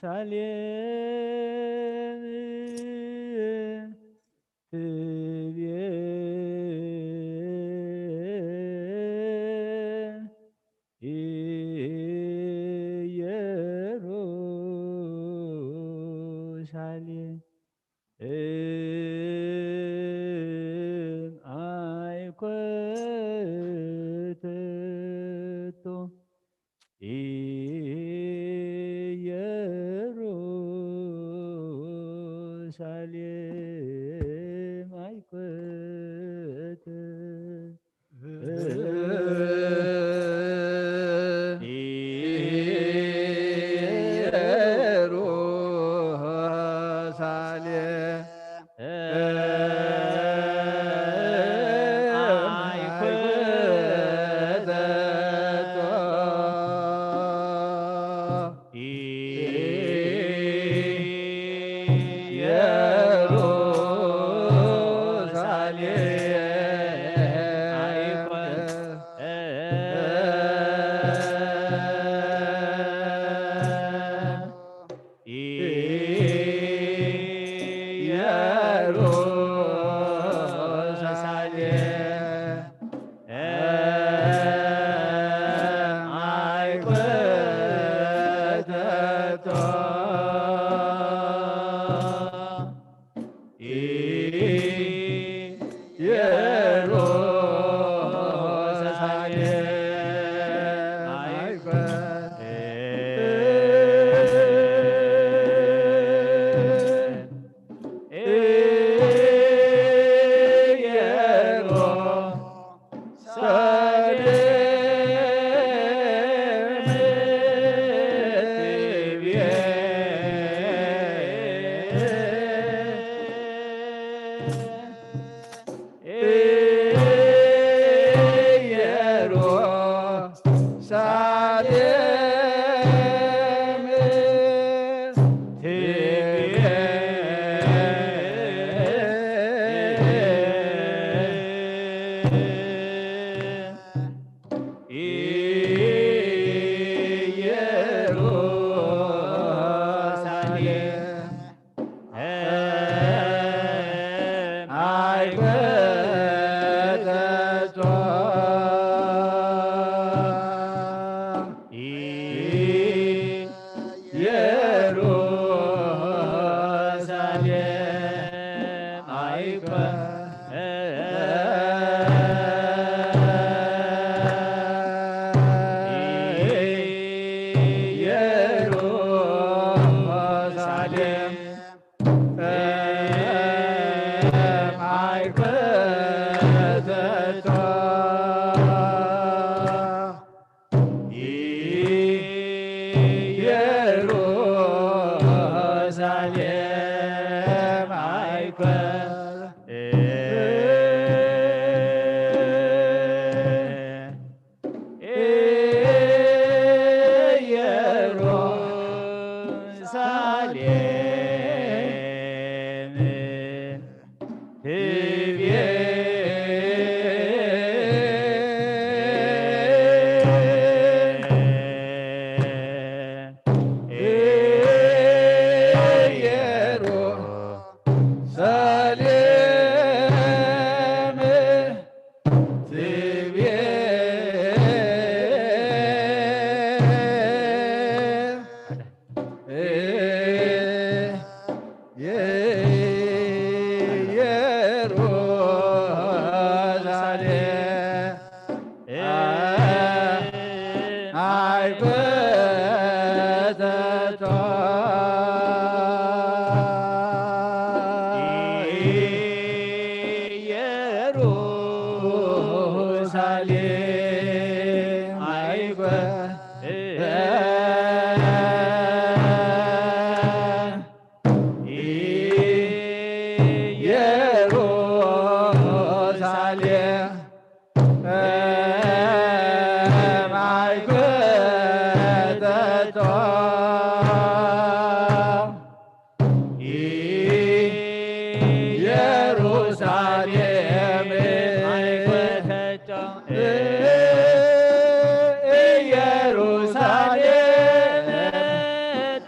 ኢየሩሳሌም ትቤ ኢየሩሳሌም እም አይኮተቶ ኢየሩሳሌም አይኮተ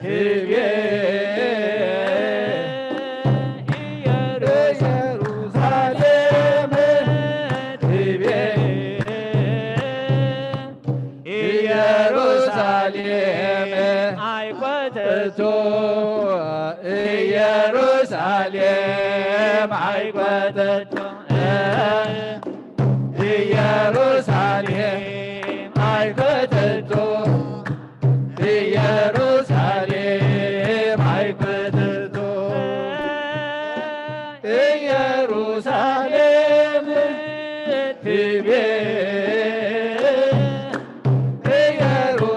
ኢየሩሳሌም ኣይኮተቶ ኢየሩሳሌም ኣይኮተቶ ኢየሩሳሌም ኣይኮተቶ ኢየሩሳሌም ትቤ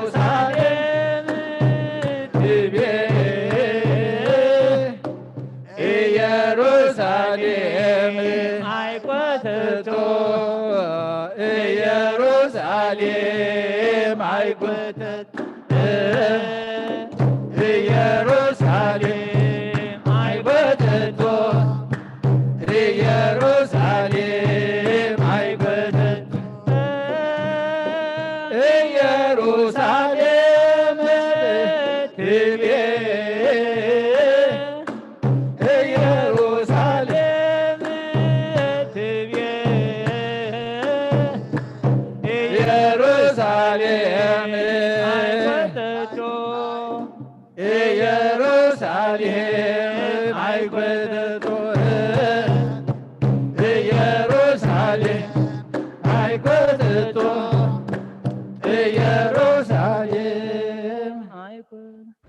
ኢየሩሳሌም ትቤ ኢየሩሳሌም ኣይኮተቶ ኢየሩሳሌም ኣይኮተቶ ኢየሩሳሌም ኣይኮተቶ ኢየሩሳሌም ኣይኮተቶ ኢየሩሳሌም ትቤ ኢየሩሳሌም ትቤ ኢየሩሳሌም ኣይኮተቶ ኢየሩሳሌም ኣይኮተቶ ኢየሩሳሌም ኣይኮተቶ ኢየሩሳሌም ኣይኮተቶ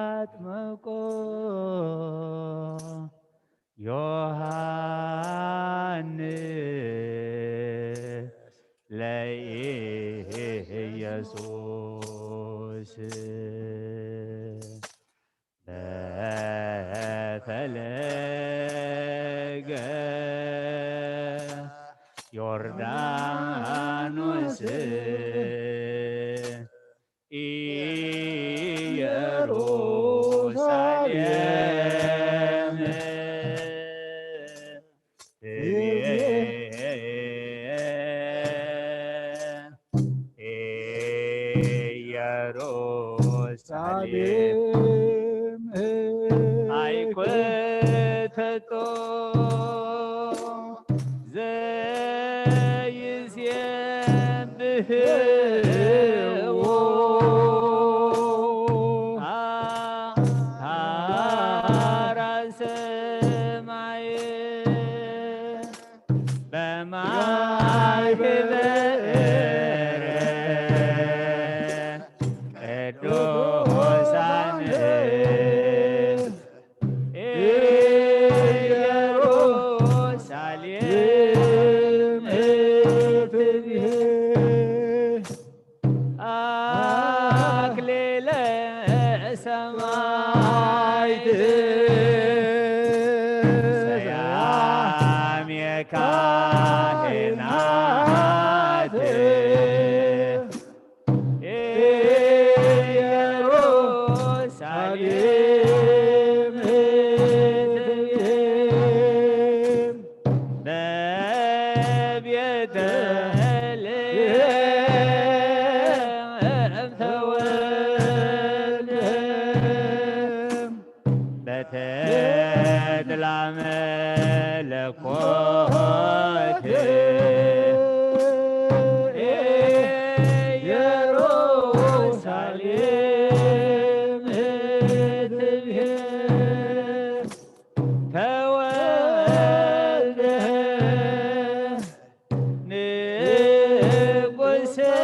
ኣጥመቆ ዮሃንስ ለኢየሱስ በፈለገ ዮርዳኖስ ኢየሩሳሌም ኢየሩሳሌም ኣይኮተቶ ዘይሴብሕዎ ኣራሰ ማየ በማይ ክብር ቅዱሳን ኢየሩሳሌም ትብሄ አክሊለ ሰማዕት ሰያሜ ካህናት ኢየሩሳሌም ትቤም በቤተልሔም ተወልደ በተድላ መለኮት ኢየሩሳሌም ትብሄ ተወልደ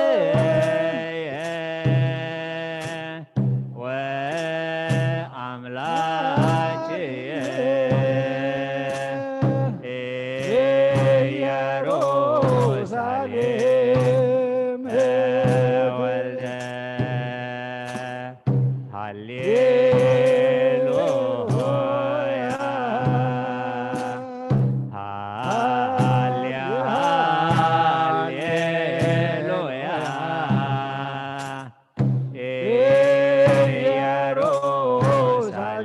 ንጉሰየ ወአምላክየ ኢየሩሳሌም ተወልደ። ሃሌሉያ፣ ሃሌ፣ ሃሌሉያ።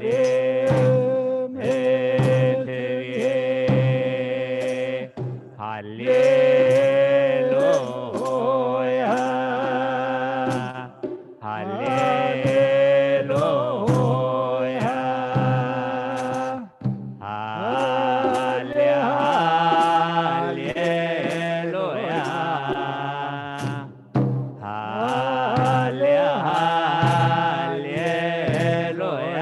ኢየሩሳሌም ትብሄ ሃሌሉያ፣ ሃሌሉያ፣ ሃሌ፣ ሃሌሉያ፣ ሃሌ፣ ሃሌሉያ።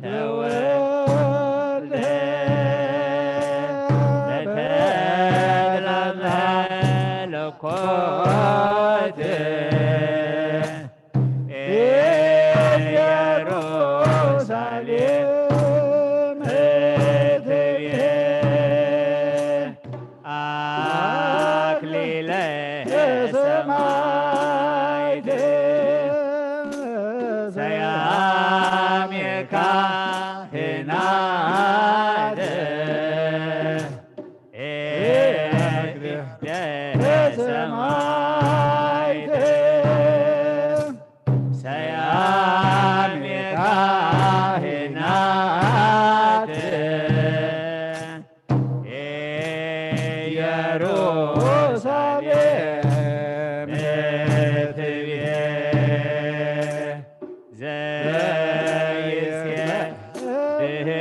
ተወልደ በተድላ መለኮት ኢየሩሳሌም ትቤ። አክሊለ ሰማዕት ሰያሜ ካህናት እግዝእትየ ሰማዕት ሰያሜ ካህናት ኢየሩሳሌም ትቤ።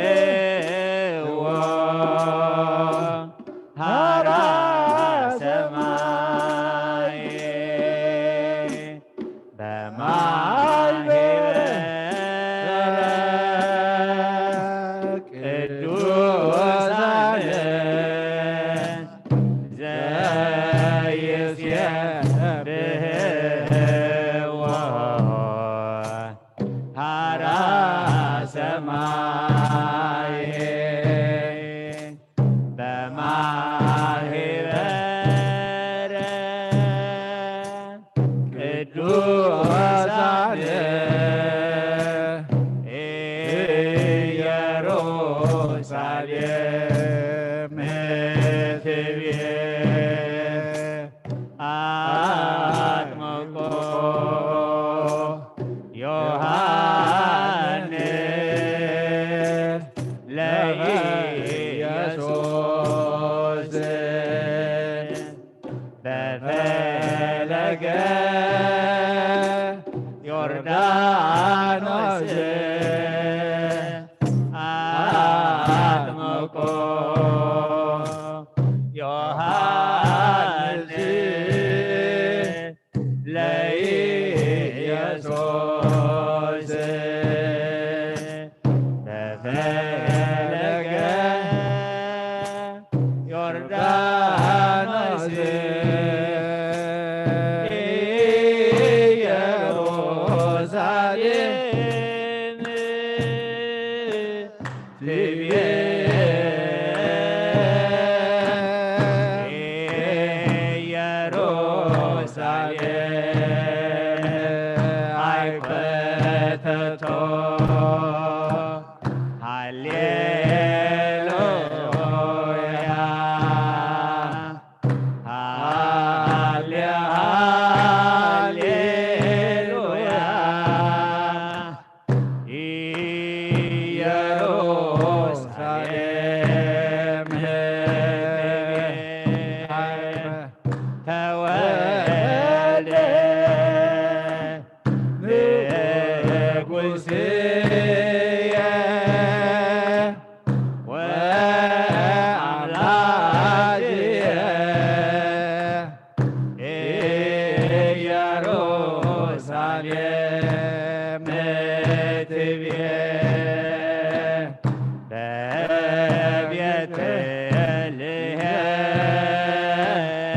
ዘይሴብሕዎ ሀራ ሰማይ በማህበረ ቅዱሳን ዘይሴብሕዎ ሀራ ሰማይ በማህበረ ቅዱሳን ኢየሩሳሌም ትቤ። አጥምቆ ዮሐንስ ለኢየሱስ በፈለገ ዮርዳኖስ አጥምቆ ዮሐንስ ለኢየሱስ በፈለገ ዮርዳኖስ ኢየሩሳሌም ትቤ። ኢየሩሳሌም አይኮተቶ ሃሌሉያ ሃሌ ሃሌሉያ ኢየሩሳሌም ተወልደ ንጉሥየ ወአምላክየ ኢየሩሳሌም ትቤ በቤተልሔም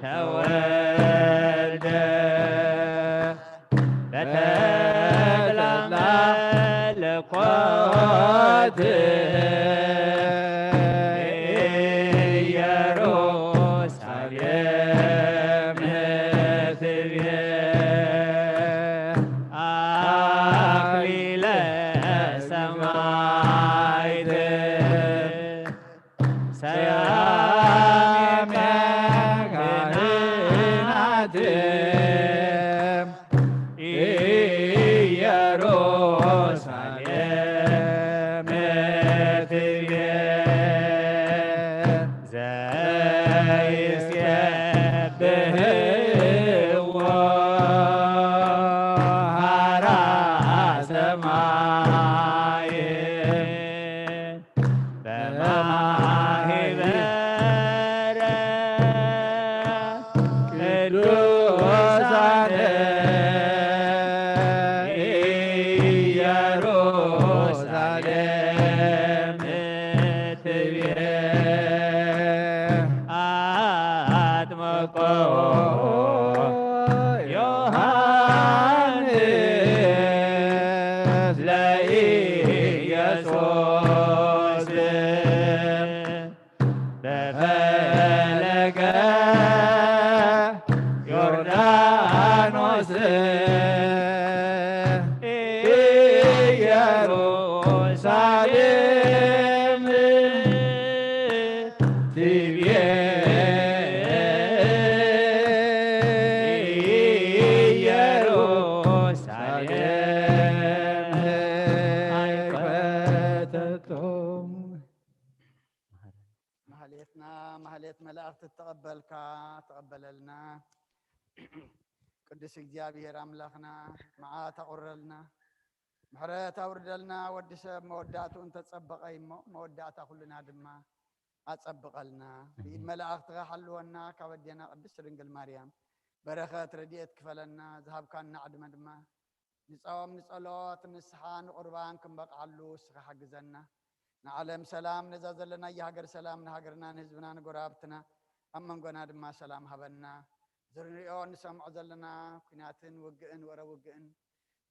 ተወልደ በተድላ መለኮት ኢየሩሳሌም ትቤ አክሊለ ሰማዕት ሰያሜ ካህናት ኢየሩሳሌም ትቤ ዘይሴብሕዎ ሀራ ሰማይ በማህበረ ቅዱሳን ኢየሩሳሌም ትቤ ኣጥመቆ ዮሃንስ ለኢየሱስ በፈለገ ዮርዳኖስ ኢየሩሳሌም ትቤ ኢየሩሳሌም ኣይፈተቶም። ማህሌትና ማህሌት መላእክቲ ተቐበልካ ተቐበለልና። ቅዱስ እግዚኣብሔር ኣምላኽና መዓት ኣቑረልና፣ ምሕረት ኣውርደልና። ወዲ ሰብ መወዳእትኡ እንተጸበቐ እሞ መወዳእታ ኩልና ድማ ኣጸብቐልና። ብኢድ መላእክትኻ ሓልወና፣ ካብ ኣዴና ቅድስት ድንግል ማርያም በረኸት ረድኤት ክፈለና። ዝሃብካና ዕድመ ድማ ንጾም፣ ንጸሎት፣ ንስሓ፣ ንቁርባን ክንበቕዓሉ እስኻ ሓግዘና። ንዓለም ሰላም፣ ነዛ ዘለናያ ሃገር ሰላም፣ ንሃገርና፣ ንህዝብና፣ ንጎረባብትና፣ ኣብ መንጎና ድማ ሰላም ሃበና። ዝንሪኦ ንሰምዖ ዘለና ኲናትን ውግእን፣ ወረ ውግእን፣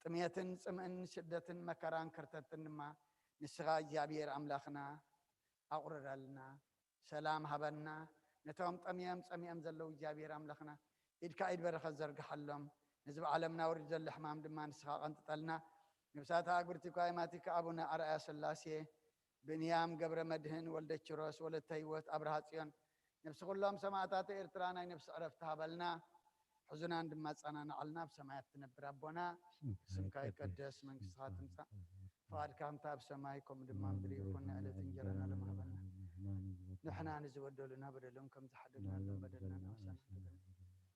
ጥሜትን ጽምእን፣ ስደትን መከራን ከርተትን ድማ ንስኻ እግዚኣብሔር ኣምላኽና ኣቑርረልና። ሰላም ሃበና። ነቶም ጠምዮም ጸሚኦም ዘለዉ እግዚኣብሔር ኣምላኽና ኢድካ ኢድ በረኸት ዘርግሓሎም። ነዚ ብዓለምና ወሪዱ ዘሎ ሕማም ድማ ንስኻ ቀንጥጠልና። ነብሳት ኣእጉርቲ ኳይማቲካ ኣቡነ ኣርኣያ ስላሴ፣ ብንያም ገብረ መድህን፣ ወልደ ኪሮስ፣ ወለተ ህይወት፣ ኣብርሃ ጽዮን፣ ነብሲ ኩሎም ሰማእታት ኤርትራ ናይ ነብሲ ዕረፍቲ ሃበልና። ሕዙናን ድማ ኣጸናንዓልና። ኣብ ሰማያት ትነብር ኣቦና፣ ስምካ ይቀደስ፣ መንግስትኻ ትምጻእ፣ ፍቓድካ ከምቲ ኣብ ሰማይ ከምኡ ድማ ኣብ ምድሪ ይኹን። ንዕለት እንጀራና ሎሚ ሃበና። ንሕና ንዝበደሉና በደሎም ከም ዝሓደግናሎም በደልና ንወሰን።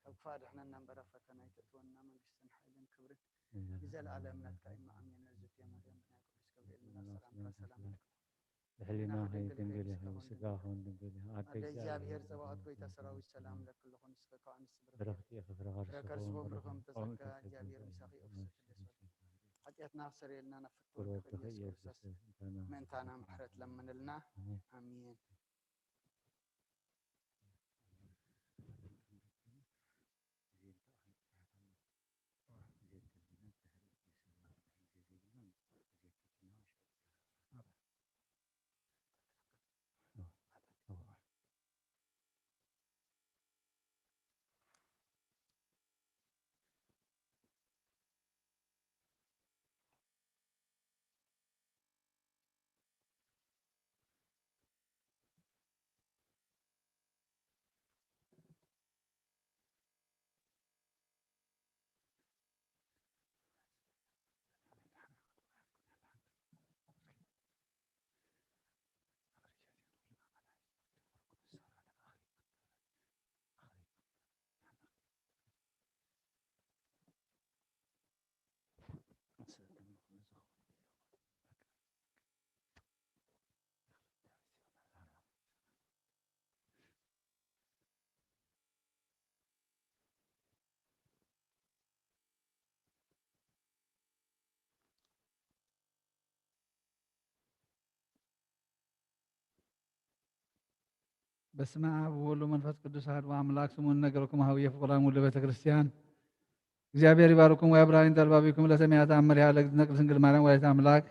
ካብ ክፋ ድሕነና እምበር ኣብ ፈተና ኣይተእትወና። መንግስትን ሓይልን ክብርን ንዘለኣለም ናትካ እዩ። ኣሜን። እግዝእትየ ማርያም ብናይ ቅዱስ ገብርኤል መልኣክ ሰላምታ ሰላም ይብለኪ። ብሕሊናኺ ድንግል ኢኺ፣ ብስጋኺ እውን ድንግል ኢኺ። ኣደ ኣደ እግዚኣብሔር ጸባኦት፣ ጎይታ ሰራዊት፣ ሰላም ለኪ ኣለኹ። ንስኺ ከኣ ኣንስቲ ብርኽቲ ኢኺ፣ ፍረ ከርስኺ እውን ብሩኽ እዩ። ተጸጋ እግዚኣብሔር ምሳኺ እዩ። ፍስሕቲ ደስ በልኪ። ሓጢኣትና ክሰርየልና ናብ ፍትወ ብሩኽ ኢየሱስ ክርስቶስ ምእንታና ምሕረት ለምንልና። ኣሜን። ኣሜን። በስመ አብ ወወልድ ወመንፈስ ቅዱስ አሐዱ አምላክ። ስሙን ነገርኩም ሀውየ ፍቁራን ውሉደ ቤተ ክርስቲያን። እግዚአብሔር ይባርኩም ወያብርሃን ተልባቢኩም ለሰማያት አመሪሃ ለእግዝእትነ ቅድስት ድንግል ማርያም ወላዲተ አምላክ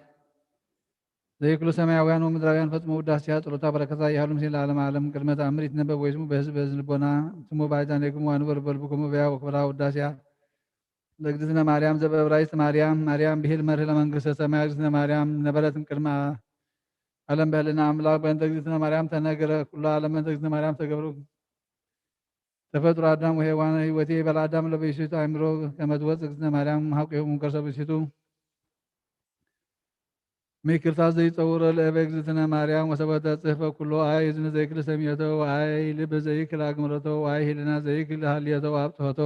ዘይክሉ ሰማያውያን ወምድራውያን ፈጽሞ ውዳሴያ ጸሎታ በረከታ ይሃሉ ምስሌነ ለዓለመ ዓለም። ቅድመ ተአምር ይትነበብ ወይስሙ በህዝብ በህዝብ ልቦና። ስሙ ባይዛኔክሙ ወአንብር በልብክሙ በያ ወክብራ ውዳሴያ ለእግዝእትነ ማርያም ዘበእብራይስጥ ማርያም። ማርያም ብሂል መርህ ለመንግስተ ሰማይ። እግዝእትነ ማርያም ነበረት እምቅድመ ዓለም በህልና አምላክ። በእንተ እግዝእትነ ማርያም ተነገረ ኩሉ ዓለም። በእንተ እግዝእትነ ማርያም ተገብሩ ተፈጥሮ አዳም ወሔዋን። ህይወቴ በለ አዳም ለብእሲቱ አእምሮ ከመ ትወፅእ እግዝእትነ ማርያም እምሐቆሁ እምከርሰ ብእሲቱ። ምክርታት ዘይጸውሮ ለእበ እግዝእትነ ማርያም ወሰበተ ጽሕፈ ኩሎ። አይ እዝኒ ዘይክል ሰሚዮቶ ወአይ ልብ ዘይክል አግምረቶ ወአይ ህልና ዘይክል ሀልዮቶ ወአብጽሖቶ።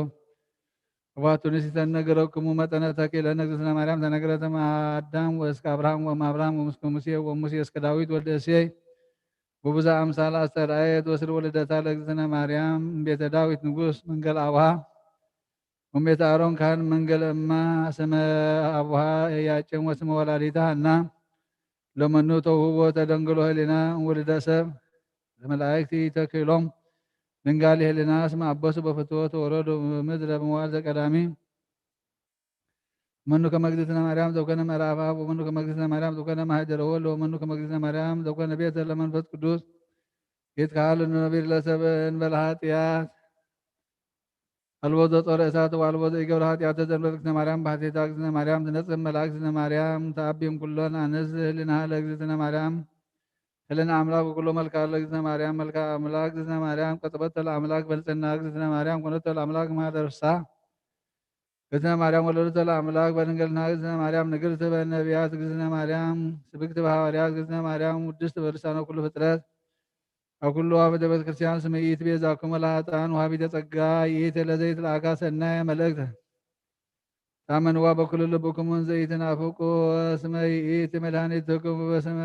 ወባቱ ንሲተን ነገረክሙ መጠነ ተክእለነ እግዝእትነ ማርያም ተነግረተ እምአዳም ወእስከ አብርሃም ወእምአብርሃም ወምስከ ሙሴ ወሙሴ እስከ ዳዊት ወልደ እሴይ። ወብዛ አምሳል አስተርአየት ወስር ወለደታ ለእግዝእትነ ማርያም እምቤተ ዳዊት ንጉስ መንገል አብሃ። እሜተ ኣሮን ካህን መንገለ እማ ስመ ኣቡሃ ኢያቄም ወስመ ወላዲታ ሃና። ለመኑ ተውህቦ ተደንግሎ ህሊና ውልደ ሰብ ለመላእክት ተክሎም ድንጋሊ ህሊና እስመ ኣቦስ በፍትዎ ተወረዱ ምድረ በመዋዕል ዘቀዳሚ። መኑ ከመ እግዝእትነ ማርያም ዘኮነ ምዕራፍ አብ ወመኑ ከመ እግዝእትነ ማርያም ዘኮነ ማህደረ ወልድ ወመኑ ከመ እግዝእትነ ማርያም ዘኮነ ቤተ ለመንፈስ ቅዱስ። ይትካል ነቢር ለሰብ እንበለ ኃጢአት አልቦ ዘጾረ እሳት ወአልቦ ዘኢገብረ ኃጢአት ተዘንበል እግዝእትነ ማርያም ባሕቲታ እግዝእትነ ማርያም ትነጽር መልአክ እግዝእትነ ማርያም ተአቢም ኩሎን አንስ ህሊና ለእግዝእትነ ማርያም ህሊና አምላክ ወኩሎ መልክዓ ለእግዝእትነ ማርያም መልክዓ አምላክ እግዝእትነ ማርያም ቀጽበተ ለአምላክ በንጽህና እግዝእትነ ማርያም ኮነተ ለአምላክ ማህደር ፍስሐ እግዝእትነ ማርያም ወለደተ ለአምላክ በድንግልና እግዝእትነ ማርያም ንግርት በነቢያት እግዝእትነ ማርያም ስብክት በሐዋርያት እግዝእትነ ማርያም ውድስት በልሳነ ኩሉ ፍጥረት። አኩሉ አበደ ቤተ ክርስቲያን ስምዒት ቤዛኩም ለኃጥኣን ወሃቢተ ጸጋ ይእቲ ለዘይት ለአካ ሰናየ መልእክት። ታመንዋ በኩሉ ልብኩም ዘይትናፍቁ እስመ ይእቲ መድኃኒትኩም በስመ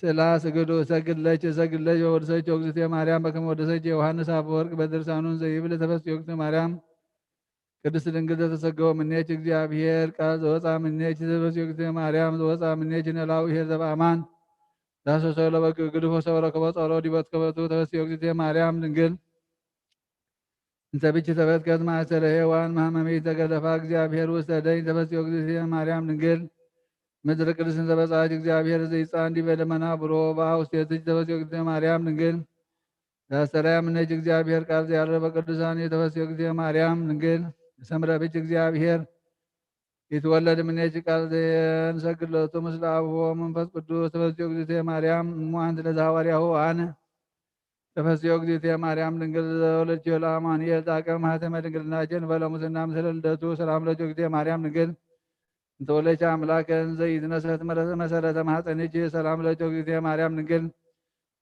ስላ ስግዱ እሰግድ ለች እሰግድ ለች ወወድሰች እግዝእትየ ማርያም በከመ ወደሰች ዮሐንስ አፈወርቅ በድርሳኑን ዘይብል ተፈስቲ እግዝእትየ ማርያም ቅድስት ድንግል ዘተሰገወ ምኔች እግዚአብሔር ቃል ዘወፃ ምኔች ተፈስቲ እግዝእትየ ማርያም ዘወፃ ምኔች ነላዊ ኄር ዘበአማን ዳሰሰ ለበግ ግድፎ ሰው ረከቦ ጸሮ ዲቦት ከበቱ ተፈስቲ እግዝእትየ ማርያም ድንግል እንተ ብች ተበትከት ማእሰረ ሔዋን ማህመሚት ተገለፋ እግዚአብሔር ውስተ ደኝ ተፈስቲ እግዝእትየ ማርያም ድንግል ምድር ቅድስት እንተ በጻች እግዚአብሔር ዘይጻን ዲበ ደመና ብሮ በአውስቴትች ተፈስቲ እግዝእትየ ማርያም ድንግል ዳስተራያ ምኔች እግዚአብሔር ቃል ዘያረበ ቅዱሳን የተፈስዮ ጊዜ ማርያም ድንግል ሰምረ ብች እግዚአብሔር ይትወለድ ምኔች ቃል ዘንሰግድ ሎቱ ምስለ አብሆ መንፈስ ቅዱስ ተፈስዮ ጊዜ ማርያም እሞ አንት ለዘሐዋርያሁ አነ ተፈስዮ ጊዜ ማርያም ድንግል ዘወለድኪ ለአማኑኤል ጣቀ ማህተመ ድንግልና ጀንበለ ሙስና ምስለ ልደቱ ሰላም ለኪ ጊዜ ማርያም ድንግል እንተወለች አምላክ እንዘ ይትነሰት መሰረተ ማህፀንች ሰላም ለኪ ጊዜ ማርያም ድንግል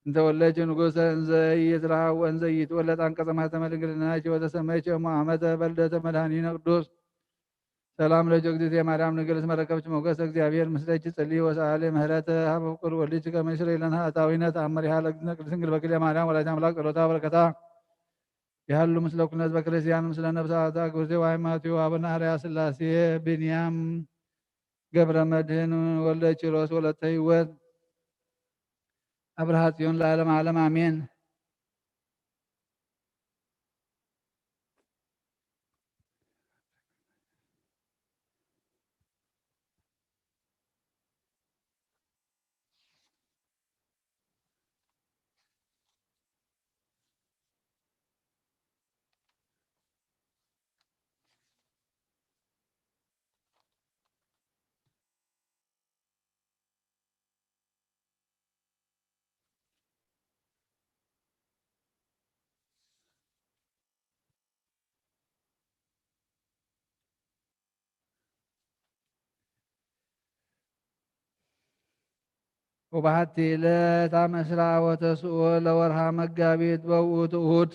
እንተወለች ንጉሰ እንዘ ይትረሃው ወእንዘ ይትወለድ አንቀጸ ማህተመ ድንግልናኪ ወተሰመይኪ እሞ አመተ በልደተ መድኃኒነ ቅዱስ ሰላም ለኪ እግዝእትየ ማርያም ድንግል እስመ ረከብኪ ሞገሰ እግዚአብሔር ምስለኪ ጽልዪ ወሰአሊ ምህረተ ሀበ ፍቁር ወልድኪ ከመ ይስረይ ለነ ኃጣውኢነ ተአምሪሃ ለእግዝእትነ ቅድስት ድንግል በክልኤ ማርያም ወላዲተ አምላክ ጸሎታ በረከታ ይሃሉ ምስለ ኩልነ ህዝበ ክርስቲያን ምስለ ነፍሳተ አግብርቴ ወአይማቴዎ አቡነ አርያ ስላሴ ብንያም ገብረ መድህን ወልደ ኪሮስ ወለተ ህይወት አብርሃ ጽዮን ለዓለም ዓለም አሜን። ወበሓቲ ዕለት አመስራ ወተስኡ ለወርሃ መጋቢት በውእቱ እሁድ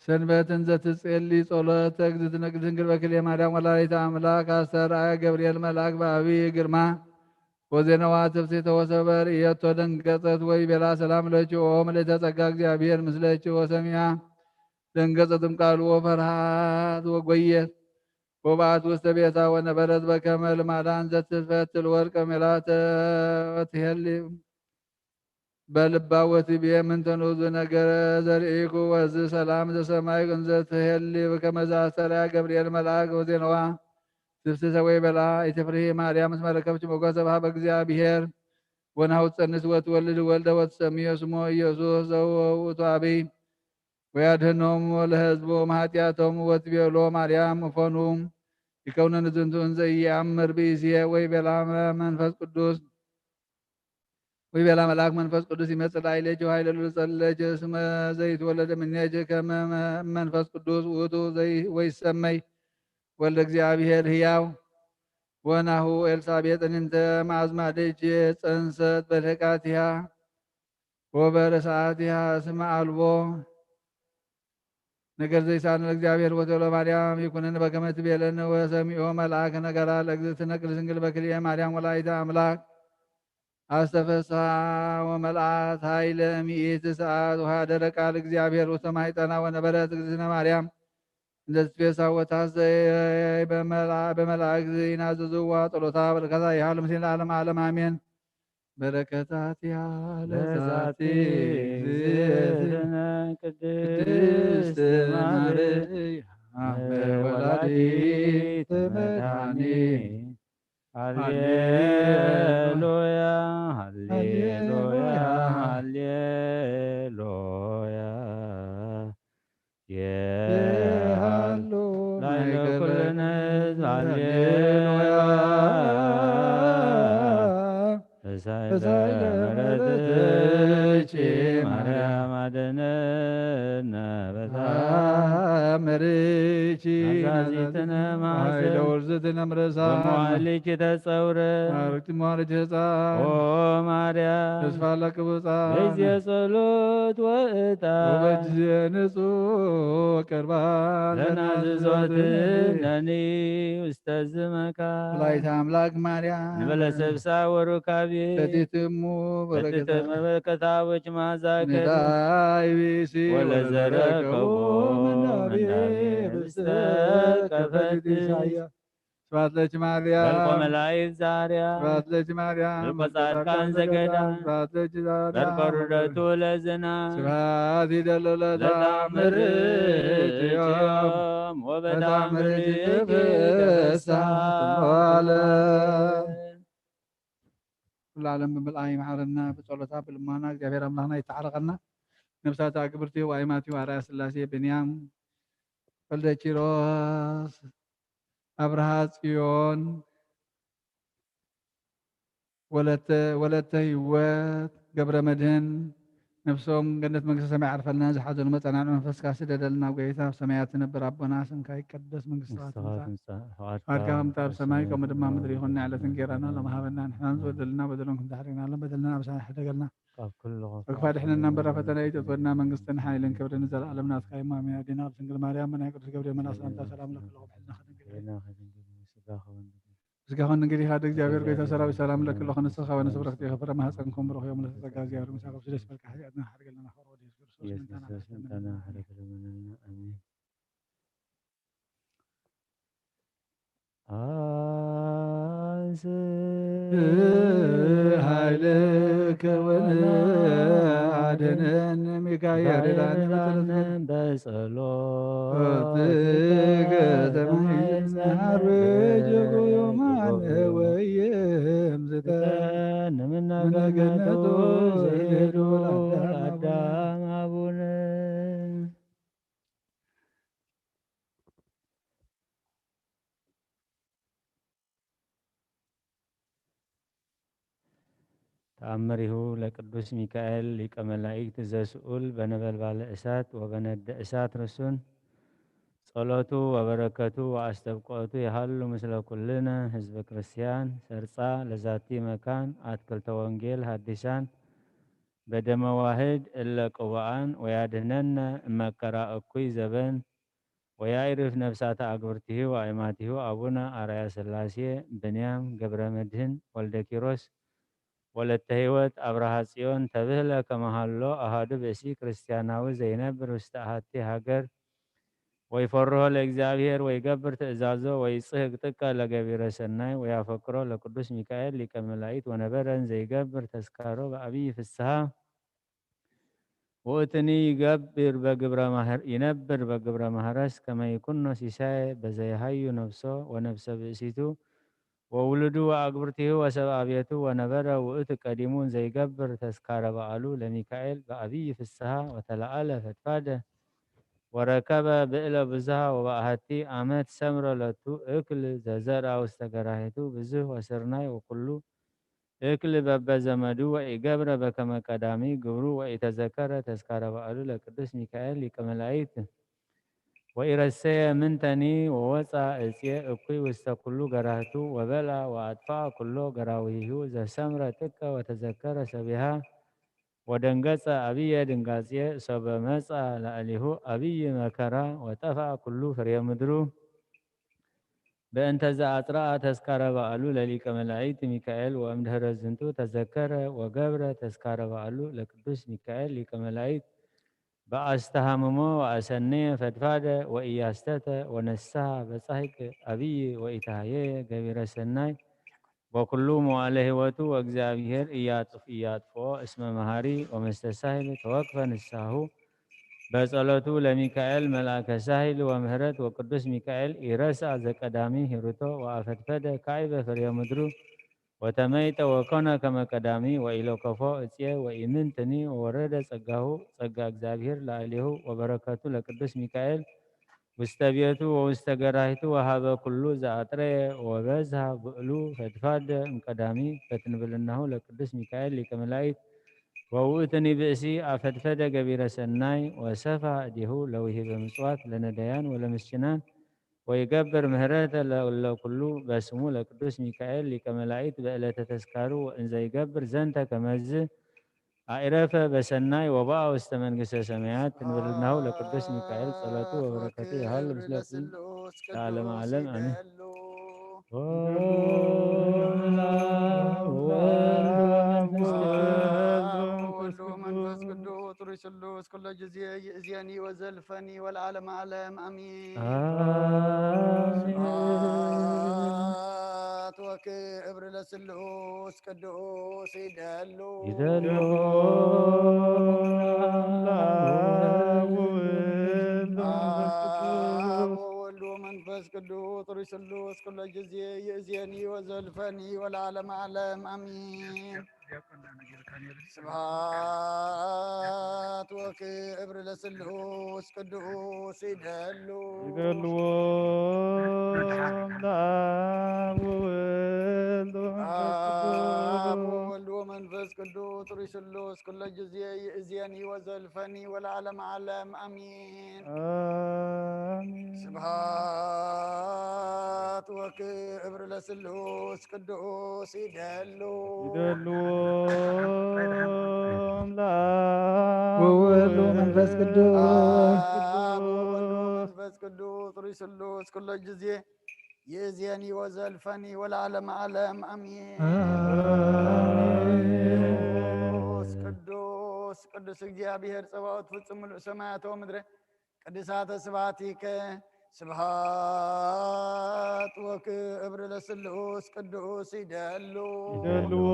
ሰንበት እንዘ ትጼሊ ጸሎተ እግዝእትነ ቅድስት ድንግል በክልኤ ማርያም ወላዲተ አምላክ አስተርአየ ገብርኤል መልአክ በአብይ ግርማ ወዜነዋ ትፍስሕተ ወሰበ ርእየቶ ደንገጸት ወይቤላ ሰላም ለኪ ኦ ምልዕተ ጸጋ እግዚአብሔር ምስለኪ ወሰሚዓ ደንገጸትም ቃሉ ወፈርሃት ወጎየት ወበአት ውስተ ቤታ ወነበረት በከመ ልማዳ እንዘ ትፈትል ወርቀ ሜላተ ወትሄሊ በልባ ወትቤ ምንተኑ ዝነገረ ዘርኢኩ ወዝ ሰላም ዘሰማይ እንዘ ትሄሊ ከመዛ አስተርያ ገብርኤል መልአክ ወዜነዋ ትፍስሕተ ወይቤላ ኢትፍርሂ ማርያም እስመ ረከብኪ ሞገሰ በሀበ እግዚአብሔር ወናሁ ትጸንስ ወትወልድ ወልደ ወትሰምዮ ስሞ ኢየሱስ ዘውእቱ አብይ ወያድህኖም ለህዝቦም ኃጢአቶም ወትቤሎ ማርያም እፎኑ ይከውነን ዝንቱ እንዘ ኢየአምር ብእሲየ ወይቤላ መንፈስ ቅዱስ ወይቤላ መልአክ መንፈስ ቅዱስ ይመጽእ ላዕሌኪ ወኃይለ ልዑል ጸለኪ እስመ ዘይትወለድ እምኔኪ ከመ መንፈስ ቅዱስ ውእቱ ወይሰመይ ወልደ እግዚአብሔር ሕያው ወናሁ ኤልሳቤጥን እንተ ማዝማደኪ ጸንሰት በልህቃቲሃ ወበርሳቲሃ እስመ አልቦ ነገር ዘይሳነ ለእግዚአብሔር ወትቤሎ ማርያም ይኩነኒ በከመ ትቤለነ ወሰሚዖ መልአክ ነገራ ለእግዝእትነ ቅድስት ድንግል በክልኤ ማርያም ወላዲተ አምላክ አስተፈስሐ ወመልአት ኃይለ ሚእቲ ሰዓት ወሃደረ ቃል እግዚአብሔር ውስተ ማይጸና ወነበረት እግዝእትነ ማርያም እንዘ ትፌሳ ወታዘይ በመልአ-፣ በመልአክ ይናዘዝዋ ጸሎታ በረከታ ይሃሉ ምስሌነ ለዓለመ ዓለም አሜን። በረከታቲሃ ለዛቲ ለዛቲ እግዝእትነ እግዝእትነ ቅድስት ቅድስት ማርያም ማርያም ወላዲተ ወላዲተ መድኃኒት። መድኃኒት። ሃሌሉያ፣ ሃሌሉያ፣ ሃሌሉያ። የሃሉ ላዕለ ኩልነ ሕዝብ። ሃሌሉያ። ሃሌሉያ። ተሳይለ ተሳይለ ምሕረትኪ ምሕረትኪ ማርያም አድነነ በታ ተአምርኪ ናዛዚትነ ማሕፀን ኃይለ ውርዝትነ ምረሳ በመዋዕልኪ ተጸውረ። አርክቲ መዋዕልኪ ተጻ ኦ ማርያም ተስፋ ለክብጻ በጊዜ ጸሎት ወእጣ ወበጊዜ ንጹሕ ቅርባን ለናዝዞትነኒ ውስተ ዝመካ ወላዲተ አምላክ ማርያም ንበለ ሰብሳ ወሩካቤ በቲትሙ በረከታ በቲትሙ በረከታ ወች ማዛከ ንዳይ ብእሲ ወለዘረከቦ ወለዘረከቦ መናቤ መናቤ ብስተ ብስተ ከፈት ከፈት ኢሳያስ። ስብሐት ለኪ ማርያም። መልኮ መላእክት ዛርያ። ስብሐት ለኪ ማርያም። መልኮ ጻድቃን ዘገዳም። ስብሐት ለኪ ዛርያ። በርኮ ርደቱ ለዝና። ስብሐት ይደሎ ለታምርክዮም ለታምርክዮም ወበታምርኪ ወበታምርኪ ተፈሳ ተፈሳ ኩሉ ዓለም። ኩሉ ዓለም ብምልኣ ይምሓረና። ብጸሎታ ብልመና እግዚኣብሔር ኣምላኽና ይተዓረቐና። ነብሳት ኣግብርቲ ዋይማቲው ኣርኣያ ስላሴ ብንያም ወልደ ኪሮስ ኣብርሃ ጽዮን ወለተ፣ ወለተ ህይወት ገብረ መድህን ነፍሶም ገነት መንግስተ ሰማይ ዓርፈልና። ዝሓዘኑ መጸናንዒ መንፈስካ ስደደልና። ጎይታ ኣብ ሰማያት ትነብር ኣቦና ስምካ ይቀደስ መንግስትኻ መንግስትኻ ትምጻእ ትምጻእ። ፍቓድካ ፍቓድካ ከምቲ ኣብ ኣብ ሰማይ ሰማይ ከምኡ ድማ ከምኡ ምድሪ ይኹን። ንዕለት እንጌራና ሎም ሃበና። ንሕናን ዝበደሉና በደሎም ከም ዝሓደግናሎም በደልና ኣብ ሰማይ ሕደገልና። ካብ ኩሉ ካብ ክፋ ድሕነና እምበር ፈተና ኣይተእትወና። መንግስትን ሓይልን ክብርን ንዘለኣለም ናትካ እዩ። ኣሜን። ኣዴና ቅድስት ድንግል ማርያም ብናይ ቅዱስ ገብርኤል መልኣክ ሰላምታ ሰላም ለኪ ኣለኹ። ብሕልና ከደንግል ስጋ ከወንድ ስጋኹን ድንግል ኢኻ፣ ድንግል እግዚኣብሔር ጎይታ ሰራዊት ሰላም ለኪ ኣለኹ። ንስኻ ወንስ ብረኽቲ ኢኺ፣ ፍረ ማህፀንኩም ብሩኽ እዮም። ለተጸጋ እግዚኣብሔር ምሳኻ፣ ብስደት በልካ ሓጢኣትና ሓድገልና፣ ክብሪ ወዲ የሱስ ክርስቶስ ኢየሱስ ምንታና ክርስቶስ ሓድገልና። ምንታና ሓድገልና። ኣሜን። አንስ ኃይልከ ወአድነን ሚካኤል ዳን በጸሎትከ ተማይጽን ሀርቤ ጀጎ ዮማነ ወየምዝተ ምናገነቶ ዘይሄዱ ለአዳም አቡነ። ተአምሪሁ ለቅዱስ ሚካኤል ሊቀ መላእክት ዘስኡል በነበልባለ እሳት ወበነደ እሳት ርሱን። ጸሎቱ ወበረከቱ ወአስተብቆቱ የሃሉ ምስለ ኩልነ ህዝበ ክርስቲያን። ሰርጻ ለዛቲ መካን አትክልተ ወንጌል ሐዲሳን በደመ ዋህድ እለ ቅቡአን ወያድህነነ እመከራ እኩይ ዘበን ወያይርፍ ነፍሳተ አግብርቲሁ ወአይማቲሁ አቡነ አርአያ ሥላሴ ብንያም ገብረ መድህን ወልደ ኪሮስ ወለተ ሕይወት አብርሃ ጽዮን ተብህለ ከመሃሎ አሃዱ ብእሲ ክርስቲያናዊ ዘይነብር ውስተ አሃቲ ሃገር ወይፈርሆ ለእግዚአብሔር ወይገብር ትእዛዞ ወይጽህግ ጥቀ ለገቢረ ሰናይ ወያፈቅሮ ለቅዱስ ሚካኤል ሊቀ መላእክት ወነበረን ዘይገብር ተስካሮ በአብይ ፍስሃ ውእትኒ ይገብር በግብረ ማህር-፣ ይነብር በግብረ ማህረስ ከመ ይኩኖ ሲሳየ በዘይሃዩ ነፍሶ ወነፍሰ ብእሲቱ ወውሉዱ ወአግብርቲሁ ወሰብአ ቤቱ ወነበረ ውእቱ ቀዲሙ ዘይገብር ተስካረ በዓሉ ለሚካኤል በአብይ ፍስሃ ወተለዓለ ፈድፋደ ወረከበ ብእለ ብዙሃ ወበአሐቲ አመት ሰምረ ለቱ እክል ዘዘርአ ውስተ ገራሂቱ ብዙህ ወስርናይ ወኩሉ እክል በበዘመዱ ወኢገብረ በከመ ቀዳሚ ግብሩ ወኢተዘከረ ተስካረ በዓሉ ለቅዱስ ሚካኤል ሊቀ መላእክት ወኢረሰየ ምንተኒ ወወፃ እፅየ እኩይ ውስተ ኩሉ ገራህቱ ወበልአ ወአጥፍአ ኩሎ ገራውሂሁ ዘሰምረ ጥቀ ወተዘከረ ሰቢሃ ወደንገጸ አብየ ድንጋጼ ሶበ መጻ ላዕሌሁ አብይ መከራ ወጠፍአ ኩሉ ፍሬ ምድሩ። በእንተ ዘአጽርአ ተስካረ በዓሉ ለሊቀ መላእክት ሚካኤል ወእምድህረ ዝንቱ ተዘከረ ወገብረ ተስካረ በዓሉ ለቅዱስ ሚካኤል ሊቀ መላእክት በአስተሃምሞ ወአሰነየ ፈድፋደ ወኢያስተተ ወነስሐ በጻሕቅ አብይ ወኢተሃየየ ገቢረ ሰናይ በኩሉ መዋዕለ ሕይወቱ ወእግዚአብሔር ኢያጥፍ ኢያጥፍኦ እስመ መሃሪ ወመስተሳሂል ተወክፈ ንስሐሁ በጸሎቱ ለሚካኤል መልአከ ሳሂል ወምህረት ወቅዱስ ሚካኤል ኢረስአ ዘቀዳሚ ሂሩቶ ወአፈድፈደ ካዕበ ፍሬ ምድሩ ወተመይጠ ወኮነ ከመ ቀዳሚ ወኢለከፎ እጽየ ወኢምንትኒ ወወረደ ጸጋሁ ጸጋ እግዚአብሔር ላዕሌሁ ወበረከቱ ለቅዱስ ሚካኤል ውስተ ቤቱ ወውስተ ገራሂቱ ወሀበ ኩሉ ዘአጥረየ ወበዝሃ ብዕሉ ፈድፋደ እምቀዳሚ በትንብልናሁ ለቅዱስ ሚካኤል ሊቀ መላእክት ወውእትኒ ብእሲ አፈድፈደ ገቢረ ሰናይ ወሰፋ እዴሁ ለውሂበ ምጽዋት ለነዳያን ወለምስኪናን ወይገብር ምህረተ ለእለ ኩሉ በስሙ ለቅዱስ ሚካኤል ሊቀ መላእክት በዕለተ ተስካሩ ወእንዘ ይገብር ዘንተ ከመዝ አዕረፈ በሰናይ ወበአ ውስተ መንግስተ ሰማያት ትንብልናሁ ለቅዱስ ሚካኤል ጸሎቱ ወበረከቱ ይሃሉ ምስለ ኩሉ ለዓለመ ዓለም አሜን። ወወልድ ወመንፈስ ቅዱስ ሩይ ስሉስ ኩሎ ጊዜ ይእዜኒ ወዘልፈኒ ወለዓለመ ዓለም አሜን። ስብሐት ወክብር ለስሉስ ቅዱስ ይደሉ ይደሉ አብ ወወልድ ወመንፈስ ቅዱስ ሩይ ስሉስ ኩሎ ጊዜ ይእዜኒ ወዘልፈኒ ወለዓለመ ዓለም አሜን። ስብሐት ወክብር ለስሉስ ቅዱስ ይደሉ ይደልዎ ለአብ ወወልድ ወመንፈስ አብ ቅዱስ ወወልድ ወመንፈስ ቅዱስ ሩይ ስሉስ ኩሎ ጊዜ ይእዜኒ ወዘልፈኒ ወለዓለመ ዓለም አሜን። አሜን። ስብሐት ወክብር ለስሉስ ቅዱስ ይደሉ ይደልዎ ለአብ ወወልድ ወመንፈስ ቅዱስ አብ ወወልድ ወመንፈስ ቅዱስ ሩይ ስሉስ ኩሎ ጊዜ ይእዜኒ ወዘልፈኒ ወለዓለመ ዓለም አሜን። አሜን። ቅዱስ ቅዱስ ቅዱስ እግዚአብሔር ጸባኦት ፍጹም ምሉእ ሰማያት ወምድረ ቅዱሳተ ስብሐቲከ ስብሐት ወክብር ለስሉስ ቅዱስ ይደሉ ይደልዎ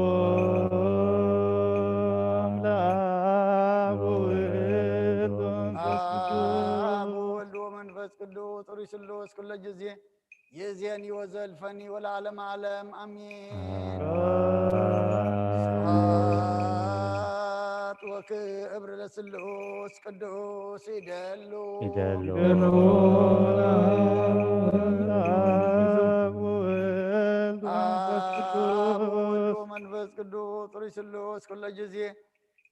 ለአብ ወወልድ ወመንፈስ ቅዱስ አብ ወወልድ ወመንፈስ ቅዱስ ሩይ ስሉስ ኩሎ ጊዜ ይእዜኒ ወዘልፈኒ ወለዓለመ ዓለም አሜን። አሜን። ስብሐት ወክብር ለስሉስ ቅዱስ ይደሉ ይደሉ ይደሉ አብ ወወልድ ወመንፈስ አብ ወወልድ ቅዱስ ወመንፈስ ቅዱስ ሩይ ስሉስ ኩሎ ጊዜ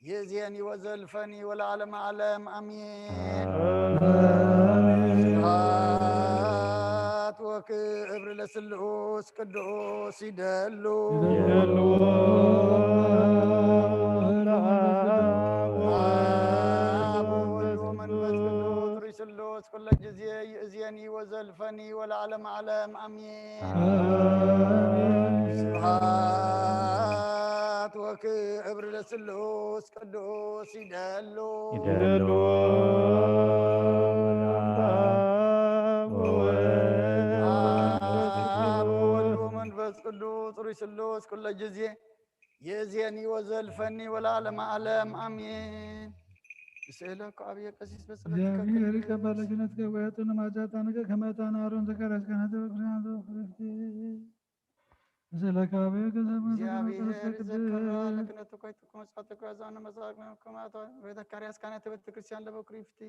ይእዜኒ ወዘልፈኒ ወለዓለመ ዓለም አሜን። አሜን። ስብሐት ወክብር ለስሉስ ቅዱስ ይደሉ ይደሉ አብ ወወልድ ወመንፈስ ቅዱስ ሩይ ስሉስ ኩሎ ጊዜ ይእዜኒ ወዘልፈኒ ወለዓለመ ዓለም አሜን። አሜን። ስብሐት ወክብር ለስሉስ ቅዱስ ይደሉ ይደሉ አብ ወወልድ አብ ወወልድ ወመንፈስ ቅዱስ ሩይ ስሉስ ኩሎ ጊዜ ይእዜኒ ወዘልፈኒ ወለዓለመ ዓለም አሜን። ስእለኩ አብየ ቀሲስ በጸሎትከ እግዚአብሔር ይቀበል ክህነትከ ወያጽን ማጻጣንከ ከመ ዕጣን አሮን ዘካርያስ ካህናተ በኩርያንተ ወክርፍቲ። ስእለከ አብየ ገንዘብ እግዚአብሔር ይዘከራ ለክህነትከ ይትኩ መጻትከ ያዛነ መጻክ ከማታ ዘካርያስ ካህናተ ቤተ ክርስቲያን ለበኩርፍቲ።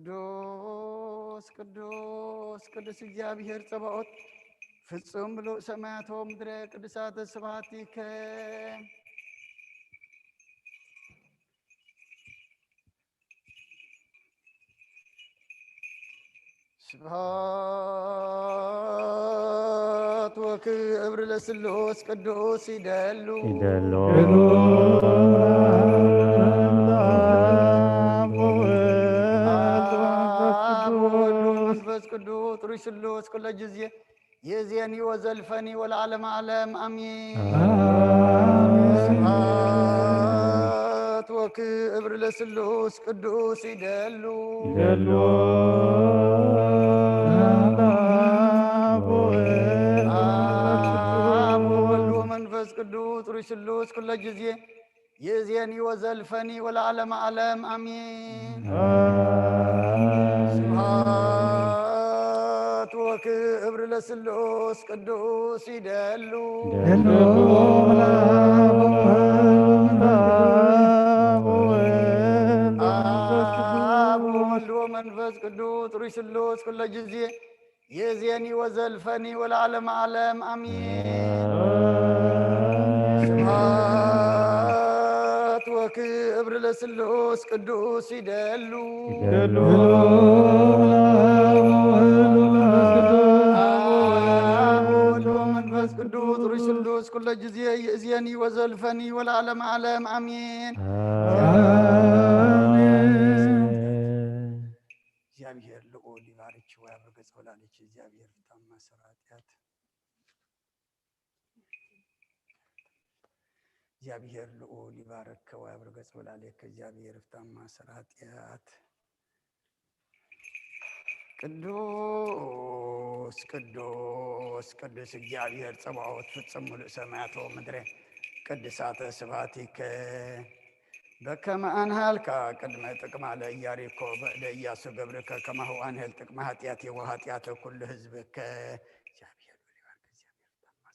ቅዱስ ቅዱስ ቅዱስ እግዚአብሔር ጸባኦት ፍጹም ምሉእ ሰማያት ወምድረ ቅዱሳተ ስብሐቲከ። ክብር ለስሉስ ቅዱስ ይደሉ። ይደሉ። አብ ወወልድ ወመንፈስ ቅዱስ ጥሩይ ስሉስ ኩለ ጊዜ የዜኒ ወዘልፈኒ ወለዓለመ ዓለም አሜን። አሜን። ስብሐት ወክብር ለስሉስ ቅዱስ ይደሉ። ይደሉ። አብ ወወልድ ወመንፈስ ቅዱስ ጥሩይ ስሉስ ኩለ ጊዜ የዜኒ ወዘልፈኒ ወለዓለመ ዓለም አሜን። ስብሐት ወክብር ለስሉስ ቅዱስ ይደሉ። ይደሉ። አብ ወወልድ ወመንፈስ ቅዱስ ጥሩይ ስሉስ ኩለ ጊዜ የዜኒ ወዘልፈኒ ወለዓለመ ዓለም አሜን። ስብሐት ወክብር ለስሉስ ቅዱስ ይደሉ። ይደሉ። አብ ወወልድ ወመንፈስ ቅዱስ ጥሩይ ስሉስ ኩለ ጊዜ የዜኒ ወዘልፈኒ ወለዓለመ ዓለም አሜን። አሜን። እግዚአብሔር ልዑል ይባርክ ወያብርክ ጸወላልኪ። እግዚአብሔር ፍታ ማእሰረ ኃጢአት። እግዚአብሔር ልዑል ይባርክ ወያብርክ ጸወላልኪ። እግዚአብሔር ፍታ ማእሰረ ኃጢአት። ቅዱስ ቅዱስ ቅዱስ እግዚአብሔር ጸባኦት ፍጹም ምሉእ ሰማያት ወምድረ ቅድሳተ ስብሐቲከ። በከመ አንሃልካ ቅድመ ጥቅማ ለኢያሪኮ በእደ ኢያሱ ገብርከ ከማሁ አንህል ጥቅመ ኃጢአቴ ወኃጢአተ ኩሉ ህዝብከ። እግዚአብሔር ይባርክ። እግዚአብሔር ይባርክ።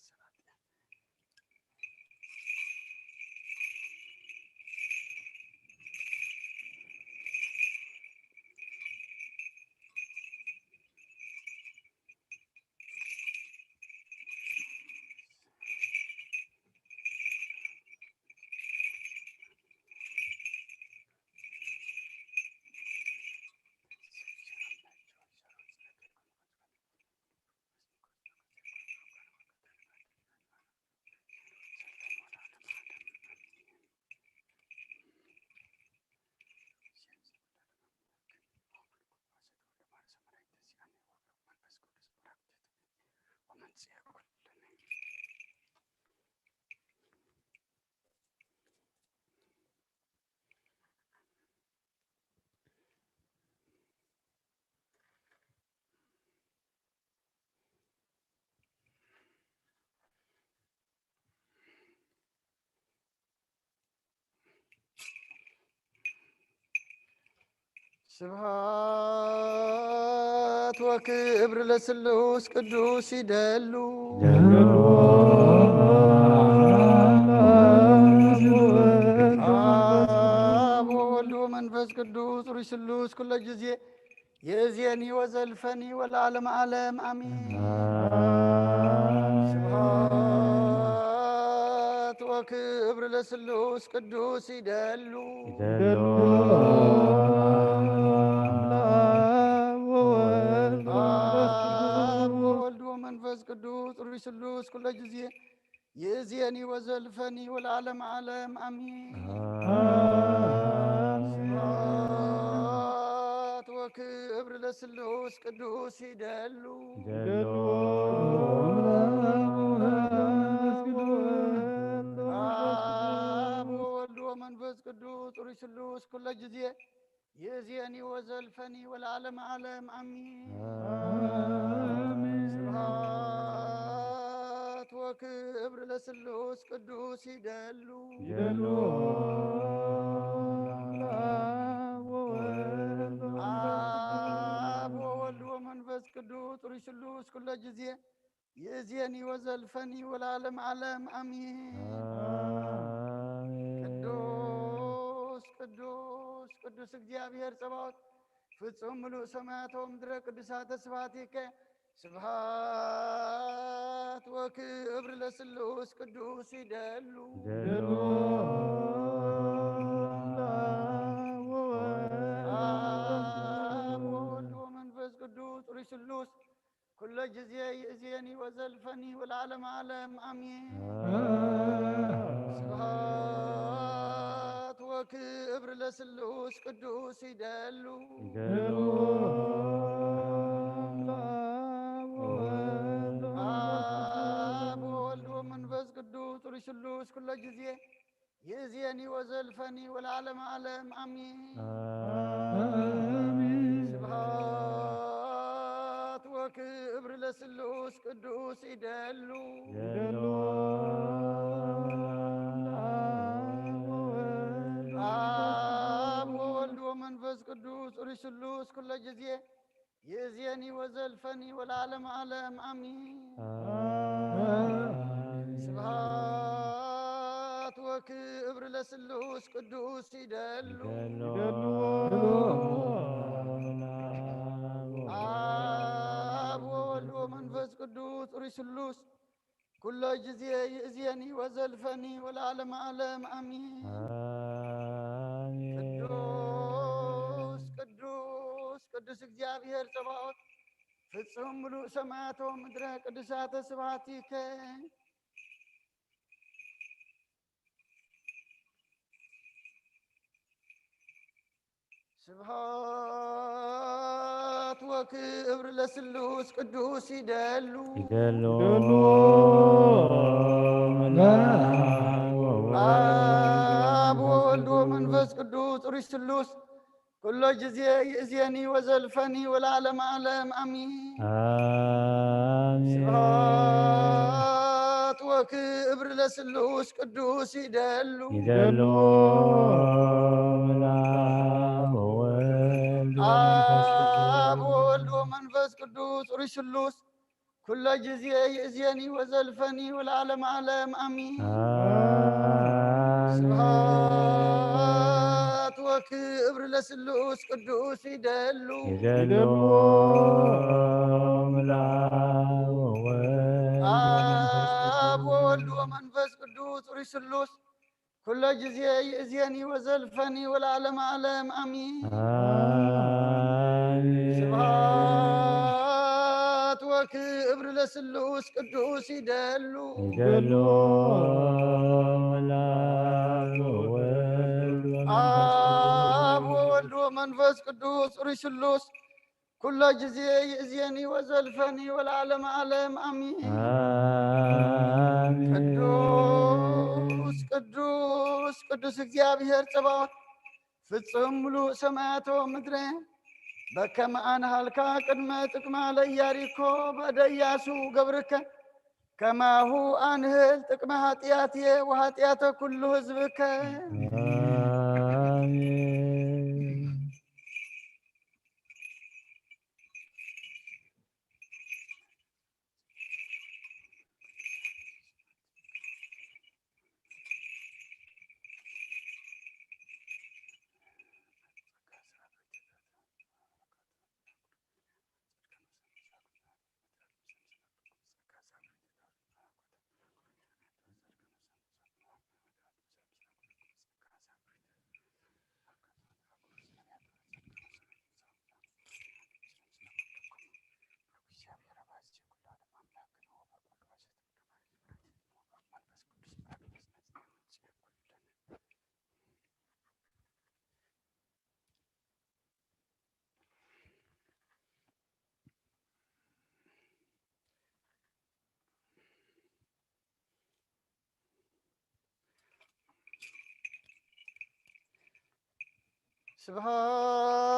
ስብሐት ወክብር ለስሉስ ቅዱስ ይደሉ። አብ ወወልድ ወመንፈስ ቅዱስ ሩይ ስሉስ ኩለ ጊዜ የእዜኒ ወዘልፈኒ ወለዓለመ ዓለም አሚን። ስብሐት ወክብር ለስሉስ ቅዱስ ይደሉ። ይደሉ። አብ ወወልድ ወመንፈስ ቅዱስ ሩይ ስሉስ ኩለ ጊዜ የእዜኒ ወዘልፈኒ ወለዓለመ ዓለም አሚን። ስብሐት ወክብር ለስሉስ ቅዱስ ይደሉ። ይደሉ። አብ ወወልድ ወመንፈስ ቅዱስ ሩይ ስሉስ ኩለ ጊዜ የእዜኒ ወዘልፈኒ ወለዓለመ ዓለም አሚን። ስብሐት ወክብር ለስሉስ ቅዱስ ይደሉ። ይደሉ። አብ ወወልድ ወመንፈስ ቅዱስ ሩይ ስሉስ ኩለ ጊዜ የእዜኒ ወዘልፈኒ ወለዓለመ ዓለም አሚን። ቅዱስ ቅዱስ ቅዱስ እግዚአብሔር ጸባኦት ፍጹም ምሉእ ሰማያት ወምድረ ቅዱሳተ ስብሐቲከ። ስብሐት ወክብር ለስሉስ ቅዱስ ይደሉ። ይደሉ። አብ ወወልድ ወመንፈስ ቅዱስ ሩይ ስሉስ ኩለ ጊዜ ይእዜኒ ወዘልፈኒ ወለዓለመ ዓለም ኣሜን። ስብሐት ወክብር ለስሉስ ቅዱስ ይደሉ። ይደሉ። አብ ወወልድ ወመንፈስ ቅዱስ ርሱሉስ ኩሎ ጊዜ ይእዜኒ ወዘልፈኒ ወለዓለመ ዓለም ኣሜን። አሜን። ስብሐት ወክብር ለስሉስ ቅዱስ ይደሉ። ይደሉ። አብ ወወልድ ወመንፈስ ቅዱስ ርሱሉስ ኩሎ ጊዜ ይእዜኒ ወዘልፈኒ ወለዓለመ ዓለም ኣሜን። አሜን። ስብሐት ወክብር ለስሉስ ቅዱስ ይደሉ። ይደሉ። አብ ወወልድ ወመንፈስ ቅዱስ ርሱሉስ ኩሎ ጊዜ ይእዜኒ ወዘልፈኒ ወለዓለመ ዓለም ኣሜን። አሜን። ቅዱስ ቅዱስ ቅዱስ እግዚኣብሔር ጸባኦት ፍጹም ምሉእ ሰማያት ወምድረ ቅዱሳተ ስብሐቲከ። ስብሐት ወክብር ለስሉስ ቅዱስ ይደሉ። ይደሉ። ይደሉ። አብ ወወልድ ወመንፈስ ቅዱስ ርሱሉስ ኩሎ ጊዜ ይእዜኒ ወዘልፈኒ ወለዓለመ ዓለም ኣሜን። አሜን። ስብሐት ወክብር ለስሉስ ቅዱስ ይደሉ። ይደሉ። አብ ወወልድ ወመንፈስ ቅዱስ። አብ ወወልድ ወመንፈስ ቅዱስ ርሱሉስ ኩሎ ጊዜ ይእዜኒ ወዘልፈኒ ወለዓለመ ዓለም ኣሜን። አሜን። ስብሐት ወክብር ለስሉስ ቅዱስ ይደሉ። ይደሉ። አብ ወወልድ ወመንፈስ ቅዱስ ርሱሉስ ኩሎ ጊዜ ይእዜኒ ወዘልፈኒ ወለዓለመ ዓለም ኣሜን። አሜን። ስብሐት ወክብር ለስሉስ ቅዱስ ይደሉ። ይደሉ። አብ ወወልድ ወመንፈስ ቅዱስ። አብ ወወልድ ወመንፈስ ቅዱስ ርሱሉስ ኩሎ ጊዜ ይእዜኒ ወዘልፈኒ ወለዓለመ ዓለም ኣሜን። አሜን። ቅዱስ ቅዱስ ቅዱስ እግዚኣብሔር ጸባኦት ፍጹም ምሉእ ሰማያት ወምድረ በከመ ኣንሃልካ ቅድመ ጥቅማ ለኢያሪኮ በእደ ኢያሱ ገብርከ ከማሁ ኣንህል ጥቅመ ኃጢአትየ ወኃጢአተ ኩሉ ህዝብከ። አሜን።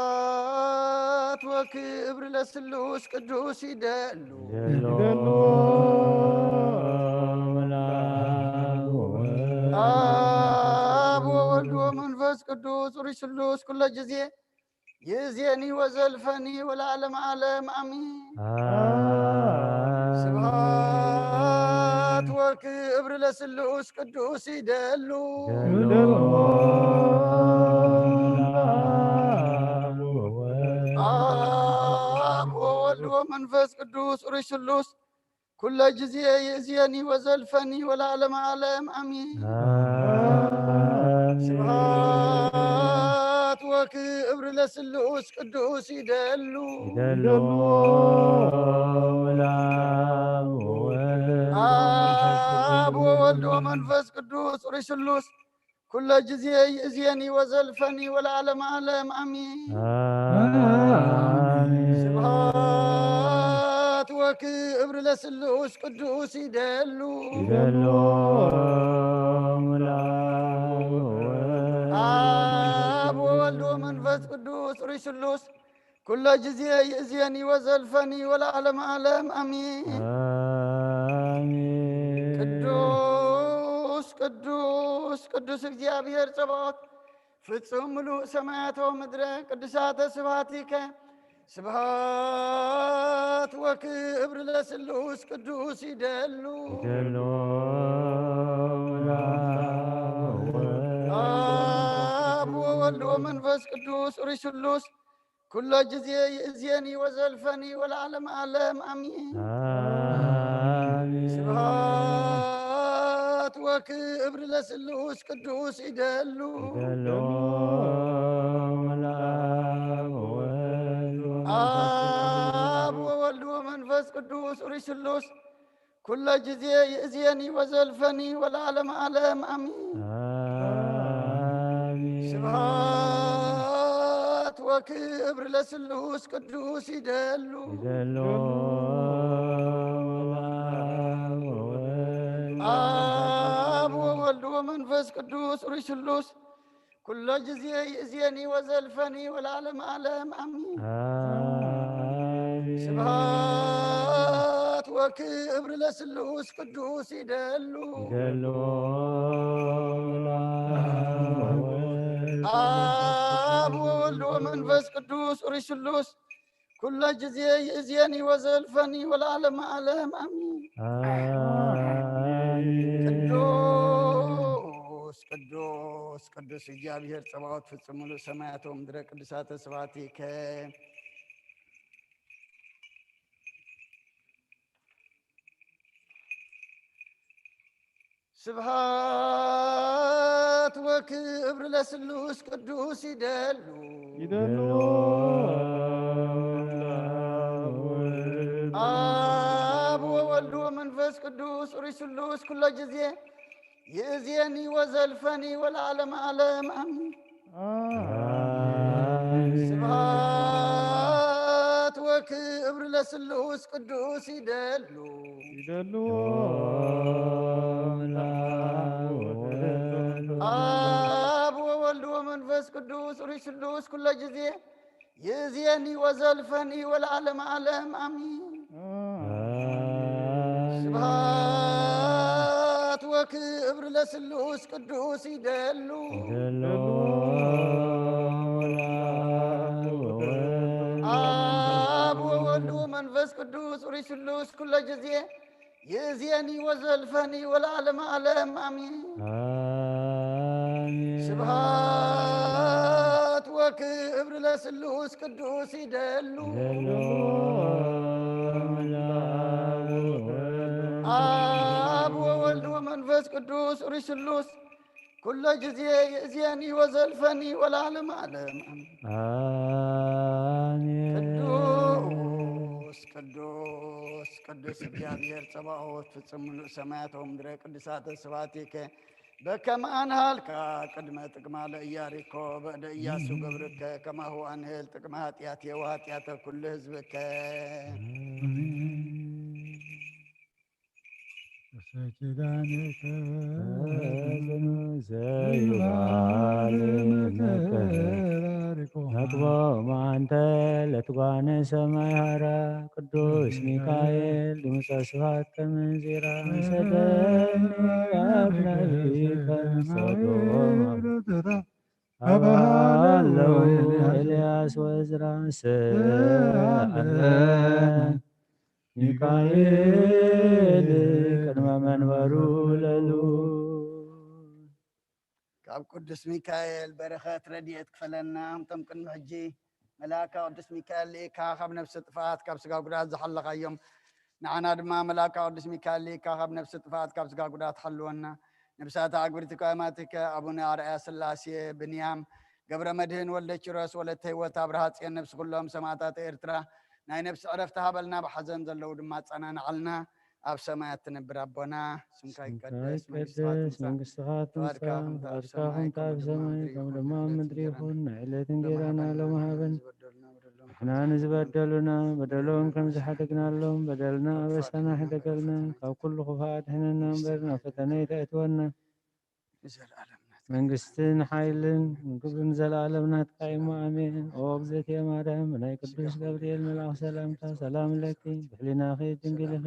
ስብሐት ወክብር ለስሉስ ቅዱስ ይደሉ። ይደሉ። አብ ወወልድ ወመንፈስ ቅዱስ ሩይ ስሉስ ኩሎ ጊዜ ይእዜኒ ወዘልፈኒ ወለዓለመ ዓለም ኣሜን። አሜን። ስብሐት ወክብር ለስሉስ ቅዱስ ይደሉ። ይደሉ። አብ ወወልድ ወመንፈስ ቅዱስ ሩይ ስሉስ ኩሎ ጊዜ ይእዜኒ ወዘልፈኒ ወለዓለመ ዓለም ኣሜን። አሜን። ስብሐት ወክብር ለስሉስ ቅዱስ ይደሉ። ይደሉ ለአብ ወወልድ አብ ወወልድ ወመንፈስ ቅዱስ ሩይ ስሉስ ኩለ ጊዜ ይእዜኒ ወዘልፈኒ ወለዓለመ ዓለም አሚን። አሜን። ስብሐት ወክብር ለስሉስ ቅዱስ ይደሉ። ይደሉ ለአብ ወወልድ አብ ወወልድ ወመንፈስ ቅዱስ ሩይ ስሉስ ኩለ ጊዜ ይእዜኒ ወዘልፈኒ ወለዓለመ ዓለም አሚን። አሜን። ቅዱስ ቅዱስ ቅዱስ እግዚኣብሔር ጸባኦት ፍጹም ምሉእ ሰማያት ወምድረ ቅዱሳተ ስብሐቲከ ስብሐት ወክብር ለስሉስ ቅዱስ ይደሉ። ይደሉ ለአብ ወወልድ አብ ወወልድ ወመንፈስ ቅዱስ ሩይ ስሉስ ኩለ ጊዜ ይእዜኒ ወዘልፈኒ ወለዓለመ ዓለም አሚን። አሜን። ስብሐት ወክብር ለስሉስ ቅዱስ ይደሉ። ይደሉ ለአብ ወወልድ አብ ወወልድ ወመንፈስ ቅዱስ ሩይ ስሉስ ኩለ ጊዜ ይእዜኒ ወዘልፈኒ ወለዓለመ ዓለም አሚን። አሜን። ስብሐት ወክብር ለስሉስ ቅዱስ ይደሉ። ይደሉ ለአብ ወወልድ አብ ወወልድ ወመንፈስ ቅዱስ ሩይ ስሉስ ኩለ ጊዜ ይእዜኒ ወዘልፈኒ ወለዓለመ ዓለም አሚን። አሜን። ስብሐት ወክብር ለስሉስ ቅዱስ ይደሉ። ይደሉ ለአብ ወወልድ አብ ወወልድ ወመንፈስ ቅዱስ ሩይ ስሉስ ኩለ ጊዜ ይእዜኒ ወዘልፈኒ ወለዓለመ ዓለም አሚን። አሜን። ቅዱስ ቅዱስ ቅዱስ እግዚኣብሔር ጸባኦት ፍጹም ምሉእ ሰማያት ወምድረ ቅዱሳተ ስብሐቲከ ስብሐት ወክብር ለስሉስ ቅዱስ ይደሉ። ይደሉ አብ ወወልድ ወመንፈስ ቅዱስ ሩይ ስሉስ ኩለ ጊዜ ይእዜኒ ወዘልፈኒ ወለዓለመ ዓለም አሚን። አሜን። ስብሐት ወክብር ለስሉስ ቅዱስ ይደሉ። ይደሉ አብ ወወልድ ወመንፈስ ቅዱስ ሩይ ስሉስ ኩለ ጊዜ ይእዜኒ ወዘልፈኒ ወለዓለመ ዓለም አሚን። አሜን። ስብሐት ወክብር ለስሉስ ቅዱስ ይደሉ። ይደሉ አብ ወወልድ ወመንፈስ ቅዱስ ሩይ ስሉስ ኩለ ጊዜ ይእዜኒ ወዘልፈኒ ወለዓለመ ዓለም አሚን። አሜን። ስብሐት ወክብር ለስሉስ ቅዱስ ይደሉ። ይደሉ አብ ወወልድ ወመንፈስ ቅዱስ ሩይ ስሉስ ኩለ ጊዜ ይእዜኒ ወዘልፈኒ ወለዓለመ ዓለም አሚን። አሜን። ቅዱስ ቅዱስ ቅዱስ እግዚኣብሔር ጸባኦት ፍጹም ምሉእ ሰማያት ወምድረ ቅዱሳተ ስብሐቲከ በከመ አንሃልካ ቅድመ ጥቅማ ለኢያሪኮ በእደ ኢያሱ ገብርከ ከማሁ አንህል ጥቅመ ኃጢአቴ ወኃጢአተ ኩሉ ህዝብከ። ኪዳንከ ዘይባል መከራሪቆ ነቅቦም አንተ ለትጓነ ሰማይ ሐራ ቅዱስ ሚካኤል ድምፀ ስብሐት ከመንዚራ ሰደኒ አፍናዊከ ሶዶማ አባለው ኤልያስ ወዝራ ሰአለ ሚካኤል ቅድመ መንበሩ ለሉ ካብ ቅዱስ ሚካኤል በረኸት ረድኤት ክፈለና። እቶም ቅድሚ ሕጂ መልኣካ ቅዱስ ሚካኤል ልኢካ ካብ ነፍሲ ጥፍኣት ካብ ስጋ ጉዳት ዝሓለኻዮም ንዓና ድማ መልኣካ ቅዱስ ሚካኤል ልኢካ ካብ ነፍሲ ጥፍኣት ካብ ስጋ ጉዳት ሓልወና። ነብሳተ ኣግብርቲ ከማቲከ ኣቡነ ኣርኣያ ስላሴ ብንያም ገብረ መድህን ወልደ ኪሮስ፣ ወለተ ህይወት ኣብርሃ ጽዮን፣ ነብሲ ኩሎም ሰማእታት ኤርትራ ናይ ነብሲ ዕረፍቲ ሃበልና፣ ብሓዘን ዘለዉ ድማ ኣጸናንዓልና። ኣብ ሰማያት ትነብር ኣቦና፣ ስምካ ይቀደስ፣ መንግስትኻ ትምጻእ፣ ፍቃድካ ከምቲ ኣብ ሰማይ ከምኡ ድማ ኣብ ምድሪ ይኹን። ናይ ዕለት እንጌራና ሎሚ ሃበና። ንሕና ንዝበደሉና በደሎም ከም ዝሓደግናሎም በደልና ኣበሳና ሕደገልና፣ ካብ ኩሉ ክፉእ ኣድሕነና እምበር ናብ ፈተነ ኣይተእትወና። መንግስትን ሓይልን ክብርን ዘለኣለም ናትካ እዩ እሞ፣ ኣሜን። ኦ እግዝእትየ ማርያም፣ ብናይ ቅዱስ ገብርኤል መልኣኽ ሰላምታ ሰላም እለኪ፣ ብሕሊናኺ ድንግል ኢኺ፣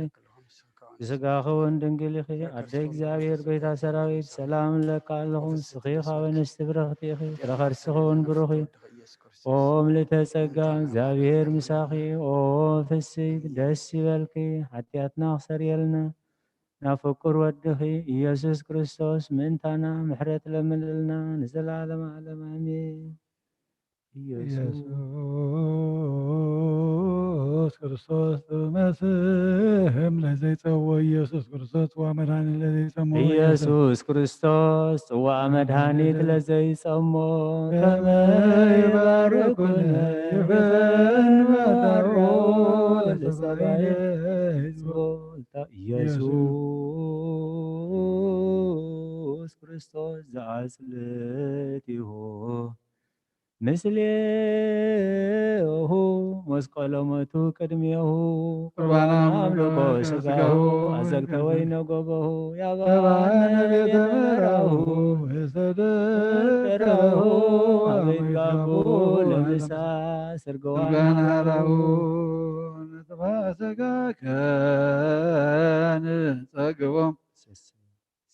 ብስጋኺ እውን ድንግል ኢኺ፣ ኣደ እግዚኣብሔር ጎይታ ሰራዊት፣ ሰላም እለካ ኣለኹ። ንስኺ ካብ ኣንስቲ ብርኽቲ ኢኺ፣ ፍረ ከርስኺ እውን ብሩኽ እዩ። ኦ ምልእተ ጸጋ፣ እግዚኣብሔር ምሳኺ፣ ኦ ፍስሕቲ ደስ ይበልኪ፣ ሓጢኣትና ክሰርየልና ናብ ፍቁር ወድኺ ኢየሱስ ክርስቶስ ምእንታና ምሕረት ለምንልና ንዘለዓለመ ዓለም ኣሜን። ኢየሱስ ኢየሱስ ክርስቶስ ጥዑመ ስም ለዘይጸውዖ፣ ኢየሱስ ክርስቶስ ጽዋ መድኃኒ ለዘይጸምኦ፣ ኢየሱስ ክርስቶስ ጽዋ መድኃኒት ለዘይጸምኦ፣ ከመ ይባርኩነ ይፈን መጣሮ ለሰማየ ህዝቦ። ኢየሱስ ክርስቶስ ዘአጽልቲሁ ምስሌሁ መስቀሎ ሞቱ ቅድሜሁ፣ ቁርባናም ቁርባናም ንጎ ንጎ ስጋሁ ስጋሁ፣ አዘግተ ወይነ ጎበሁ፣ ያባነ ያባነ ቤተ ቤተ መራሁ መራሁ፣ ወሰደረሁ ወሰደረሁ አቤት ጋቡ አቤት ጋቡ ለምሳ ስርገዋን ስርገዋን ሀራሁ። ሀራሁ። ንጥፋ ስጋከ ንጸግቦ።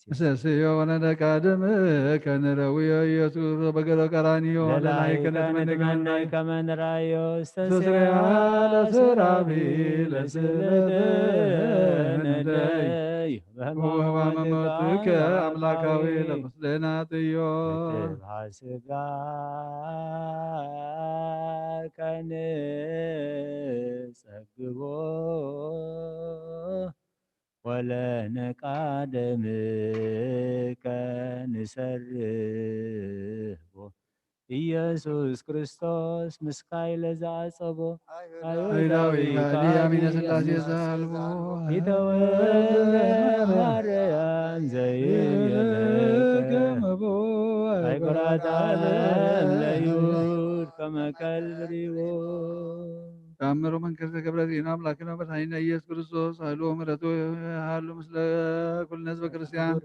ሰስዮ ወነደቃድም ከንረውዮ ኢየሱስ በገሎ ቀራንዮ ለላይ ለላይ ከነትመንገና ከነትመንገና ከመንራዮ ስተስሪያ ስተስሪያ ለሰራቢ ለስለተ ለስለተ ነደይ ነደይ ወህማመ ሞትከ አምላካዊ ለምስሌና ጥዮ። ስጋ ከንጸግቦ ወለነቃደምከ ንሰርቦ። ኢየሱስ ክርስቶስ ምስካይ ለዘአጸቦ አይሁዳዊ አይሁዳዊ ካሊ ካሊ አሚነ ሥላሴ ዘአልቦ ይተወልደ ማርያም ዘይየለከ ገመቦ አይጉራት ዓለም ለይሁድ ከመ ከልብ ሪቦ። ተአምሩ መንክር ተገብረ ዜና አምላክነ መድኃኒነ ኢየሱስ ክርስቶስ ኃይሉ ምሕረቱ ያሃሉ ምስለ ኩልነ ህዝበ ክርስቲያን።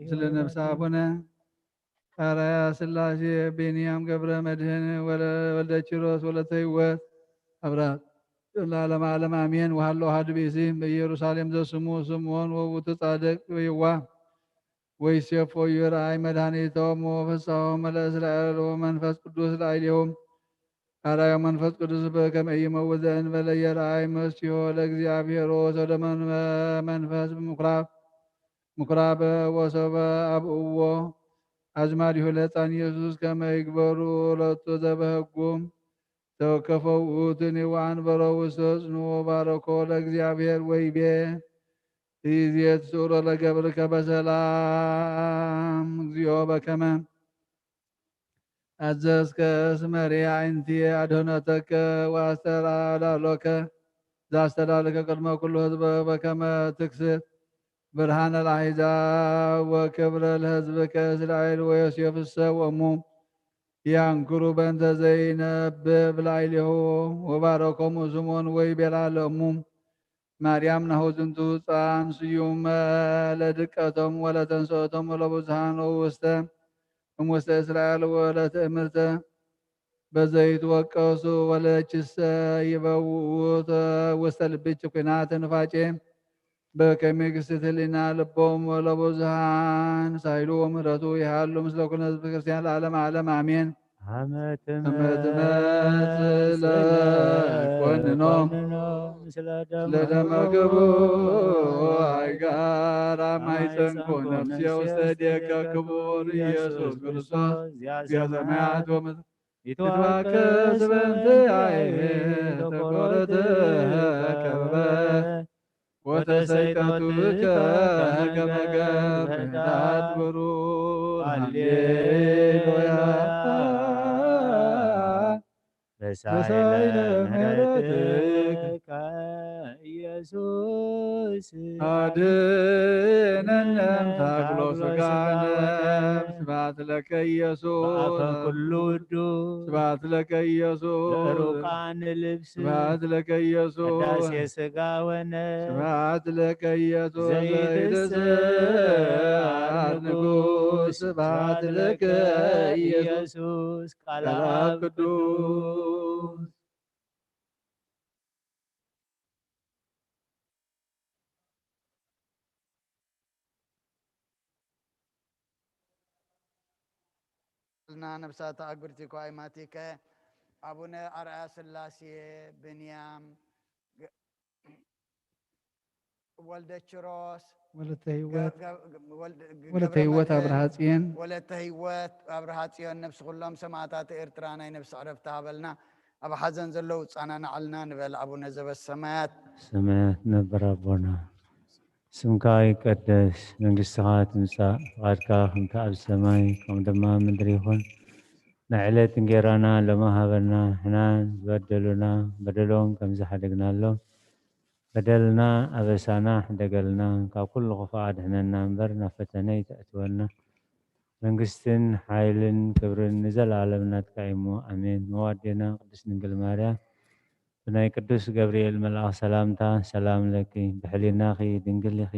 ምስለ ነብሰ አቡነ አራያ ሥላሴ ቢንያም ገብረ መድህን ወለ-፣ ወልደ ኪሮስ ወለተ ህይወት አብራት ለዓለመ ዓለም አሜን። ወሃሎ አሐዱ ብእሲ በኢየሩሳሌም ዘስሙ ስምዖን ወውቱ ጻድቅ የዋህ ወይሴፎ ይርአይ መድኃኒቶም ወፍስሖም ለእስራኤል ወመንፈስ ቅዱስ ላዕሌሆም። አርአዮ መንፈስ ቅዱስ በከመ ኢይመውት ዘእንበለ የርአይ መስዮ ለእግዚአብሔር ወሰደመ መንፈስ ምኩራብ ምኩራብ ወሶበ አብእዎ አዝማዲሁ ለሕፃን ኢየሱስ ከመ ይግበሩ ሎቱ ዘበህጉም ተወከፈው ውእቱኒ ወአንበሮ ውስተ ጽኑ ወባረኮ ለእግዚአብሔር ወይቤ ይዜ ትስእሎ ለገብርከ በሰላም እግዚኦ በከመ አዘዝከ እስመ ርያ አዕይንትየ አድህኖተከ ወአስተርአያ አዳሎከ ዘአስተዳለከ ቅድመ ኩሉ ህዝብ በከመ ትክስት ብርሃነ ለአሕዛብ ወክብረ ለህዝብከ እስራኤል ወዮሴፍሰ ወእሙ ያንክሩ በእንተ ዘይነብብ ላዕሌሁ ወባረኮሙ ስምዖን ወይቤላ ለእሙ ማርያም ናሁ ዝንቱ ህፃን ስዩም ለድቀቶም ወለተንስኦቶም ወለብዙሃን ውስተ እሙስተ እስራኤል ወለትእምርተ በዘይትወቀሱ ወለችሰ ይበውኡ ውስተ ልብች ኩናት ንፋቄ በከመ ይክስት ህሊና ልቦም ወለብዙሃን ሳይሉ ወምህረቱ ይሃሉ ምስለ ኩነ ህዝብ ክርስቲያን ለዓለም ዓለም አሜን። አመ ትመጽእ ለኮንኖም ለደመ ክቡር አይጋር አማይፀንኩ ነፍሴ ውስተ ዴከ ክቡር ኢየሱስ ክርስቶስ ዚአ ሰማያት ወምድር ይትዋከስ በእንትያየ ተቆረተ ከበ ወተሰይጠቱ ከመ ገብ ህዳት ብሩር። ሃሌሉያ። ተሳይለ ምሕረትከ ኢየሱስ፣ አድነነ እምታግሎ ስጋነ። ስብሐት ለከ ኢየሱስ። በአፈ ኩሉ ውዱ። ስብሐት ለከ ኢየሱስ። ለዕሩቃን ልብስ። ስብሐት ለከ ኢየሱስ። ቅዳሴ ስጋ ወነ። ስብሐት ለከ ኢየሱስ ዘይትስዓር ዘይትስዓር ንጉሥ። ንጉሥ። ስብሐት ለከ ኢየሱስ። ቃል አብ ቅዱስ። ልና ነብሳት ኣጉርቲ ኳይ ማቲከ፣ ኣቡነ ኣርኣያ ስላሴ፣ ብንያም፣ ገ-፣ ወልደ ችሮስ፣ ወለተ ህይወት፣ ገ-፣ ገ-፣ ወልደ፣ ገ-፣ ወለተ ገብረ ህይወት መድህን፣ ኣብርሃ ጽዮን። ወለተ ህይወት ኣብርሃ ጽዮን፣ ነብሲ ኩሎም ሰማዕታት ኤርትራ ናይ ነብሲ ዕረፍቲ ሃበልና። ኣብ ሓዘን ዘለዉ ጻናናዕልና ንበል ኣቡነ ዘበሰማያት። ሰማያት ነበር ኣቦና፣ ስምካ ይቀደስ፣ መንግስትኻ ትምጻእ፣ ፍቓድካ ከምቲ ኣብ ሰማይ ከምኡ ድማ ኣብ ምድሪ ይኹን። ናይ ዕለት እንጌራና ሎሚ ሃበና፣ ሕናን ዝበደሉና በደሎም ከም ዝሓደግናሎም በደልና ኣበሳና ሕደገልና፣ ካብ ኩሉ ክፉእ ኣድሕነና እምበር ናብ ፈተነ ይተእትወና። መንግስትን ሓይልን ክብርን ንዘለኣለም ናትካ እዩ እሞ፣ ኣሜን። መዋዴና ቅድስት ድንግል ማርያም ብናይ ቅዱስ ገብርኤል መልኣኽ ሰላምታ ሰላም ለኪ፣ ብሕሊናኺ ድንግል ኢኺ፣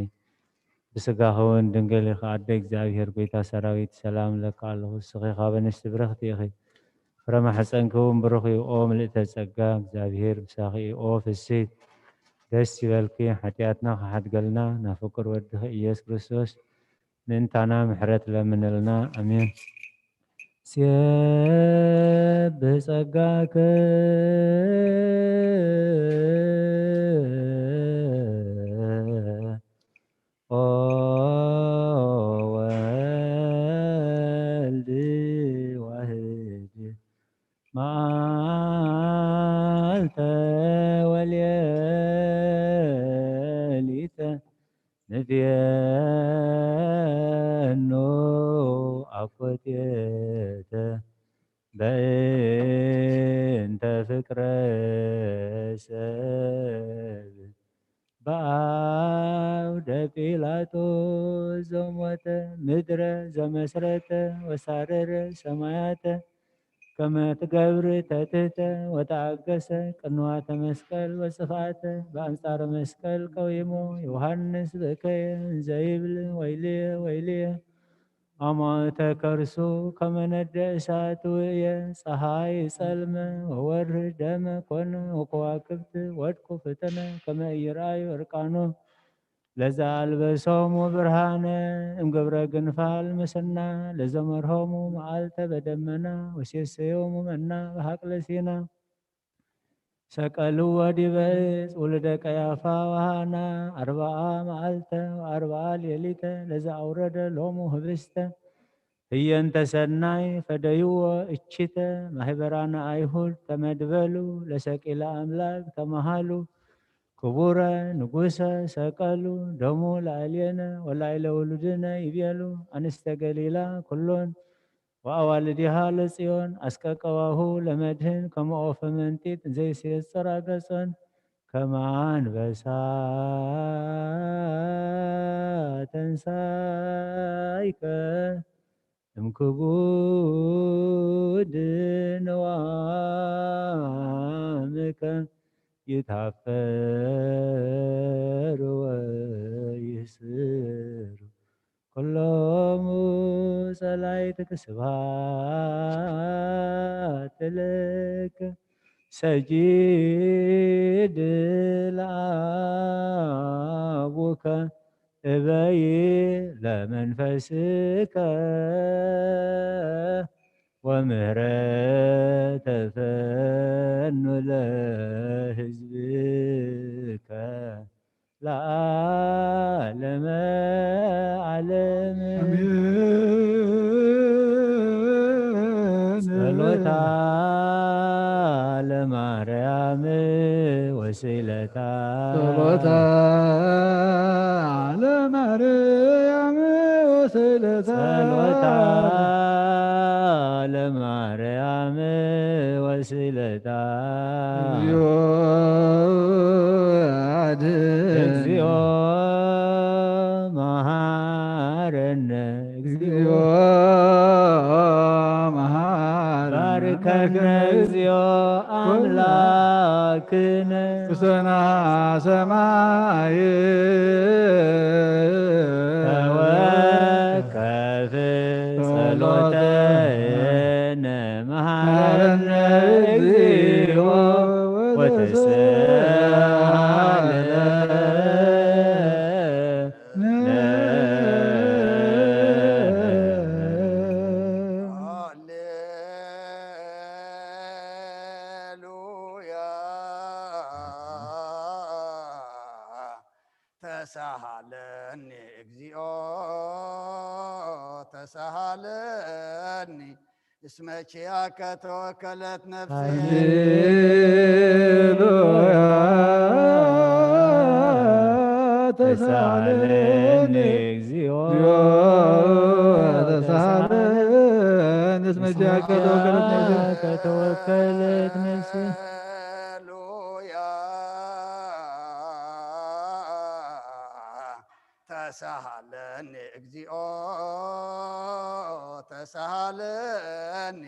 ብስጋኺ እውን ድንግል ኢኺ። ኣደ እግዚኣብሔር፣ ጎይታ ሰራዊት፣ ሰላም እለኪ ኣለኹ። እስኺ ካብ ኣንስቲ ብርኽቲ ኢኺ፣ ፍረ ማሕፀንኪ እውን ብሩኽ እዩ። ኦ ምልእተ ጸጋ፣ እግዚኣብሔር ምሳኺ እዩ። ኦ ፍስሕቲ፣ ደስ ይበልኪ፣ ሓጢኣትና ክሓድገልና ናብ ፍቁር ወድኺ ኢየሱስ ክርስቶስ ምእንታና ምሕረት ለምንልና። ኣሜን። ሴብ ብጸጋከ ኦ ወልድ ዋህድ መዓልተ ወሌሊተ ንቤኖ ኣኮቴተ በእንተ ፍቅረ ሰብ በአውደ ጲላጦስ ዘሞተ ምድረ ዘመስረተ ወሳረረ ሰማያተ ከመ ትገብር ተትህተ ወተአገሰ ቅንዋተ መስቀል ወጽፍአተ በአንጻረ መስቀል ቀዊሞ ዮሐንስ ብእከየ እንዘ ይብል ወይልየ ወይልየ አማእተ ከርሱ ከመ ነደ እሳት ውእየ ጸሓይ ጸልመ ወወርህ ደመ ኮነ ወከዋክብት ወድቁ ፍጥነ ከመ ኢይርአዩ እርቃኖ ለዘ አልበሶሙ ብርሃነ እምግብረ ግንፋል ምስና ለዘመርሆሙ መዓልተ በደመና ወሴሰዮሙ መና በሐቅለ ሲና ሰቀልዎ ዲበ እፅ ውሉደ ቀያፋ ወሃና አርብዓ መዓልተ ወአርብዓ ሌሊተ ለዘአውረደ ሎሙ ህብስተ ህየንተ ሰናይ ፈደይዎ እችተ ማህበራነ አይሁድ ተመድበሉ ለሰቂለ አምላክ ተመሃሉ ክቡረ ንጉሰ ሰቀሉ ደሙ ለአልየነ ወላይለ ውሉድነ ይቤሉ አንስተ ገሊላ ኩሎን ወአዋልዲሃ ለጽዮን አስቀቀዋሁ ለመድህን ከመ ኦፈ መንጢት ዘይሴጽር አገጾን ከመ አንበሳ ተንሳይከ እምክቡድ ንዋምከ ይትሃፈሩ ወይስሩ ኩሎሙ ጸላእትከ ስብሐት ለከ ሰጊድ ለአቡከ እበይ ለመንፈስከ ወምህረተ ፈኑ ለህዝብከ ለዓለመ ዓለም። አሜን። ጸሎታ ለማርያም ወስእለታ። ጸሎታ ለማርያም ወስእለታ። ጸሎታ ለማርያም ወስለታ። እግዚኦ አድን። እግዚኦ መሃረነ። እግዚኦ መሃረነ። ባርከነ እግዚኦ አምላክነ። ውሰና ሰማይ። ተወከፍ ጸሎተነ። መሃረነ እግዚኦ ወተስሃለ። ሃሌሉያ። ተሳሃለኒ እግዚኦ ተሳሃለኒ። እስመ ኪያከ ተወከለት ነፍሲ። ሃሌሉያ። ተሳሃለኒ እግዚኦ። ተሳሃለኒ እስመ ኪያከ ተወከለት ነፍሲ። ተወከለት ነፍሲ። ሃሌሉያ። ተሳሃለኒ እግዚኦ ተሳሃለኒ።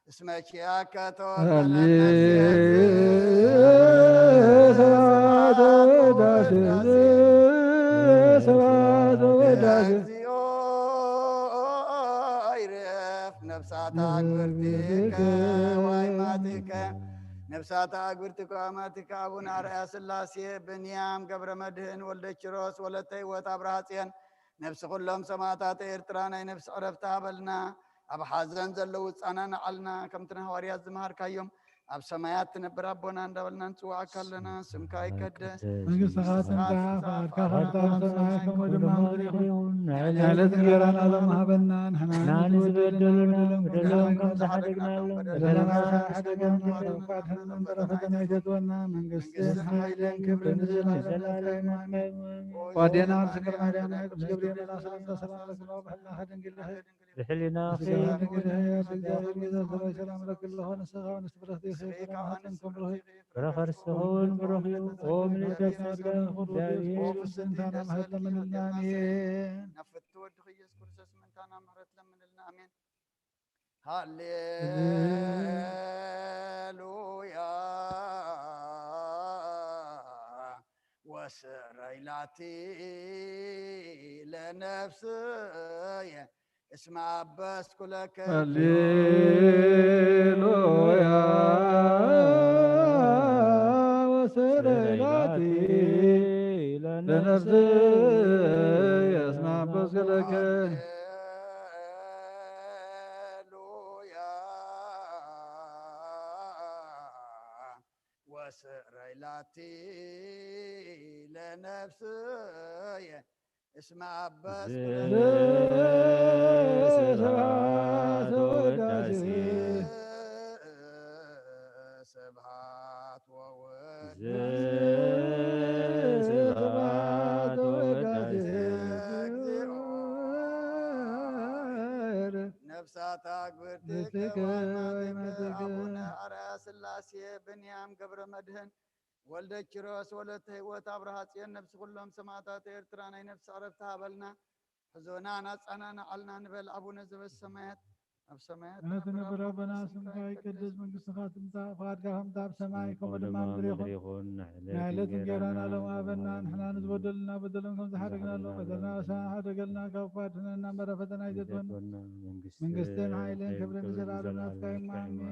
እስመ ኪያከ ተወከለት ነፍሲ። ስብሐት ወውዳሴ፣ ስብሐት ወውዳሴ። እግዚኦ ይርፍ ነፍሳት አግብርቲከ ወአማቲከ። ነፍሳት አግብርቲከ ወአማቲከ አቡነ አርአያ ሥላሴ፣ ብንያም ገብረ መድህን፣ ወልደ ኪሮስ፣ ወለተ ህይወት፣ አብርሃ ጽዮን፣ ነፍሲ ኩሎም ሰማዕታት ኤርትራ ናይ ነፍሲ ዕረፍቲ ሃበልና። ኣብ ሓዘን ዘለዉ ጻናንዓልና፣ ከምቲ ንሃዋርያት ዝመሃርካዮም፣ ኣብ ሰማያት ትነብር ኣቦና እንዳበልና ንጽውዓካ ኣለና። ስምካ ይቀደስ። መንግስትኻ ትምጻእ፣ ፍቓድካ ከምቲ ኣብ ሰማይ ከምኡ ድማ ኣብ ምድሪ ይኹን። ዕለት እንጀራና ሎሚ ሃበና፣ ንሕና ንዝበደሉና በደሎም ከም ዝሓደግናሎም በደልና ሓደገና፣ ካብ ክፉ ኣድሕነና፣ እምበር ፈተና ኣይተእትወና። መንግስትን ሓይልን ክብርን ንዘለኣለም። ኣዴና ቅድስት ድንግል ማርያም፣ ናይ ቅዱስ ገብርኤል መልኣክ ሰላምታ ሰላም ለኪ፣ ብሕልናኺ ድንግል ኢኺ። ብሕልናኺ ድንግል ኢኺ፣ ኣቲ እግዚኣብሔር ጌታ ሰራዊት ሰላም ለኪ ኣለኹ። ንስኻ ንስፍረቲ ኢኺ፣ ፍረ ማህፀንኪ እውን ብሩኽ እዩ። ፍረ ከርስኺ እውን ብሩኽ እዩ። ኦ ምልዕተ ጸጋ፣ እግዚኣብሔር ምሳኺ። ምንታና ምሕረት ለምንልና፣ ኣሜን። ናብ ፍትው ወድኺ ኢየሱስ ክርስቶስ ምንታና ምሕረት ለምንልና፣ ኣሜን። ሃሌሉያ። ወስረይ ላቲ ለነፍስየ እስመ አበስኩ ለከ። ሃሌሉያ። ወስረይ ላቲ ለነፍስየ እስመ አበስኩ ለከ። ሃሌሉያ። ወስረይ ላቲ ለነፍስየ እስመ አበስኩ ለከ። ስብሐት ወውዳሴ። ስብሐት ወውዳሴ። ስብሐት ወውዳሴ። እግዚኦ። ነፍሳት አግብርቲከ ወአማቲከ አቡነ አርአያ ሥላሴ፣ ብንያም ገብረ መድህን፣ ወልደ ኪሮስ፣ ወለተ ህይወት፣ አብርሃ ጽዮን፣ ነፍሲ ኩሎም ሰማዕታት ኤርትራ ናይ ነፍሲ ዕረፍቲ ሃበልና። ሕዞና ናጻና ንዓልና ንበል። አቡነ ዘበሰማያት፣ ኣብ ሰማያት እነትነብር ኣቦና፣ ስምካ ይቀደስ፣ መንግስትኻ ትምጻእ፣ ፍቓድካ ከምቲ ኣብ ሰማይ ከምኡ ድማ ኣብ ምድሪ ይኹን። ናይ ዕለት እንጀራና ሎሚ ሃበና፣ ንሕና ንዝበደሉና በደሎም ከም ዝሓደግናሎም በደልና ንስኻ ሓደገልና፣ ካብ ክፉ ኣድሕነና፣ እምበር ፈተና ኣይተእትወና። መንግስትን ሓይልን ክብርን ንዘለኣለም ናትካ እዩ፣ ኣሜን።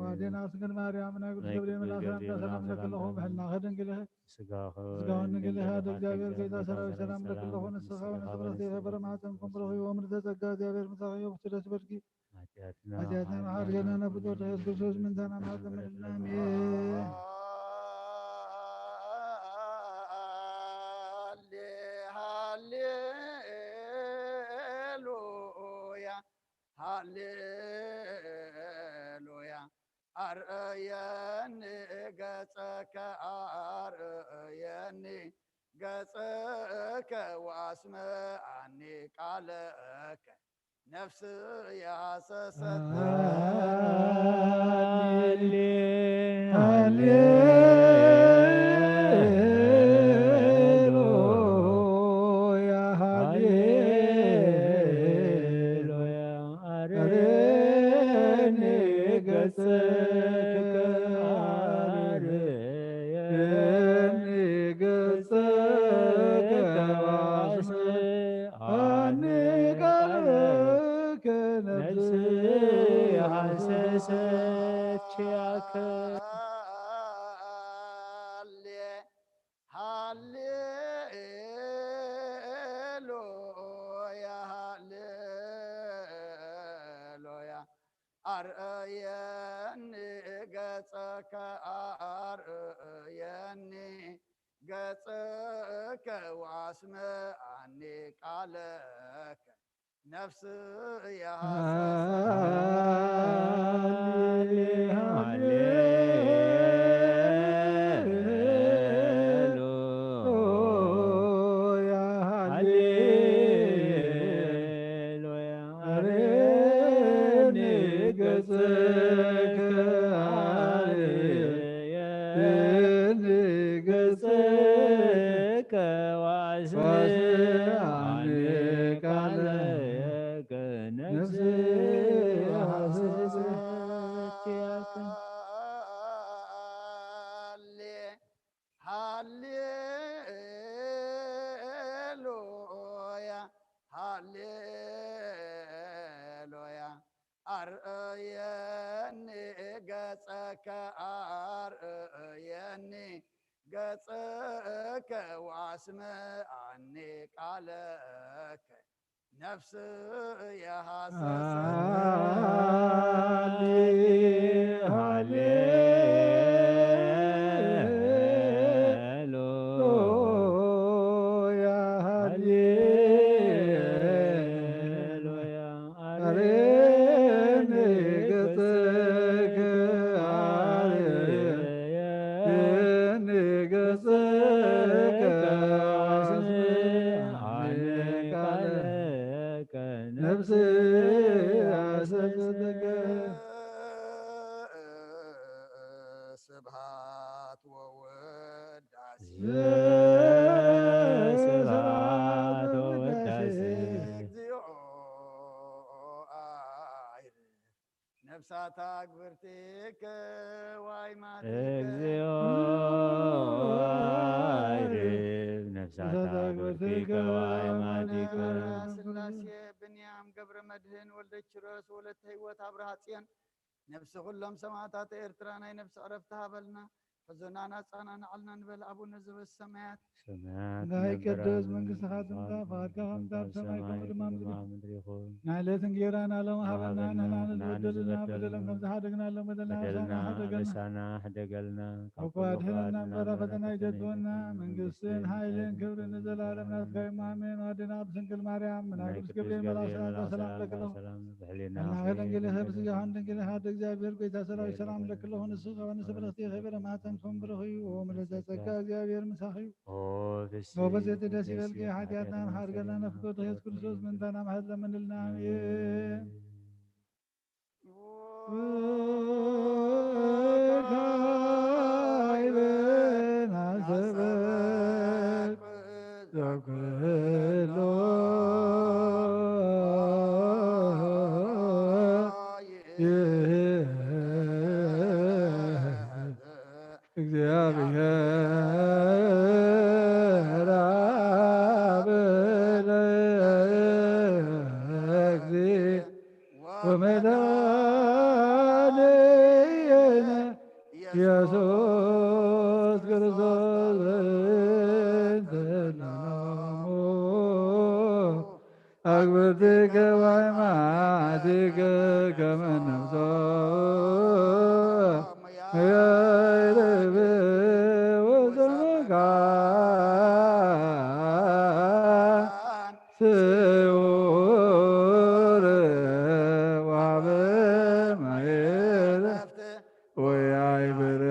ኣዴና ቅድስት ድንግል ማርያም፣ ናይ ቅዱስ ገብርኤል መልኣክ ሰላምታ ሰላም ለኪ ኣለኹ፣ ብሕልናኺ ድንግል ኢኺ፣ ስጋውን ድንግል ኢኻ፣ ኣደ እግዚኣብሔር ጌታ ሰራዊት ሰላም ለኪ ኣለኹ፣ ንስኻ ንስፍረቲ ኢኺ፣ ፍረ ማህፀንኩም ብሩኽ እዩ፣ ምልዕተ ጸጋ እግዚኣብሔር ምሳኺ እዩ፣ ብርክቲ ደስ ይበልኪ። ሓጢኣትና ሓጢኣትና መሓር ገና ናብ ፍጥረት ኢየሱስ ክርስቶስ ምንታና መሓር ገመልና፣ ኣሜን። ሃሌ-፣ ሃሌሉያ፣ ሃሌሉያ። አርእየኒ ገጸከ፣ አርእየኒ ገጸከ፣ ወአስምዓኒ ቃለከ። ነፍስ የሃሰሰት። ሃሌሉያ፣ ሃሌሉያ፣ አርኒ ገጽከ፣ አርኒ ገጽከ፣ አኒ ቃልከ፣ ነፍስ የሃሰሰት ያከ። ሃሌሉያ፣ ሃሌሉያ፣ አርእየኒ ገጸከ፣ አርእየኒ ገጸከ፣ ወአስምዓኒ ቃለከ፣ ነፍስ የሃሰሰት። ሃሌሉያ፣ ሃሌሉያ፣ አርኒ ገጽከ፣ አርኒ ገጽከ፣ ወአስምዓኒ ቃለከ፣ ነፍስ የሃሰሰት ያከ። ሃሌሉያ፣ ሃሌሉያ፣ አርእየኒ ገጸከ፣ አርእየኒ ገጸከ፣ ወአስምዓኒ ቃለከ፣ ነፍስ የሃሰሰት። ሃሌሉያ፣ ሃሌሉያ፣ አርኒ ገጸከ፣ አርኒ ገጸከ፣ አስምዓኒ ቃለከ፣ ነፍስ የሃሰሰት። ስብሐት ወውዳሴ። ስብሐት ወውዳሴ። እግዚኦ አይርፍ ነፍሳታ ግብርቲከ ወአይማቲከ። እግዚኦ አይርፍ ነፍሳታ ግብርቲከ ወአይማቲከ። ስላሴ ብንያም ገብረ መድህን ወልደ ኪሮስ ወለተ ህይወት ኣብርሃ ጽዮን ነፍሲ ኩሎም ሰማዕታት ኤርትራ ናይ ነፍሲ ዕረፍቲ ሃበልና። ሕዞና ናጻና ንዓልና ንበል። ኣቡነ ዘበሰማያት ሰማያት ናይ ቅዱስ መንግስትኻ ትምጻእ፣ ፈቃድካ ከም ትምጻእ ብሰማይ ከምኡ ድማ ኣብ ምድሪ። ናይ ዕለት እንጌራና ሎም ሃበና፣ ንሕና ንዝበደሉና በደሎም ከም ዝሓደግናሎም በደልና ኣሳና ሓደገልና። ኣሳና ሓደገልና። ካብ ኩሉ ኣድሕነና እምበር ኣብ ፈተና ኣይተእትወና። መንግስትን ሓይልን ክብርን ንዘለዓለም ናትካ እዩ። ኣሜን። ኣዴና ቅድስት ድንግል ማርያም፣ ናይ ቅዱስ ገብርኤል መልኣክ ሰላምታ ሰላም ለክለኹ። ሰላም ብሕሊና ኣምላክ ደንግል ኢኺ፣ ብስጋኽን ድንግል ኢኻ፣ ኣደ እግዚኣብሔር ጎይታ ሰራዊት ሰላም ለክለኹ። ንስኺ ከበ ንስብረኽቲ ኢኺ፣ በረ ማህፀንኩም ብሩኽ እዩ። ኦ ምልዕተ ጸጋ እግዚኣብሔር ምሳኺ እዩ። ኦ ፍስሕቲ ኦ ፍስሕቲ ደስ ይበልኪ፣ ሓጢኣትና ሓርገልና፣ ነፍቆቱ ኢየሱስ ክርስቶስ ምንታና ምሕረት ለምንልና። ኣሜን። እግዚአብሔር አብ ለእግዚእ ወመድኃኒነ ኢየሱስ ክርስቶስ በእንተ ኖሙ አግብርቲከ ወአይማቲከ ከመ ነፍሶ ያይርብ ወዘመካ ስውር ወሀበ ማየ ወያይብር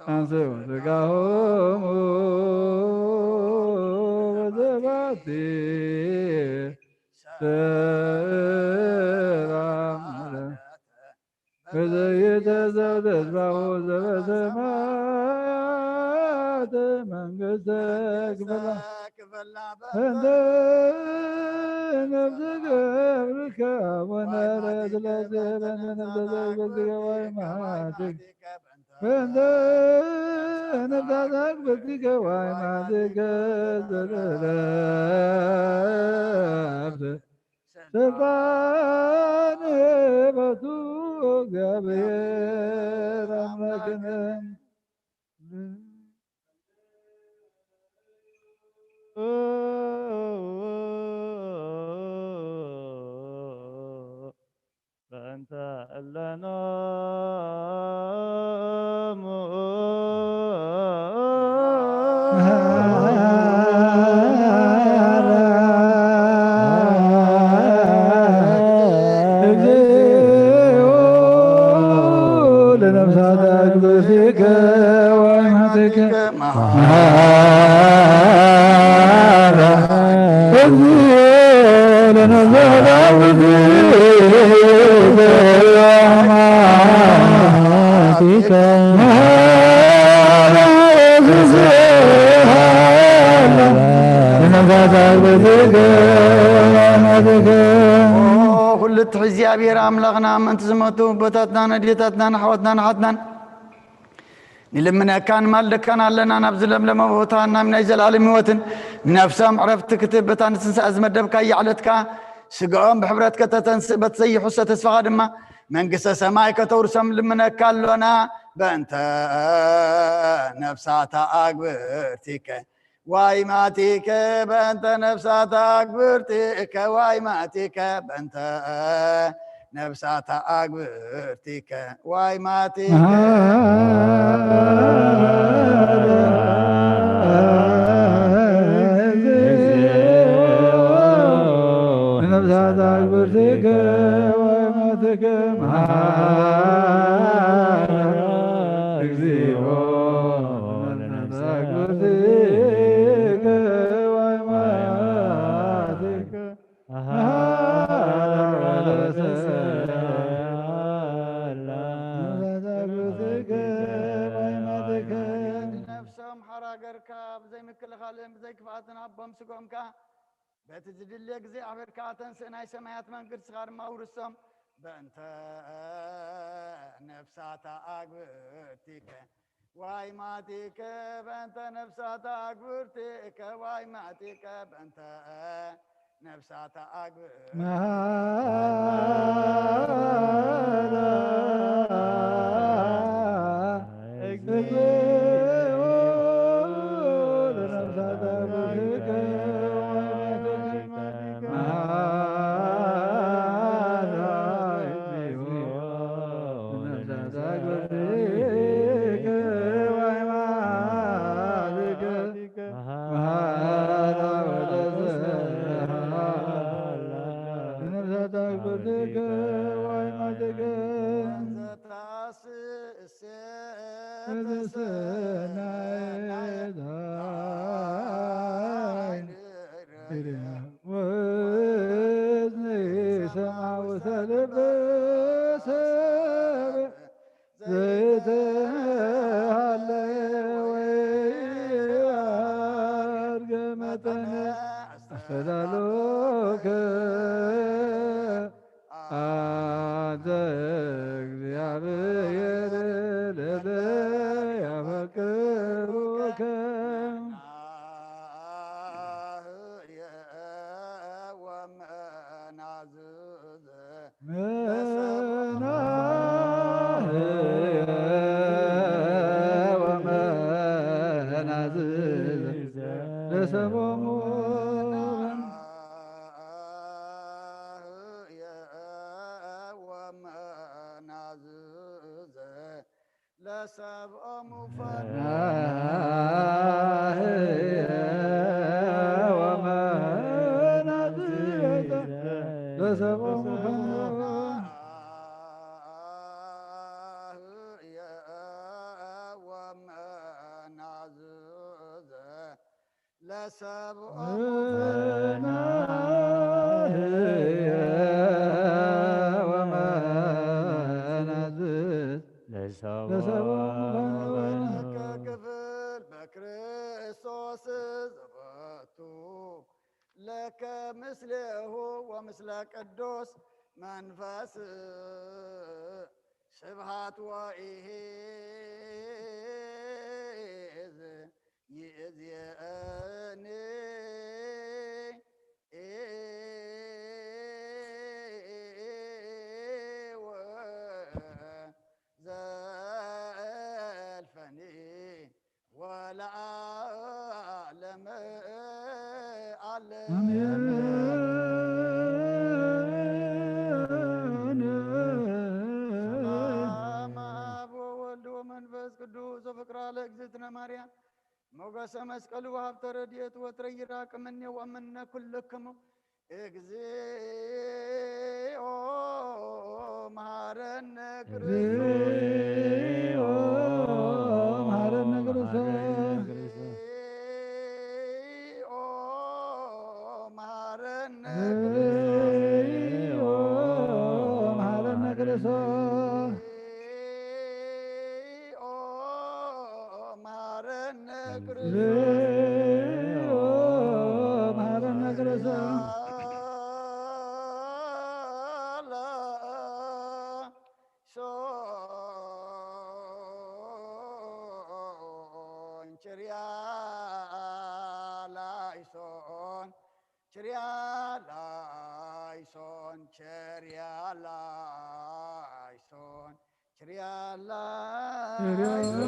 አንስኡ ስጋሆሙ ወዘባ ሰላም ለዘይተዘብደት ባሁ ዘበሰማያት መንግስተ ክፈላ እንተ ነፍስ ገብርከ ወነረት ለዘበነ ነፍስ ገብርከ ወይማትክ በእንተ ነፍሳት አክብርቲከ ወአይማቲከ ዘተረፍት ስልጣን በቱ እግዚአብሔር አምላክነ። በእንተ እለኖሙ እግዚኦ ለነፍሳት አግብርቲከ ወአይማቲከ መሐራ እግዚኦ ለነፍሳት አግብርቲከ ወአይማቲከ መሐራ እግዚኦ ለነፍሳት አግብርቲከ ወአይማቲከ። ኩሉ ትሕዚ እግዚኣብሔር ኣምላኽና ምእንቲ ዝመቱ ኣቦታትናን ኣዴታትናን ኣሕዋትናን ኣሓትናን ንልምነካን ማልደካን ኣለና። ናብዚ ለምለመ ቦታ ናብ ናይ ዘላለም ህይወትን ንነፍሶም ዕረፍቲ ክትህብ በታ ንትንሳኤ ዝመደብካያ ዕለት ከኣ ስጋኦም ብሕብረት ከተተንስእ በቲ ዘይሕሶ ተስፋኻ ድማ መንግስተ ሰማይ ከተውርሶም ልምነካ ኣሎና። በእንተ ነፍሳታ ኣግብርቲከ ዋይማቲከ በእንተ ነፍሳታ ኣግብርቲከ ዋይማቲከ በእንተ ነፍሳታ ኣግብርቲከ ዋይማቲከ ነፍሳታ ኣግብርቲከ ዋይማቲከ መሃራ እግዚኦ ነፍሶም ሓራ ገርካ ብዘይ ምክልኻልን ብዘይ ክፍኣትን ሃቦም ስግኦም ከኣ በቲ ዝድሊ እግዚኣብሔር ከኣ ተንስእ ናይ ሰማያት መንግስትኻ ድማ ኣውርሶም። በእንተ ነፍሳታ ኣግብርቲከ ዋይማቲከ በእንተ ነፍሳታ ኣግብርቲከ ዋይማቲከ በእንተ ነፍሳታ ኣግብር መሃራ እግዚኦ ለነፍሳታ አግብርቲከ ለሰብኦ መናህየ ወመናዝዝ ለሰብኦ ለሰብኦ መናዝዝ። ክፍል በክርስቶስ ዘበቱ ለከ ምስሌሁ ወምስለ ቅዱስ መንፈስ ስብሃት ወኢሂዝ ይእዜኒ ወዘልፈኒ ወለዓለመ ዓለም። ሰላም አብ ወወልድ ወመንፈስ ቅዱስ ወፍቅራ ለእግዝእትነ ማርያም ሞገሰ መስቀሉ ወሀብተ ረድኤቱ ወትረ ይራቅ እምኔ ወእምነ ኩልክሙ። እግዚኦ መሐረነ ክርስቶስ። እግዚኦ መሐረነ ክርስቶስ። እግዚኦ መሐረነ እግዚኦ መሐረነ ክርስቶስ። እግዚኦ መሐረነ ክርስቶስ። እግዚኦ መሐረነ ክርስቶስ። ላይሶን ችርያ ላይሶን ችርያ ላይሶን ችርያ ላይሶን ችርያ ላይሶን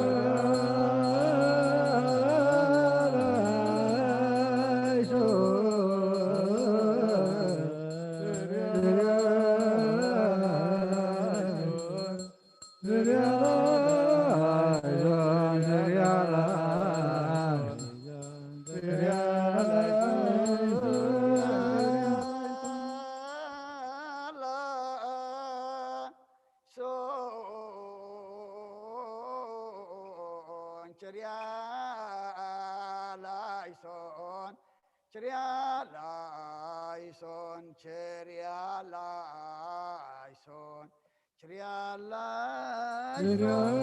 ላይሶን ችርያ ላይሶን ችርያ ላይሶን ችርያ ላይሶን ችርያ ላይሶን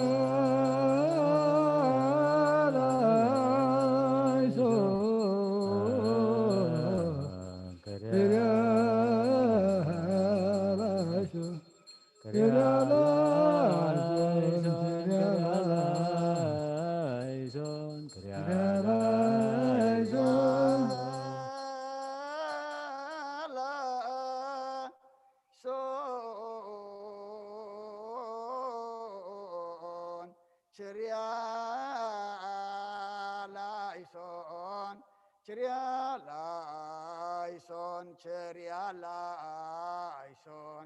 ላይሶን ችርያ ላይሶን ችርያ ላይሶን ችርያ ላይሶን ችርያ ላይሶን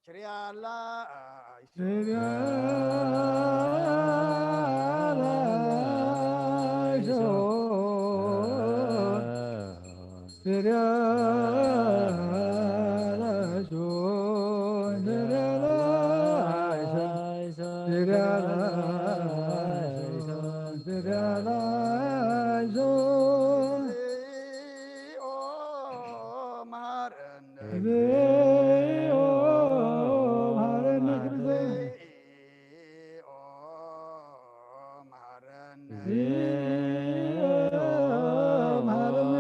ችርያ ላይሶን ችርያ ላይሶን ችርያ ላይሶን ችርያ ላይሶን ችርያ ላይሶን እግዚኦ መሐረነ እግዚኦ መሐረነ ክርስቶስ። እግዚኦ መሐረነ እግዚኦ መሐረነ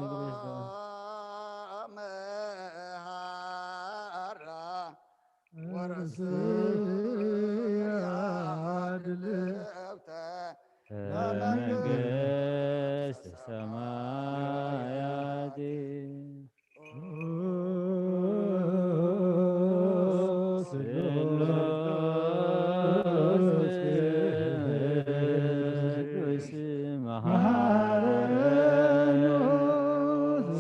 ክርስቶስ። መሐራ ወረስያ ድልውተ ለመንግስተ ሰማያት። ስሉስ ቅዱስ መሐረነ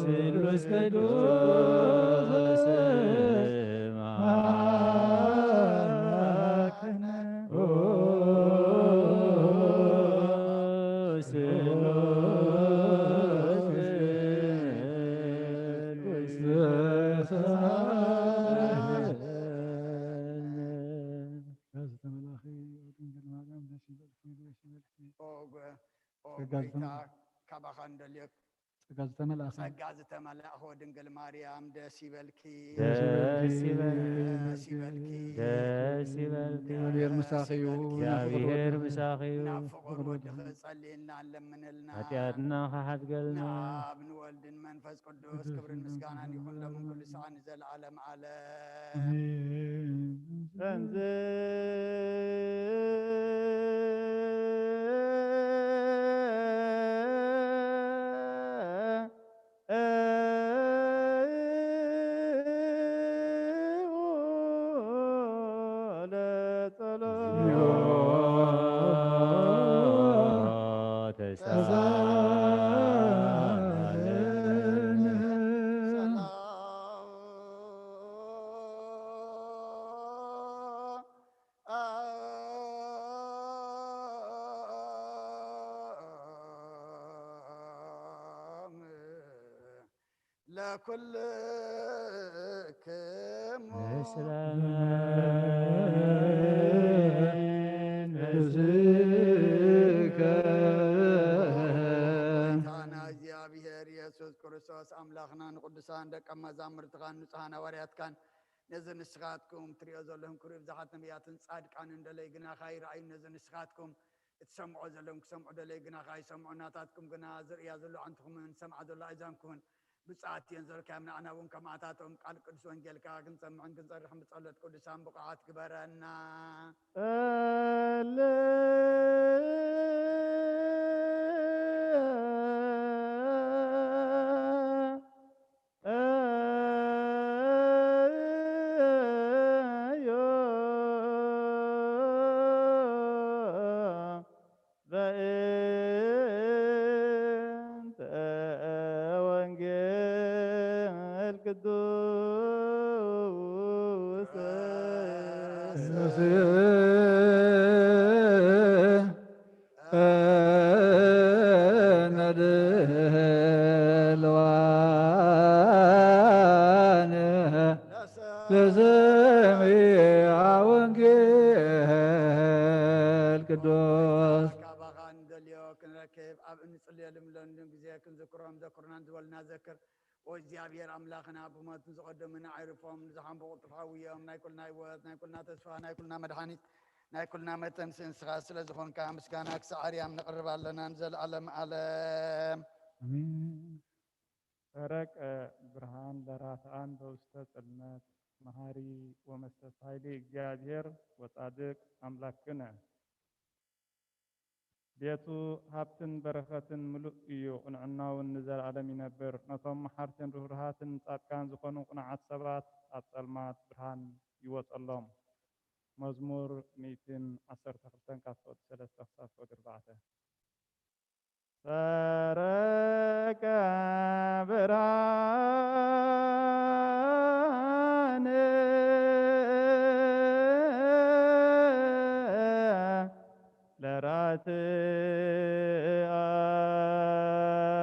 ስሉስ ቅዱስ መሐረነ ስሉስ ቅዱስ መሐረነ። ኦ ጎ- ኦ ጸጋ ጎይታ፣ ዝመልአ። ካባኻ ንደልዮ። ጸጋ ዝተመልኣኺ። ጸጋ ዝተመላእኺ ድንግል ማርያም ደስ ይበልኪ። ደስ ይበልኪ። ደስ ይበልኪ። ደስ ይበልኪ። እግዚኣብሔር ምሳኺ እዩ። እግዚኣብሔር ምሳኺ እዩ። ናብ ፍቕር ወድኺ ጸልየልና ኣለምንልና። ሓጢኣትና ክሓድገልና። ንኣብ ንወልድን መንፈስ ቅዱስ ክብርን ምስጋናን ይኹን ሎምን ኩሉ ሰዓት ንዘለዓለም ዓለም። እንዝ ለኩልክሙ። ጎይታና እግዚኣብሔር ኢየሱስ ክርስቶስ ኣምላኽና ንቅዱሳን ደቀ መዛሙርትኻን ንጹሃን ሃዋርያትካን ነዚ ንስኻትኩም ትሪኦ ዘለኹም ክብሪ ብዙሓት ነቢያትን ጻድቃንን ደለይ ግናኻ ይረኣዩ። ነዚ ንስኻትኩም እትሰምዖ ዘለኹም ክሰምዑ ደለይ ግናኻ ይሰምዑ። ናታትኩም ግና ዝርእያ ዘሎ ኣዕንትኹምን ዝሰምዓ ዘሎ ኣእዛንኩምን ብፅዓት እየን ዘልካዮም። ንዓና እውን ከማታቶም ቃል ቅዱስ ወንጌልካ ክንሰምዕን ክንሰርሕን ብጸሎት ቅዱሳን ብቑዓት ግበረና። በእንተ ወንጌል ቅዱስ ለሰሚዐ ወንጌል ቅዱስ። ካባኻ ንደልዮ ክንረክብ ኣብ እንጽልየሉ ምለሉ ግዜ ክንዝክሮም ዘክሩናን ዝበሉና ዘክር። ኦ እግዚኣብሔር ኣምላኽና፣ ብሞት ንዝቐደሙና ኣዕርፎም፣ ንዝሓንበቑ ጥፍኣዊ እዮም። ናይ ኩልና ህይወት፣ ናይ ኩልና ተስፋ፣ ናይ ኩልና መድሓኒት፣ ናይ ኩልና መጠንሲ ንስኻ ስለ ዝኾንካ ምስጋና ክሳዕ ኣርያም ነቕርብ ኣለና ንዘለኣለም ዓለም። ኣሜን። ፈረቀ ብርሃን ለራትኣን በውስተ ጽልመት መሃሪ ወመስተሳይሊ እግዚኣብሔር ወጻድቅ ኣምላክነ። ቤቱ ሃብትን በረኸትን ምሉእ እዩ፣ ቅንዕናውን ንዘለኣለም ይነብር። ነቶም መሓርትን ርህሩሃትን ጻድቃን ዝኾኑ ቅኑዓት ሰባት ኣብ ጸልማት ብርሃን ይወጸሎም። መዝሙር ሚእትን ዓሰርተ ክልተን ካብ ፍቕዲ ሰለስተ ክሳብ ፍቕዲ ኣርባዕተ። ሰረቀ ብርሃን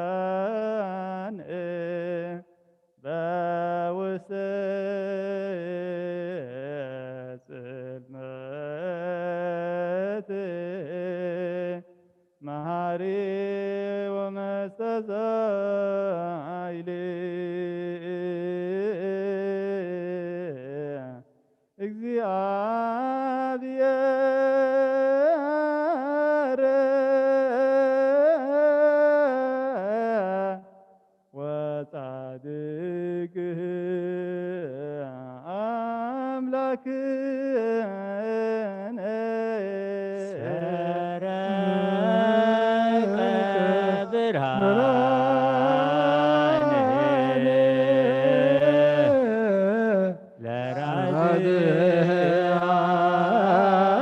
ለራትኣን በውስተ ጽልመት መሃሪ ወመስተሳይሊ እግዚኣብሔር ወጻድቅ ኣምላክነ። ሰረቀ ብርሃን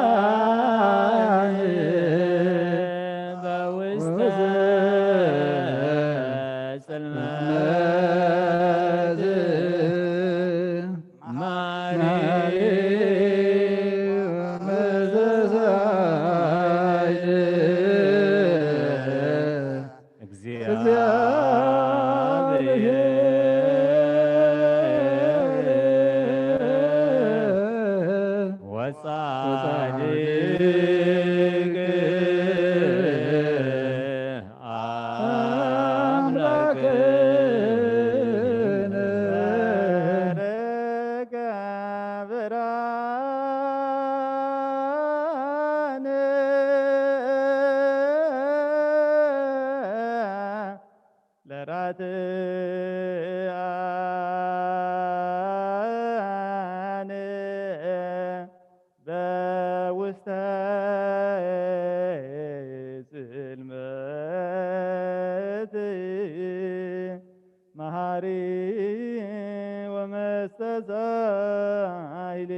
ለራድኣን በውስተ ጽልመት ማሪ መዘሳይ እግዚአብሔር ወጻድቅ ፈለገ ብርሃን ለራትዓን በውስተ ጽልመት መሃሪ ወመስተሳሂል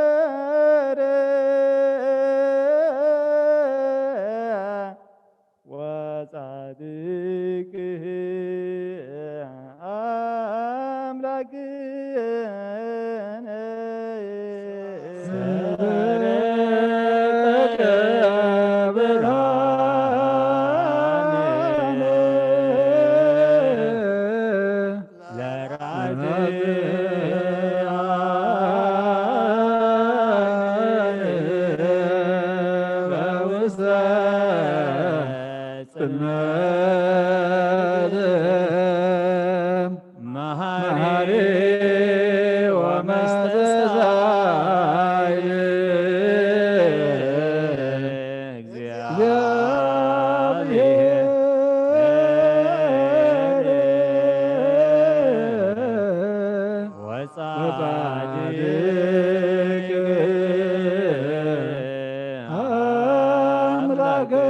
እግዚአብሔር ወጻድቅ አምላክነ። ጽልመት መሃሪ ወመስተሳሂል እግዚአብሔር ወጻድቅ አምላክነ።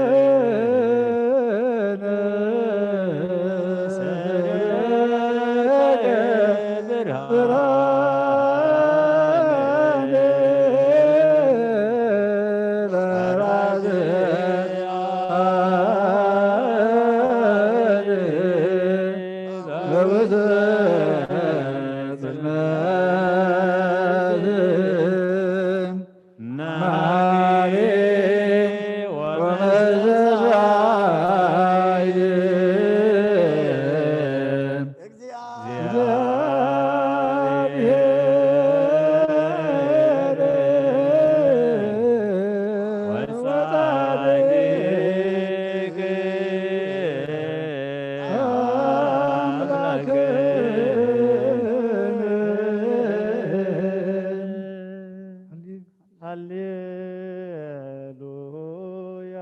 ሃሌሉያ።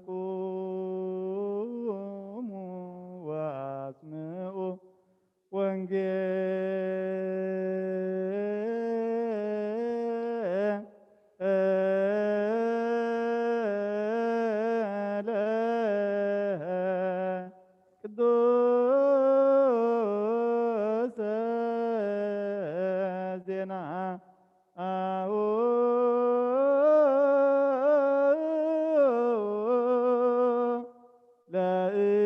ቁሙ ወአጽምዑ ወንጌለ ቅዱስ ዜና አሁ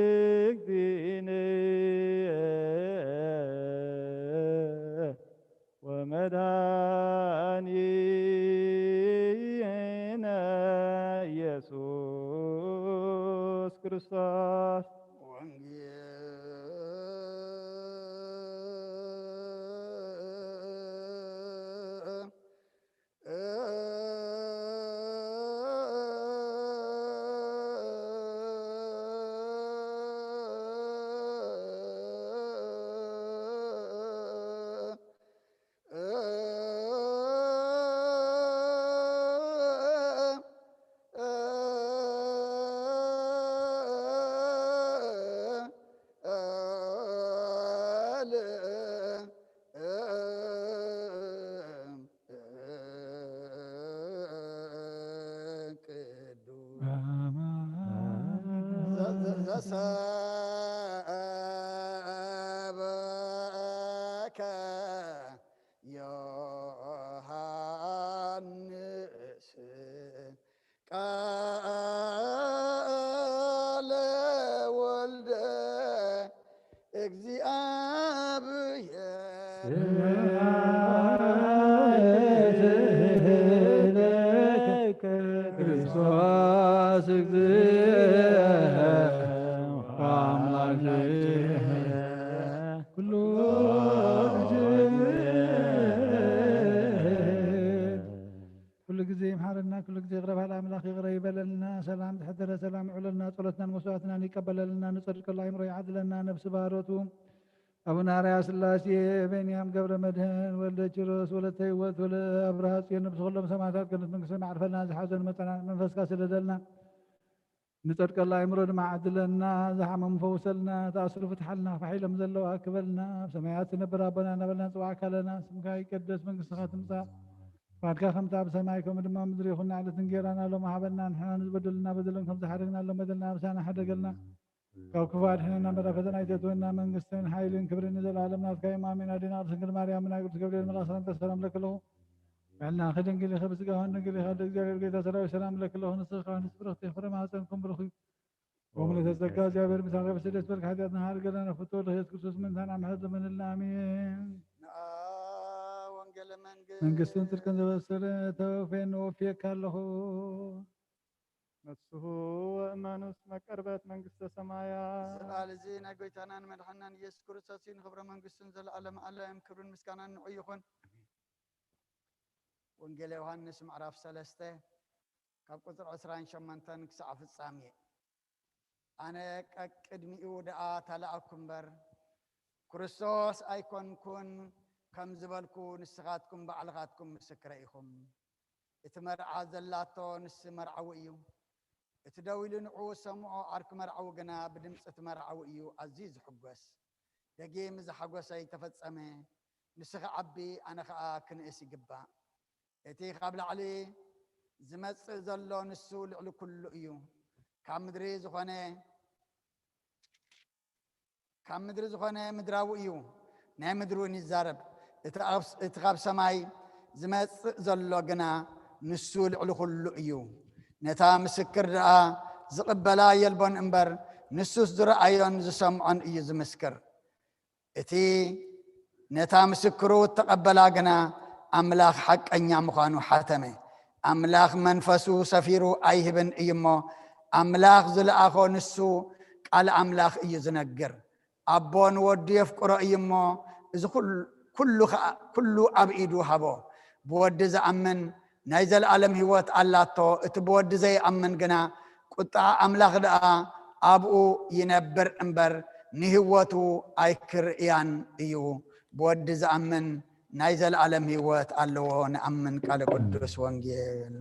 ለእግዚእነ ወመድኃኒነ ኢየሱስ ክርስቶስ። ቃለ ወልደ እግዚአብሔር። ስብሐት ለከ ክርስቶስ እግዚእ ኩሉ ግዜ ይምሓረና፣ ኩሉ ግዜ ይቕረ በሃል ኣምላኽ ይቕረ ይበለልና። ሰላም ዝሐደረ ሰላም ይውዕለልና፣ ጸሎትናን መስዋዕትናን ይቀበለልና፣ ንጸድቀሉ ኣእምሮ ይዓድለና፣ ነብሲ ባሮቱ ኣቡነ ኣርያ ስላሴ፣ በንያም ገብረ መድህን፣ ወልደ ኪሮስ፣ ወለተ ህይወት፣ ወለ ኣብርሃ ጽዮን፣ ነብሲ ኩሎም ሰማዕታት ገነት መንግስተ ሰማይ ዓርፈልና፣ ዝሓዘን መጸናን መንፈስካ ስደደልና። ንጸድቀሉ ኣእምሮ ድማ ዓድለና፣ ዝሓመሙ ፈውሰልና፣ ተኣስሩ ፍትሓልና፣ ፋሕ ኢሎም ዘለዉ ኣክበልና፣ ኣብ ሰማያት ትነብር ኣቦና እናበልና ንጽዋዕካ ኣለና። ስምካ ይቀደስ፣ መንግስትኻ ትምጻእ፣ ፍቓድካ ከምታ ኣብ ሰማይ ከምኡ ድማ ኣብ ምድሪ ይኹን። ንዕለት እንጌራና ሎም ሃበና፣ ንሕና ንዝበደሉና በደሎም ከም ዝሓደግና ሎም በደልና ኣምሳና ሓደገልና፣ ካብ ክፉ ኣድሕነና፣ መራ ፈተና ኣይተእትወና፣ መንግስትን ሓይልን ክብርን ንዘለኣለም ናትካ እዮም። ኣሜን። ኣዴና ቅድስት ድንግል ማርያም፣ ናይ ቅዱስ ገብርኤል መልኣክ ሰላምታ ሰላም ለክለኹ። በልና ከደንግል ኢኸ ብስጋ ሆን ድንግል ኢኻ፣ እንደ እግዚኣብሔር ቤታ ሰራዊት ሰላም ለክለኹ። ንስኻ ከኣ ንስፍረኽቲ ፍረ ማህፀንኩም ብሩኽ እዩ። ወምልእተ ጸጋ እግዚኣብሔር ምሳኻ ብስደት በልክ ሓጢኣትና ሃር ገለነ ፍቶ ወልደ ኢየሱስ ክርስቶስ ምንታና ምሕረት ለመንልና። ኣሜን። ንኣ ወንጌለ መንግስት መንግስትን ጽድቅን ዘበሰረ ተወፌን ወፍየካ ኣለኹ። ነስሑ ወእመኑ እስመ ቀርበት መንግስተ ሰማያት። እዚ ቃል እዚ ናይ ጎይታናን መድሓናን ኢየሱስ ክርስቶስ እዩ። ንኽብረ መንግስቱን ዘለኣለም ኣለም ክብርን ምስጋናን ንዑ ይኹን። ወንጌል ዮሃንስ ምዕራፍ ሰለስተ ካብ ቁጽሪ ዕስራን ሸሞንተን ክሳዕ ፍጻሜ። ኣነ ቀቅድሚኡ ደኣ ተላእኩ እምበር፣ ክርስቶስ ኣይኮንኩን ከም ዝበልኩ ንስኻትኩም ባዕልኻትኩም ምስክረ ኢኹም። እቲ መርዓ ዘላቶ ንሱ መርዓዊ እዩ። እቲ ደው ኢሉ ንዕኡ ዝሰምዖ ዓርኪ መርዓዊ ግና ብድምጺ እቲ መርዓዊ እዩ ኣዝዩ ዝሕጎስ። ደጊም እዚ ሓጎሰይ ተፈጸመ፣ ንሱ ክዓቢ ኣነ ኸኣ ክንእስ ይግባእ። እቲ ካብ ላዕሊ ዝመጽእ ዘሎ ንሱ ልዕሊ ኩሉ እዩ። ካብ ምድሪ ዝኾነ ካብ ምድሪ ዝኾነ ምድራዊ እዩ፣ ናይ ምድሪ እውን ይዛረብ። እቲ ኣብ-፣ እቲ ካብ ሰማይ ዝመጽእ ዘሎ ግና ንሱ ልዕሊ ኩሉ እዩ። ነታ ምስክር ደኣ ዝቕበላ የልቦን እምበር፣ ንሱስ ዝረኣዮን ዝሰምዖን እዩ ዝምስክር። እቲ ነታ ምስክሩ እተቐበላ ግና ኣምላኽ ሓቀኛ ምዃኑ ሓተመ። ኣምላኽ መንፈሱ ሰፊሩ ኣይህብን እዩ እሞ፣ ኣምላኽ ዝለኣኾ ንሱ ቃል ኣምላኽ እዩ ዝነግር። ኣቦ ንወዱ የፍቅሮ እዩ እሞ፣ እዚ ኩል-፣ ኩሉ ኸኣ፣ ኩሉ ኣብ ኢዱ ሃቦ። ብወዲ ዝኣምን ናይ ዘለኣለም ህይወት ኣላቶ፣ እቲ ብወዲ ዘይኣምን ግና ቁጥዓ ኣምላኽ ደኣ ኣብኡ ይነብር እምበር፣ ንህይወቱ ኣይክርእያን እዩ። ብወዲ ዝኣምን ናይ ዘለኣለም ህይወት ኣለዎ። ንኣምን ቃለ ቅዱስ ወንጌል።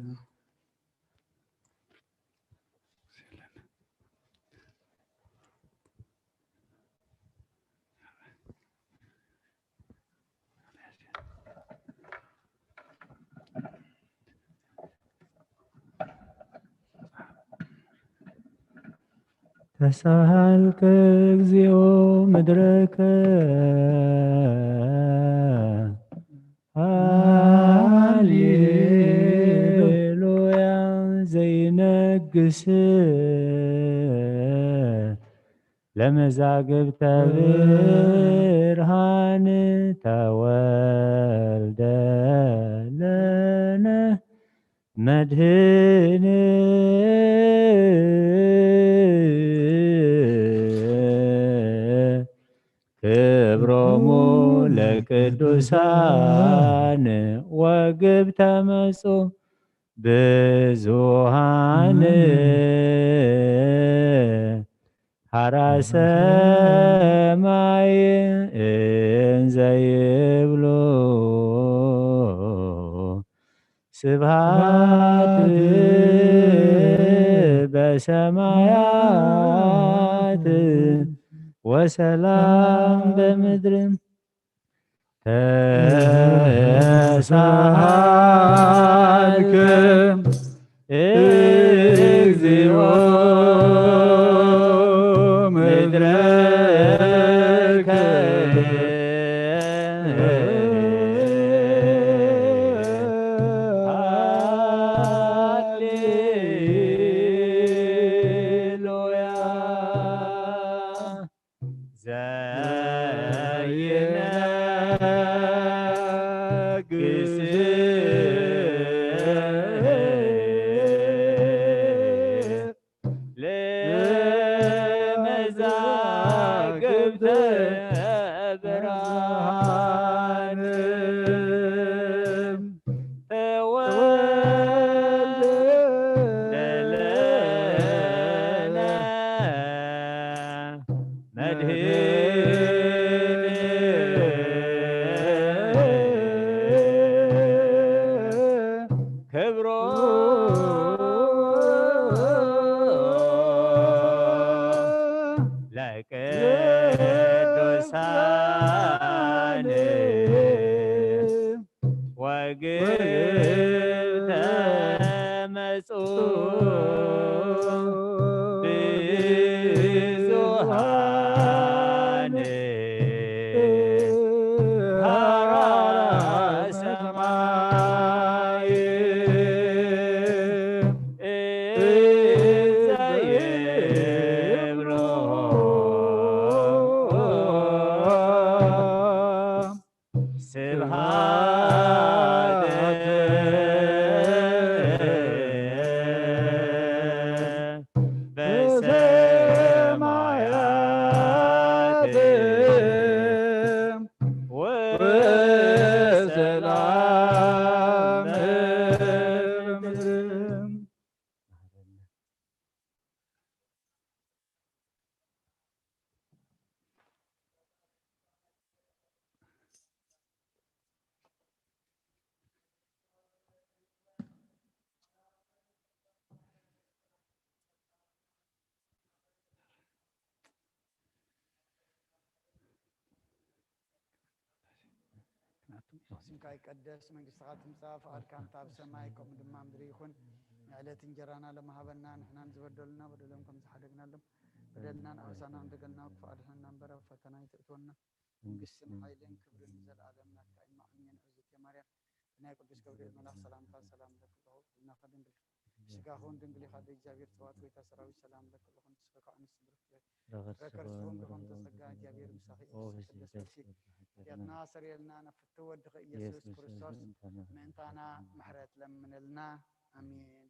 ተሳሃልከ እግዚኦ ምድረከ ሃሌሉያ ዘይነግስ ለመዛግብተ ብርሃን ተወልደ ለነ መድህን ክብሮሙ ለቅዱሳን ወግብ ተመጹ ብዙሃን ሐራ ሰማይ እንዘ ይብሉ ስብሐት በሰማያት ወሰላም በምድር። ተሳሃልከ እግዚኦ ምድረከ ሃሌሉያ። ዘይነግስ ስምካ ይቀደስ፣ መንግስትኻ ትምጻእ፣ ፍቓድካ እንተ ኣብ ሰማይ ከምኡ ድማ ምድሪ ይኹን። ንዕለት እንጀራና ለመሃበና፣ ንሕናን ዝበደሉና በደሎም ከም ዝሓደግናሎም በደልናን ኣበሳና ንደገልና፣ ክፉእ ኣድሕነና እምበር ኣብ ፈተና ኣይተእትወና። መንግስትን ሓይልን ክብርን ንዘለኣለም ናትካ እዩ። ኣሜን። እግዝእትየ ማርያም፣ ብናይ ቅዱስ ገብርኤል መልኣኽ ሰላምታ ሰላም እብለኪ ኣለኹ፣ ብልናኺ ድንግል ስጋኹን ድንግል ኢኻ፣ ኣደ እግዚኣብሔር ጸባኦት ጎይታ ሰራዊት ሰላም እብለኪ ኣለኹ። ንስኺ ከኣ ኣንስቲ ብርክቲ ኢኺ፣ ፍረ ከርስኺ እውን ብሩኽ እዩ። ጸጋ እግዚኣብሔር ምሳኺ እዩ። ቅድስቲ ስብሐት ለኪ። ሓጢኣትና ሰሪየልና፣ ነፍቱ ወድኺ ኢየሱስ ክርስቶስ ምእንታና ምሕረት ለምንልና። ኣሜን።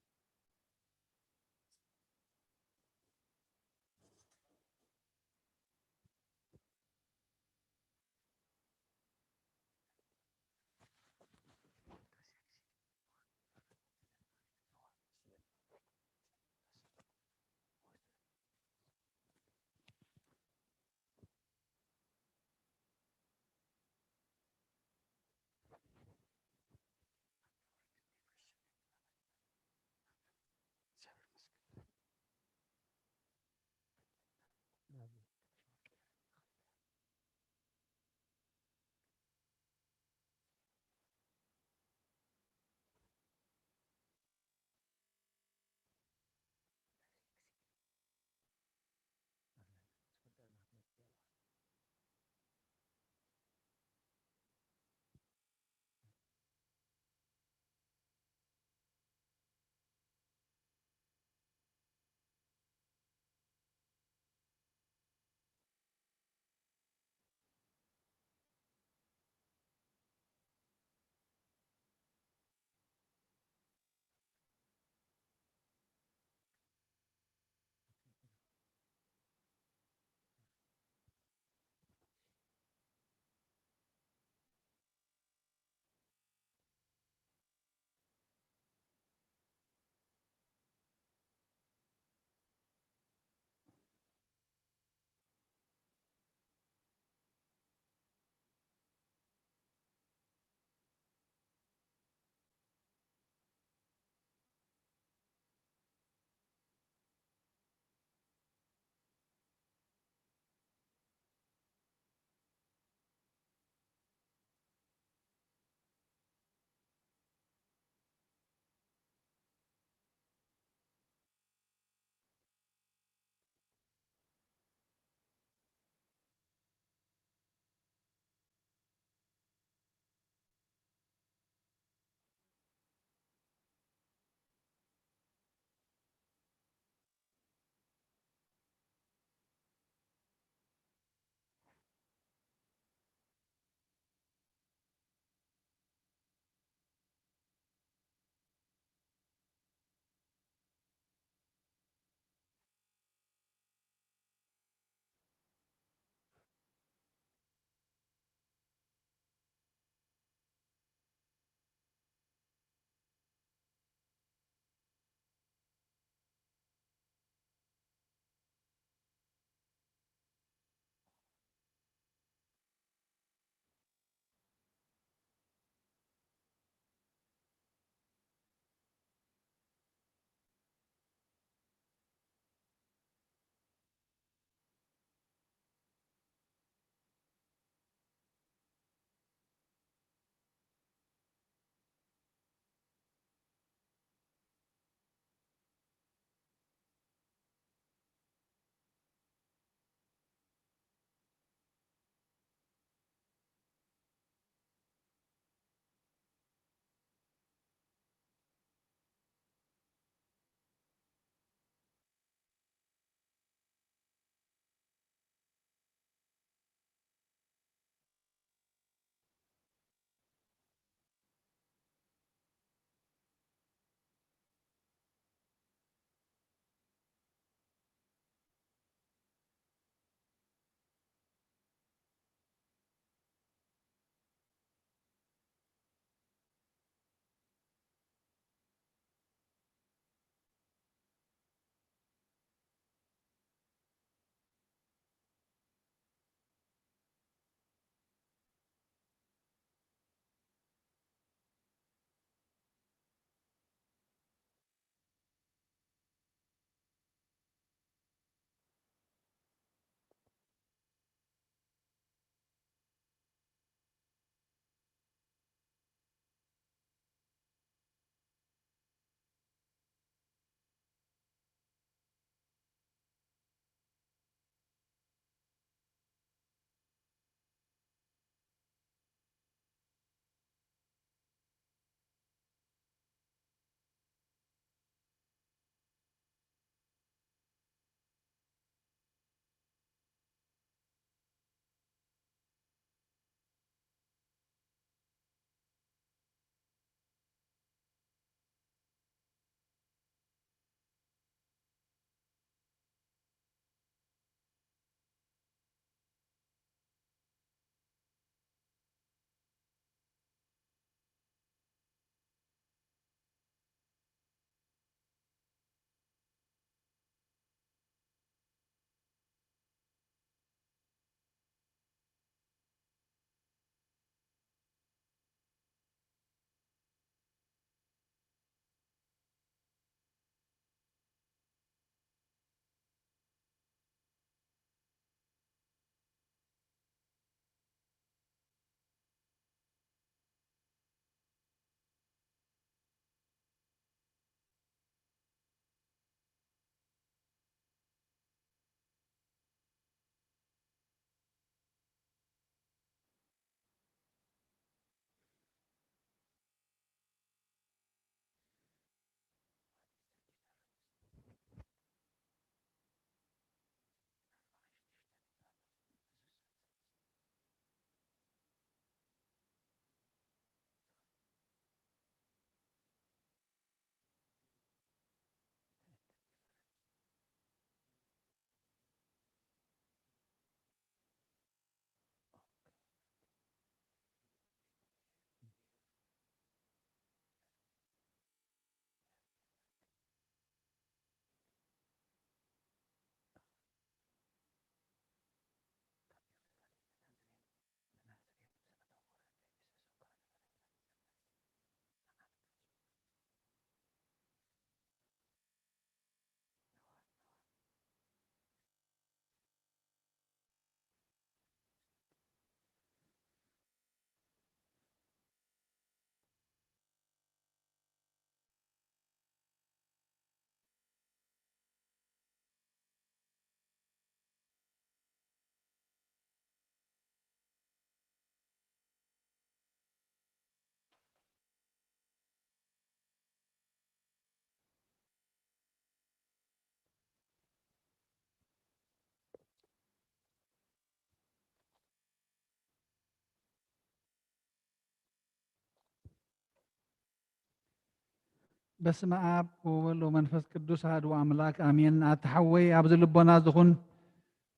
በስመ ኣብ ወወልድ ወመንፈስ ቅዱስ ኣሐዱ ኣምላክ ኣሜን። ኣታ ሓወይ ኣብዚ ልቦና ዝኹን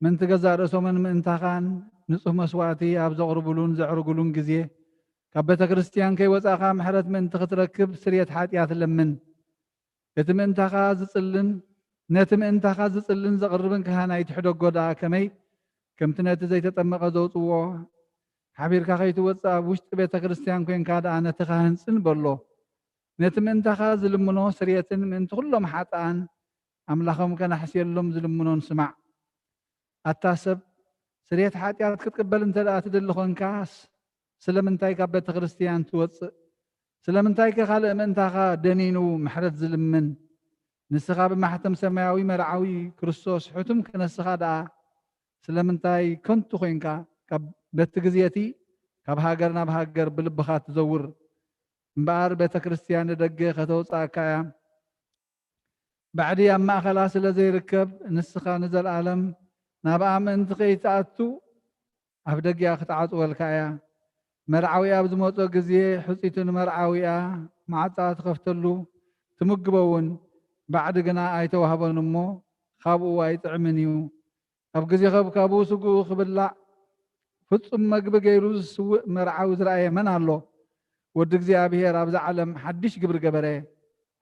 ምእንቲ ገዛእ ርእሶምን ምእንታኻን ንጹህ መስዋእቲ ኣብ ዘቕርቡሉን ዘዕርጉሉን ግዜ ካብ ቤተ ክርስቲያን ከይወጻእካ ምሕረት ምእንቲ ክትረክብ ስርየት ሓጢኣት ለምን። እቲ ምእንታኻ ዝጽልን ነቲ ምእንታኻ ዝጽልን ዘቕርብን ካህን ኣይትሕደጎ ደኣ ከመይ ከምቲ ነቲ ዘይተጠመቐ ዘውጽዎ ሓቢርካ ከይትወጽእ ኣብ ውሽጢ ቤተ ክርስቲያን ኮንካ ደኣ ነቲ ካህን ጽን በሎ። ነቲ ምእንታኻ ዝልምኖ ስርየትን ምእንቲ ኩሎም ሓጥኣን ኣምላኾም ከናሕስየሎም ዝልምኖን ስማዕ። ኣታ ሰብ ስርየት ሓጢኣት ክትቅበል እንተ ደኣ ትደሊ ኾንካስ ስለምንታይ ካብ ቤተ ክርስቲያን ትወጽእ? ስለምንታይከ ካልእ ምእንታኻ ደኒኑ ምሕረት ዝልምን? ንስኻ ብማሕተም ሰማያዊ መርዓዊ ክርስቶስ ሕቱም ክነስኻ ደኣ ስለምንታይ ከንቱ ኮይንካ ካብ በቲ ግዜ እቲ ካብ ሃገር ናብ ሃገር ብልብኻ ትዘውር? እምበኣር ቤተ ክርስቲያን ንደገ ከተውጽኣካ እያ። ባዕዲ ኣብ ማእኸላ ስለ ዘይርከብ ንስኻ ንዘለኣለም ናብኣ ምእንቲ ከይትኣቱ ኣፍደጊኣ ክትዓጽወልካ እያ። መርዓዊኣ ኣብ ዝመጾ ግዜ ሕጺቲ ንመርዓዊኣ ማዕጻ ትኸፍተሉ ትምግቦ እውን ባዕዲ ግና ኣይተዋህቦን እሞ ካብኡ ኣይጥዕምን እዩ። ኣብ ግዜ ከብካቡ ስግኡ ክብላዕ ፍጹም መግቢ ገይሩ ዝስውእ መርዓዊ ዝረኣየ መን ኣሎ? ወዲ እግዚኣብሔር ኣብዛ ዓለም ሓድሽ ግብሪ ገበረ።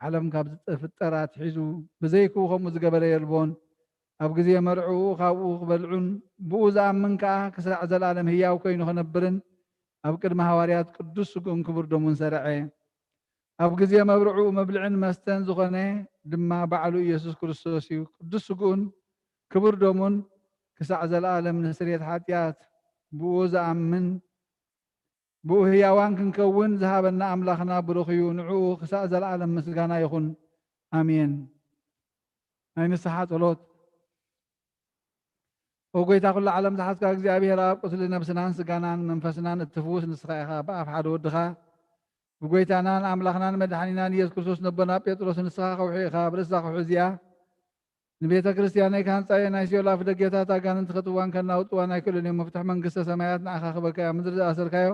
ዓለም ካብ ዝፍጠር ኣትሒዙ ብዘይክኡ ከምኡ ዝገበረ የልቦን። ኣብ ግዜ መርዕኡ ካብኡ ክበልዑን ብኡ ዝኣምን ከኣ ክሳዕ ዘለኣለም ህያው ኮይኑ ክነብርን ኣብ ቅድሚ ሃዋርያት ቅዱስ ስግኡን ክቡር ደሙን ሰርዐ። ኣብ ግዜ መብርዕኡ መብልዕን መስተን ዝኾነ ድማ ባዕሉ ኢየሱስ ክርስቶስ እዩ። ቅዱስ ስግኡን ክቡር ደሙን ክሳዕ ዘለኣለም ንስርየት ሓጢኣት ብኡ ዝኣምን ብኡ ህያዋን ክንከውን ዝሃበና ኣምላኽና ብሩኽ እዩ። ንዕኡ ክሳዕ ዘለኣለም ምስጋና ይኹን። ኣሜን። ናይ ንስሓ ጸሎት። ኦ ጎይታ ኩሉ ዓለም ዝሓዝካ እግዚኣብሔር ኣብ ቁስሊ ነብስናን ስጋናን መንፈስናን እትፍውስ ንስኻ ኢኻ። ብኣፍ ሓደ ወድኻ ብጎይታናን ኣምላኽናን መድሓኒናን ኢየሱስ ክርስቶስ ነቦና ጴጥሮስ ንስኻ ከውሒ ኢኻ። ኣብ ርእሳ ከውሒ እዚኣ ንቤተ ክርስቲያነይ ካህንጻየ ናይ ሲኦል ኣፍ ደጌታት ኣጋንንቲ ከጥዋን ከናውጥዋን ኣይክእሉን እዮም። መፍትሕ መንግስተ ሰማያት ንዓኻ ክበካ እያ። ምድሪ ዝኣሰርካዮ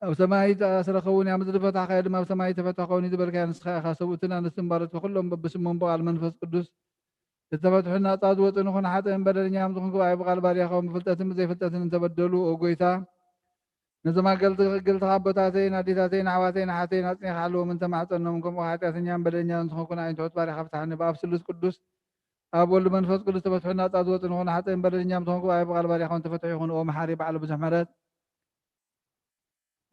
ኣብ ሰማይ ዝተኣስረ ክኸውን እያ። ምድሪ ዝፈታሕካዮ ድማ ኣብ ሰማይ ዝተፈትሐ ክኸውን እዩ ዝበልካዮ ንስኻ ኢኻ። ሰብኡትን ኣንስትን ባሮትካ ኩሎም በብስሞም ብቓል መንፈስ ቅዱስ ዝተፈትሑ ናጻ ዝወጹ ንኹን ሓጥእን በደለኛን ዝኾንኩ ብኣይ ብቓል ባርያኻውን ብፍልጠትን ብዘይፍልጠትን እንተበደሉ፣ ኦ ጎይታ፣ ነዞም ኣገልግልትኻ ኣቦታተይን ኣዴታተይን ኣሕዋተይን ኣሓተይን ኣጽኒኻ ሓልዎም እንተ ማሕጸኖም፣ ከምኡ ሓጢኣተኛን በደለኛን ዝኾንኩ ንኣይን ትሑት ባርያኻ ፍትሓኒ። ብኣብ ስሉስ ቅዱስ ኣብ ወልድ መንፈስ ቅዱስ ተፈትሑ ናጻ ዝወጹ ንኹን ሓጥእን በደለኛን ዝኾንኩ ብኣይ ብቓል ባርያኻውን ተፈትሑ ይኹን። ኦ መሓሪ ባዕሉ ብዙሕ ምሕረት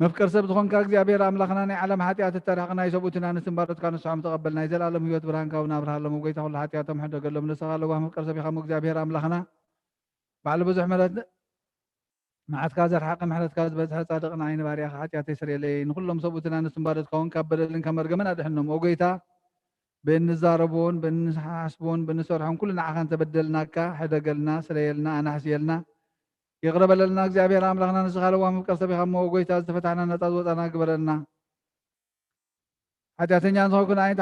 መፍቀር ሰብ ዝኾንካ እግዚኣብሔር ኣምላኽና ናይ ዓለም ሓጢኣት እተርሕቕ ናይ ሰብኡትን ኣንስትን ባሮትካ ንስሖም ተቐበል። ናይ ዘለኣለም ህይወት ብርሃንካ እውን ኣብርሃሎም። ጎይታ ኩሉ ሓጢኣቶም ሕደገሎም። ንስኻ ለዋህ መፍቀር ሰብ ኢኻ እሞ እግዚኣብሔር ኣምላኽና ባዕሉ ብዙሕ ምሕረት መዓትካ ዘርሓቐ ምሕረትካ ዝበዝሐ ጻድቕ ንዓይ ንባርያኻ ሓጢኣተይ ስርየለይ። ንኹሎም ሰብኡትን ኣንስትን ባሮትካ እውን ካብ በደልን ካብ መርገምን ኣድሕኖም። ኦ ጎይታ ብእንዛረቦን ብእንሓስቦን ብእንሰርሖን ኩሉ ንዓኻ እንተበደልናካ ሕደገልና፣ ስረየልና፣ ኣናሕስየልና። ይቕረ በለልና እግዚኣብሔር ኣምላኽና ንስኻ ለዋህ መፍቀር ሰብ ኢኻ እሞ ኦ ጎይታ ዝተፈታሕና ናጻ ዝወጻና ግበረልና። ሓጢኣተኛ ዝኾንኩ ንዓይ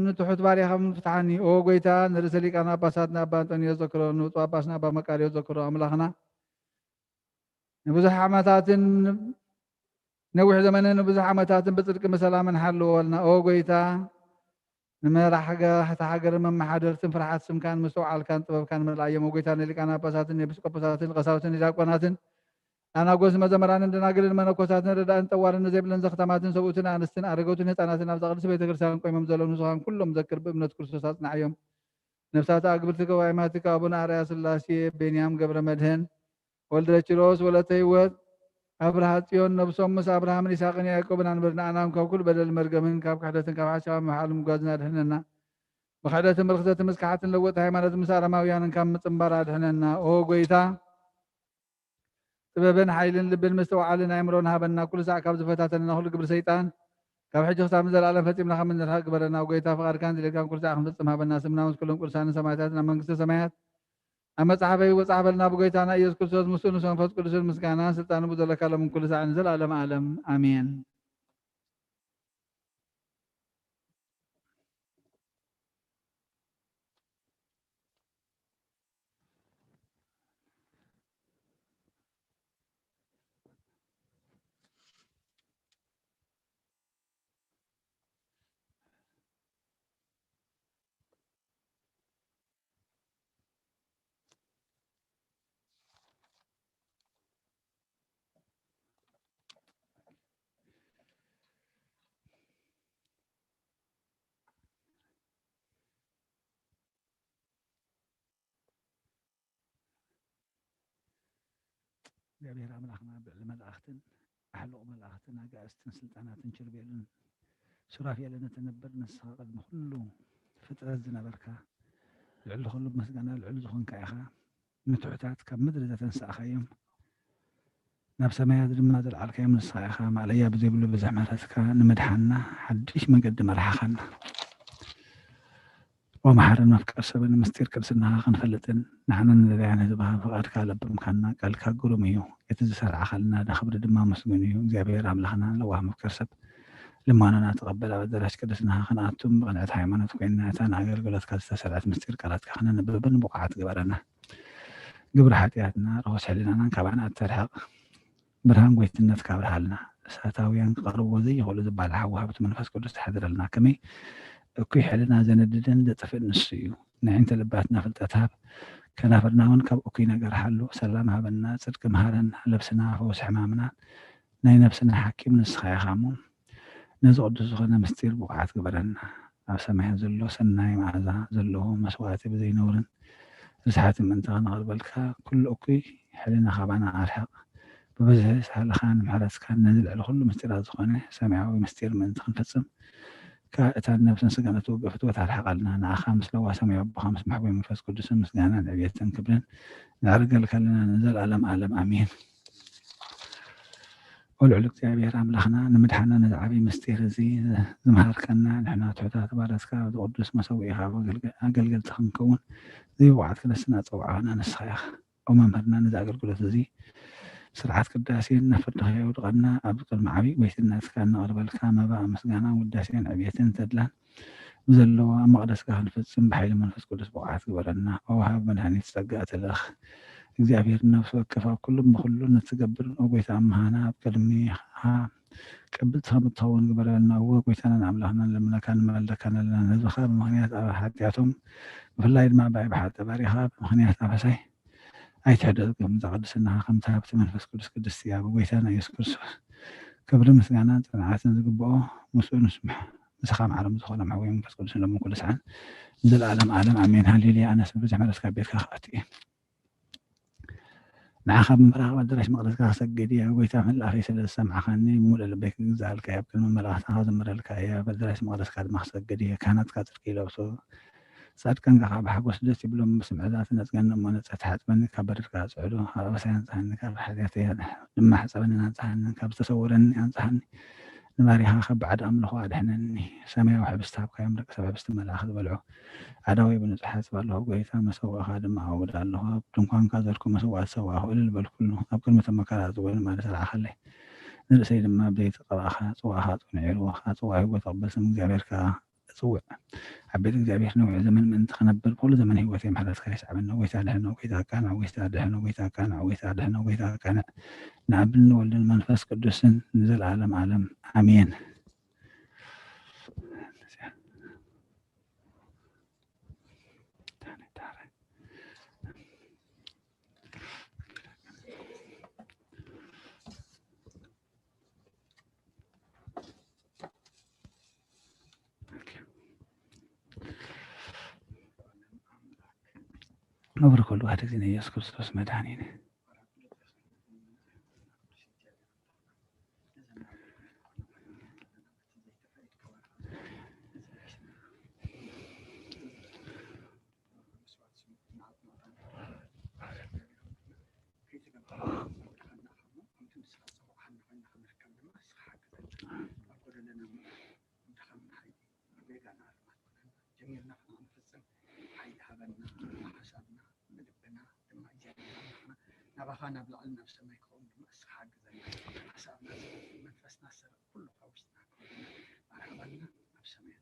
ንትሑት ባርያኻ ፍትሓኒ። ኦ ጎይታ ንርእሰ ሊቃነ ጳጳሳት ንኣባ ኣንጠንዮስ ዘክሮ፣ ንብፁዕ ጳጳስ ንኣባ መቃርዮስ ዘክሮ ኣምላኽና ንብዙሕ ዓመታትን ነዊሕ ዘመንን ንብዙሕ ዓመታትን ብጽድቂ ብሰላምን ሓልወልና። ኦ ጎይታ ንመራሕቲ ሃገርን መመሓደርትን ፍርሓት ስምካን ምስትውዓልካን ጥበብካን መላእዮም። ኦ ጎይታ ንሊቃነ ጳጳሳትን ኤጲስቆጶሳትን ቀሳውስትን ዲያቆናትን ኣናጎስ መዘምራንን ደናግልን መነኮሳትን ረዳእን ጠዋርን ንዘይብለን ዘኽታማትን ሰብኡትን ኣንስትን ኣረገውትን ህፃናትን ኣብዛ ቅድስቲ ቤተ ክርስቲያን ቆይሞም ዘለዉ ንስኻን ኩሎም ዘክር ብእምነት ክርስቶስ ኣጽንዓዮም። ነፍሳት ኣግብርቲ ገባይማትካ ኣቡነ ኣርያ ስላሴ፣ ቤንያም ገብረ መድህን፣ ወልደ ኪሮስ፣ ወለተ ህይወት፣ ኣብርሃ ጽዮን፣ ነብሶም ምስ ኣብርሃምን ይስሐቅን ያዕቆብን ኣንብር። ንኣናም ካብ ኩሉ በደል መርገምን ካብ ክሕደትን ካብ ሓሳዊ ምውሓል ምጓዝን ኣድሕነና። ብክሕደትን ብርክሰትን ምስካሓትን ለወጥቲ ሃይማኖት ምስ ኣረማውያንን ካብ ምጽንባር ኣድሕነና። ኦ ጎይታ፣ ጥበብን ሓይልን ልብን ምስትውዓልን ኣእምሮን ሃበና። ኩሉ ሳዕ ካብ ዝፈታተነና ኩሉ ግብሪ ሰይጣን ካብ ሕጂ ክሳብ ንዘለኣለም ፈጺምና ከም እንርሕቕ ግበረና። ጎይታ፣ ፍቓድካን ድሌትካን ኩሉ ሳዕ ክንፍጽም ሃበና። ስምና ምስ ኩሎም ቅዱሳንን ሰማዕታትን ኣብ መንግስተ ሰማያት ኣብ መጽሓፈይ ወጻሕ በልና። ብጎይታና ኢየሱስ ክርስቶስ ምስኡ ምስ መንፈስ ቅዱስን ምስጋናን ስልጣንን ብዘለካ ሎምን ኩሉ ሳዕን ንዘለኣለም ዓለም ኣሜን። እግዚኣብሔር ኣምላኽና ብዕሊ መላእኽትን ኣሕሉቕ መላእኽትን ኣጋእዝትን ስልጣናትን ኪሩቤልን ሱራፌልን እትነብር ንስኻ ቅድሚ ኩሉ ፍጥረት ዝነበርካ ልዕሊ ኩሉ ምስጋና ልዕሊ ዝኾንካ ኢኻ። ንትሑታት ካብ ምድሪ ዘተንሳእኻዮም ናብ ሰማያት ድማ ዘልዓልካዮም ንስኻ ኢኻ። ማእለያ ብዘይብሉ ብዝሕ ምሕረትካ ንምድሓና ሓድሽ መገዲ መርሓኻና። ኦ መሓርን መፍቀር ሰብን ምስጢር ቅድስናኻ ክንፈልጥን ንዓናን ንደልያን ህዝብኻ ፍቓድካ ለብምካና። ቃልካ ግሩም እዩ፣ እቲ ዝሰርዓኻልና ዳ ክብሪ ድማ ምስጉን እዩ። እግዚኣብሔር ኣምላኽና ለዋህ መፍቀር ሰብ ልማኖና ተቐበል። ኣብ ኣዳራሽ ቅድስናኻ ክንኣቱም ብቕንዕቲ ሃይማኖት ኮይንና እታ ንኣገልግሎትካ ዝተሰርዐት ምስጢር ቃላትካ ክነንብብን ብቑዓት ግበረና። ግብሪ ሓጢኣትና ርኹስ ሕሊናናን ካባና እተርሕቕ ብርሃን ጎይትነትካ ኣብርሃልና። እሳታውያን ክቐርብዎ ዘይኽእሉ ዝባል ሓዊ ሃብቲ መንፈስ ቅዱስ ተሕድረልና። ከመይ እኩይ ሕልና ዘነድድን ዘጥፍእን ንሱ እዩ። ንዒንተ ልባትና ፍልጠት ሃብ፣ ከናፍርና እውን ካብ እኩይ ነገር ሓሉ። ሰላም ሃበና፣ ጽድቂ መሃረና፣ ለብስና ፈውሲ ሕማምና፣ ናይ ነብስና ሓኪም ንስኻ ኢኻ እሞ ነዚ ቅዱስ ዝኾነ ምስጢር ብቑዓት ግበረና። ኣብ ሰማያት ዘሎ ሰናይ መኣዛ ዘለዎ መስዋእቲ ብዘይነውርን ርስሓትን ምእንቲ ከነቕርበልካ ኩሉ እኩይ ሕልና ካባና ኣርሕቕ። ብብዝሒ ሳህልኻን ምሕረትካን ነዚ ልዕሊ ኩሉ ምስጢራት ዝኾነ ሰማያዊ ምስጢር ምእንቲ ክንፍጽም ከኣ እታ ነብስን ስጋን እትውግእ ፍትወት ኣርሕቐልና። ንኣኻ ምስ ለዋህ ሰማያዊ ኣቦኻ ምስ መሕቡይ መንፈስ ቅዱስን ምስጋናን ዕብየትን ክብርን ነዕርገልካ ኣለና ንዘለኣለም ኣለም ኣሜን። ኦ ልዑል እግዚኣብሔር ኣምላኽና ንምድሓና ነዚ ዓብዪ ምስጢር እዚ ዝምሃርከና ንሕና ትሑታት ባሮትካ ኣብዚ ቅዱስ መሰውኢኻ ኣገልገ- ኣገልገልቲ ክንከውን ዘይብቑዓት ክነስና ጸውዓና ንስኻ ኢኻ። ኦ መምህርና ነዚ ኣገልግሎት እዚ ስርዓት ቅዳሴን ነፍርድኻ የውድቐና ኣብ ቅድሚ ዓብዪ ጎይትነትካ እነቕርበልካ መባእ ምስጋና ውዳሴን ዕብየትን ተድላን ብዘለዎ ኣብ መቕደስካ ክንፍጽም ብሓይሊ መንፈስ ቅዱስ ብቕዓት ግበረና። ኦ ወሃቢ መድሃኒት ጸጋ ተለኽ እግዚኣብሔር ነፍሲ ወከፍ ኣብ ኩሉን ብኹሉን እትገብርን ኦ ጎይታ ኣምሃና ኣብ ቅድሚኻ ቅብልቲ ከም እትኸውን ግበረልና። እወ ጎይታናን ኣምላኽናን ንልምነካ ንማልደካ ኣለና። ንህዝብኻ ብምኽንያት ኣብ ሓጢኣቶም ብፍላይ ድማ ብኣይ ብሓጠ ባሪኻ ብምኽንያት ኣፈሳይ ኣይትሕደግ። ከምዛ ቅድስናኻ ከምቲ ሃብቲ መንፈስ ቅዱስ ቅድስቲ እያ። ብጎይታና ኢየሱስ ክርስቶስ ክብሪ ምስጋናን ጽንዓትን ዝግብኦ ምስኡ ንስምሕ ምሳኻ ማዕረም ዝኾነ ማሕወይ መንፈስ ቅዱስ ንለምን ኩሉ ሰዓን ንዘለኣለም ዓለም ኣሜን። ሃሌሉያ። ኣነስ ብብዝሒ ምሕረትካ ቤትካ ክኣቱ እየ። ንዓኻ ብምራኽ ኣብ ኣዳራሽ መቕደስካ ክሰግድ እየ። ጎይታ መልኣኸይ ስለ ዝሰማዕኻኒ ብምሉእ ልበይ ክግዛኣልካ እየ። ኣብ ቅድሚ መላእኽትኻ ክዝምረልካ እየ። ኣብ ኣዳራሽ መቕደስካ ድማ ክሰግድ እየ። ካህናትካ ጽድቂ ይለብሱ። ጻድቃን ከዓ ብሓጎስ ደስ ይብሎም። ብስምዕታት ነጽገኒ እሞ ነጻ ተሓጽበኒ፣ ካብ በደልካ ኣጽዕዶ። ካብ ኣበሳይ ኣንጽሃኒ፣ ካብ ሓጢኣተይ ድማ ሕጸበኒ፣ ኣንጽሃኒ፣ ካብ ዝተሰወረኒ ኣንጽሃኒ። ንባሪኻ ካብ ባዕዲ ኣምልኾ ኣድሕነኒ። ሰማያዊ ሕብስቲ ሃብካዮም፣ ደቂ ሰብ ሕብስቲ መላእኽቲ በልዑ። ኣእዳወይ ብንጹሕ እሓጽብ ኣለኹ፣ ጎይታ መሰውእኻ ድማ ኣውድ ኣለኹ። ኣብ ድንኳንካ ዘርኩ መስዋእቲ ሰዋእኹ እልል በልኩሉ። ኣብ ቅድሚ እቶም መከራ ዝጽውዑ ድማ ዝተላእኻለይ። ንርእሰይ ድማ ብዘይቲ ቀባእኻ፣ ጽዋእኻ ጽኑዕ ይርወኻ። ጽዋእ ህይወት ተቐበል፣ ስም እግዚኣብሔር ከኣ እጽውዕ። ኣብ ቤት እግዚኣብሔር ነዊሕ ዘመን ምእንቲ ክነብር፣ ብኹሉ ዘመን ህይወተይ ምሕረትካ ይስዓበኒ። ጎይታ ድሕኖ፣ ጎይታ ኣቃንዕ፣ ጎይታ ድሕኖ፣ ጎይታ ኣቃንዕ፣ ጎይታ ድሕኖ፣ ጎይታ ኣቃንዕ። ንኣብን ንወልድን መንፈስ ቅዱስን ንዘለኣለም ዓለም ኣሜን። ክብሪ ኩሉ ሓደ ጊዜ ንኢየሱስ ክርስቶስ መድኃኒነ። ጀሚርና ከነንፍጽም ሓይሊ ሃበና። ሓሳብና ልብና ድማ እግዚኣብሔር ኣምላኽና ናባኻ ናብ ላዕሊ ናብ ሰማይ ክኸውን ድማ እስኻ ሓግዘና። ሓሳብና ሰብ መንፈስና ሰብ ኩሉ ካብ ውሽጥና ክኸውን ኣርሕቐልና ናብ ሰማይ።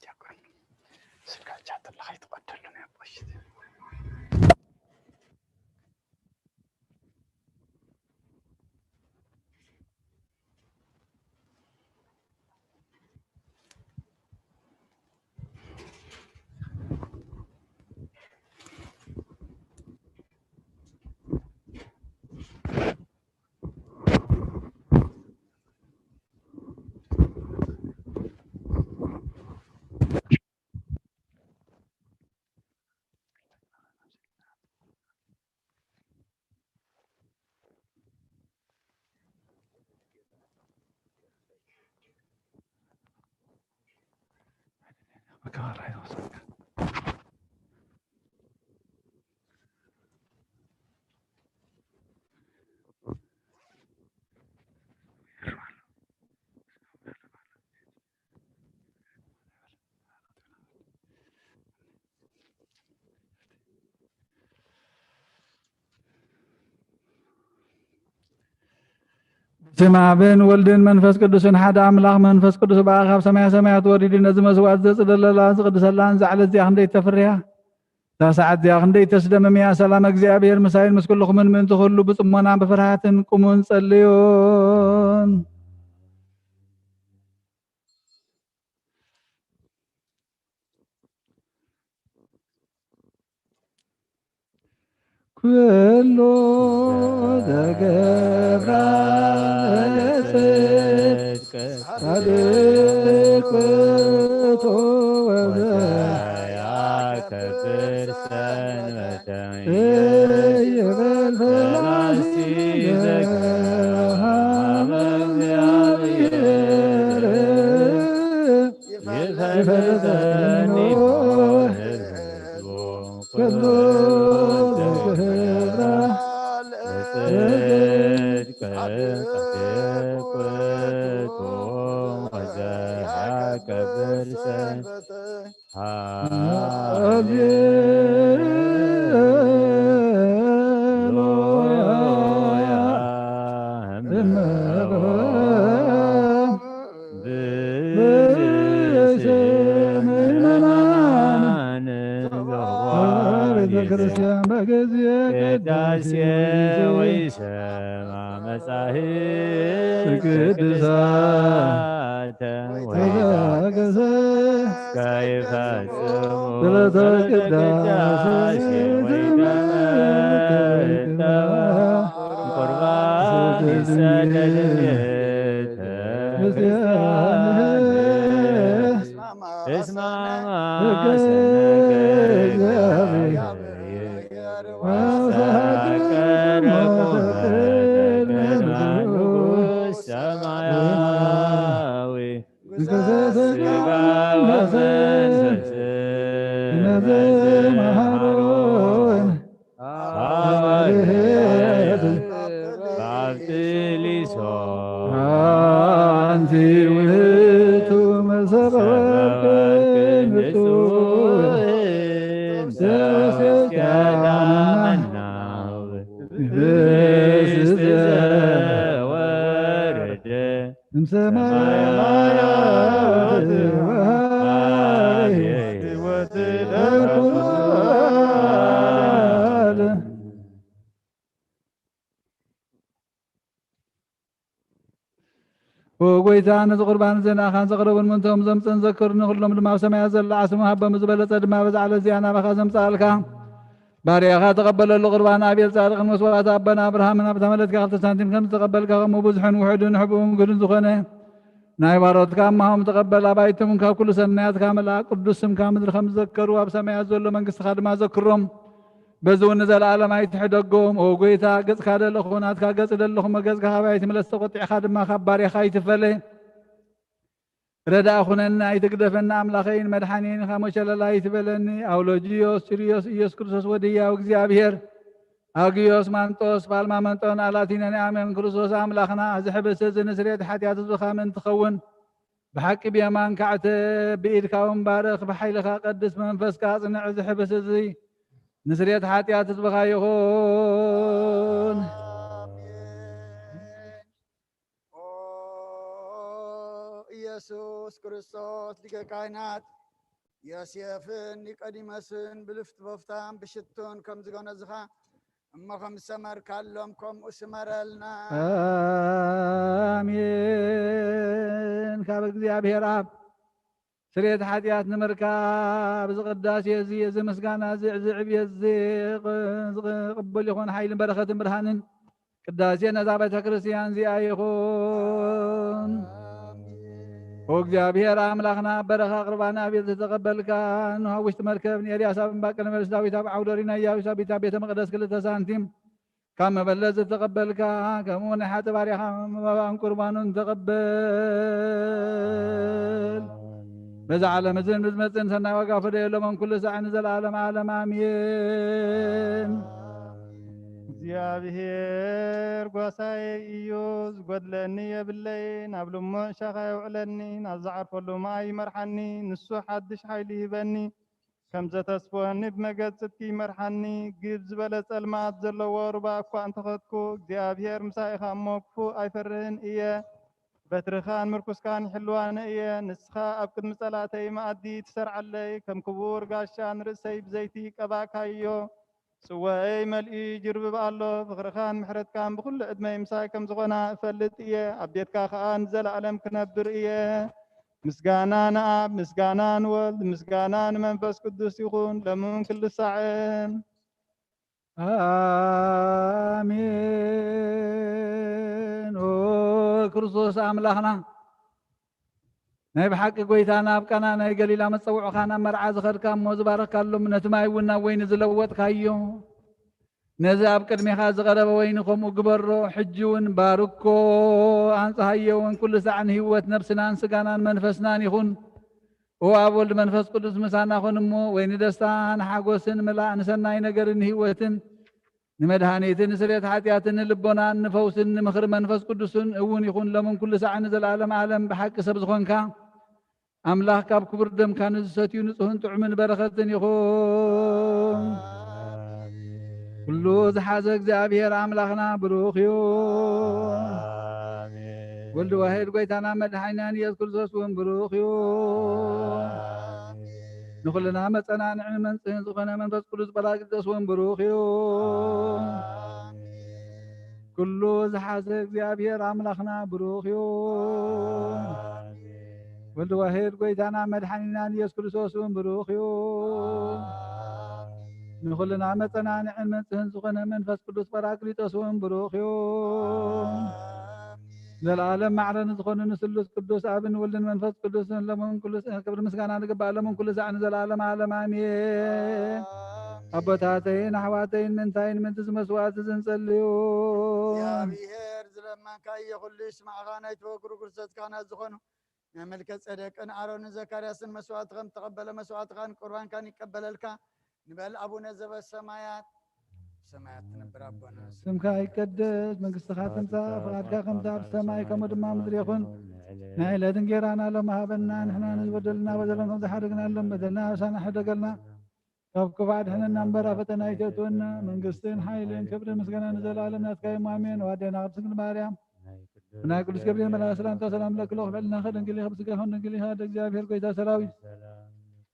ዲያቆን፣ ስልካ ቻት ኣለኻ፣ ኣይትቐደሉ ናይ ኣቦይ። በስመ ኣብን ወልድን መንፈስ ቅዱስን ሓደ ኣምላኽ። መንፈስ ቅዱስ ብኣኻ ካብ ሰማየ ሰማያት ወሪዱ ነዚ መስዋዕት ዘጽለለላን ዝቕድሰላን ዛዕለት እዚኣ ክንደይ ተፍርያ። እታ ሰዓት እዚኣ ክንደይ ተስደምም እያ። ሰላም እግዚኣብሔር ምሳይን ምስ ኩልኹምን ምእንቲ ኩሉ ብጽሞናን ብፍርሃትን ቁሙን ጸልዩን። ኩሉ ዘገብራ ለጽድቅ ጻድቅ ውእቱ ወዘያከብር ሰንበተ ይብል ፈላሲ ዘገብራ ለእግዚአብሔር ይፈልጠኒ ኩሉ ዘገብራ ለጽድቅ ውእቱ ወዘያከብር ሰንበተ። ሃሌሉያ። እመቦ ብእሴ ምእመናን ቤተ ክርስቲያን በጊዜ ቅዳሴ ወይሰማ መጻሕፍት ቅዱሳተ ወይታገሰ ከይፈጽሙ ስርዓተ ቅዳሴ ወይተመተዋ ቁርባን ይሰደድ ቤተ ክርስቲያን። እስማ ማሰነ እግዚአብሔር ወሰከረ ቁመተ ንጉሥ ሰማያዊ። ስጋ ወመንፈስ መሐሮን ሐዋርያት ባብትሊሶ። አንቲ ውእቱ መሰበ ወርቅ ንጹሕ ዘወስከ ዳመና ህብስት ዘወረደ እምሰማያት ወሃበ ሕይወት ለኩሉ ዓለም። ኦ ጎይታ፣ ነዚ ቁርባን እዚ ንኣኻን ዘቕረቡን ምእንትኦም ዘምጽእን ዘክርኒ፣ ኩሎም ድማ ኣብ ሰማያት ዘላ ዓስሙ ሃቦም፣ ዝበለጸ ድማ በዛ ዕለት እዚኣ ናባኻ ዘምጽኣልካ። ባርያኻ ተቐበለሉ። ቁርባን ኣቤል ጻድቕን መስዋዕቲ ኣቦና ኣብርሃምን ኣብታ መለትካ ክልተ ሳንቲም ከም ዝተቐበልካ፣ ከምኡ ብዙሕን ውሑድን ሕቡእን ግህዱን ዝኾነ ናይ ባሮትካ እማሆም ተቐበል። ኣባይቶም ካብ ኩሉ ሰናያትካ መልኣ። ቅዱስ ስምካ ምድሪ ከም ዝዘከሩ፣ ኣብ ሰማያት ዘሎ መንግስትኻ ድማ ዘክሮም። በዚ እውን ንዘለኣለም ኣይትሕደጎም። ኦ ጎይታ፣ ገጽካ ደለኹ፣ ናትካ ገጽ ደለኹ፣ መገጽካ ካባይ ኣይትምለስ፣ ተቖጢዕካ ድማ ካብ ባርያኻ ኣይትፈለ። ረዳእ ኩነኒ፣ ኣይትግደፈኒ፣ ኣምላኸይን መድሓኒን ኢኻ፣ ሞሸለል ኣይትበለኒ። ኣውሎጅዮስ፣ ጭርዮስ፣ ኢየሱስ ክርስቶስ ወዲ ህያው እግዚኣብሔር፣ ኣግዮስ፣ ማንጦስ፣ ፓልማመንጦን ኣላቲነን ኣሜን። ክርስቶስ ኣምላኽና፣ እዚ ሕብስ እዚ ንስርየት ሓጢኣት ህዝብኻ ምእንቲ ኸውን፣ ብሓቂ ብየማንካ ዕተብ፣ ብኢድካ እውን ባርኽ፣ ብሓይልኻ ቀድስ፣ መንፈስካ ኣጽንዕ። እዚ ሕብስ እዚ ንስርየት ሓጢኣት ህዝብኻ ይኹን። ኦ ኢየሱስ ክርስቶስ ሊቀ ካህናት፣ ዮሴፍን ኒቆዲሞስን ብልፍቲ ቦፍታን ብሽቱን ከም ዝገነዝኻ፣ እሞ ከም ዝሰመርካሎም ከምኡ ስመረልና። ኣሜን። ካብ እግዚኣብሔር ኣብ ስርየት ሓጢኣት ንምርካብ፣ እዚ ቅዳሴ እዚ፣ እዚ ምስጋና እዚ፣ እዚ ዕብየት እዚ ቕ-፣ ዝቕበል ይኹን ሓይልን በረኸትን ብርሃንን ቅዳሴ ነዛ ቤተ ክርስቲያን እዚኣ ይኹን። ኦ እግዚኣብሔር ኣምላኽና፣ በረኻ ቁርባን ኣቤል ዝተቐበልካ፣ ኖህ ኣብ ውሽጢ መርከብ፣ ንኤልያስ ኣብ እምባ፣ ቀለመለስ ዳዊት ኣብ ዓውደ ሪና፣ ኢያሱስ ኣብ ቤተ መቕደስ ክልተ ሳንቲም ካብ መበለት ዝተቐበልካ፣ ከምኡ ናይ ሓጢእ ባርያኻ መባእን ቁርባኑን ተቐበል። በዛ ዓለም እዝን ብዝመጽእን ሰናይ ዋጋ ፈደየሎም ኩሉ ሳዕ ንዘለዓለም ዓለም ኣሜን። እግዚኣብሔር ጓሳየ እዩ፣ ዝጎድለኒ የብለይን። ኣብ ልሙዕ ሻኻ የውዕለኒ፣ ናብ ዝዓርፈሉ ማይ ይመርሓኒ። ንሱ ሓድሽ ሓይሊ ይህበኒ፣ ከም ዘተስፎኒ ብመገድ ጽድቂ ይመርሓኒ። ግብ ዝበለ ጸልማት ዘለዎ ሩባ እኳ እንተኸድኩ፣ እግዚኣብሔር ምሳይ ኢኻ እሞ ክፉእ ኣይፈርህን እየ። በትርኻን ምርኩስካን ይሕልዋኒ እየ። ንስኻ ኣብ ቅድሚ ጸላእተይ መኣዲ ትሰርዓለይ፣ ከም ክቡር ጋሻ ንርእሰይ ብዘይቲ ቀባእካዮ። ጽዋኤይ መልኡ ይጅርብብ ኣሎ። ፍቕርኻን ምሕረትካን ብኹሉ ዕድመይ ምሳይ ከም ዝኾና እፈልጥ እየ። ኣብ ቤትካ ኸኣ ንዘለኣለም ክነብር እየ። ምስጋና ንኣብ፣ ምስጋና ንወልድ፣ ምስጋና ንመንፈስ ቅዱስ ይኹን፣ ሎምን ክሉ ሳዕን። ኣሜን። ኦ ክርስቶስ ኣምላኽና፣ ናይ ብሓቂ ጎይታና፣ ኣብ ቃና ናይ ገሊላ መጸውዕኻ ናብ መርዓ ዝኸድካ እሞ ዝባረኽካሎም፣ ነቲ ማይ እውን ናብ ወይኒ ዝለወጥካዮ፣ ነዚ ኣብ ቅድሜኻ ዝቐረበ ወይኒ ከምኡ ግበሮ። ሕጂ እውን ባርኮ፣ ኣንጽሃዮ እውን ኩሉ ሳዕ ንህይወት ነብስናን ስጋናን መንፈስናን ይኹን። ኦ ኣብ ወልድ መንፈስ ቅዱስ ምሳና ኹን እሞ፣ ወይኒ ደስታን ሓጎስን ምላእ፣ ንሰናይ ነገርን ንህይወትን ንመድሃኒትን ንስርየት ሓጢኣትን ንልቦናን ንፈውስን ንምኽሪ መንፈስ ቅዱስን እውን ይኹን፣ ሎምን ኩሉ ሳዕ ንዘለዓለም ዓለም። ብሓቂ ሰብ ዝኾንካ ኣምላኽ፣ ካብ ክቡር ደምካ ንዝሰትዩ ንጹህን ጥዑምን በረኸትን ይኹን። ኩሉ ዝሓዘ እግዚኣብሔር ኣምላኽና ብሩኽ እዩ። ወልድ ዋሕድ ጎይታና መድሓኒናን ኢየሱስ ክርስቶስ እውን ብሩኽ እዩ። ንኹልና መጸናንዕን መንጽህን ዝኾነ መንፈስ ቅዱስ ጳራቅሊጦስ እውን ብሩኽ እዩ። ኩሉ ዝሓዘ እግዚኣብሔር ኣምላኽና ብሩኽ እዩ። ወልድ ዋሕድ ጎይታና መድሓኒናን ኢየሱስ ክርስቶስ እውን ብሩኽ እዩ። ንኹልና መጸናንዕን መንጽህን ዝኾነ መንፈስ ቅዱስ ጳራቅሊጦስ እውን ብሩኽ እዩ። ዘለዓለም ማዕረ ንዝኾኑ ንስሉስ ቅዱስ ኣብን ወልድን መንፈስ ቅዱስን ሎምን ኩሉ ስ-፣ ክብሪ ምስጋና ንግባእ ሎምን ኩሉ ሳዕ ንዘለዓለም ዓለም ኣሜን። ኣቦታተይን ኣሕዋተይን ምንታይን ምንትዚ መስዋዕቲ ዝንጸልዩ እግዚኣብሔር ዝለመንካዮ ኩሉ ይስማዕኻ። ናይ ተወግሩ ግርዘት ካህናት ዝኾኑ ናይ መልከ ጸደቅን ኣሮንን ዘካርያስን መስዋዕቲ ከም ተቐበለ መስዋዕትኻን ቁርባንካን ይቀበለልካ። ንበል ኣቡነ ዘበሰማያት፣ ብሰማያት ትነብር ኣቦና፣ ስምካ ይቀደስ፣ መንግስትኻ ትምጻእ፣ ፍቓድካ ከምቲ ኣብ ሰማይ ከምኡ ድማ ምድሪ ይኹን። ናይ ዕለት እንጌራና ሎሚ ሃበና፣ ንሕና ንዝበደሉና በደሎም ከም ዝሓደግናሎም በደልና ኣበሳና ሕደገልና፣ ካብ ክፉእ ኣድሕነና እምበር ኣብ ፈተና ኣይተእትወና። መንግስትን ሓይልን ክብርን ምስጋናን ንዘለኣለም ናትካ እዩ፣ ኣሜን። ኣዴና ቅድስት ድንግል ማርያም፣ ብናይ ቅዱስ ገብርኤል መልኣክ ሰላምታ ሰላም ለኪ እልኪ፣ ብዕልናኺ ድንግል ኢኺ፣ ብስጋኺ እውን ድንግል ኢኺ። ኣደ እግዚኣብሔር ጎይታ ሰራዊት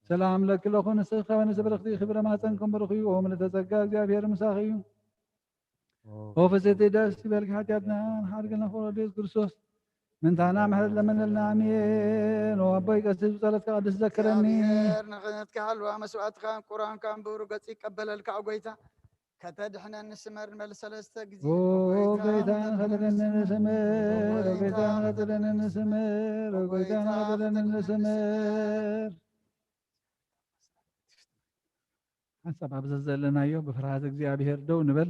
ሰላም ለኪ እልኪ፣ ንስኺ ካብ ኣንስቲ ብርኽቲ ኢኺ፣ ፍረ ማህፀንኪ እውን ብሩኽ እዩ። ኦ ምልዕተ ጸጋ፣ እግዚኣብሔር ምሳኺ እዩ። ኦ ፍጽሕቲ ደስ ይበልኪ፣ ሓጢኣትና ሓድገልና ፍቕሪ ወዲ ኢየሱስ ክርስቶስ ምንታና ምሕረት ለምንልና፣ ኣሜን። ኦ ኣቦይ ቀሲስ ብጸሎትካ ቅዱስ ዘክረኒ። እግዚኣብሔር ንኽህነትካ ሃልዋ መስዋእትካ ቁርባንካ ብብሩህ ገጽ ይቀበለልካ፣ ኦ ጎይታ። ከተድሕነኒ ስመር ንበል ሰለስተ ግዜ። ኦ ጎይታ ንኸድሕነኒ ስመር፣ ኦ ጎይታ ንኸድሕነኒ ስመር፣ ኦ ጎይታ ንኸድሕነኒ ስመር። ሓንሳብ ኣብ ዘዘለናዮ ብፍርሃት እግዚኣብሔር ደው ንበል።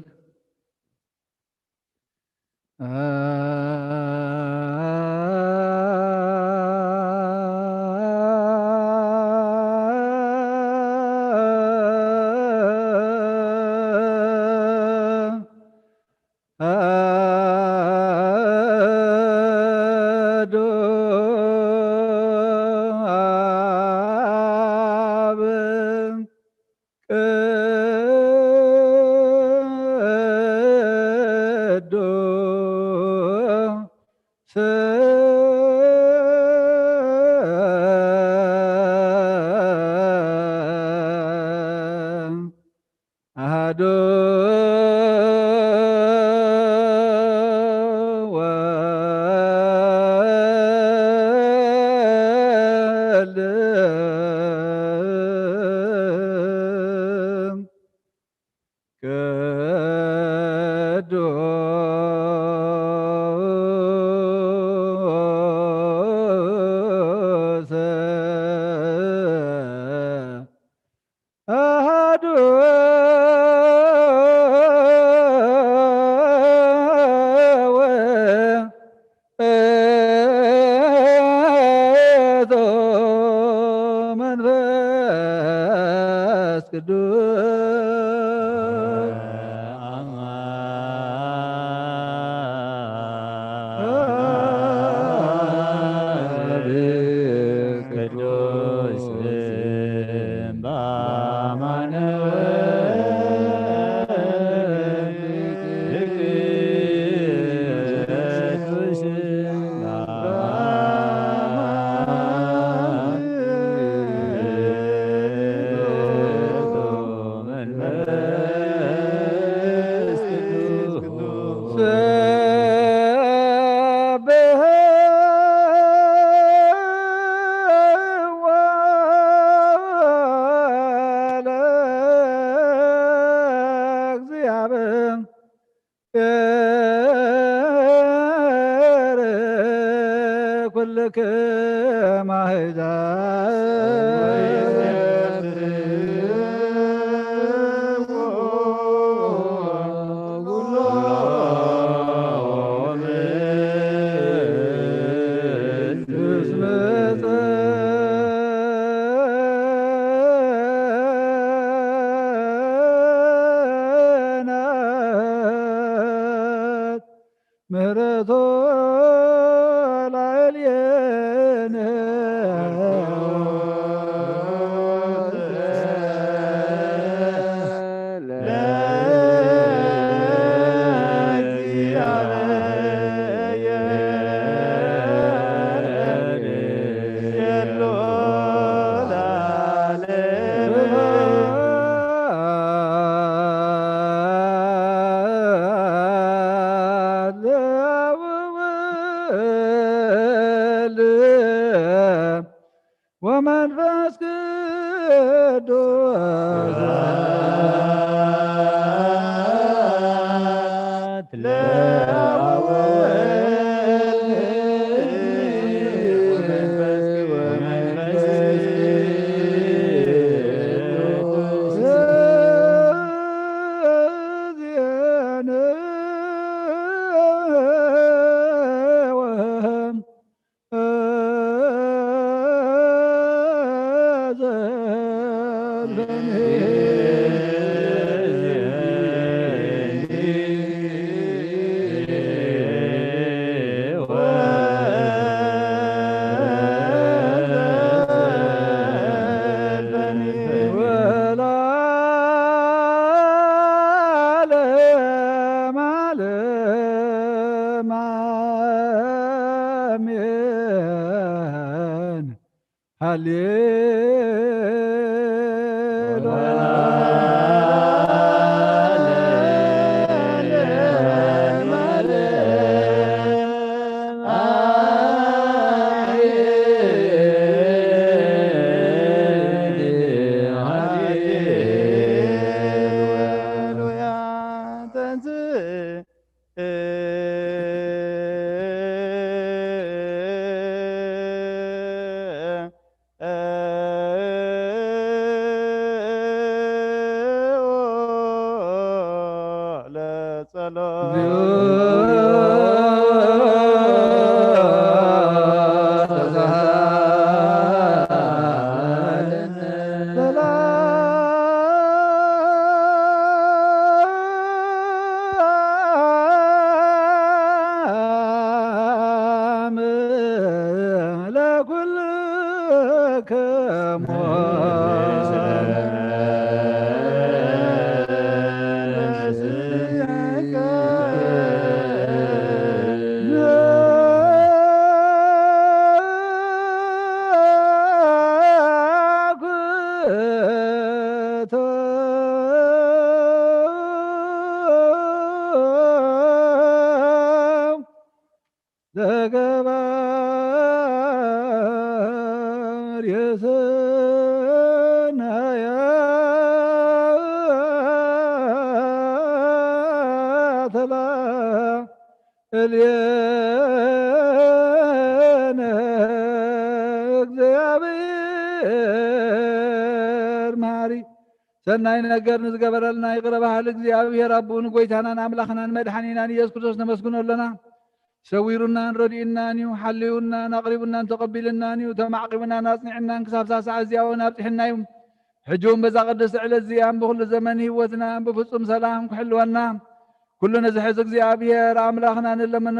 ሰላም ለኩልክሙ። ለገባር የሰናያ ተላ እልየነ እግዚኣብሔር መሃሪ ሰናይ ነገር ንዝገበረልና ይቕረ በሃሊ እግዚኣብሔር ኣቦኡ ንጎይታናን ኣምላኽናን መድሓኒናን ኢየሱስ ክርስቶስ ነመስግኖ ኣለና። ሰዊሩናን ረዲኡናን እዩ። ሓልዩናን ኣቕሪቡናን ተቐቢልናን እዩ። ተማዕቂቡናን ኣጽኒዕናን ክሳብ ሳዕ እዚኣ እውን ኣብጺሕና እዩ። ሕጂ እውን በዛ ቅድስቲ ዕለት እዚኣ ብኹሉ ዘመን ህይወትና ብፍጹም ሰላም ክሕልወና ኩሉ ንዝሕዝ እግዚኣብሔር ኣምላኽና ንለምኖ።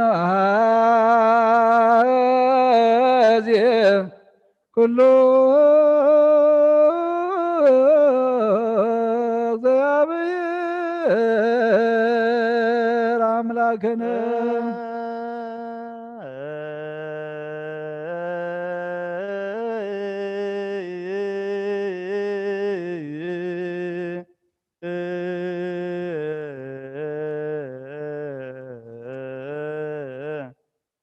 ኣዜ ኩሉ እግዚኣብሔር ኣምላክነ።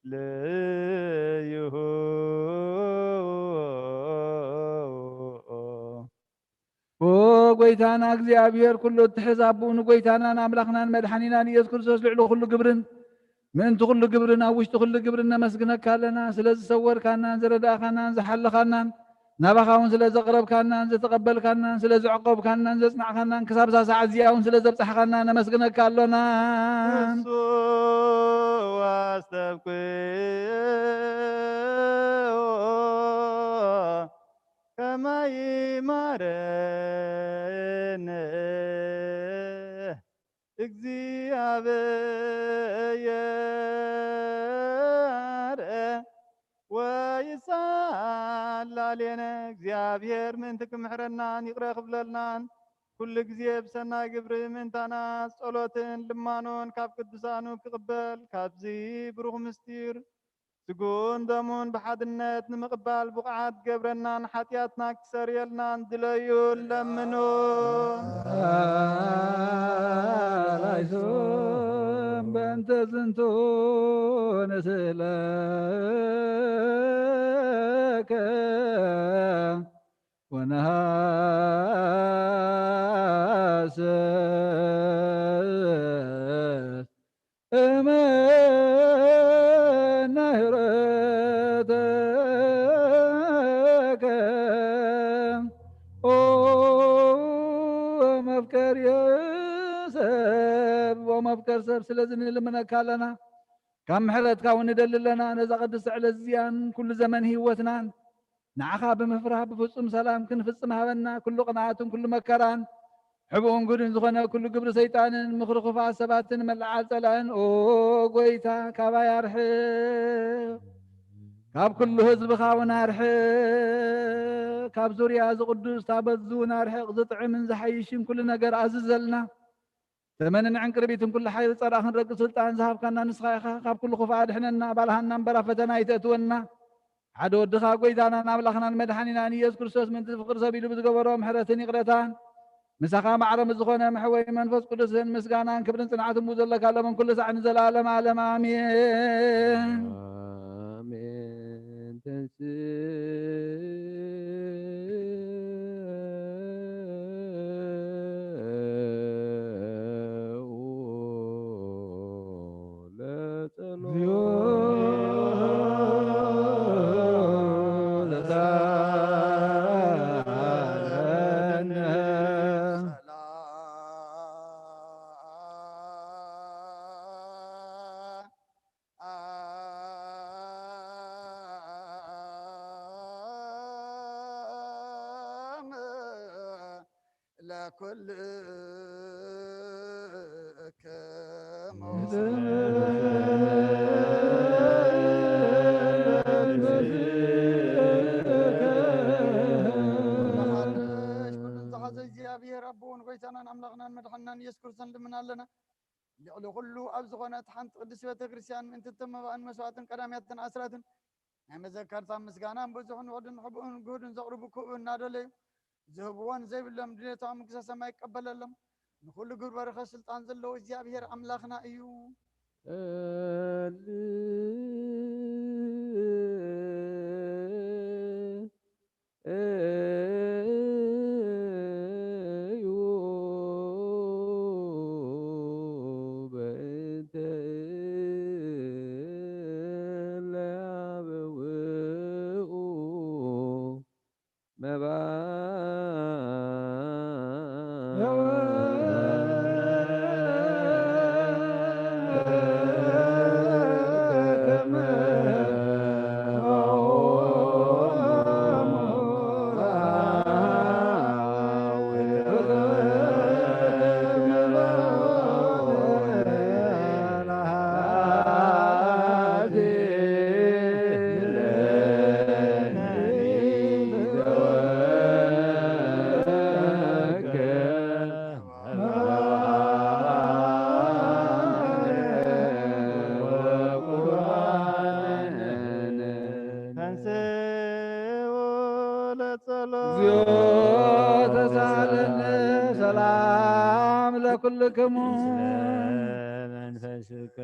ለይሁ ኦ ጎይታና እግዚኣብሔር ኩሉ እትሕዝ ኣቦኡ ንጎይታናን ኣምላኽናን መድሓኒናን ኢየሱስ ክርስቶስ ልዕሊ ኩሉ ግብርን ምእንቲ ኩሉ ግብርን ኣብ ውሽጢ ኩሉ ግብርን ነመስግነካ ኣለና። ስለ ዝሰወርካናን ዝረዳእካናን ዝሓለኻናን ናባኻ እውን ስለ ዘቕረብካናን ዘተቐበልካናን ስለ ዘዕቆብካናን ዘጽናዕካናን ክሳብ እዛ ሰዓት እዚኣ እውን ስለ ዘብጻሕካና ነመስግነካ ኣሎና። እሱ ኣስተብቅዑ ከመ ይማረነ እግዚአብሔር ወይሳላሌነ። እግዚኣብሔር ምእንቲ ክምሕረናን ይቕረ ክብለልናን ኩሉ ግዜ ብሰናይ ግብሪ ምእንታና ጸሎትን ልማኖን ካብ ቅዱሳኑ ክቕበል ካብዚ ብሩኽ ምስጢር ስግኡን ደሙን ብሓድነት ንምቕባል ብቑዓት ገብረናን ሓጢኣትና ክሰርየልናን ድለዩ ለምኑ። ላይሶም በእንተ ዝንቱ ንስእለከ ወነሃስስ እመናህረተከ ኦ መፍቀር ሰብ ወመፍቀር ሰብ። ስለዚ ንልምነካ ኣለና፣ ካብ ምሕረትካ እውን ንደሊ ኣለና። ነዛ ቅድስቲ ዕለት እዚኣን ኩሉ ዘመን ህይወትናን ንዓኻ ብምፍራህ ብፍጹም ሰላም ክንፍጽም ሃበና። ኩሉ ቅንኣትን ኩሉ መከራን ሕቡእን ግዱን ዝኾነ ኩሉ ግብሪ ሰይጣንን ምኽሪ ክፉኣት ሰባትን መለዓል ጸላእን ኦ ጎይታ ካባይ ኣርሕቕ። ካብ ኩሉ ህዝብኻ እውን ኣርሕቕ። ካብ ዙርያ እዚ ቅዱስ ታቦት እዚ እውን ኣርሕቕ። ዝጥዕምን ዝሓይሽን ኩሉ ነገር ኣዝዘልና። ተመንን ዕንቅርቢትን ኩሉ ሓይሊ ጸላእ ክንረግጽ ስልጣን ዝሃብካና ንስኻ ኢኻ። ካብ ኩሉ ክፉእ ኣድሕነና፣ ባልሃና እምበር ኣብ ፈተና ኣይተእትወና። ሓደ ወድኻ ጎይታናን ኣምላኽናን መድሓኒናን ኢየሱስ ክርስቶስ ምእንቲ ፍቕሪ ሰብ ኢሉ ብዝገበሮ ምሕረትን ይቕረታን ምሳኻ ማዕረ ምስ ዝኾነ መሕወይ መንፈስ ቅዱስን ምስጋናን ክብርን ጽንዓትን ብኡ ዘለካ ሎምን ኩሉ ሳዕ ንዘለኣለም ዓለም ኣሜን። ኣሜን። ተንሥእ ኩልክሙ ንሓድሽ ኩሉን ዝሓዘ እግዚኣብሔር ኣቦን ጎይታናን ኣምላኽናን መድሓንናን ኢየሱስ ክርስቶስ ንልምን ኣለና። ልዕሊ ኩሉ ኣብ ዝኾነት ሓንቲ ቅድስት ቤተ ክርስቲያን ምእንቲ እቶም መባእን መስዋዕትን ቀዳምያትን ኣስራትን ናይ መዘከርታ ምስጋናን ብዙሕን ውሑድን ሕቡእን ግሁድን ዘቕርቡ ክብኡ እናደለዩ ዝህብዎን ዘይብሎም ድሌቶም መንግስተ ሰማይ ይቀበለሎም። ንኹሉ ግብሪ በረኸት ስልጣን ዘለዎ እግዚኣብሔር ኣምላኽና እዩ። ተንሥኡ ለጸሎት። እግዚኦ ተሳለነ ሰላም ለኩልክሙ። መንፈስከ።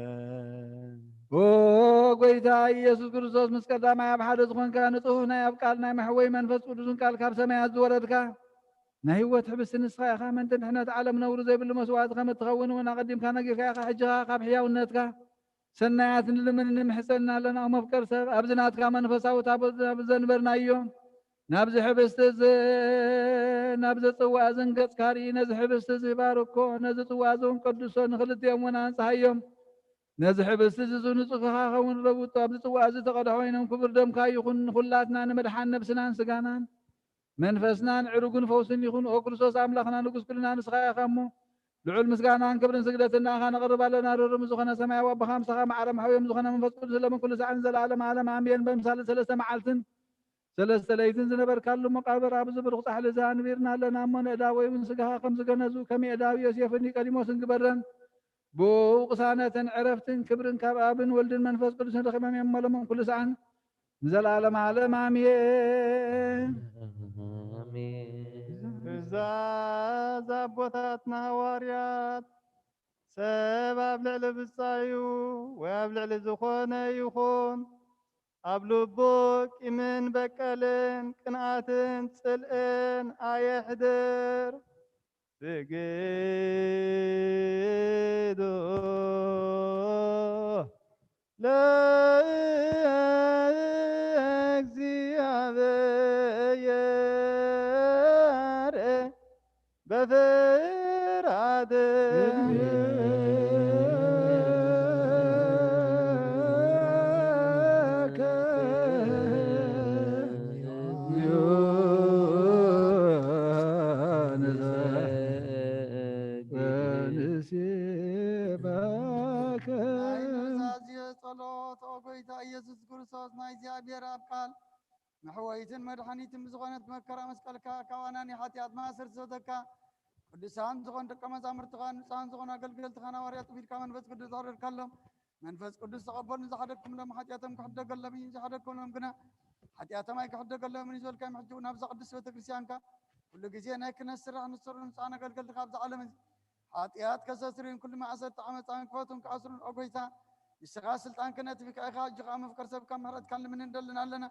ኦ ጎይታ ኢየሱስ ክርስቶስ፣ ምስ ቀዳማይ ኣብ ሓደ ዝኾንካ፣ ንጽሑፍ ናይ ኣብ ቃል ናይ መሕወይ መንፈስ ቅዱስን ቃል ካብ ሰማያት ዝወረድካ፣ ናይ ህይወት ሕብስቲ ንስኻ ኢኻ። ምእንቲ ድሕነት ዓለም ነውሪ ዘይብሉ መስዋዕቲ ከም እትኸውን እውን ኣቐዲምካ ነጊርካ ኢኻ። ሕጂ ኸኣ ካብ ሕያውነትካ ሰናያት ንልምን ንምሕጸን ኣለና። ኦ መፍቀር ሰብ፣ ኣብዚ ናትካ መንፈሳዊ ታቦት ናብ ዘንበርናዮ፣ ናብዚ ሕብስቲ እዚ፣ ናብዚ ጽዋ እዝን ገጽካ ርኢ። ነዚ ሕብስቲ እዚ ባርኮ፣ ነዚ ጽዋ እዚ እውን ቀድሶ፣ ንኽልቲኦም እውን ኣንጽሃዮም። ነዚ ሕብስቲ እዚ ንጹህ ክኸውን ለውጦ። ኣብዚ ጽዋ እዚ ተቐድሖ ወይንን ክቡር ደምካ ይኹን፣ ንኹላትና ንምድሓን ነብስናን ስጋናን መንፈስናን ዕሩግን ፈውስን ይኹን። ኦ ክርስቶስ ኣምላኽና ንጉስ ኩልና ንስኻ ኢኻ እሞ፣ ልዑል ምስጋናን ክብርን ስግደትን ንኣኻ ነቕርብ ኣለና። ርሩም ዝኾነ ሰማያዊ ኣቦኻ ምሳኻ ማዕረ መሕውዮም ዝኾነ መንፈስ ቅዱስ ለምን ኩሉ ሰዓትን ዘለዓለም ዓለም ኣሜን። በምሳሌ ሰለስተ መዓልትን ሰለስተ ለይትን ዝነበርካሉ መቃብር ኣብዚ ብሩኽ ጻሕሊ እዚ ኣንቢርና ኣለና እሞ፣ ንእዳወይ እውን ስጋኻ ከም ዝገነዙ ከም የእዳዊ ዮሴፍን ኒቆዲሞስን ግበረን። ብኡ ቅሳነትን ዕረፍትን ክብርን ካብ ኣብን ወልድን መንፈስ ቅዱስን ረኺቦም እዮም እሞ፣ ለምን ኩሉ ሰዓን ንዘለዓለም ዓለም ኣሜን። ኣሜን። ትእዛዝ ኣቦታትና ሃዋርያት፣ ሰብ ኣብ ልዕሊ ብጻዩ ወይ ኣብ ልዕሊ ዝኾነ ይኹን ኣብ ልቡ ቂምን በቀልን ቅንኣትን ጽልእን ኣየሕድር። ስግዱ ለእግዚኣብሔር በፍርሃት። ናይ ኑዛዜ ጸሎት። ኦ ጎይታ ኢየሱስ ክርስቶስ፣ ናይ እግዚኣብሔር ኣብ ቃል መሕወይትን መድሓኒትን ብዝኾነት መከራ መስቀልካ፣ ካብ ኣናኒ ሓጢኣት ማእሰርቲ ዝፈተካ፣ ቅዱሳን ዝኾኑ ደቀ መዛሙርትኻን ንጹሃን ዝኾኑ ኣገልገልትኻን ሃዋርያት ኣቢልካ መንፈስ ቅዱስ ኣውረድካሎም። መንፈስ ቅዱስ ተቐበሉ። ንዝሓደግኩምሎም ሓጢኣቶም ክሕደገሎም እዩ፣ ንዝሓደግኩምሎም ግና ሓጢኣቶም ኣይክሕደገሎምን እዩ ዝበልካዮም። ሕጂ እውን ኣብዛ ቅድስት ቤተ ክርስቲያንካ ኩሉ ግዜ ናይ ክህነት ስራሕ ንስሩ ንጹሃን ኣገልገልትኻ ኣብዛ ዓለም እዚ ሓጢኣት ከሰስርዩን ኩሉ ማእሰርቲ ዓመፃን ክፈቱን ክኣስሩን፣ ኦ ጎይታ፣ ንስኻ ስልጣን ክህነት ሂብካ ኢኻ። ሕጂ ኸዓ መፍቀር ሰብካ ምሕረትካ ንልምን ንደልን ኣለና።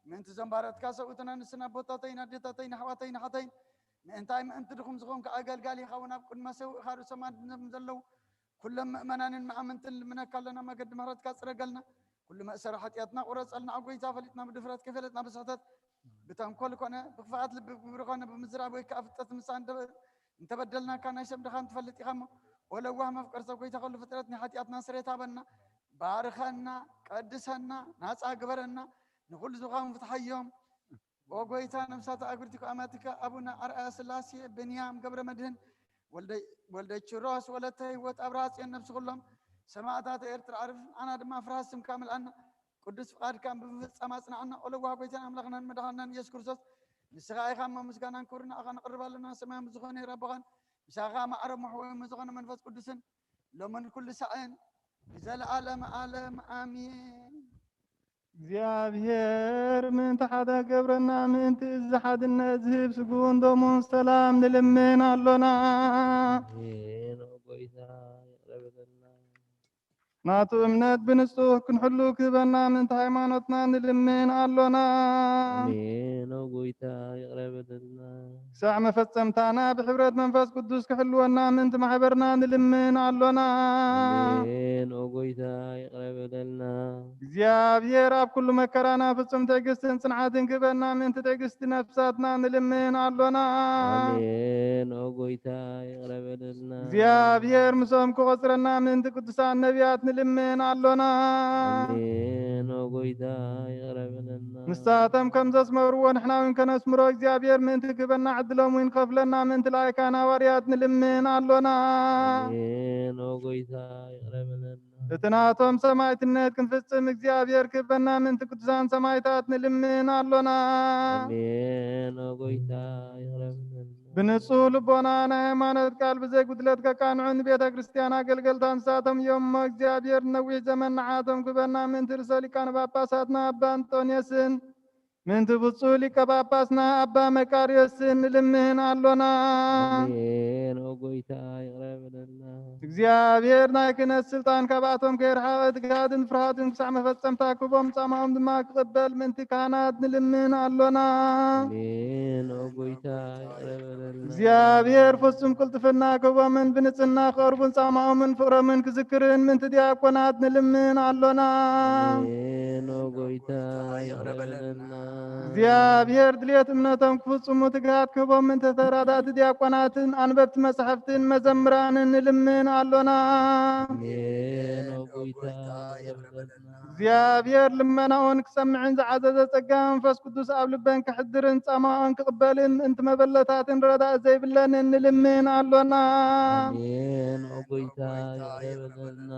ምእንቲ እዞም ባሮትካ ሰብኡትና ንስን ኣቦታተይን ኣዴታተይን ኣሕዋተይን ኣሓተይን፣ ምእንታይ ምእንቲ ድኹም ዝኾንካ ኣገልጋሊኻ እውን ኣብ ቅድሚ መሰውእኻ ርእሶም ኣድኖም ዘለዉ ኩሎም ምእመናንን መኣምንትን ንልምነካ ኣለና። መገዲ ምሕረትካ ጽረገልና። ኩሉ መእሰሪ ሓጢኣትና ቁረጸልና። ኦ ጎይታ፣ ፈሊጥና ብድፍረት፣ ከይፈለጥና ብስሕተት፣ ብተንኮል ኮነ ብክፍኣት ልቢ፣ ብግብሪ ኮነ ብምዝራብ ወይ ከኣ ፍልጠት ምሳን እንተ-፣ እንተበደልናካ ናይ ሰብ ድኻም ትፈልጥ ኢኻ እሞ፣ ኦ ለዋህ መፍቀር ሰብ፣ ጎይታ ኩሉ ፍጥረት፣ ናይ ሓጢኣትና ስሬት ሃበና። ባርኸና፣ ቀድሰና፣ ናጻ ግበረና፣ ንኹሉ ዝኻም ፍትሓዮም። ኦ ጎይታ፣ ነፍሳት ኣግብርቲኩ ኣማትካ ኣቡነ ኣርኣያ ስላሴ፣ ብንያም ገብረ መድህን፣ ወልደ ኪሮስ፣ ወለተ ህይወት፣ ኣብርሃ ጽዮን፣ ነፍሲ ኩሎም ሰማእታት ኤርትራ ኣዕርፍ፣ ንዓና ድማ ፍርሃት ስምካ ምልኣና፣ ቅዱስ ፍቓድካ ብምፍጻም ኣጽንዓና። ኦ ለዋህ ጎይታን ኣምላኽናን መድሓንናን ኢየሱስ ክርስቶስ፣ ንስኻ ኢኻ እሞ ምስጋናን ክብርን ንኣኻ ነቕርብ ኣለና። ሰማያዊ ብዝኾነ ሄር ኣቦኻን ምሳኻ ማዕረ ምሕወይ ምስ ዝኾነ መንፈስ ቅዱስን ሎምን ኩሉ ሳዕን ንዘለዓለም ዓለም ኣሜን። እግዚኣብሔር ምእንቲ ሓደ ክገብረና ምእንቲ እዚ ሓድነት ዝህብ ስግኡን ደሙን ሰላም ንልምን ኣሎና። ኣሜን። ኦ ጎይታ ይቕረ በለልና። ናቱ እምነት ብንጹህ ክንሕሉ ክህበና ምእንቲ ሃይማኖትና ንልምን ኣሎና። ኣሜን። ኦ ጎይታ ይቕረ በለልና። ክሳዕ መፈጸምታና ብሕብረት መንፈስ ቅዱስ ክሕልወና ምእንቲ ማሕበርና ንልምን ኣሎና። ኣሜን። ኦ ጎይታ ይቕረ በለልና። እግዚኣብሔር ኣብ ኩሉ መከራና ፍጹም ትዕግስትን ጽንዓትን ክህበና ምእንቲ ትዕግስቲ ነፍሳትና ንልምን ኣሎና። ኣሜን። ኦ ጎይታ ይቕረ በለልና። እግዚኣብሔር ምስኦም ክቖጽረና ምእንቲ ቅዱሳን ነቢያት ንልምን ኣሎና። ኣሜን። ኦ ጎይታ ይቕረ በለልና። ንሳቶም ከም ዘስመርዎ ንሕና እውን ከነስምሮ እግዚኣብሔር ምእንቲ ክህበና ዕድሎም እውን ከፍለና ምእንቲ ላይካን ሃዋርያት ንልምን ኣሎና። ኣሜን። ኦ ጎይታ ይቕረ በለልና። እቲ ናቶም ሰማዕትነት ክንፍጽም እግዚኣብሔር ክህበና ምእንቲ ቅዱሳን ሰማዕታት ንልምን ኣሎና። ኣሜን። ኦ ጎይታ ይቕረ በለልና። ብንጹህ ልቦና ናይ ሃይማኖት ቃል ብዘይ ጉድለት ከቃንዑ ንቤተ ክርስቲያን ኣገልገልታ ንሳቶም እዮም እሞ እግዚኣብሔር ነዊሕ ዘመን ንዓቶም ክህበና ምእንቲ ርእሰ ሊቃነ ጳጳሳትና ኣባ ኣንጦንዮስን ምእንቲ ብፁዕ ሊቀ ጳጳስና ኣባ መቃርዮስን ንልምን ኣሎና። ኣሜን። ኦ ጎይታ ይቕረ በለልና። እግዚኣብሔር ናይ ክህነት ስልጣን ካብኣቶም ከይርሓቐ ትግሃትን ፍርሃትን ክሳዕ መፈጸምታ ክህቦም ጻማኦም ድማ ክቕበል ምእንቲ ካህናት ንልምን ኣሎና። ኣሜን። ኦ ጎይታ ይቕረ በለልና። እግዚኣብሔር ፍጹም ቅልጥፍና ክህቦምን ብንጽህና ክቐርቡን ጻማኦምን ፍቕሮምን ክዝክርን ምእንቲ ዲያቆናት ንልምን ኣሎና። ኣሜን። ኦ ጎይታ ይቕረ በለልና። እግዚኣብሔር ድልየት እምነቶም ክፍጽሙ ትግሃት ክህቦም ምእንቲ ተራዳእቲ ዲያቆናትን ኣንበብቲ መጻሕፍትን መዘምራንን ንልምን ኣሎና። ኣሜን። ኦ ጎይታ ይቕረ በለልና። እግዚኣብሔር ልመናኦን ክሰምዕን ዝዓዘዘ ጸጋ መንፈስ ቅዱስ ኣብ ልበን ከሕድርን ጻማኦን ክቕበልን ምእንቲ መበለታትን ረዳእ ዘይብለንን ንልምን ኣሎና። ኣሜን። ኦ ጎይታ ይቕረ በለልና።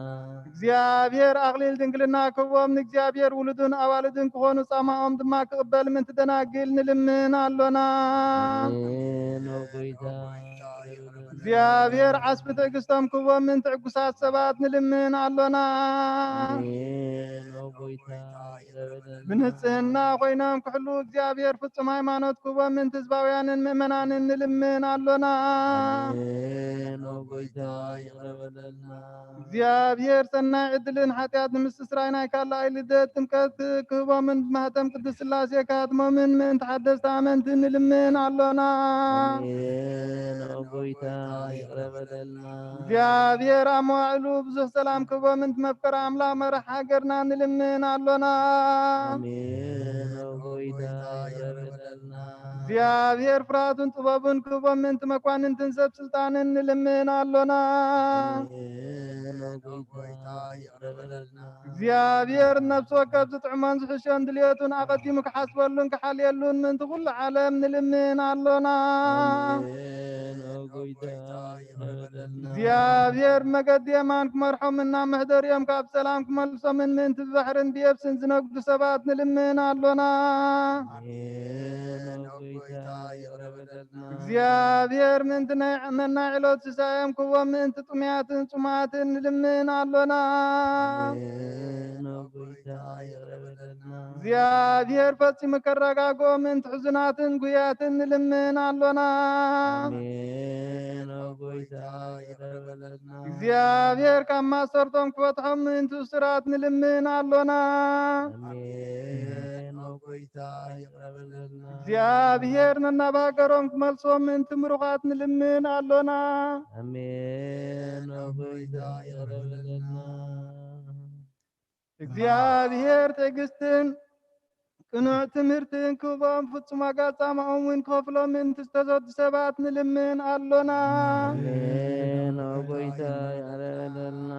እግዚኣብሔር ኣኽሊል ድንግልና ክህቦም ንእግዚኣብሔር ውሉድን ኣዋልድን ክኾኑ ጻማኦም ድማ ክቕበል ምእንቲ ደናግል ንልምን ኣሎና። ኣሜን። ኦ ጎይታ ይቕረ በለልና። እግዚኣብሔር ዓስቢ ትዕግስቶም ክህቦም ምእንቲ ዕጉሳት ሰባት ንልምን ኣሎና። ኣሜን። ኦ ጎይታ ይቕረ በለልና። ብንጽህና ኮይኖም ክሕሉ እግዚኣብሔር ፍጹም ሃይማኖት ክህቦም ምእንቲ ህዝባውያንን ምእመናንን ንልምን ኣሎና። ኣሜን። ኦ ጎይታ ይቕረ በለልና። እግዚኣብሔር ሰናይ ዕድልን ሓጢኣት ንምስትስራይ ናይ ካልኣይ ልደት ጥምቀት ክህቦምን ብማህተም ቅድስት ሥላሴ ካትሞምን ምእንቲ ሓደስቲ ኣመንቲ ንልምን ኣሎና። ኣሜን። ኦ ጎይታ ይቕረ በለልና። እግዚኣብሔር ኣብ መዋዕሉ ብዙሕ ሰላም ክህቦምን እቲ መፍቀሪ ኣምላኽ መራሕ ሃገርና ንልምን ኣሎና። ኣሜን። ኦ ጎይታ ይቕረ በለልና። እግዚኣብሔር ፍርሃቱን ጥበቡን ክህቦም ምእንቲ መኳንንትን ሰብ ስልጣንን ንልምን ኣሎና። ኣሜን። ኦ ጎይታ ይቕረ በለልና። እግዚኣብሔር ነፍሲ ወከፍ ዝጥዕሞን ዝሕሾን ድልየቱን ኣቐዲሙ ክሓስበሉን ክሓልየሉን ምእንቲ ኩሉ ዓለም ንልምን ኣሎና። ኣሜን። ኦ ጎይታ ይቕረ በለልና። እግዚኣብሔር መገዲ የማን ክመርሖምን ናብ መሕደሪኦም ካብ ሰላም ክመልሶምን ምእንቲ ብባሕርን ብየብስን ዝነግዱ ሰባት ንልምን ኣሎና። ኣሜን። ኦ ጎይታ ይቕረ በለልና። እግዚኣብሔር ምእንቲ ናይ ነናይ ዕለት ስሳዮም ክህቦም ምእንቲ ጥሙያትን ጽሙኣትን ንልምን ኣሎና። ኣሜን። ኦ ጎይታ ይቕረ በለልና። እግዚኣብሔር ፈጺሙ ከረጋግኦም ምእንቲ ሕዙናትን ጉያትን ንልምን ኣሎና። ኣሜን። ኦ ጎይታ ይቕረ በለልና። እግዚኣብሔር ካብ ማሰርቶም ክፈትሖም ምእንቲ እሱራት ንልምን ኣሎና። ኣሜን። ኦ ጎይታ ይቕረ በለልና። እግዚኣብሔር ነናብ ሃገሮም ክመልሶም ምእንቲ ምሩኻት ንልምን ኣሎና። ኣሜን። ኦ ጎይታ ይቕረ በለልና። እግዚኣብሔር ትዕግስትን ቅኑዕ ትምህርትን ክህቦም ፍጹም ዋጋ ጻማኦም እውን ክኸፍሎም ምእንቲ ዝተዘዱ ሰባት ንልምን ኣሎና። ኣሜን። ኦ ጎይታ ይቕረ በለልና።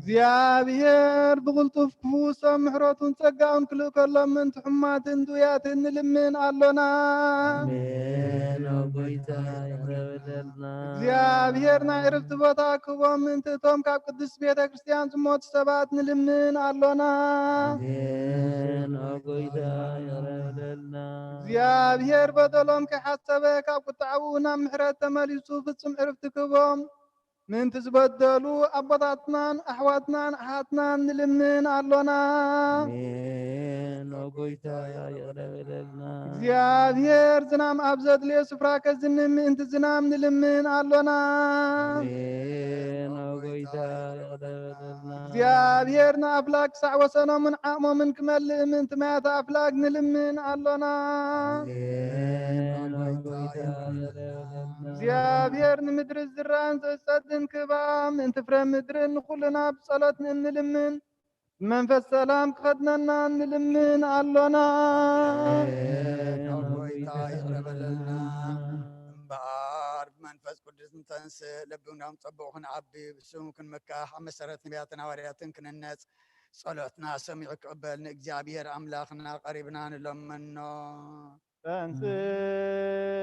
እግዚኣብሔር ብቕልጡፍ ክፍውሶም ምሕረቱን ጸጋኡን ክልእከሎም ምእንቲ ሕሙማትን ድውያትን ንልምን ኣሎና። ኣሜን። ኦ ጎይታ ይቕረ በለልና። እግዚኣብሔር ናይ ዕርፍቲ ቦታ ክህቦም ምእንቲ እቶም ካብ ቅድስት ቤተ ክርስቲያን ዝሞቱ ሰባት ንልምን ኣሎና። ኣሜን። ኦ ጎይታ ይቕረ በለልና። እግዚኣብሔር በደሎም ከይሓሰበ ካብ ቁጥዓኡ ናብ ምሕረት ተመሊሱ ፍጹም ዕርፍቲ ክህቦም ምእንቲ ዝበደሉ ኣቦታትናን ኣሕዋትናን ኣሓትናን ንልምን ኣሎና። ኣሜን። ኦ ጎይታ ይቕረ በለልና። እግዚኣብሔር ዝናም ኣብ ዘድልዮ ስፍራ ከዝንም ምእንቲ ዝናም ንልምን ኣሎና። ኣሜን። ኦ ጎይታ ይቕረ በለልና። እግዚኣብሔር ንኣፍላግ ክሳዕ ወሰኖምን ዓቕሞምን ክመልእ ምእንቲ ማያት ኣፍላግ ንልምን ኣሎና። ኣሜን። ኦ ጎይታ ይቕረ በለልና። እግዚኣብሔር ንምድሪ ዝራእን ዘጸድን ክህባ ምእንቲ ፍረ ምድርን ንኹልና ብጸሎት ንልምን። ብመንፈስ ሰላም ክኸድነና ንልምን ኣሎና። ኣሜን። ኦ ጎይታ ይቕረ በለልና። እምበኣር ብመንፈስ ቅዱስ ንተንስእ፣ ልብናም ጸቡቕ ክንዓቢ፣ ብስሙ ክንምካሕ፣ ኣብ መሰረት ነቢያትን ሃዋርያትን ክንነጽ፣ ጸሎትና ሰሚዑ ክቕበል ንእግዚኣብሔር ኣምላኽና ቀሪብና ንለመኖ። ተንስእ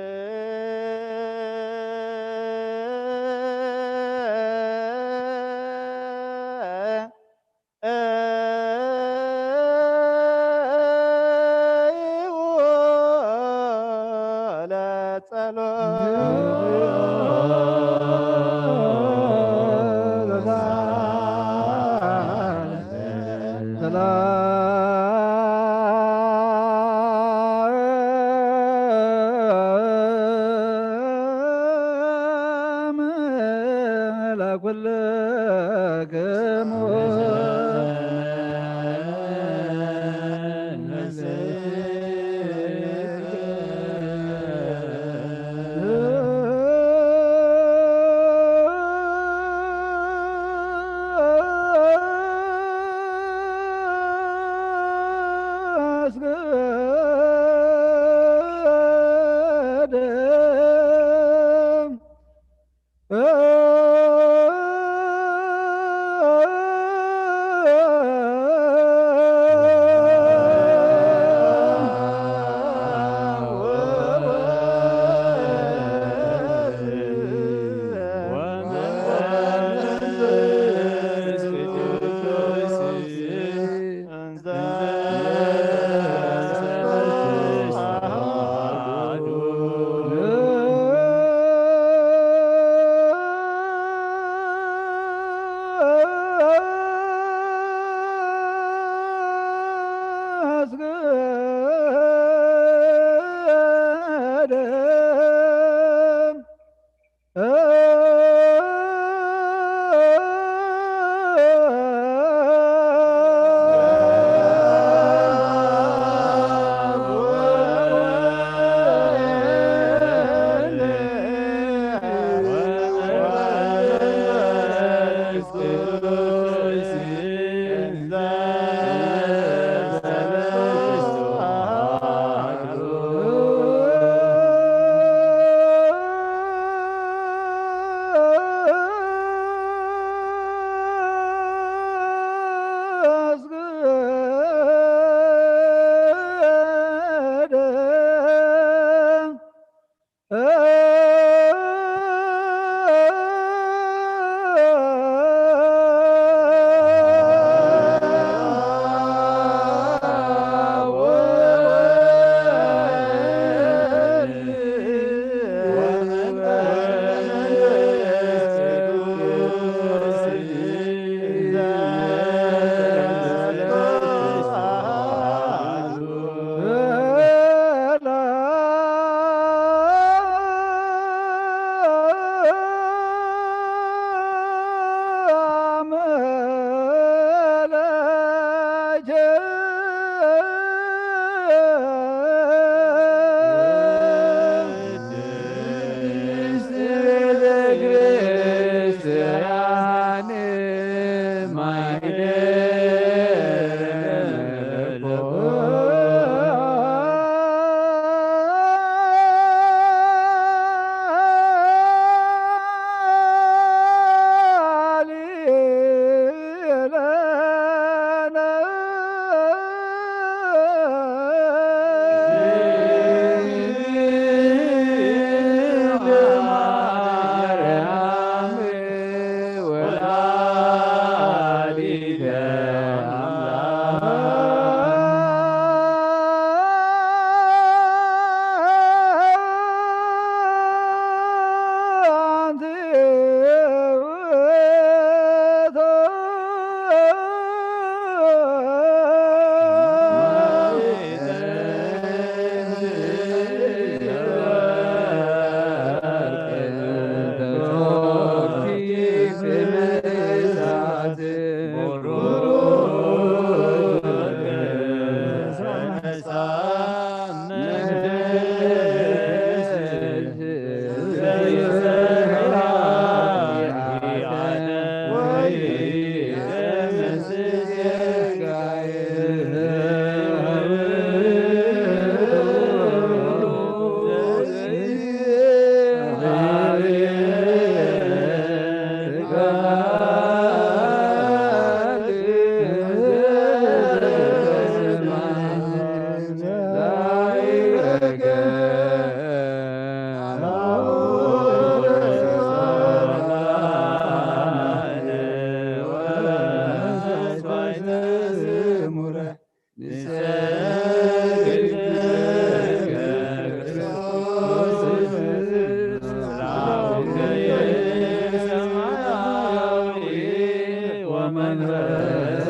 መንፈስ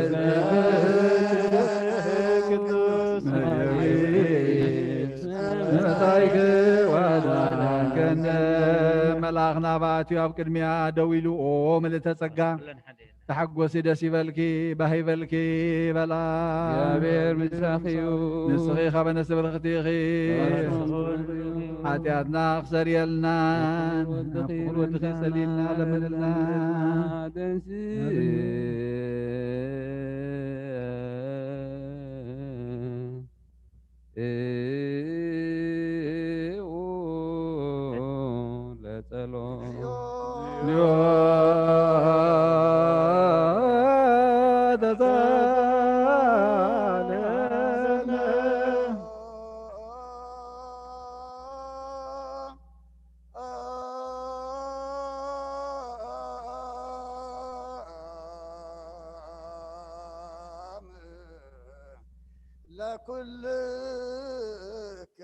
ቅዱስ መጻእከ ወአድኃንከነ። መልኣኽ ናብኣ ኣትዩ ኣብ ቅድሚኣ ደው ኢሉ፣ ኦ ምልእተ ጸጋ ተሓጎሲ ደስ ይበልኪ፣ ባህ ይበልኪ በላ። እግዚኣብሔር ምሳኺ እዩ። ንስኺ ኻበ ነፍሲ ብርኽቲ ኢኺ። ኃጢኣትና ክሰርየልና፣ ወድኺ ናብ ፍቑር ወድኺ ጸልይልና፣ ለምንልና። ተንሥእ። ለጸሎት። ለኩልክ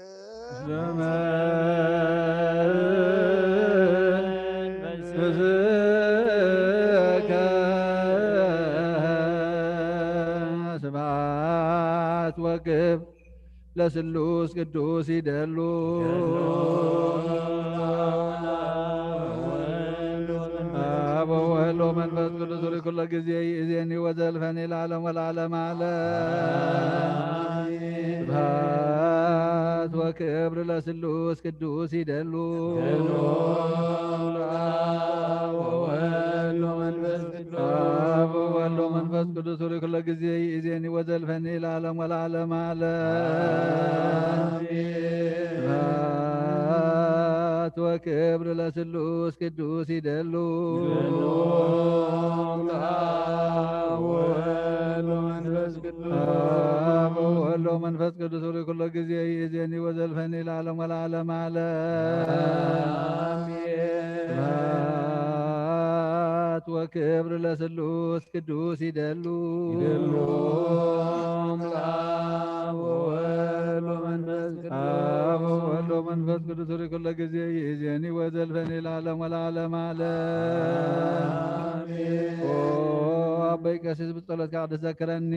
ዘመን በስምከ ስብሐት ወክብር ለስሉስ ቅዱስ ይደሉ። አብ ወወልድ ወመንፈስ ቅዱስ ርኩለ ጊዜ ይእዜኒ ወዘልፈኒ ለዓለም ወለዓለም ዓለም። ስብሐት ወክብር ለስሉስ ቅዱስ ይደሉ። አብ ወወልድ ወመንፈስ ቅዱስ ርኩለ ጊዜ ይእዜኒ ወዘልፈኒ ለዓለም ወለዓለም ዓለም። ስብሐት ወክብር ለስሉስ ቅዱስ ይደሉ። አብ ወወልድ ወመንፈስ ቅዱስ ርኩለ ጊዜ ይእዜኒ ወዘልፈኒ ለዓለም ወለዓለም ዓለም። ስብሐት ወክብር ለስሉስ ቅዱስ ይደሉ። ይደሉ። አብ ወወልድ ወመንፈስ ቅዱስ። አብ ወወልድ ወመንፈስ ቅዱስ ርኩለ ጊዜ ይእዜኒ ወዘልፈኒ ለዓለም ወለዓለም ዓለም። ኦ ኣቦይ ቀሲስ ብጸሎትካ ክትዘክረኒ።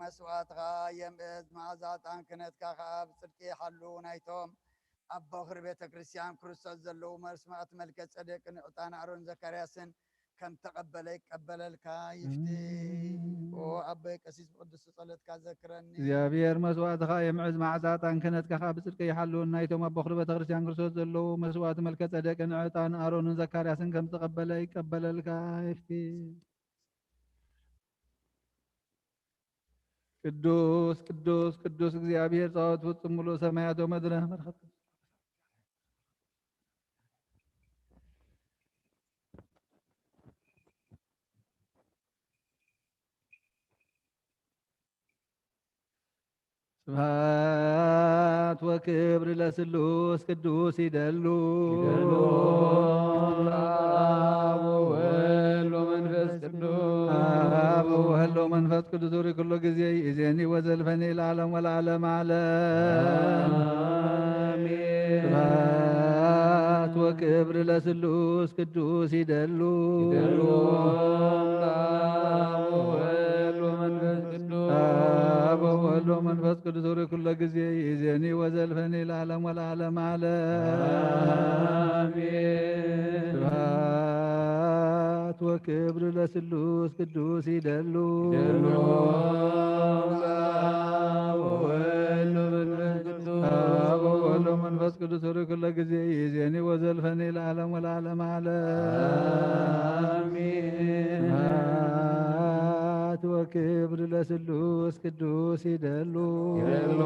መስዋዕትኻ የምእዝ፣ መዓዛ ዕጣን ክህነትካ ኸዓ ብጽድቂ ይሓሉ። ናይቶም ኣብ በኹሪ ቤተ ክርስቲያን ክርስቶስ ዘለዉ መስዋዕቲ መልከ ጸዴቅን ዕጣን ኣሮን ዘካርያስን ከም ተቐበለ ይቀበለልካ ይፍቲ። ኦ ኣቦይ ቀሲስ ብቅዱስ ጸሎትካ ዘክረኒ። እግዚኣብሔር መስዋዕትኻ የምዕዝ፣ መዓዛ ዕጣን ክህነትካ ኸዓ ብጽድቂ ይሓሉ። ናይቶም ኣብ በኹሪ ቤተ ክርስቲያን ክርስቶስ ዘለዉ መስዋዕቲ መልከ ጸዴቅን ዕጣን ኣሮንን ዘካርያስን ከም ተቐበለ ይቀበለልካ ይፍቲ። ቅዱስ ቅዱስ ቅዱስ እግዚኣብሔር ጸባኦት ፍጹም ምሉእ ሰማያት ወምድረ። ስብሐት ወክብር ለስሉስ ቅዱስ ይደሉ። ይደሉ። አብ ወወልድ ወመንፈስ ቅዱስ። አብ ወወልድ ወመንፈስ ቅዱስ ርኩሎ ጊዜ ይእዜኒ ወዘልፈኒ ለዓለም ወለዓለም ዓለም። አሜን። ስብሐት ወክብር ለስሉስ ቅዱስ ይደሉ። ይደሉ። አብ ወወልድ ወመንፈስ ቅዱስ። አብ ወወልድ ወመንፈስ ቅዱስ ርኩሎ ጊዜ ይእዜኒ ወዘልፈኒ ለዓለም ወለዓለም ዓለም። አሜን። ስብሐት ወክብር ለስሉስ ቅዱስ ይደሉ። ይደሉ። አብ ወወልድ ወመንፈስ ቅዱስ። አብ ወወልድ ወመንፈስ ቅዱስ ርኩሎ ጊዜ ይእዜኒ ወዘልፈኒ ለዓለም ወለዓለም ዓለም። አሜን። ስብሐት ወክብር ለስሉስ ቅዱስ ይደሉ። ይደሉ።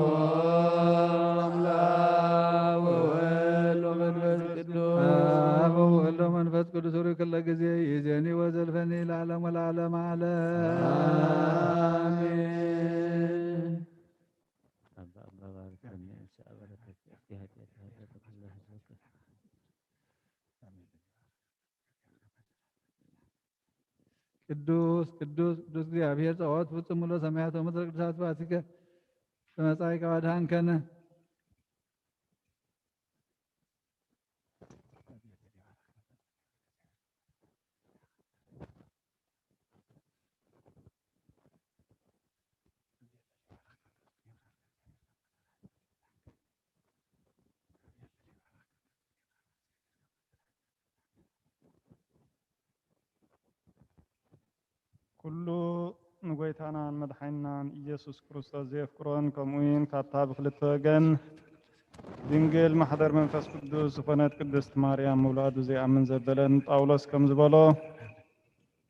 አብ ወወልድ ወመንፈስ ቅዱስ። አብ ወወልድ ወመንፈስ ቅዱስ ርኩሎ ጊዜ ይእዜኒ ወዘልፈኒ ለዓለም ወለዓለም ዓለም። አሜን። አባ አባ ባርከኒ፣ አበረከት ኃጢአት ኃጢአት ኩላ ህዝብከ። ቅዱስ ቅዱስ ቅዱስ እግዚኣብሔር ጸባኦት ፍጹም ምሉእ ሰማያት ወምድር ቅዱሳት ስብሐትከ ተመጻኢከ ወአድኃንከነ። ኩሉ ንጎይታናን መድሓኒናን ኢየሱስ ክርስቶስ ዘየፍቅሮን፣ ከምኡ እውን ካብታ ብክልተ ወገን ድንግል ማሕደር መንፈስ ቅዱስ ዝኾነት ቅድስት ማርያም ምውላዱ ዘይኣምን ዘበለን ጳውሎስ ከም ዝበሎ፣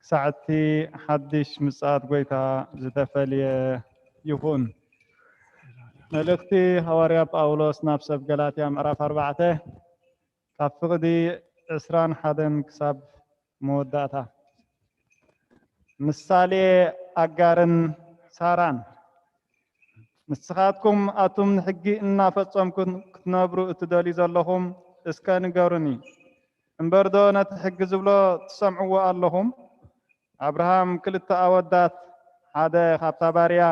ክሳዕ እቲ ሓድሽ ምጽኣት ጎይታ ዝተፈልየ ይኹን። መልእኽቲ ሃዋርያ ጳውሎስ ናብ ሰብ ገላትያ ምዕራፍ ኣርባዕተ ካብ ፍቕዲ ዕስራን ሓደን ክሳብ መወዳእታ። ምሳሌ ኣጋርን ሳራን። ንስኻትኩም ኣቱም ንሕጊ እናፈጸምኩም ክትነብሩ እትደልዩ ዘለኹም፣ እስከ ንገሩኒ። እምበርዶ ነቲ ሕጊ ዝብሎ ትሰምዕዎ ኣለኹም? ኣብርሃም ክልተ ኣወዳት፣ ሓደ ካብታ ባርያ፣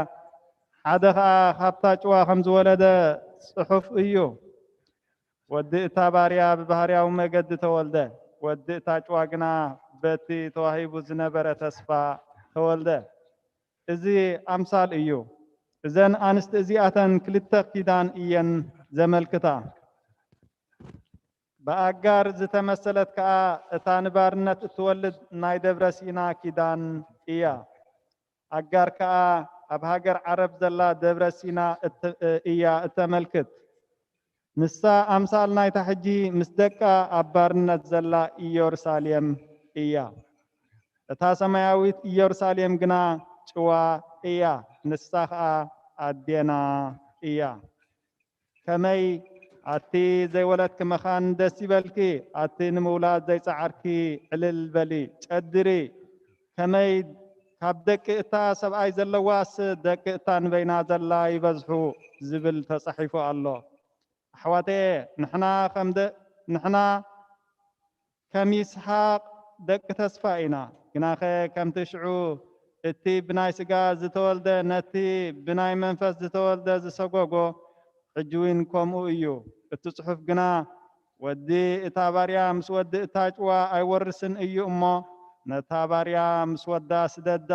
ሓደ ኸኣ ካብታ ጭዋ ከም ዝወለደ ጽሑፍ እዩ። ወዲ እታ ባርያ ብባህርያዊ መገዲ ተወልደ፣ ወዲ እታ ጭዋ ግና በቲ ተዋሂቡ ዝነበረ ተስፋ ተወልደ። እዚ ኣምሳል እዩ። እዘን ኣንስቲ እዚኣተን ክልተ ኪዳን እየን ዘመልክታ። ብኣጋር ዝተመሰለት ከኣ እታ ንባርነት እትወልድ ናይ ደብረ ሲና ኪዳን እያ። ኣጋር ከኣ ኣብ ሃገር ዓረብ ዘላ ደብረ ሲና እት-፣ እያ እተመልክት። ንሳ ኣምሳል ናይታ ሕጂ ምስ ደቃ ኣብ ባርነት ዘላ ኢየሩሳሌም እያ። እታ ሰማያዊት ኢየሩሳሌም ግና ጭዋ እያ፣ ንሳ ኸኣ ኣዴና እያ። ከመይ ኣቲ ዘይወለድኪ መኻን ደስ ይበልኪ፣ ኣቲ ንምውላድ ዘይጸዓርኪ ዕልል በሊ፣ ጨድሪ። ከመይ ካብ ደቂ እታ ሰብኣይ ዘለዋስ ደቂ እታ ንበይና ዘላ ይበዝሑ ዝብል ተጻሒፉ ኣሎ። ኣሕዋተየ፣ ንሕና ከም ደ-፣ ንሕና ከም ይስሓቅ ደቂ ተስፋ ኢና። ግናኸ ከምቲ ሽዑ እቲ ብናይ ስጋ ዝተወልደ ነቲ ብናይ መንፈስ ዝተወልደ ዝሰጎጎ፣ ሕጂ እውን ከምኡ እዩ። እቲ ጽሑፍ ግና፣ "ወዲ እታ ባርያ ምስ ወዲ እታ ጭዋ ኣይወርስን እዩ እሞ፣ ነታ ባርያ ምስ ወዳ ስደዳ"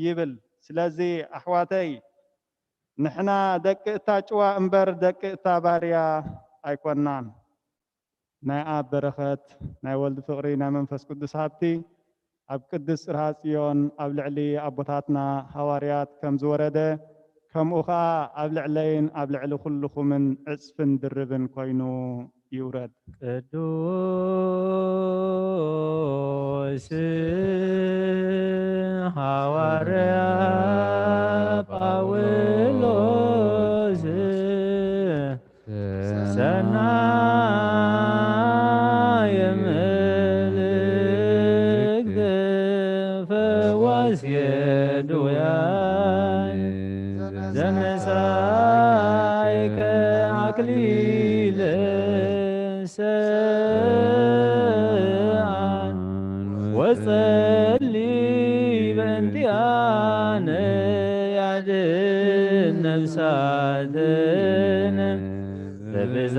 ይብል። ስለዚ ኣሕዋተይ፣ ንሕና ደቂ እታ ጭዋ እምበር ደቂ እታ ባርያ ኣይኮናን። ናይ ኣብ በረኸት፣ ናይ ወልድ ፍቕሪ፣ ናይ መንፈስ ቅዱስ ሃብቲ ኣብ ቅድስት ጽርሃ ጽዮን ኣብ ልዕሊ ኣቦታትና ሃዋርያት ከም ዝወረደ፣ ከምኡ ኸኣ ኣብ ልዕለይን ኣብ ልዕሊ ኩልኹምን ዕጽፍን ድርብን ኮይኑ ይውረድ። ቅዱስ ሃዋርያ ጳውሎስ ሰናየ ምልክት ፈዋስ የድውያን ዘነሳይከ ኣክሊለ ሰኣን ወጸሊ በእንቲኣነ ያድን ነፍሳትነ በብዛ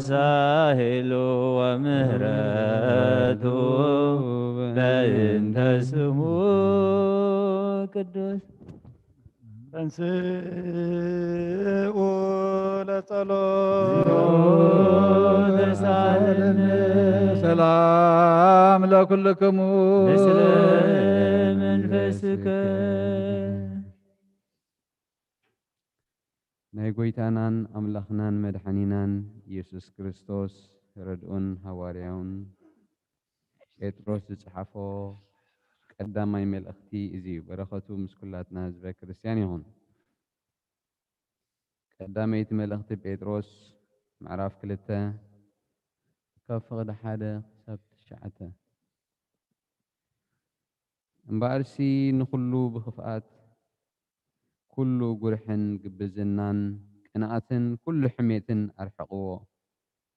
ሳህሉ ወምህረቱ በእንተ ስሙ ቅዱስ። ተንስኡ ለጸሎት። ሰላም ለኩልክሙ። ምስለ መንፈስከ። ናይ ጎይታናን ኣምላኽናን መድሓኒናን ኢየሱስ ክርስቶስ ረድኡን ሃዋርያውን ጴጥሮስ ዝጸሓፎ ቀዳማይ መልእኽቲ እዚ እዩ። በረኸቱ ምስ ኩላትና ህዝበ ክርስቲያን ይኹን። ቀዳመይቲ መልእኽቲ ጴጥሮስ ምዕራፍ ክልተ ካብ ፍቕዲ ሓደ ክሳብ ትሽዓተ። እምበኣርሲ ንኹሉ ብኽፍኣት፣ ኩሉ ጉርሕን ግብዝናን ቅንኣትን ኩሉ ሕሜትን ኣርሕቕዎ።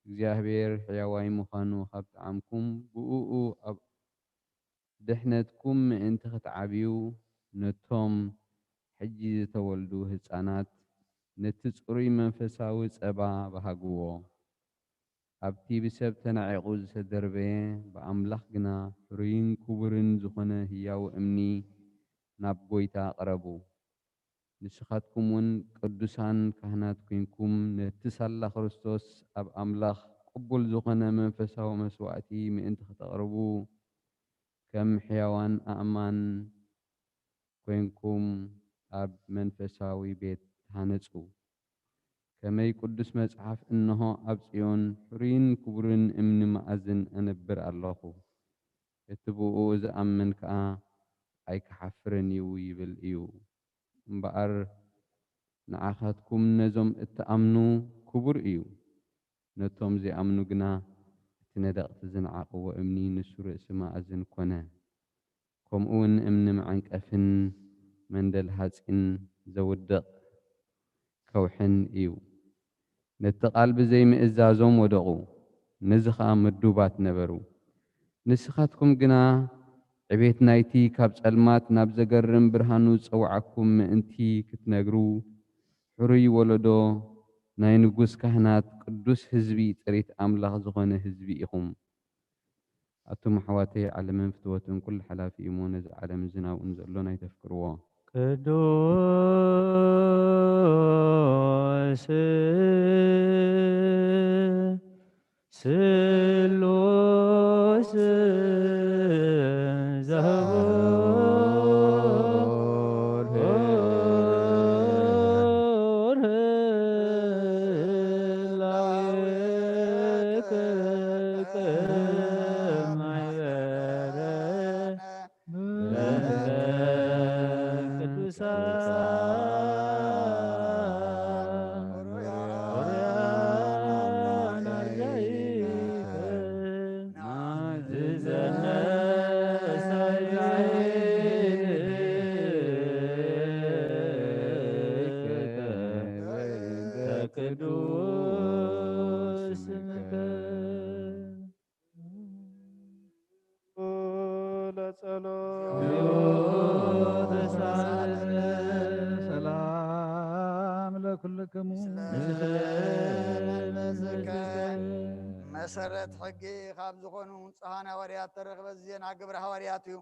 እግዚኣብሔር ሕያዋይ ምዃኑ ካብ ጠዓምኩም፣ ብእኡ ኣብ ድሕነትኩም ምእንቲ ክትዓብዩ፣ ነቶም ሕጂ ዝተወልዱ ህጻናት ነቲ ጽሩይ መንፈሳዊ ጸባ በሃግዎ። ኣብቲ ብሰብ ተናዒቑ ዝተደርበየ፣ ብኣምላኽ ግና ሕሩይን ክቡርን ዝኾነ ህያው እምኒ ናብ ጐይታ ቅረቡ። ንስኻትኩም እውን ቅዱሳን ካህናት ኴንኩም፣ ነቲ ሳላ ክርስቶስ ኣብ ኣምላኽ ቅቡል ዝኾነ መንፈሳዊ መስዋእቲ ምእንቲ ኽተቕርቡ፣ ከም ሕያዋን ኣእማን ኮይንኩም ኣብ መንፈሳዊ ቤት ተሃነጹ። ከመይ ቅዱስ መጽሓፍ፣ "እንሆ ኣብ ጽዮን ሕሩይን ክቡርን እምኒ መኣዝን እነብር ኣለኹ፣ እቲ ብእኡ ዝኣምን ከኣ ኣይክሓፍርን እዩ" ይብል እዩ። እምበኣር ንዓኻትኩም ነዞም እትኣምኑ ክቡር እዩ። ነቶም ዘይኣምኑ ግና እቲ ነደቕቲ ዝነዓቕዎ እምኒ ንሱ ርእሲ መኣዝን ኮነ። ከምኡውን እምኒ መዐንቀፍን መንደል ሓጺን ዘውድቕ ከውሕን እዩ። ነቲ ቃል ብዘይምእዛዞም ወደቑ፣ ነዚ ኸኣ ምዱባት ነበሩ። ንስኻትኩም ግና ዕቤት ናይቲ ካብ ጸልማት ናብ ዘገርም ብርሃኑ ዝጸውዓኩም ምእንቲ ክትነግሩ፣ ሕሩይ ወለዶ፣ ናይ ንጉስ ካህናት፣ ቅዱስ ህዝቢ፣ ጥሪት ኣምላኽ ዝኾነ ህዝቢ ኢኹም። ኣቱም ኣሕዋተይ፣ ዓለምን ፍትወትን ኩሉ ሓላፊ እዩ እሞ፣ ነዚ ዓለም እዚ ናብኡን ዘሎን ኣይተፍቅርዎ። ቅዱስ ስሉስ ዘህቡር ህላዌ ቅድስተ ማሕበረ ቅዱስ ስምከ። ለጸሎት። ሰላም ለኩልክሙ። መሰረት ሕጊ ካብ ዝኾኑ ንጹሃን ሃዋርያት ተረኽበ። እዚ ዜና ግብረ ሃዋርያት እዩ።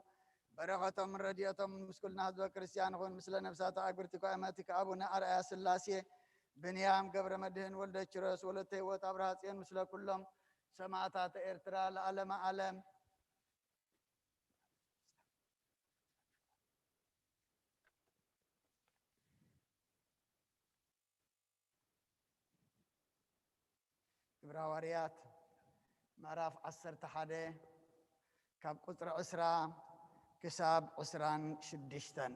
በረኸቶምን ረድኤቶምን ምስ ኩልና ህዝበ ክርስቲያን ይኹን። ምስለ ነፍሳት ኣግብርቲ ኮእመቲ ከኣቡነ ኣርኣያ ስላሴ፣ ብንያም ገብረ መድህን፣ ወልደ ኪሮስ፣ ወለተ ህይወት ኣብርሃ ጽዮን፣ ምስለ ኩሎም ሰማዕታተ ኤርትራ ለዓለመ ዓለም። ግብረ ሃዋርያት ምዕራፍ ዓሰርተ ሓደ ካብ ቁጽሪ ዕስራ ክሳብ ዕስራን ሽዱሽተን።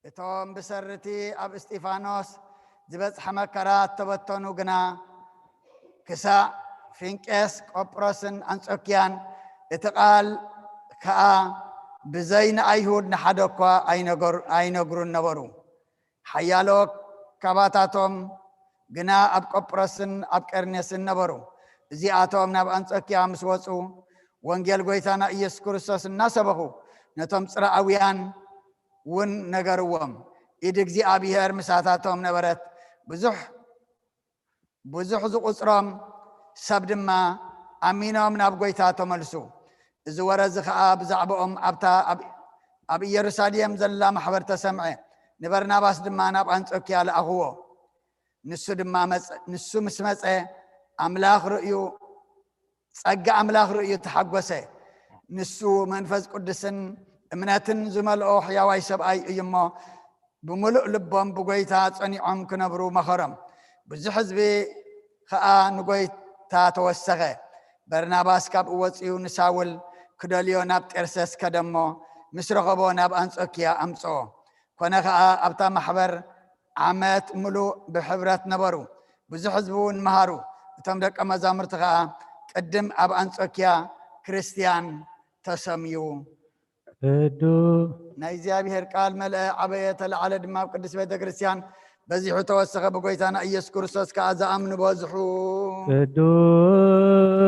እቶም ብሰርቲ ኣብ እስጢፋኖስ ዝበጽሐ መከራ እተበተኑ ግና፣ ክሳዕ ፊንቄስ፣ ቆጵሮስን ኣንጾክያን፣ እቲ ቃል ከኣ ብዘይ ንኣይሁድ ንሓደ እኳ ኣይነገር-፣ ኣይነግሩን ነበሩ። ሓያሎ ካባታቶም ግና ኣብ ቆጵሮስን ኣብ ቀርኔስን ነበሩ። እዚኣቶም ናብ ኣንጾክያ ምስ ወጹ፣ ወንጌል ጐይታና ኢየሱስ ክርስቶስ እናሰበኹ፣ ነቶም ጽርኣውያን እውን ነገርዎም። ኢድ እግዚኣብሔር ምሳታቶም ነበረት። ብዙሕ፣ ብዙሕ ዝቑጽሮም ሰብ ድማ ኣሚኖም ናብ ጐይታ ተመልሱ። እዚ ወረ እዚ ኸኣ ብዛዕባኦም ኣብታ ኣብ፣ ኣብ ኢየሩሳሌም ዘላ ማሕበር ተሰምዐ። ንበርናባስ ድማ ናብ ኣንጾክያ ለኣኽዎ። ንሱ ድማ መጸ። ንሱ ምስ መጸ፣ ኣምላኽ ርእዩ፣ ጸጋ ኣምላኽ ርእዩ ተሓጐሰ። ንሱ መንፈስ ቅዱስን እምነትን ዝመልኦ ሕያዋይ ሰብኣይ እዩ እሞ፣ ብምሉእ ልቦም ብጐይታ ጸኒዖም ክነብሩ መኸሮም። ብዙሕ ህዝቢ ኸኣ ንጐይታ ተወሰኸ። በርናባስ ካብኡ ወጺኡ ንሳውል ክደልዮ ናብ ጤርሰስ ከደ እሞ፣ ምስ ረኸቦ ናብ ኣንጾክያ ኣምጽኦ። ኮነ ኸኣ ኣብታ ማሕበር ዓመት ምሉእ ብሕብረት ነበሩ፣ ብዙሕ ህዝቢ እውን መሃሩ። እቶም ደቀ መዛሙርቲ ኸኣ ቅድም ኣብ ኣንጾክያ ክርስትያን ተሰምዩ። ቅዱ ናይ እግዚኣብሔር ቃል መልአ፣ ዓበየ፣ ተለዓለ ድማ ኣብ ቅድስት ቤተ ክርስትያን በዚሑ ተወሰኸ፣ ብጎይታና ኢየሱስ ክርስቶስ ከኣ ዝኣምኑ በዝሑ። ቅዱስ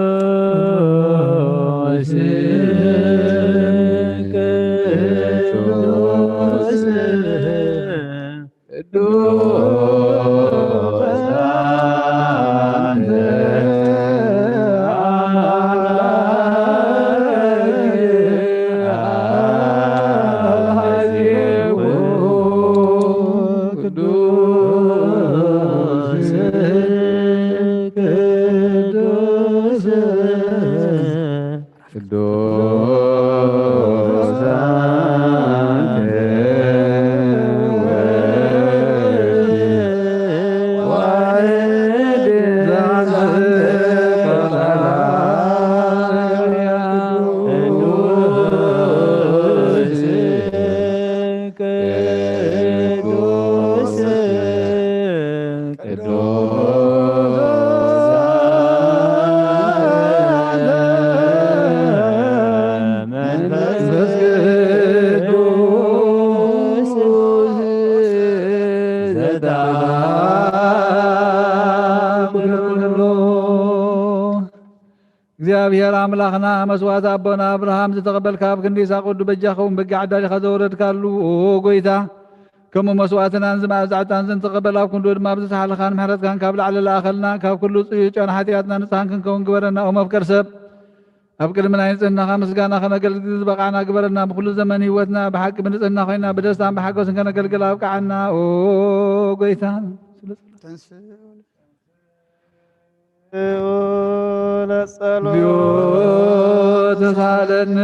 ቅዱስ ቅዱስ ቅዱስ ቅዱስ መንፈስ ቅዱስ ዘተአምር ኩሉ። እግዚኣብሔር ኣምላኽና፣ መስዋዕቲ ኣቦና ኣብርሃም ዝተቐበልካ፣ ኣብ ክንዲ ይስሐቅ ወዱ በጃ ኸውን በጊዕ ኣዳሊኻ ዘወረድካሉ፣ ኦ ጎይታ፣ ከምኡ መስዋዕትናን ዝመኣዝ ዕጣን ዝንተቐበል፣ ኣብ ክንድኡ ድማ ብዝተሓለኻን ምሕረትካን ካብ ላዕሊ ለኣኸልና፣ ካብ ኩሉ ጽዩይ ጨና ሓጢኣትና ንጽሃን ክንከውን ግበረና። ኦ መፍቀር ሰብ፣ ኣብ ቅድሚ ናይ ንጽህናኻ ምስጋና ከነገልግል ዝበቓዕና ግበረና። ብኹሉ ዘመን ህይወትና ብሓቂ ብንጽህና ኮይና ብደስታን ብሓጎስን ከነገልግል ኣብቅዓና። ኦ ጎይታ፣ ስለ ተንስ ለጸሎ እግዚኦ ተሳለነ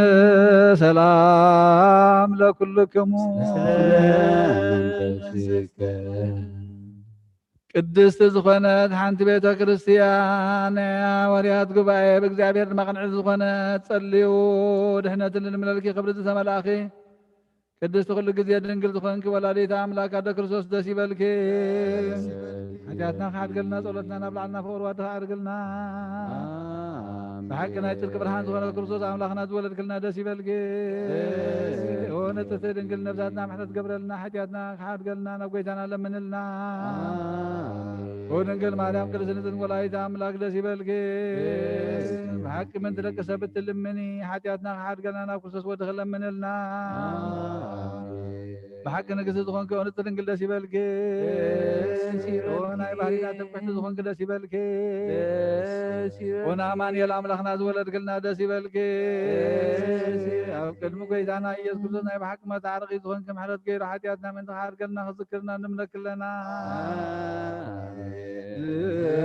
ሰላም ለኩልክሙ። ቅድስት ዝኾነት ሓንቲ ቤተ ክርስቲያን ናይ ሃዋርያት ጉባኤ፣ ብእግዚኣብሔር ድማ ቅንዕቲ ዝኾነት ጸልዩ፣ ድሕነትን ልምለልኪ ክብሪ ዝተመላእኺ ቅድስቲ ኩሉ ግዜ ድንግል ዝኾንኪ ወላዲተ ኣምላክ ኣደ ክርስቶስ ደስ ይበልኪ። ሓጢኣትና ክሓድገልና ጸሎትና ናብ ላዕልና ፍቕሪ ዋድኻ ኣርግልና። ኣሜን። ብሓቂ ናይ ጽድቂ ብርሃን ዝኾነ ክርስቶስ ኣምላኽና ዝወለድክልና ደስ ይበልኪ። ደስ ይበልኪ። ኦ ንጽሕቲ ድንግል ነብሳትና ምሕረት ገብረልና፣ ሓጢኣትና ክሓድገልና ናብ ጎይታና ለምንልና። ኣሜን። ኦ ድንግል ማርያም ቅድስቲ ንጽሕቲ ወላዲተ ኣምላክ ደስ ይበልኪ። ደስ ይበልኪ። ብሓቂ ምንቲ ደቂ ሰብ እትልምኒ፣ ሓጢኣትና ክሓድገልና ናብ ክርስቶስ ወድኺ ለምንልና። ኣሜን። ብሓቂ ንግስቲ ዝኾንኪ ኦ ንጽሕቲ ድንግል ደስ ይበልኪ። ደስ ይበልኪ። ኦ ናይ ባህሪና ትምክሕቲ ዝኾንኪ ደስ ይበልኪ። ደስ ይበልኪ። ኦ ንኣማኑኤል ኣምላኽና ዝወለድክልና ደስ ይበልኪ። ደስ ይበልኪ። ኣብ ቅድሚ ጎይታና ኢየሱስ ክርስቶስ ናይ ብሓቂ መታረቒ ዝኾንኪ፣ ምሕረት ገይሩ ሓጢኣትና ምእንቲ ክሓድገልና ክዝክርና ንምለኪ ኣለና። ኣሜን።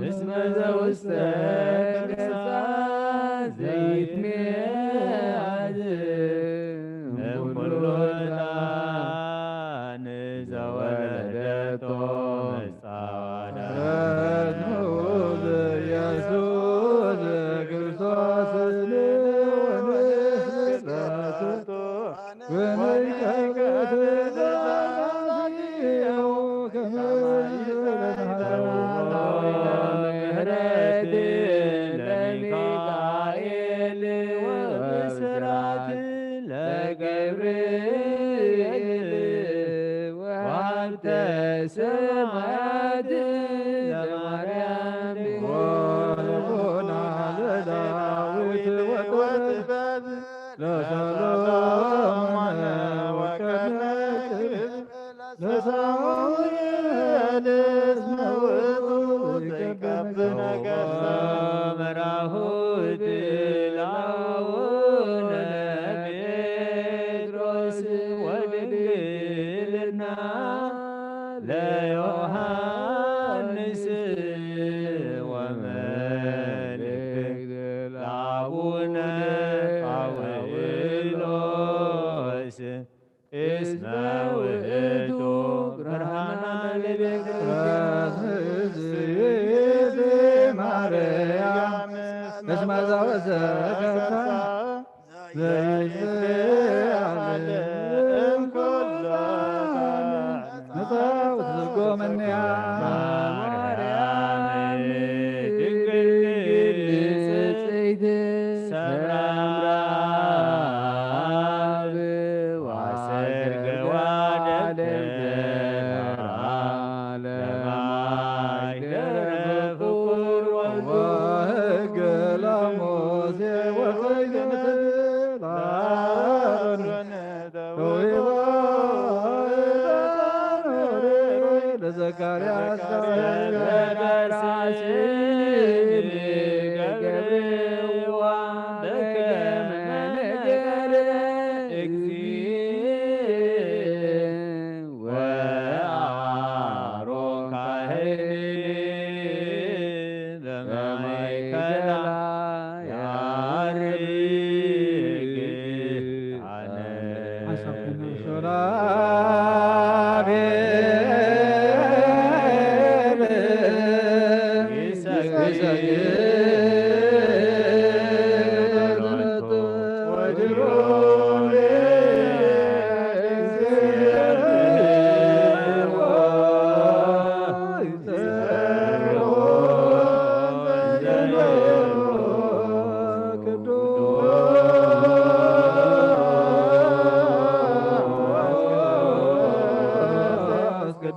እስመ ዘውስተ ከርሳ ዘይትሜዓዝ ንኩሉ ሕፃን ዘወለደቶ መጻወዳ። ኢየሱስ ክርስቶስ ንስቅለቱ ምሕረት ለሚካኤል ወብስራት ለገብርኤል ወሀብተ ሰማያት ለማርያም ወልቦና ለዳዊት ወጥበብ ለሰሎሞን ወቀነክብ ለሳሙኤል እስመ ውእቱ ዘይቀብ ነገሥተ መራሁት ለአቡነ ጴጥሮስ ወድንግልና ለዮሐንስ ወመልእክት ለአቡነ ጳውሎስ እስመ ውእቱ ብርሃና ለቤተ ክርስቲያን። ማርያም እስመ ዘወሰከታ ዘይትዓለም ኩሎ መጻውት ዝጎመንያ ማርያም ድንግል ንጽሕቲ ሰምራ ለዘካርያስ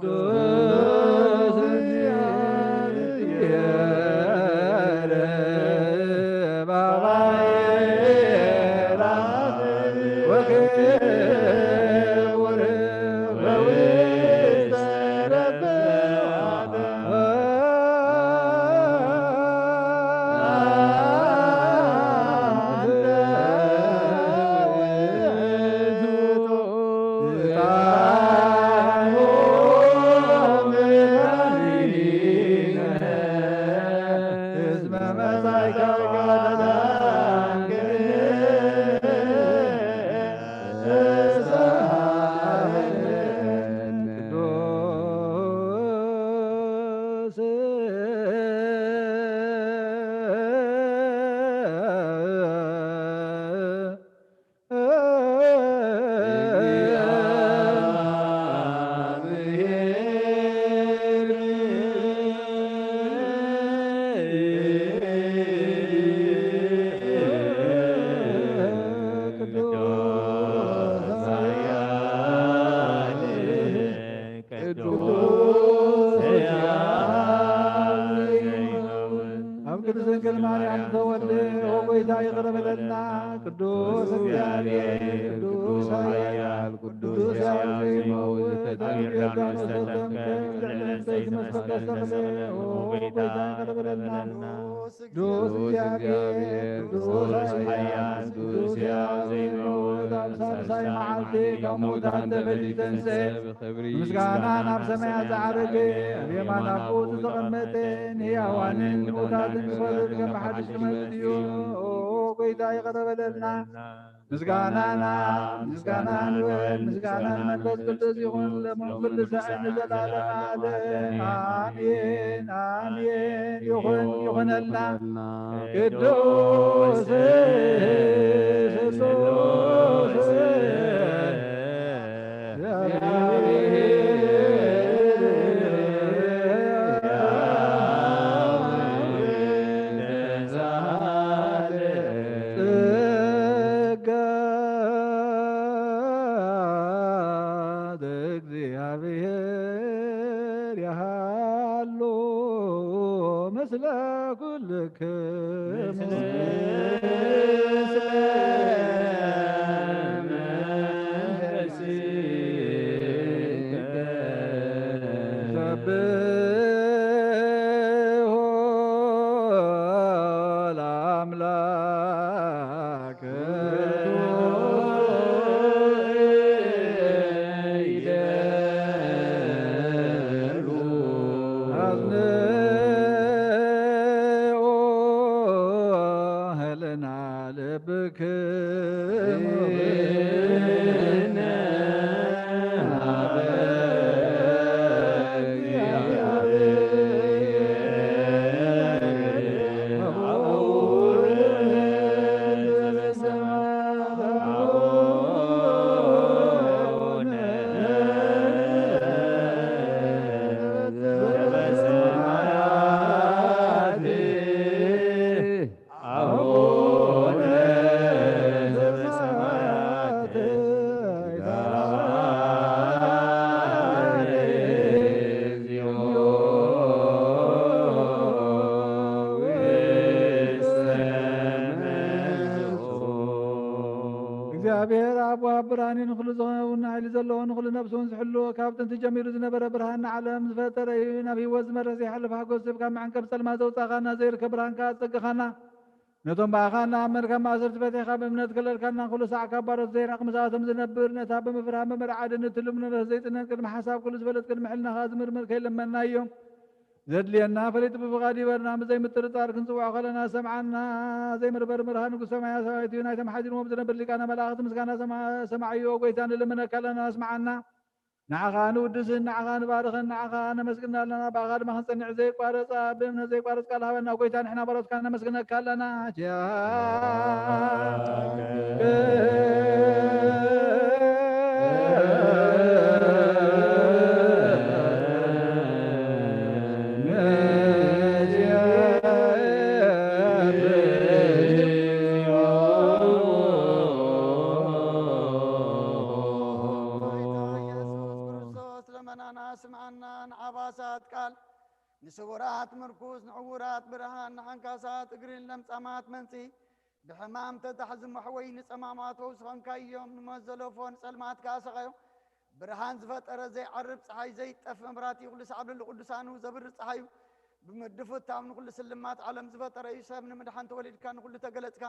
ቅዱስ እግዚአብሔር ባባይ ወክቡር በውስተ ረብአተ ቅዱስ ቅዱስ ኣብ ቅድስት ድንግል ማርያም ተወልደ፣ ኦ ጎይታ ይቕረ በለልና። ቅዱስ እግዚኣብሔር፣ ቅዱስ ኃያል፣ ቅዱስ ሕያው ዘይመውት፣ ተጠሚርና ዝተጠምቀ፣ ልዕለ እንሰይቲ መስቀል ተሰቕለ፣ ኦ ጎይታ ይቕረ በለልና። ቅዱስ እግዚኣብሔር፣ ቅዱስ ኃያል፣ ቅዱስ ሕያው ዘይመውት፣ ኣብ ሳልሳይ መዓልቲ ካብ ሙታን ተፈልዩ ተንሥአ። ብኽብሪ ምስጋና ናብ ሰማያት ዝዓረገ፣ ኣብ የማን ኣቦኡ ዝተቐመጠ፣ ንሕያዋንን ንሙታትን ዝፈርድ ከም ብሓድሽ ክመጽእ እዩ። ኦ ጎይታ ይቕረ በለልና። ምስጋናና ምስጋና ንበል። ምስጋና ንመንፈስ ቅዱስ ይኹን፣ ለምን ኩሉ ሰዓት ንዘለዓለመ ዓለም። ኣሜን፣ ኣሜን። ይኹን፣ ይኹነልና። ቅዱስ ስሉስ ጸጋ ዘእግዚኣብሔር ያሃሉ ምስለ ኩልክሙ። ሰብሖ ለአምላክ። አጽንኦ ህልና ልብክሙ። እግዚኣብሔር ኣብ ወሃብ ብርሃን እዩ፣ ንኹሉ ዝኸውን ሓይሊ ዘለዎ፣ ንኹሉ ነፍሲ እውን ዝሕሉ፣ ካብ ጥንቲ ጀሚሩ ዝነበረ ብርሃን፣ ንዓለም ዝፈጠረ እዩ። ናብ ህይወት ዝመርሕ ዘይሓልፍ ሓጎስ ካብ መዐንቀፍ ጸልማት ዘውጻእኻና፣ ዘይርከብ ብርሃን ከኣ ኣጸግኻና። ነቶም ብኣኻ እናኣመንካ ማእሰርቲ ፈቲሕካ፣ ብእምነት ከለልካና፣ ኩሉ ሳዕ ካብ ባሮት ዘይርሕቕ፣ ምስኣቶም ዝነብር፣ ነታ ብምፍርሃን ብምርዓድን እትልምኖ ነፍሲ ዘይጥነን፣ ቅድሚ ሓሳብ ኩሉ ዝበለት፣ ቅድሚ ሕልናኻ ዝምርምር ከይለመንናዮ። ዘድልየና ፈሊጡ ብፍቓድ ይበርና፣ ብዘይምጥርጣር ክንጽውዖ ከለና ሰምዓና። ዘይምርበር ብርሃን ንጉሥ ሰማያ ሰማያት እዩ። ናይቶም ሓዲርዎም ዝነብር ሊቃነ መላእኽት ምስጋና ሰማ-፣ ሰማዕዮ። ጎይታ ንልምነካ ኣለና፣ ኣስምዓና። ንዓኻ ንውድስን ንዓኻ ንባርኽን ንዓኻ ነመስግን ኣለና። ብኣኻ ድማ ክንጸንዕ ዘይቋረጽ፣ ብእምነት ዘይቋረጽ ቃል ሃበና። ጎይታ ንሕና ባሮትካ ነመስግነካ ኣለና። ንዓና ስምዓና፣ ንዓባሳት ቃል፣ ንስውራት ምርኩስ፣ ንዕውራት ብርሃን፣ ንዓንካሳት እግርን ለምጻማት መንጽሂ፣ ብሕማም ተታሕዚ መሕወይ፣ ንጸማማት ፈውሲ ኾንካዮም፣ ንሞት ዘለፎ ንጸልማት ከኣ ሰቐዮ። ብርሃን ዝፈጠረ ዘይዓርብ ጸሓይ፣ ዘይጠፍ መብራህቲ፣ ኩሉ ሰዓብ ልዕሊ ቅዱሳኑ ዘብርህ ጸሓዩ፣ ብምድፉታም ንኹሉ ስልማት ዓለም ዝፈጠረ እዩ። ሰብ ንምድሓን ተወሊድካ፣ ንኹሉ ተገለጽካ፣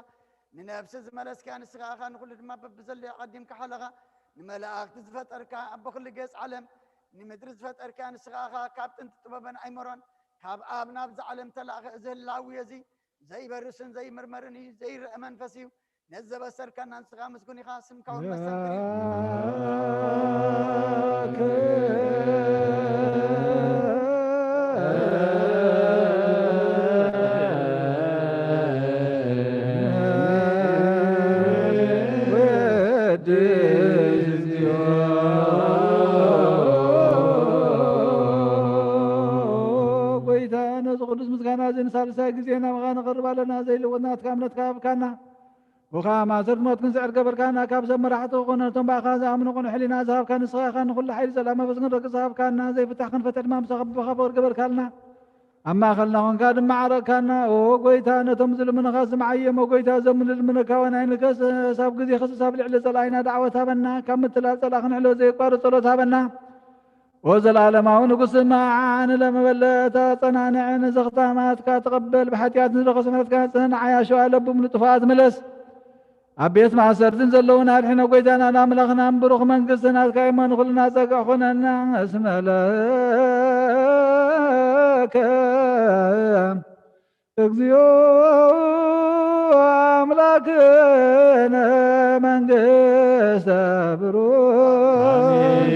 ንነፍሲ ዝመለስካ ንስኻ ኢኻ፣ ንኹሉ ድማ በብዘለዮ ዓዲምካ ሓለኻ። ንመላእኽቲ ዝፈጠርካ ኣቦ ኩሉ ገጽ ዓለም፣ ንምድሪ ዝፈጠርካ ንስኻ ኢኻ። ካብ ጥንቲ ጥበበን ኣይመሮን፣ ካብ ኣብ ናብዛ ዓለም ተላእኸ። እዚ ህላዊ እዚ ዘይበርስን ዘይምርመርን እዩ፣ ዘይረአ መንፈስ እዩ። ነዚ ዘበሰርካና ንስኻ ምስጉን ኢኻ፣ ስምካ እውን መሰክር እዩ። ጎይታ፣ ነዚ ቅዱስ ምስጋና እዚ ንሳልሳይ ግዜ ናባኻ ንቐርብ ኣለና። ዘይልወጥ ናትካ እምነትካ ሃብካና። ብኻ ማእሰርቲ ሞት ክንስዕር ገበርካና። ካብ ሰብ መራሕቲ ክኾነ ነቶም ብኣኻ ዝኣምኑ ቅኑዕ ሕሊና ዝሃብካ ንስኻ ኢኻ። ንኹሉ ሓይሊ ጸላም መበስግን ረግጽ ሃብካና። ዘይፍታሕ ክንፈትሕ ድማ ምሳኻ ብኻ ፍቕሪ ገበርካልና። ኣብ ማእኸልና ኾንካ ድማ ዓረቕካና። ኦ ጎይታ፣ ነቶም ዝልምኑኻ ስምዓዮም። ኦ ጎይታ፣ እዞም ንልምነካ ወናይ ንከስ ኣብ ግዜ ክስስ ኣብ ልዕሊ ጸላኢና ዳዕወት ሃበና። ካብ ምትላል ጸላእ ክንሕሎ ዘየቋርጽ ጸሎት ሃበና። ኦ ዘላለማዊ ንጉስ፣ ስማዕ፣ ንለመበለት ኣጸናንዕ፣ ንዘኽታማትካ ተቐበል፣ ብሓጢኣት ንዝረኸሱ ምሕረትካ ጽንዕ፣ ዓያሹ ኣለቡም ንጥፉኣት ምለስ። ኣብ ቤት ማእሰርትን ዘለዉን ኣድሕኖ፣ ጎይታናን ኣምላኽናን፣ ብሩኽ መንግስቲ ናትካ እሞ ንኹልና ጸጋ ኾነና። እስመ ለከ እግዚኦ ኣምላክነ መንግስተ ብሩክ።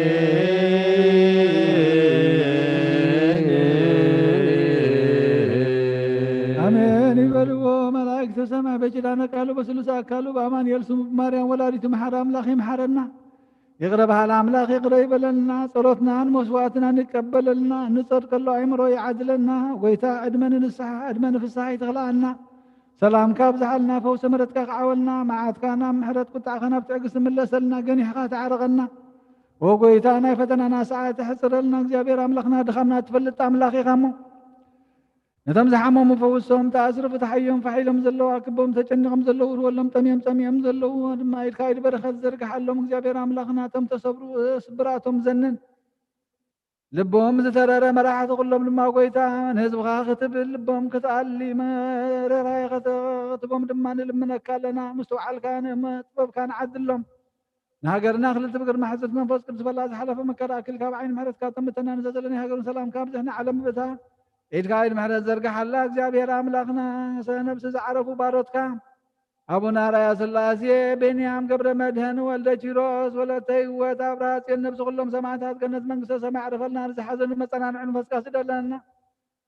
ኣሜን ይበልዎ መላእክተ ሰማይ በኪዳነ ቃሉ በስሉስ ኣካሉ በአማኑኤል ስሙ ብማርያም ወላዲቱ መሓሪ ኣምላኽ ይምሓረና። ይቕረ በሃሊ ኣምላኽ ይቕረ ይበለልና፣ ጸሎትናን መስዋዕትናን ይቀበለልና፣ ንጸድቀሉ ኣእምሮ ይዓድለና። ጎይታ ዕድመ ንንስሓ፣ ዕድመ ንፍስሓ ይትኽልኣልና። ሰላምካ ኣብዝሓልና፣ ፈውሲ ምሕረትካ ክዓወልና፣ መዓትካ ናብ ምሕረት፣ ቁጣዕካ ናብ ትዕግስቲ ምለሰልና፣ ገኒሕካ ተዓረቐና። ኦ ጎይታ፣ ናይ ፈተናና ሰዓት ኣሕጽረልና። እግዚኣብሔር ኣምላኽና፣ ድኻምና ትፈልጥ ኣምላኽ ኢኻ እሞ፣ ነቶም ዝሓመሙ ፈውሶም፣ ተኣስሩ ፍትሓዮም፣ ፋሕ ኢሎም ዘለዉ ኣክቦም፣ ተጨኒቖም ዘለዉ ርወሎም፣ ጠምዮም ጸሚኦም ዘለዉ ድማ ኢድካ ኢድ በረኸት ዘርግሓሎም። እግዚኣብሔር ኣምላኽና፣ እቶም ተሰብሩ ስብራቶም ዘንን፣ ልቦም ዝተረረ መራሕቲ ኩሎም ድማ ጎይታ፣ ንህዝብኻ ክትብል ልቦም ክትኣሊ መረራይ ከተኽትቦም ድማ ንልምነካ ኣለና። ምስትውዓልካ ንጥበብካ ንዓድሎም። ንሃገርና ክልል ትግራይ ብግርማ ሕጽርት መንፈስ ቅዱስ በላ ዝሓለፈ መከራ ኣክል ካብ ዓይኒ ምሕረትካ ጠምተና ንዘዘለኒ ሃገርን ሰላም ካብ ዝሕና ዓለም ብእታ ኢድካ ኢድ ምሕረት ዘርግሓላ እግዚኣብሔር ኣምላኽና። ሰ ነብሲ ዝዓረፉ ባሮትካ ኣቡነ ኣርኣያ ስላሴ፣ ቤንያም ገብረ መድህን፣ ወልደ ኪሮስ፣ ወለተ ህይወት፣ ኣብርሃ ጽዮን፣ ነብሲ ኩሎም ሰማዕታት ገነት መንግስተ ሰማይ ዕረፈልና። ንዝሓዘኑ መጸናንዒ መንፈስካ ስደለና።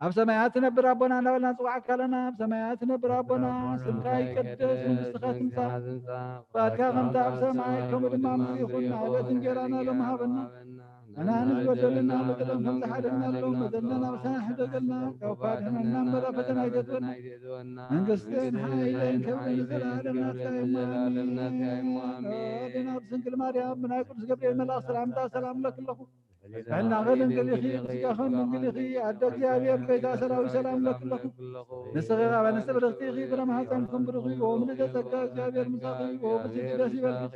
ኣብ ሰማያት ትነብር ኣቦና እናበልና ንጽውዓካ ኣለና። ኣብ ሰማያት ትነብር ኣቦና፣ ስምካ ይቀደስ፣ መንግስትኻ ትምጻእ፣ ፍቓድካ ከምቲ ኣብ ሰማይ ከምኡ ድማ ኣብ ምድሪ ይኹን። ዕለት እንጀራና ሎሚ ሃበና። ንሕና ንዝበደሉና በደሎም ከም ዝሓለና፣ በደልናን ኣበሳና ሕደገልና፣ ካብ ክፉ ኣድሕነና እምበር ኣብ ፈተና ኣይተእትወና። መንግስትን ሓይልን ክብርን ንዘለኣለም ናትካ እዩ። ኣሜን። ኣዴና ቅድስት ድንግል ማርያም፣ ብናይ ቅዱስ ገብርኤል መልኣኽ ሰላምታ ሰላም እብለኪ ኣለኹ። ጥዕናኺ ድንግል ኢኺ፣ ስጋኺ እውን ድንግል ኢኺ። ኣደ እግዚኣብሔር፣ ጎይታ ሰራዊት፣ ሰላም እብለኪ ኣለኹ። ንስኺ ካብ ኣንስቲ ብርኽቲ ኢኺ፣ ፍረ ማህፀንኪ እውን ብሩኽ እዩ። ኦ ምልዕተ ጸጋ፣ እግዚኣብሔር ምሳኺ እዩ። ኦ ብዝሒ ደስ ይበልኪ።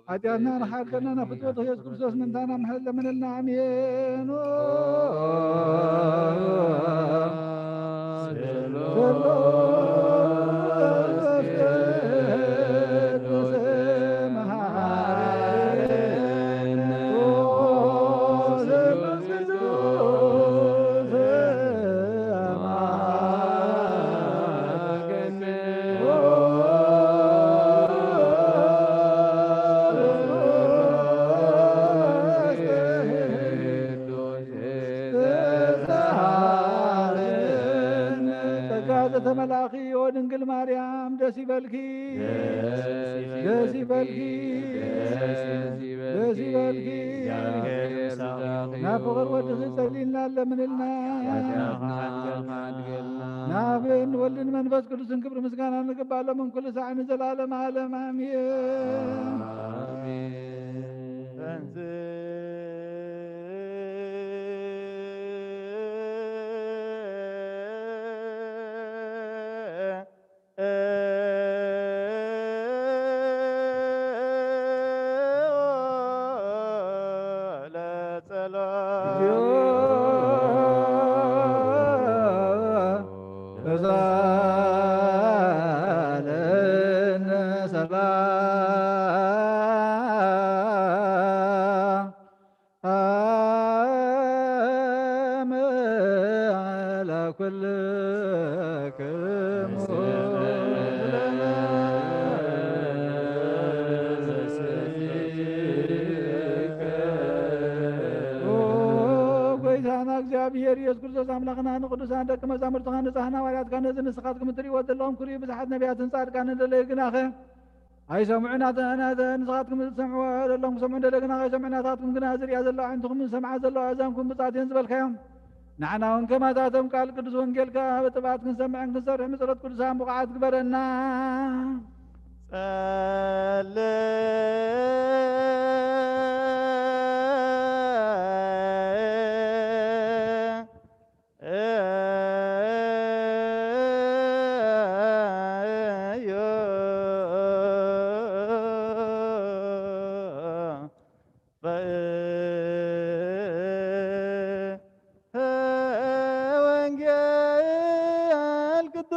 ሓጢኣትና ንሓርገና ናብ ፍትወት ኢየሱስ ክርስቶስ ምእንታና ምሕረት ለምንልና። ኣሜን። ኦ ስሉስ ቅዱስ መሐረነ። ኦ ስሉስ ቅዱስ ጸጋ ዘተመላእኺ ኦ ድንግል ማርያም ደስ ይበልኪ፣ ደስ ይበልኪ፣ ደስ ይበልኪ። ናብ ፍቕር ወድኺ ጸሊልና ለምንልና። ናብን ወልድን መንፈስ ቅዱስን ክብሪ ምስጋና ንግባእ ሎምን ኩሉ ሳዕ ንዘለዓለም ዓለም ኣሜን። ኣሜን። ተሳለነ ሰላም ለኩልክሙ። ኦ ጎይታና እግዚኣብሔር ኢየሱስ ክርስቶስ ኣምላኽና ንቅዱሳን ደቂ መዛሙርትኻ ንጽሓን ሃዋርያትካ ነዚ ንስኻትኩም እትርእይዎ ዘለኹም ክርእዩ ብዙሓት ነቢያትን ጻድቃንን ደለዩ ግናኸ ኣይሰምዑን ኣተ-፣ ኣተ-፣ ንስኻትኩም ዝሰምዕዎ ዘለኹም ክሰምዑ እንደለ ግና ኣይሰምዑን፣ ናታትኩም ግና ዝርእያ ዘለዋ ኣዒንትኹምን ዝሰምዓ ዘለዋ ኣእዛንኩም ብጻት እየን ዝበልካዮም። ንሕና እውን ከማታቶም ቃል ቅዱስ ወንጌልካ ብጥብዓት ክንሰምዕን ክንሰርሕን ብጸሎት ቅዱሳን ብቑዓት ግበረና። ጸልእ ወንጌል ቅዱስ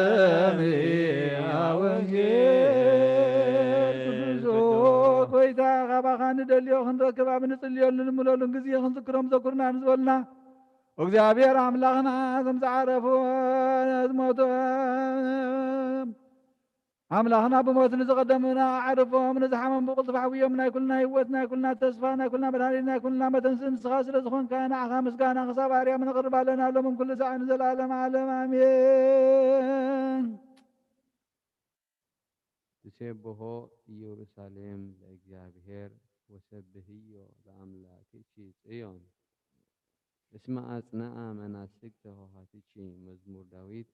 ለሰሚዐ ወንጌል ቅዱስ። ጎይታ፣ ካባኻ ንደልዮ ክንረክብ ኣብ ንጽልዮን ንልምኖሉን ግዜ ክንዝክሮም ዘኩርና ንዝበልና እግዚኣብሔር ኣምላኽና፣ እዞም ዝዓረፉ ዝሞቱ ኣምላኽና ብሞት ንዝቐደሙና ኣዕርፎም፣ ንዝሓመሙ ብቕልጡፍ ሓውዮም። ናይ ኩልና ህይወት፣ ናይ ኩልና ተስፋ፣ ናይ ኩልና መድሃኒት፣ ናይ ኩልና መተንስእ ንስኻ ስለ ዝኾንካ ንዓኻ ምስጋና ክሳብ ኣርያም ነቕርብ ኣለና፣ ሎምን ኩሉ ሳዕ ንዘለኣለም ዓለም ኣሜን። ትሴብሖ ኢየሩሳሌም ለእግዚኣብሔር ወሰብህዮ ለኣምላክኪ ጽዮን። እስመ ኣጽንዓ መናስግተ ኆኃትኪ። መዝሙር ዳዊት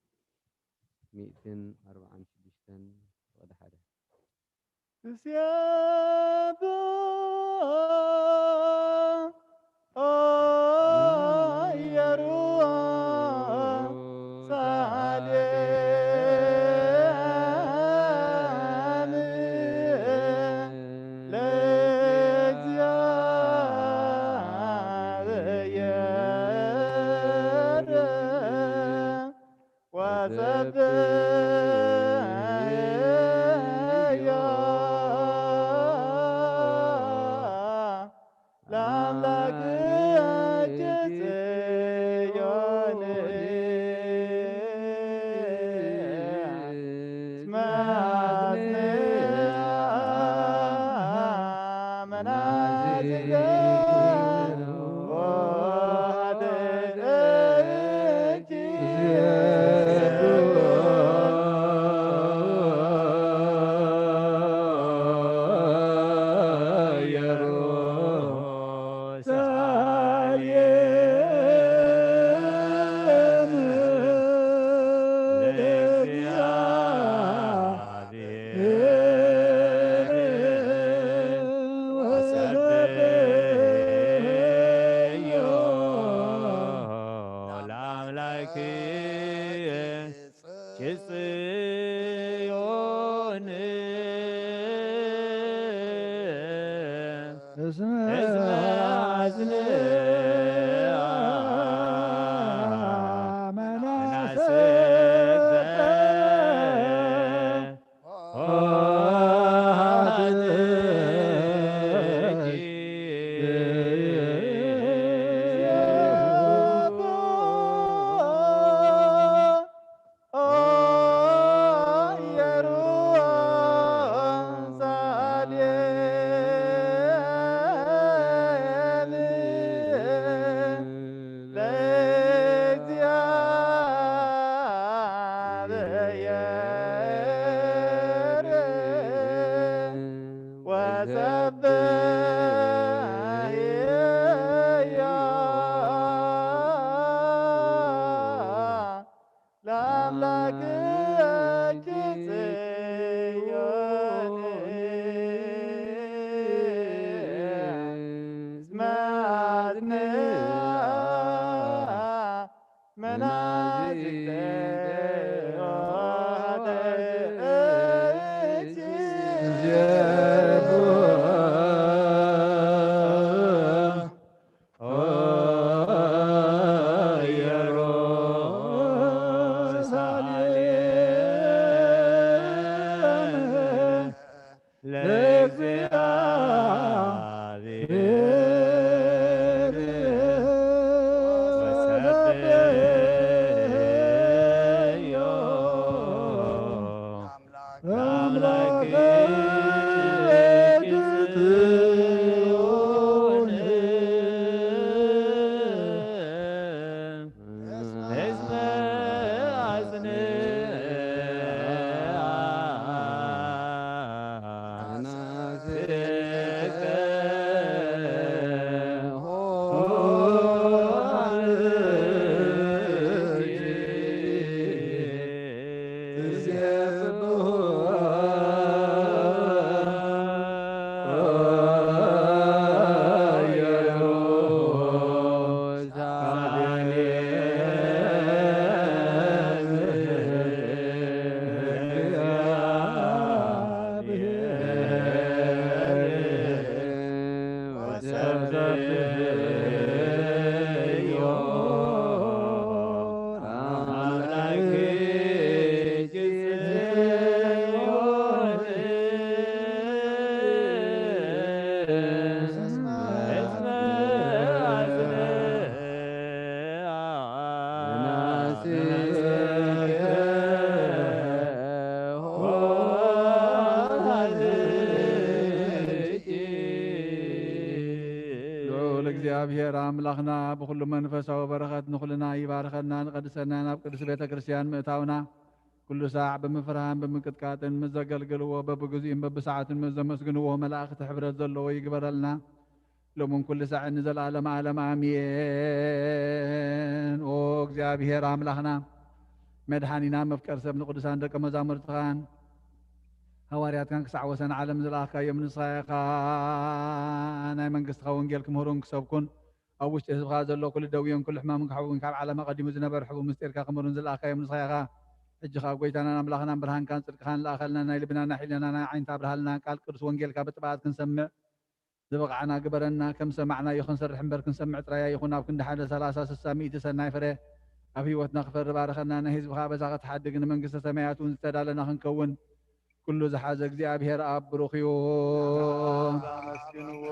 ሚእትን ኣርብዓን ሽዱሽተን ፍቕዲ ሓደ። ትሴብሖ ኢየሩሳሌም ለእግዚኣብሔር ወሰብሕዮ ለአምላክኪ ጽዮን። እስመ አጽንዓ መናስግኪ ወኃጢአትኪ። ለአምላክኪ ጽዮን። እስመ አጽንዓ መናስግተ ለአምላክኪ ጽዮን። ልዑል እግዚኣብሔር ኣምላኽና ብኹሉ መንፈሳዊ በረኸት ንኹልና ይባርኸና፣ ንቐድሰና፣ ናብ ቅድስቲ ቤተ ክርስቲያን ምእታውና፣ ኩሉ ሳዕ ብምፍርሃን ብምንቅጥቃጥን ምስ ዘገልግልዎ፣ በብግዚኡን በብሰዓቱን ምስ ዘመስግንዎ መላእኽቲ ሕብረት ዘለዎ ይግበረልና። ሎምን ኩሉ ሳዕን ንዘለዓለመ ዓለም ኣሜን። ኦ እግዚኣብሔር ኣምላኽና፣ መድሓኒና፣ መፍቀር ሰብ ንቅዱሳን ደቀ መዛሙርትኻን ሃዋርያትካን ክሳዕ ወሰን ዓለም ዝለኣኽካዮም ንስኻ ኢኻ። ናይ መንግስትኻ ወንጌል ክምህሩን ክሰብኩን፣ ኣብ ውሽጢ ህዝብኻ ዘሎ ኩሉ ደውዮን ኩሉ ሕማምን ክሕውዩን፣ ካብ ዓለም ኣቐዲሙ ዝነበረ ሕቡእ ምስጢርካ ክምህሩን ዝለኣኽካዮም ንስኻ ኢኻ። ሕጂ ኸኣ ጎይታናን ኣምላኽናን ብርሃንካን ጽድቅኻን ለኣኸልና፣ ናይ ልብና ናይ ሕሊናና ናይ ዓይንታ ኣብርሃልና፣ ቃል ቅዱስ ወንጌልካ ብጥብዓት ክንሰምዕ ዝበቕዓና ግበረና። ከም ዝሰማዕናዮ ክንሰርሕ እምበር፣ ክንሰምዕ ጥራይ ኣይኹን፣ ኣብ ክንዲ ሓደ ሰላሳ፣ ስሳ፣ ሚእቲ ሰናይ ፍረ ኣብ ህይወትና ክፈሪ ባርኸና። ንህዝብኻ በዛ ክትሓድግ፣ ንመንግስተ ሰማያት እውን ዝተዳለና ክንከውን፣ ኩሉ ዝሓዘ እግዚኣብሔር ኣብ ብሩኽ እዩ። ኣመስግንዎ።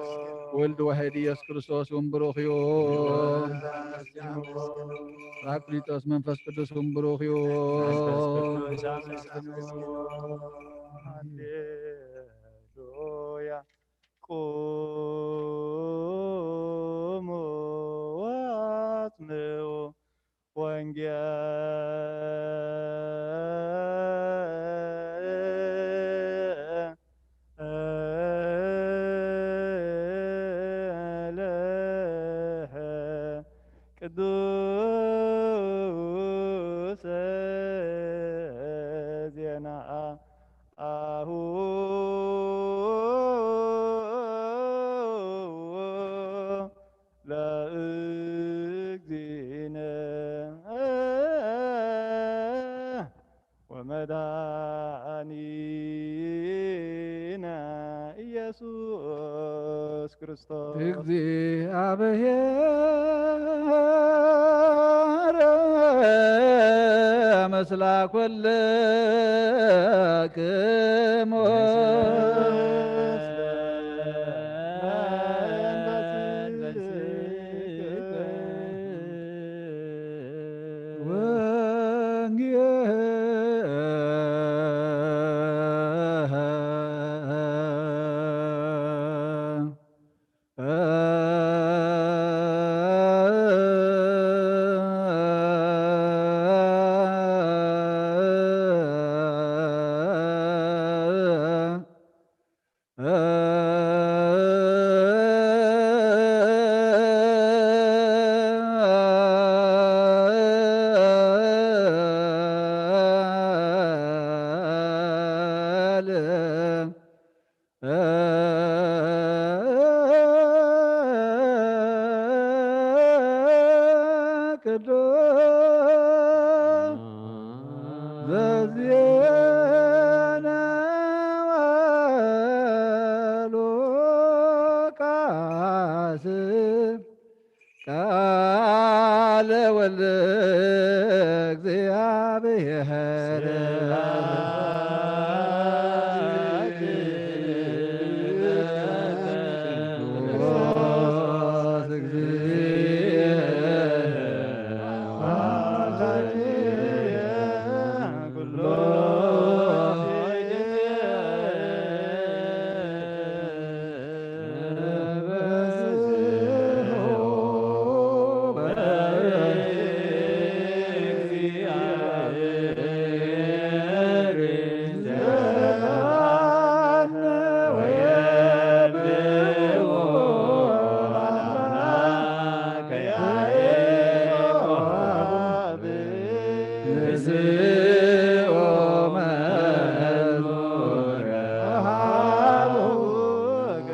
ወልድ ዋሕድ ኢየሱስ ክርስቶስ እውን ብሩኽ እዩ። ኣመስግንዎ። ጳራቅሊጦስ መንፈስ ቅዱስ እውን ብሩኽ እዩ። መንፈስ ቅዱስ ኣመስግንዎ። ሃሌሉያ። ቁሙ ወአጽምዑ ወንጌለ ቅዱስ ዜና አሁ ለእግዚእነ ወመድኃኒነ ኢየሱስ ክርስቶስ። እግዚአብሔር ምስላ ኩልክሙ።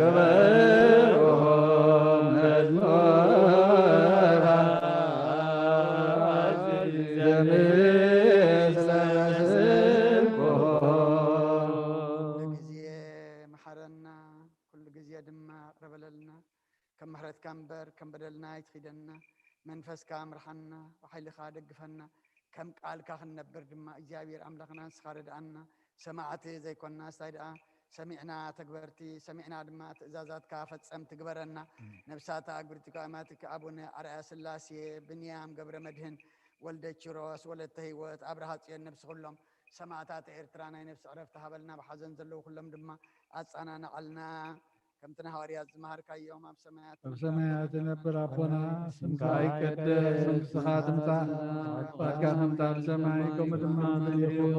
ገበርኩም መዝሙራ ዘምስልኩ። ኩሉ ግዜ መሓረና፣ ኩሉ ግዜ ድማ ቅረበለልና። ከም ምሕረትካ እምበር ከም በደልና ኣይትኺደና። መንፈስካ ምርሓና፣ ብሓይልኻ ደግፈና። ከም ቃልካ ክንነብር ድማ እግዚኣብሔር ኣምላኽና ንስኻ ርድኣና። ሰማዕቲ ዘይኮንና ስታይ ደኣ ሰሚዕና ተግበርቲ፣ ሰሚዕና ድማ ትእዛዛትካ ፈጸምቲ ግበረና። ነብሳታ ግብርቲ ኣማትካ ኣቡነ ኣርኣያ ስላሴ፣ ብንያም ገብረ መድህን፣ ወልደ ኪሮስ፣ ወለተ ህይወት፣ ኣብርሃ ጽዮን፣ ነብሲ ኩሎም ሰማዕታት ኤርትራ ናይ ነብሲ ዕረፍቲ ሃበልና። ብሓዘን ዘለዉ ኩሎም ድማ ኣጸናንዓልና። ከምቲ ንሃዋርያት ዝመሃርካዮም ኣብ ሰማያት ኣብ ሰማያት ትነብር ኣቦና፣ ስምካ ይቀደስ፣ መንግስትኻ ትምጻእ፣ ፍቃድካ ከምቲ ኣብ ሰማይ ከምኡ ድማ ኣብ ምድሪ ይኹን።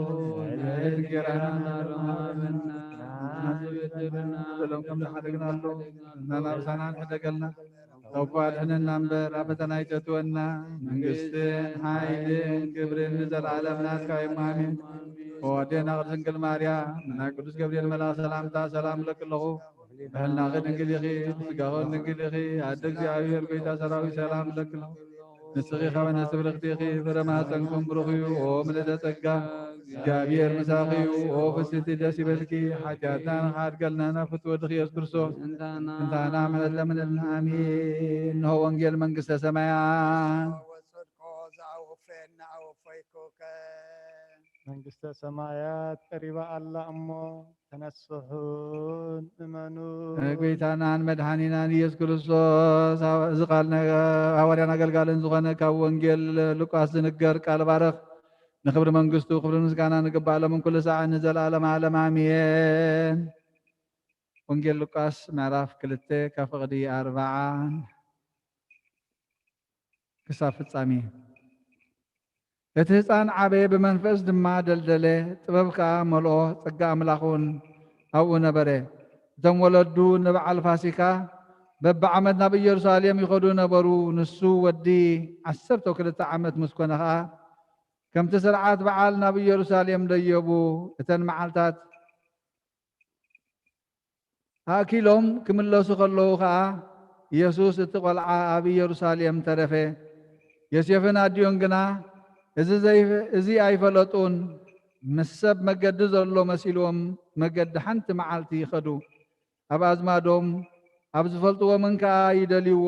ዕለት እንጀራና ሃበና፣ ንዓና ዝበደሉና በደሎም ከም ዝሓደግናሉ፣ ንሕናን ኣበሳና ንሕደገልና፣ ካብ ክፉእ ኣድሕነና እምበር፣ ኣብ ፈተና ኣይተእትወና። መንግስትን ሓይልን ክብርን ንዘለኣለም ናትካ እዮም። ኣሜን። ኦ ኣዴና ቅድስት ድንግል ማርያም፣ ናይ ቅዱስ ገብርኤል መልኣኽ ሰላምታ ሰላም እለኪ ኣለኹ። ብሕልናኺ ድንግል ኢኺ፣ ብስጋኺ ድንግል ኢኺ። ኣደ እግዚኣብሔር፣ ጎይታ ሰራዊት፣ ሰላም እለኪ ኣለኹ። ንስኺ ካብ ኣንስቲ ብርኽቲ ኢኺ፣ ፍረ ማህፀንኩም ብሩኽ እዩ። ኦ ምልዕተ ጸጋ፣ እግዚኣብሔር ምሳኺ እዩ። ኦ ፍስቲ፣ ደስ ይበልኪ። ሓጢኣትና ንኽሓድገልና ናብ ፍትወ ወድኺ ኢየሱስ ክርስቶስ እንታና ምሕረት ለምንልና። ኣሜን። እንሆ ወንጌል መንግስተ ሰማያት። ወጽድቆ ዘኣወፈየና ኣወፈይኩከ። መንግስተ ሰማያት ቀሪባ ኣላ እሞ ተነስሑን እመኑ። ጎይታናን መድሓኒናን ኢየሱስ ክርስቶስ፣ እዚ ቃል ናይ ሃዋርያን ኣገልጋልን ዝኾነ ካብ ወንጌል ሉቃስ ዝንገር ቃል ባርኽ። ንኽብሪ መንግስቱ ክብርን ምስጋናን ይግባእ፣ ሎምን ኩሉ ሳዕን ንዘለኣለመ ዓለም ኣሜን። ወንጌል ሉቃስ ምዕራፍ ክልተ ካብ ፍቕዲ ኣርብዓ ክሳብ ፍጻሜ። እቲ ህጻን ዓበየ፣ ብመንፈስ ድማ ደልደለ፣ ጥበብ ከኣ መልኦ፣ ጸጋ ኣምላኽ እውን ኣብኡ ነበረ። እቶም ወለዱ ንበዓል ፋሲካ በብዓመት ናብ ኢየሩሳሌም ይኸዱ ነበሩ። ንሱ ወዲ ዓሰርተ ክልተ ዓመት ምስ ኮነ ኸኣ፣ ከምቲ ስርዓት በዓል ናብ ኢየሩሳሌም ደየቡ። እተን መዓልታት ኣእኪሎም ክምለሱ ከለዉ ኸኣ፣ ኢየሱስ እቲ ቈልዓ ኣብ ኢየሩሳሌም ተረፈ። ዮሴፍን ኣዲኡን ግና እዚ ዘይ-፣ እዚ ኣይፈለጡን። ምስ ሰብ መገዲ ዘሎ መሲልዎም፣ መገዲ ሓንቲ መዓልቲ ይኸዱ። ኣብ ኣዝማዶም፣ ኣብ ዝፈልጥዎምን ከኣ ይደልይዎ።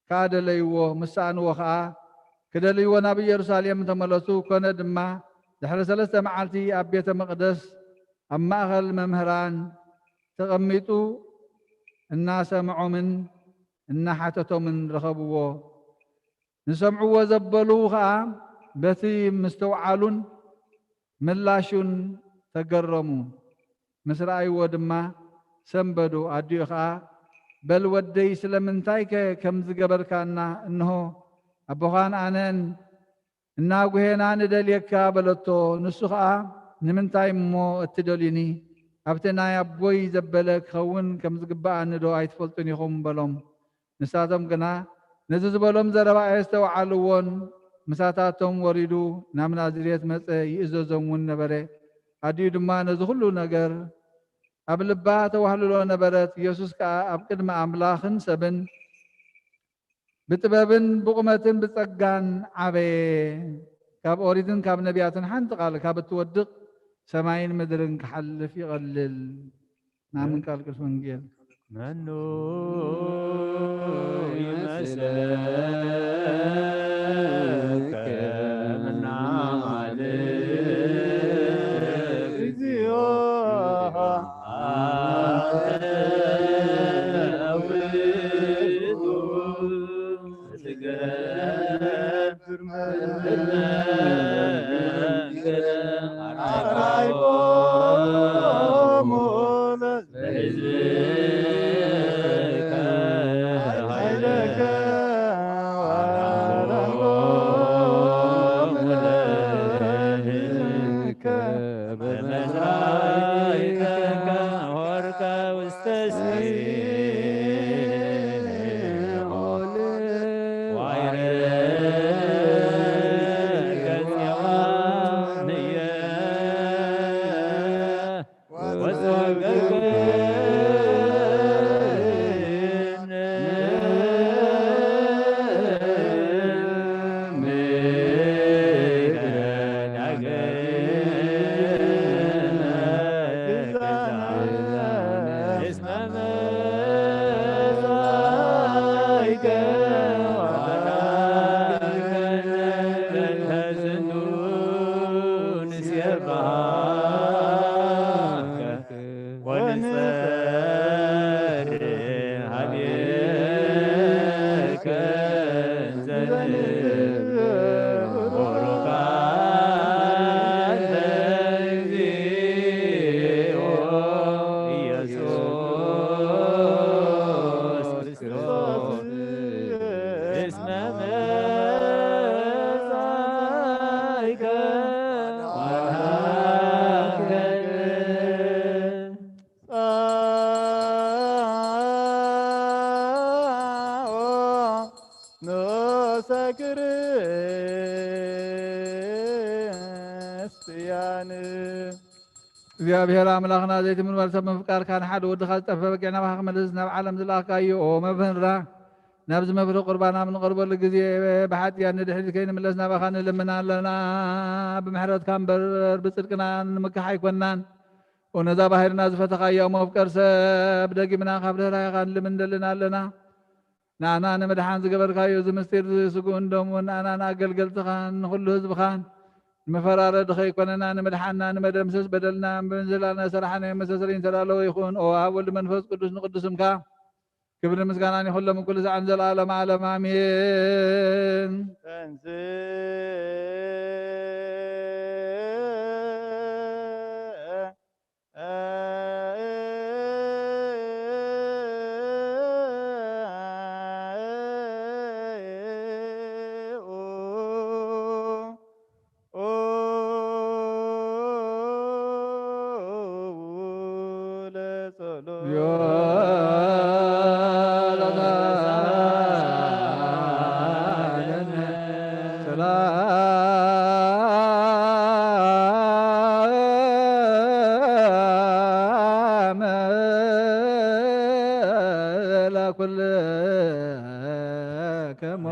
ከኣ ደለይዎ። ምስ ሰኣንዎ ኸኣ ክደልይዎ ናብ ኢየሩሳሌም ተመለሱ። ኮነ ድማ፣ ድሕሪ ሰለስተ መዓልቲ ኣብ ቤተ መቕደስ ኣብ ማእከል መምህራን ተቐሚጡ እናሰምዖምን እናሓተቶምን ረኸብዎ። ዝሰምዕዎ ዘበሉ ኸኣ በቲ ምስትውዓሉን ምላሹን ተገረሙ። ምስ ረኣይዎ ድማ ሰንበዱ። ኣዲኡ ኸኣ፣ "በል ወደይ፣ ስለምንታይከ ከምዚ ገበርካና? እንሆ፣ ኣቦኻን ኣነን እናጉሄና ንደልየካ" በለቶ። ንሱ ኸኣ፣ "ንምንታይ እሞ እትደልዩኒ? ኣብቲ ናይ ኣቦይ ዘበለ ክኸውን ከም ዝግብኣኒ ዶ ኣይትፈልጡን ኢኹም?" በሎም። ንሳቶም ግና ነዚ ዝበሎም ዘረባ ኣየስተውዓልዎን። ምሳታቶም ወሪዱ ናብ ናዝሬት መጸ፣ ይእዘዞም እውን ነበረ። ኣዲኡ ድማ ነዚ ኹሉ ነገር ኣብ ልባ ተዋህልሎ ነበረት። ኢየሱስ ከኣ ኣብ ቅድሚ ኣምላኽን ሰብን ብጥበብን ብቑመትን ብጸጋን ዓበየ። ካብ ኦሪትን ካብ ነቢያትን ሓንቲ ቃል ካብ እትወድቕ ሰማይን ምድርን ክሓልፍ ይቐልል። ናምን ቃል ቅዱስ ወንጌል። መኑ ይመስለከ ምናማልድ እግዚኦ አውቱ ትገብር መለከ አርአይኮሙ ለሕዝብከ ኃይለከ ወአርአይኮሙ ለሕዝብከ በመዝራእከ ሆርከ ውስተ ሲኦል ዋይረከ ጽዮንየ ወጸውዕከ መመጻእከ ወበረከነ በእንተ ዝንቱ ንሴብሐከ ወንጸሪ ሀቤከ ዘንብር ቡሩካን ለእግዚኦ ኢየሱስ ክርስቶስ እስመ መጻእከ ወሃብከነ። ንኡሰ ክርስቲያን። እግዚኣብሔር ኣምላኽና ዘይትምርመር ሰብ ምፍቃርካ፣ ንሓደ ወድኻ ዝጠፍአ በጊዕ ናባኻ ክመልስ ናብ ዓለም ዝለኣኽካዮ፣ ኦ መምህርና፣ ናብዚ መፍርሒ ቁርባን ኣብ ንቐርበሉ ግዜ ብሓጢኣት ንድሕሪት ከይንምለስ ናባኻ ንልምን ኣለና። ብምሕረትካ እምበር ብጽድቅና ንምካሕ ኣይኮንናን። ኦ ነዛ ባሕርና ዝፈተኻያ መፍቀር ሰብ፣ ደጊምና ካብ ርህራሄኻ ንልምን ንደልን ኣለና። ንኣና ንምድሓን ዝገበርካዮ እዚ ምስጢር፣ እዚ ስግኡን ደሙን ንኣናን ኣገልገልትኻን ንኹሉ ህዝብኻን ንመፈራረዲ ከይኮነና፣ ንምድሓንና፣ ንመደምሰስ በደልና፣ ብምዝላና ሰራሕናዮ መስተስርይ ዝተዳለወ ይኹን። ኦ ኣብ ወልድ መንፈስ ቅዱስ ንቅዱስ ስምካ ክብርን ምስጋናን ይኹን ሎምን ኩሉ ሰዓትን ዘለዓለመ ዓለም ኣሜን። ተንሥእ ሰላም ለኩልክሙ።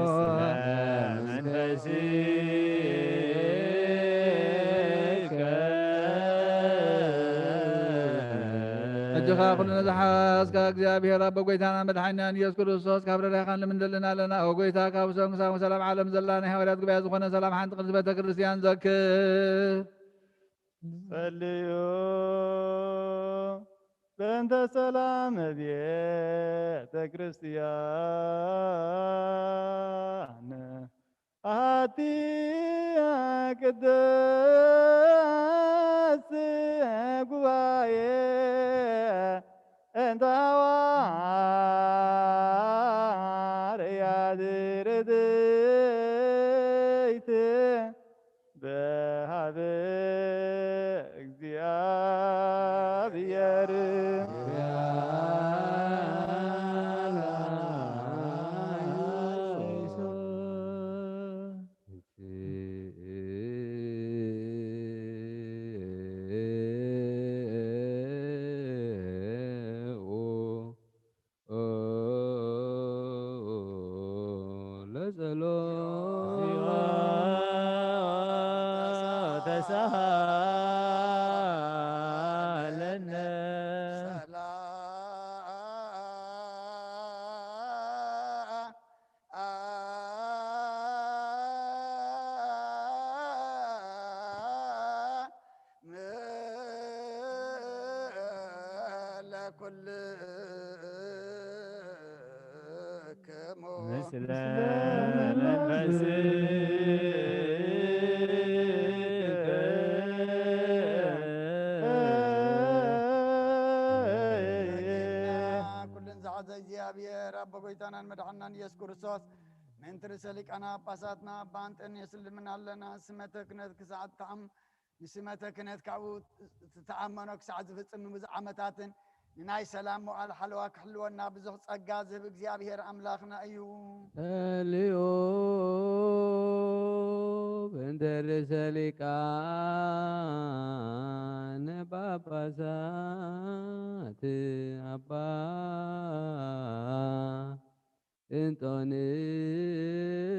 ሕጂ ኸኣ ኩሉ ነዝሓዝካ እግዚኣብሔር ኣቦ ጐይታና መድሓኒናን ኢየሱስ ክርስቶስ ካብ ረዳይኻን ልምንደልን ኣለና። ኦ ጐይታ፣ ካብ ሰም ክሳብ ሰላም ዓለም ዘላ ናይ ሃዋርያት ጉባኤ ዝኾነ ሰላም ሓንቲ ቅድስቲ ቤተ ክርስቲያን ዘክር። ጸልዩ በእንተ ሰላም ቤተ ክርስቲያን ኣቲ ቅድስት ጉባኤ እንተ ሃዋርያት ርድእት በሃበ እግዚኣብሔር። ለኩልክሙ ምስለ መንፈስከ። ኩልን ዝሓዘ እግዚኣብሔር ኣቦ ጐይታናን መድሓናን ኢየሱስ ክርስቶስ፣ ምእንቲ ርእሰ ሊቃነ ጳጳሳትና ኣባ እንጠንዮስ ንልምን ኣለና። ስመተ ክህነት ክሳዕ እትዓም ንስመተ ክህነት ካብኡ ዝተኣመኖ ክሳዕ ዝፍጽም ንብዙሕ ዓመታትን ንናይ ሰላም መዋዕል ሓለዋ ክሕልወና ብዙሕ ጸጋ ዝህብ እግዚኣብሔር ኣምላኽና እዩ። ጸልዩ በእንተ ርእሰ ሊቃነ ጳጳሳት ኣባ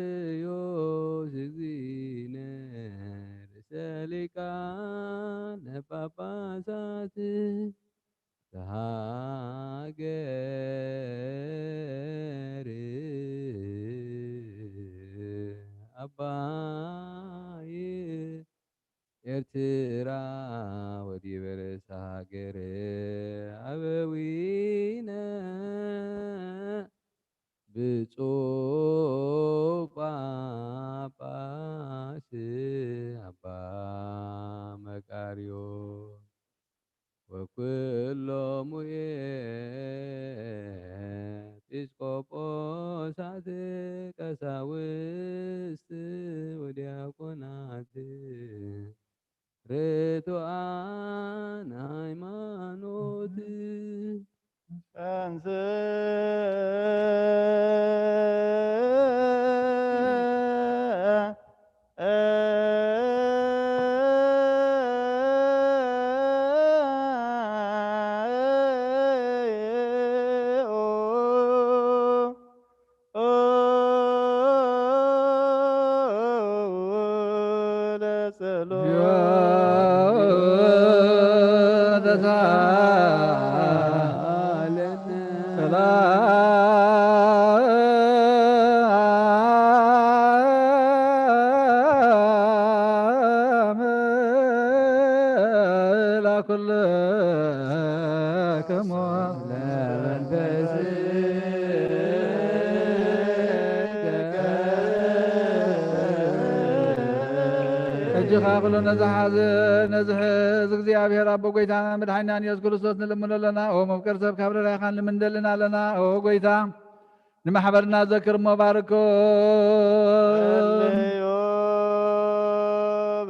እንጦንዮስ እግዚእነ ርእሰ ሊቃነ ጳጳሳት ተሃ ብፁዕ ጳጳስ ኣባ መቃርዮስ ወኩሎሙ ኤጲስቆጶሳት ቀሳውስት ወዲያቆናት ርቱዓን ሃይማኖት። ሕጂ ኸኣ ኩሉ ነዚ ሓዘ-፣ ነዚ ሕዚ እግዚኣብሔር ኣቦ ጐይታና መድሓኒናን ኢየሱስ ክርስቶስ ንልምኖ ኣለና። ኦ መፍቀር ሰብ ካብ ረዳይኻን ልምንደልን ኣለና። ኦ ጐይታ ንማሕበርና ዘክር እሞ ባርኮ። ጸልዩ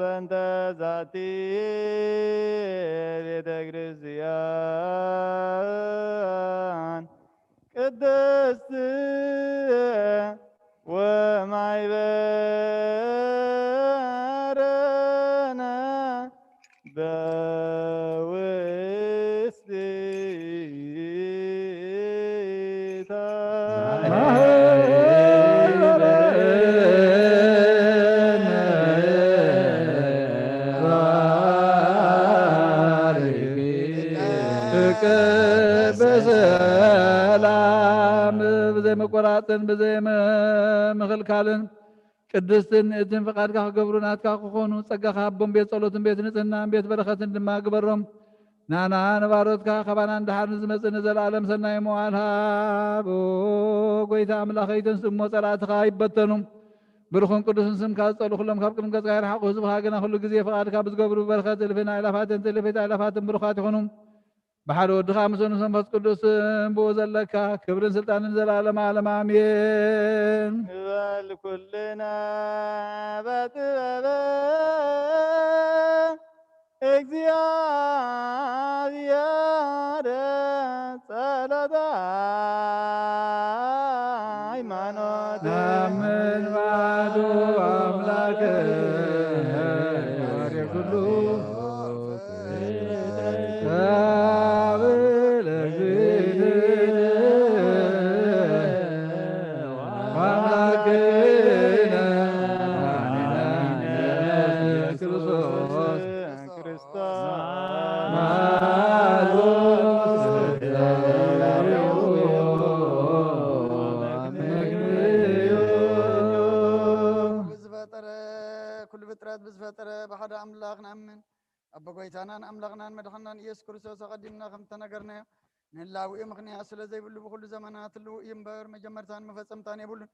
በእንተ ዛቲ ቤተ ክርስቲያን ቅድስት ወማይበረነ በውስጢታ። በሰላም ብዘይ መቆራጽን ብዘይ ምኽልካልን ቅድስትን ንእትን ፍቓድካ ክገብሩ ናትካ ክኾኑ ጸጋኻ ኣቦም ቤት ጸሎትን ቤት ንጽህናን ቤት በረኸትን ድማ ግበሮም። ናና ንባሮትካ ካባና ንደሓር ንዝመጽእ ንዘለኣለም ሰናይ መዋል ሃብ። ኦ ጐይታ ኣምላኸይ፣ ተንስእ እሞ ጸላእትኻ ይበተኑ። ብሩኽን ቅዱስን ስምካ ዝጸልኡ ኩሎም ካብ ቅድሚ ገጽካ ይርሓቑ። ህዝብኻ ግና ኩሉ ግዜ ፍቓድካ ብዝገብሩ ብበረኸት እልፍን ኣእላፋትን ትእልፊት ኣእላፋትን ብሩኻት ይኹኑ። ብሓደ ወድኻ ምስ መንፈስ ቅዱስ ስም ብኡ ዘለካ ክብርን ስልጣንን ዘለዓለመ ዓለም ኣሜን። ንበል ኩልና በጥበበ እግዚኣብሔር ጸሎተ ሃይማኖት። ናምን ባዶ ኣምላክ ወሬ ኩሉ ዝፈጠረ፣ ኩሉ ፍጥረት ብዝፈጠረ ብሓደ ኣምላኽ ንኣምን። ኣቦ ጐይታናን ኣምላኽናን መድሓናን ኢየሱስ ክርስቶስ ኣቐዲምና ከም እተነገርናዮ ንህላዊኡ ምኽንያት ስለ ዘይብሉ ብኹሉ ዘመናት ህልው እዩ እምበር መጀመርታን መፈጸምታን የብሉን።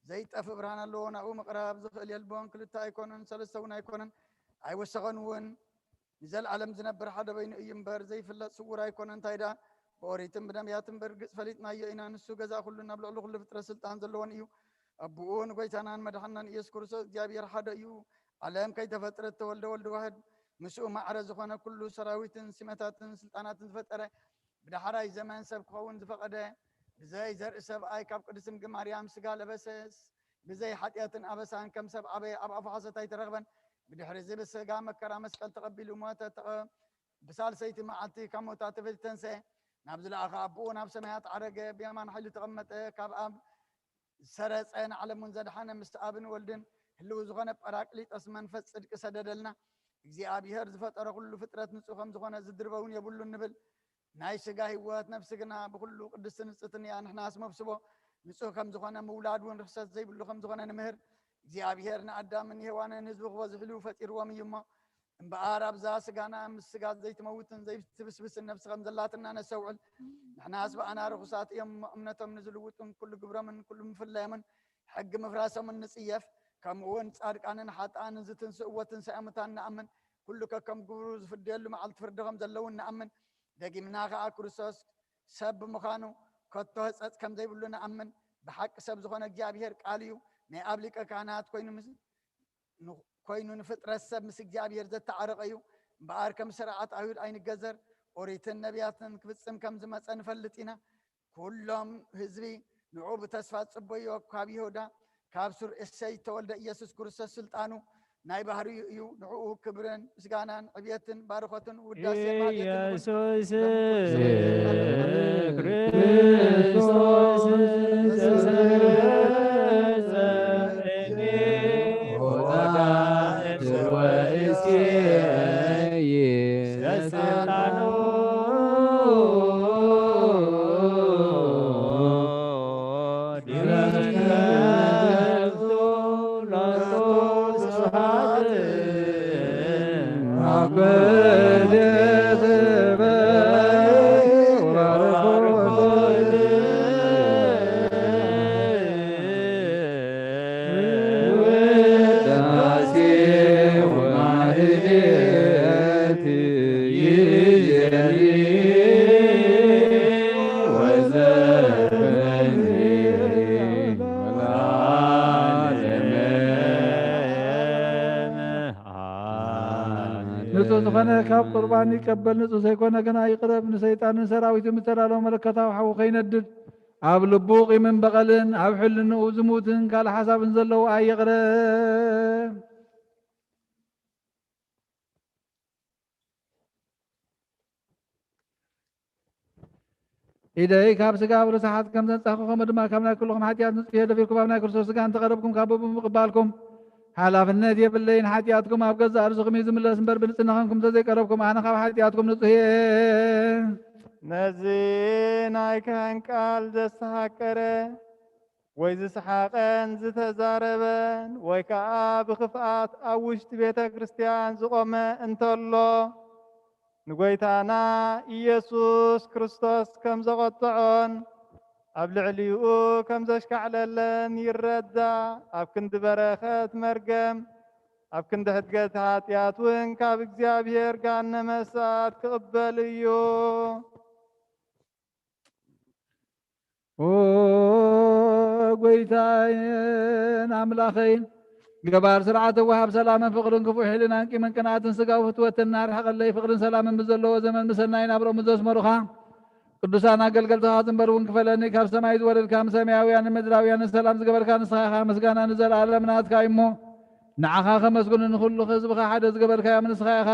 ዘይጠፍእ ብርሃን ኣለዎ፣ ናብኡ ምቕራብ ዝኽእል የልቦን። ክልተ ኣይኮኑን፣ ሰለስተ እውን ኣይኮነን፣ ኣይወሰኸን እውን። ንዘለኣለም ዝነብር ሓደ በይኑ እዩ እምበር ዘይፍለጥ ስውር ኣይኮነን። እንታይ ደኣ ብኦሪትን ብነቢያትን ብርግጽ ፈሊጥናዮ ኢና። ንሱ ገዛ ኩሉን ኣብ ልዕሊ ኩሉ ፍጥረት ስልጣን ዘለዎን እዩ። ኣቦኡ ንጎይታናን መድሓናን ኢየሱስ ክርስቶስ እግዚኣብሔር ሓደ እዩ። ዓለም ከይተፈጥረት ተወልደ ወልድ ዋሕድ ምስኡ ማዕረ ዝኾነ ኩሉ ሰራዊትን ሲመታትን ስልጣናትን ዝፈጠረ ብዳሕራይ ዘመን ሰብ ክኸውን ዝፈቐደ ብዘይ ዘርኢ ሰብኣይ ካብ ቅድስት ድንግል ማርያም ስጋ ለበሰስ ብዘይ ሓጢኣትን ኣበሳን ከም ሰብ ኣበየ ኣብ ኣፉ ሓሶት ኣይተረኽበን። ብድሕሪ እዚ ብስጋ መከራ መስቀል ተቐቢሉ ሞተ፣ ተቐ-፣ ብሳልሰይቲ መዓልቲ ካብ ሞታ ተፈልዩ ተንስአ፣ ናብ ዝለኣኸ ኣቦኡ ናብ ሰማያት ዓረገ፣ ብየማን ሓይሉ ተቐመጠ፣ ካብ ኣብ ዝሰረጸ ንዓለም እውን ዘድሓነ ምስቲ ኣብን ወልድን ህልው ዝኾነ ጳራቅሊጦስ መንፈስ ጽድቂ ሰደደልና። እግዚኣብሔር ዝፈጠረ ኩሉ ፍጥረት ንጹህ ከም ዝኾነ ዝድርበ እውን የብሉን ንብል። ናይ ስጋ ህይወት ነፍሲ ግና ብኹሉ ቅድስቲ ንጽሕትን እያ። ንሕናስ መብስቦ ንጹህ ከም ዝኾነ ምውላድ እውን ርኽሰት ዘይብሉ ከም ዝኾነ ንምህር። እግዚኣብሔር ንኣዳምን ንሄዋንን ህዝቢ ክበዝሕሉ ፈጢርዎም እዩ እሞ እምበኣር ኣብዛ ስጋና ምስ ስጋ ዘይትመውትን ዘይትብስብስን ነፍሲ ከም ዘላትና ነስተውዕል። ንሕናስ ብኣና ርኹሳት እዮም እሞ እምነቶም ንዝልውጡን ኩሉ ግብሮምን ኩሉ ምፍላዮምን ሕጊ ምፍራሶምን ንጽየፍ። ከምኡ እውን ጻድቃንን ሓጥኣንን ዝትንስእዎ ትንሳኤ ሙታን ንኣምን። ኩሉ ከከም ግብሩ ዝፍደየሉ መዓልቲ ፍርዲ ከም ዘለውን ንኣምን። ደጊምና ኸኣ ክርስቶስ ሰብ ብምዃኑ ከቶ ህጸጽ ከም ዘይብሉ ንኣምን። ብሓቂ ሰብ ዝኾነ እግዚኣብሔር ቃል እዩ። ናይ ኣብ ሊቀ ካህናት ኮይኑ ምስ ኮይኑ ንፍጥረት ሰብ ምስ እግዚኣብሔር ዘተዓረቐ እዩ። እምበኣር ከም ስርዓት ኣይሁድ ኣይንገዘር፣ ኦሪትን ነቢያትን ክፍጽም ከም ዝመጸ ንፈልጥ ኢና። ኩሎም ህዝቢ ንዕኡ ብተስፋ ዝጽበዮ ካብ ይሁዳ ካብ ሱር እሴይ ዝተወልደ ኢየሱስ ክርስቶስ ስልጣኑ ናይ ባህርዩ እዩ። ንዕኡ ክብርን ምስጋናን ዕብየትን ባርኾትን ውዳሴን ማህሌትን ይኹን። ኢየሱስ ክርስቶስ ዘሰረጸ እኔ ሆታ ወእሴይ ሰስልጣኑ ንጹህ ዝኾነ ካብ ቁርባን ይቀበል፣ ንጹህ ዘይኮነ ግና ይቕረብ። ንሰይጣንን ሰራዊቱ ምተዳለወ መለኮታዊ ሓዊ ከይነድድ፣ ኣብ ልቡ ቂምን በቐልን፣ ኣብ ሕልንኡ ዝሙትን ካልእ ሓሳብን ዘለዉ ኣየቕረብ። ኢደይ ካብ ስጋ ብርሱሓት ከም ዘንጻኹ፣ ከምኡ ድማ ካብ ናይ ኩልኹም ሓጢኣት ንጹህ እየ። ደፊርኩም ኣብ ናይ ክርስቶስ ስጋ እንተቐረብኩም፣ ካብ ብኡ ብምቕባልኩም ሓላፍነት የብለይን። ሓጢኣትኩም ኣብ ገዛእ ርእስኹም እዩ ዝምለስ እምበር፣ ብንጽህና ኾንኩም እንተዘይቀረብኩም፣ ኣነ ካብ ሓጢኣትኩም ንጹህ እየ። ነዚ ናይ ካህን ቃል ዘስተሃቀረ ወይ ዝሰሓቐን ዝተዛረበን ወይ ከኣ ብኽፍኣት ኣብ ውሽጢ ቤተ ክርስቲያን ዝቖመ እንተሎ፣ ንጐይታና ኢየሱስ ክርስቶስ ከም ዘቖጥዖን ኣብ ልዕሊኡ ከም ዘሽካዕለለን ይረዳእ። ኣብ ክንዲ በረኸት መርገም፣ ኣብ ክንዲ ሕድገት ሓጢኣት እውን ካብ እግዚኣብሔር ገሃነመ እሳት ክቕበል እዩ። ኦ ጐይታዬን ኣምላኸይን፣ ገባር ስርዓት ወሃብ ሰላምን ፍቕርን ክፉእ ሕልናን ቂምን ቅንኣትን ስጋዊ ፍትወትን እናርሓቐለይ፣ ፍቕርን ሰላምን ብዘለዎ ዘመን ብሰናይ ናብርኦም ዘስመሩኻ ቅዱሳን ኣገልገልትኻ ዝንበር እውን ክፈለኒ። ካብ ሰማይ ዝወረድካ፣ ንሰማያውያንን ምድራውያንን ሰላም ዝገበርካ ንስኻ ኢኻ። ምስጋና ንዘለኣለም ናትካ እዩ እሞ፣ ንዓኻ ከመስግኑ፣ ንኹሉ ህዝብኻ ሓደ ዝገበርካዮም ንስኻ ኢኻ።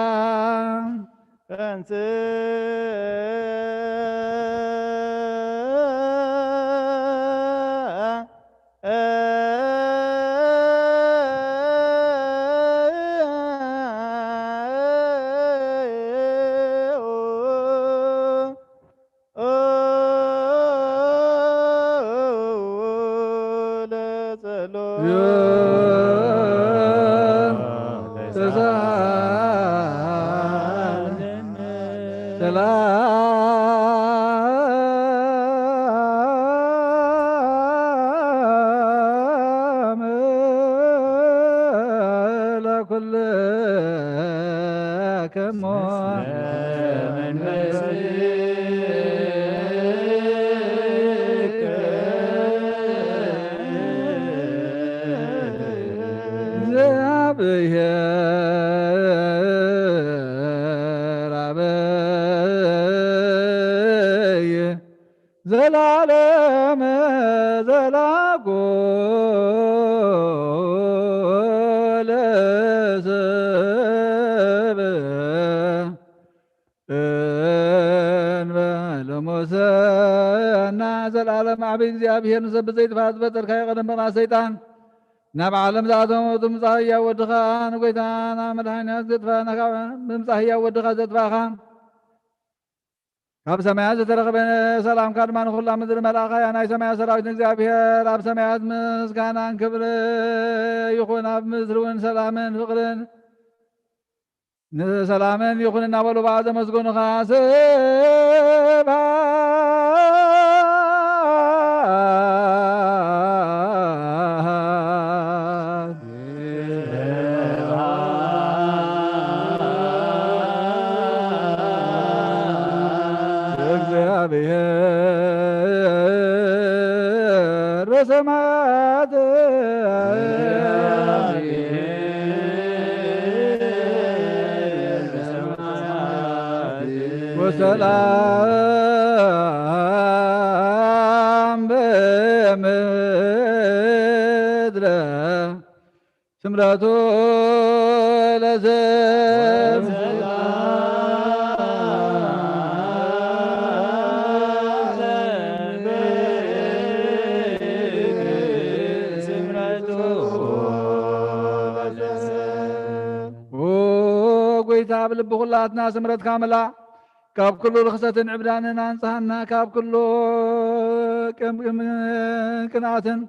ተንሥእ ለጸሎት ሰላም ለኩልክሙ። ዘላለም ዘላጎ ለሰብ እንበለ ሙሰና። ዘላለም ዓቢ እግዚኣብሔር ንሰብ ብዘይጥፋእ ዝበጠርካዮ ቀደም ብቕንኣት ሰይጣን ናብ ዓለም ዝኣተወ ምምጻእ ህያው ወድኻ ንጎይታና መድሓኒና ዘጥፋእና ካብ ምምጻእ ህያው ወድኻ ዘጥፋእኻ ካብ ሰማያት ዝተረኽበ ሰላምካ ድማ ንኹላ ምድሪ መልኣኻ እያ። ናይ ሰማያት ሰራዊት ንእግዚኣብሔር ኣብ ሰማያት ምስጋናን ክብሪ ይኹን፣ ኣብ ምድሪ እውን ሰላምን ፍቕርን ንሰላምን ይኹን እናበሉ ብኣ ዘመስገኑኻ ስብሐት ለእግዚኣብሔር በሰማያት ወሰላም በምድረ ስምረቱ ለዘብ ጎይታ ብልቢ ኩላትና ስምረትካ መላ ካብ ኩሉ ርኽሰትን ዕብዳንን ኣንጽሃና ካብ ኩሉ ቅም- ቅም- ቅንኣትን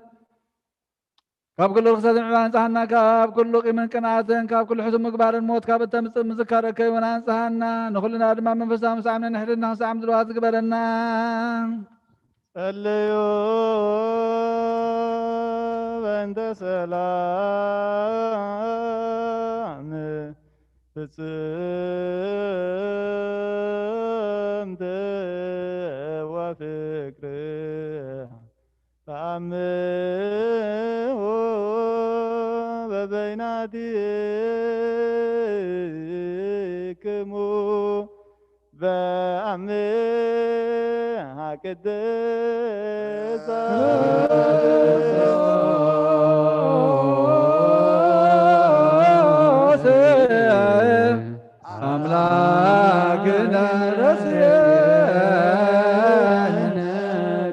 ካብ ኩሉ ርኽሰትን ዕባን ኣንጽሃና፣ ካብ ኩሉ ቂምን ቅንኣትን፣ ካብ ኩሉ ሕሱም ምግባርን ሞት ካብ እተምጽእ ምዝካር እከይ እውን ኣንጽሃና። ንኹልና ድማ መንፈሳዊ ምሳዕምነ ንሕድና ክሳዕም ድልዋት ዝግበረና። ጸለዩ በእንተ ሰላም ፍጽምት ወፍቅር ተአምሁ በበይናቲክሙ በአምሃ ቅድስት አምላክነ ረስየነ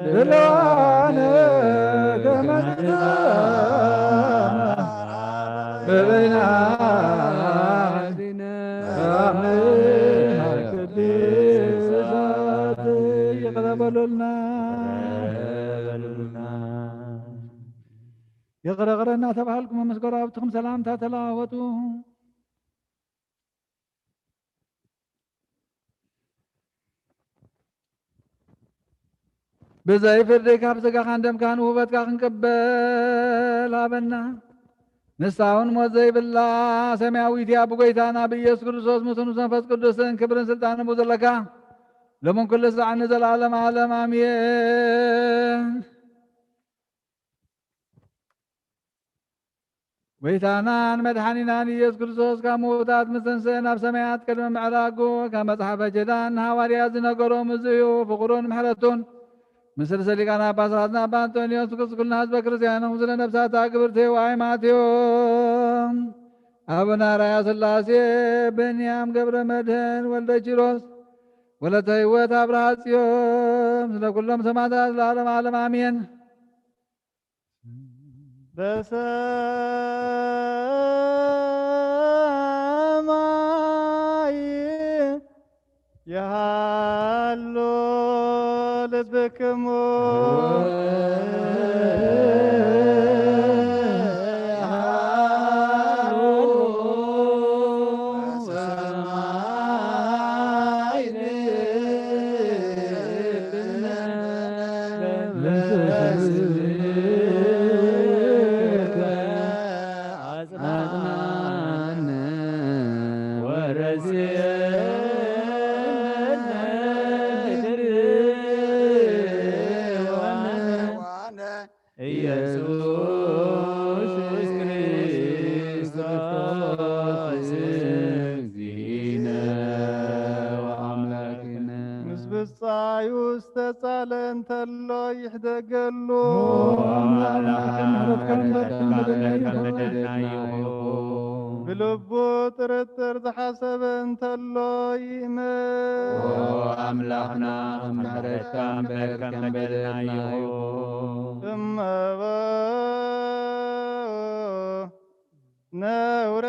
ድልዋነ ከመ ንትሰማዕ በበይናቲነ በአምሃ ቅድስት። ይቕረ በሉልና። ይቕረ ይቕረ እናተባህልኩም ምስ ጎረባብትኹም ሰላምታ ተለዋወጡ። ብዘይ ፍርዲ ካብ ስጋኻን ደምካን ውህበትካ ክንቅበል ሃበና። ንሳ እውን ሞት ዘይብላ ሰማያዊት እያ። ብጎይታና ብኢየሱስ ክርስቶስ ምስኡ ምስ መንፈስ ቅዱስን ክብርን ስልጣንን ብኡ ዘለካ ሎምን ኩሉ ስራዕ ንዘለዓለም ዓለም ኣሜን። ጎይታናን መድሓኒናን ኢየሱስ ክርስቶስ ካብ ምዉታት ምስ ተንስአ ናብ ሰማያት ቅድሚ ምዕራጉ ካብ መጽሓፈ ኪዳን ንሃዋርያት ዝነገሮም እዚ እዩ። ፍቕሩን ምሕረቱን ምስ ርእሰ ሊቃነ ጳጳሳትና ኣባ ኣንጦንዮስ ምስ ኩልና ህዝበ ክርስቲያን ስለ ነፍሳታ ክብርቲ ዋይ ማቴዎስ ኣቡነ ኣርኣያ ሥላሴ ብንያም ገብረ መድህን ወልደ ኪሮስ ወለተ ሕይወት ኣብርሃ ጽዮን ስለ ኩሎም ሰማዕታት ለዓለም ዓለም ኣሜን። በሰማይ ይሃሉ ልብክሙ አጽናነ ወረስየነ ድርዋነ ኢየሱስ ክርስቶስ እግዚእነ ወአምላክነ። ምስ ብጻዩ ዝተጻለ እንተሎ ይሕደገሉ። ኦ ኣምላኽና፣ ምሕረትካ እምበር ከም በደልና ይኹን። ብልቡ ጥርጥር ዝሓሰበ እንተሎ ይእመን። ኦ ኣምላኽና፣ ምሕረትካ እምበር ከም በደልና ይኹን። እመበ ነውረ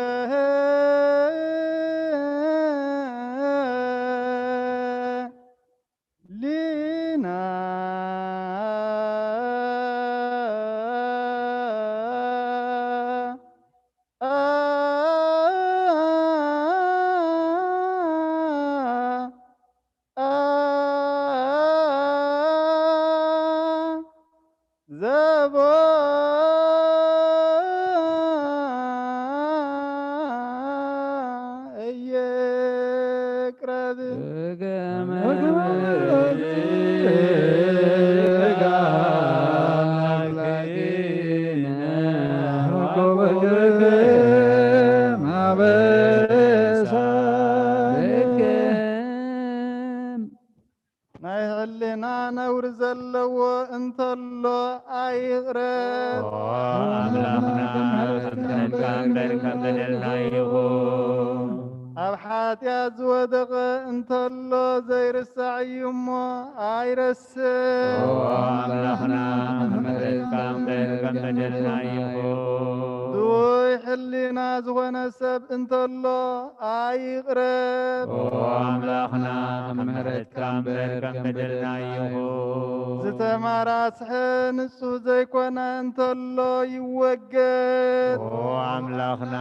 ሊና ዘቦ እየቅረብ ናይ ሕልና ነውሪ ዘለዎ እንተሎ ኣይቕረብ። ኦ ኣምላኽና፣ ከም ምሕረትካ እምበር ከም በደልና ይኹን። ኣብ ሓጢኣት ዝወደቐ እንተሎ ዘይርሳዕ እዩ እሞ ኣይረስዕ። ኦ ኣምላኽና፣ ከም ምሕረትካ እምበር ከም በደልና ይኹን። ድውይ ሕልና ዝኾነ ሰብ እንተሎ ኣይቕረብ። ኦ ኣምላኽና፣ ከም ምሕረትካ እምበር ከም በደልና ይኹን። ዝተማራስሐ ንጹህ ዘይኮነ እንተሎ ይወገድ። ኦ ኣምላኽና፣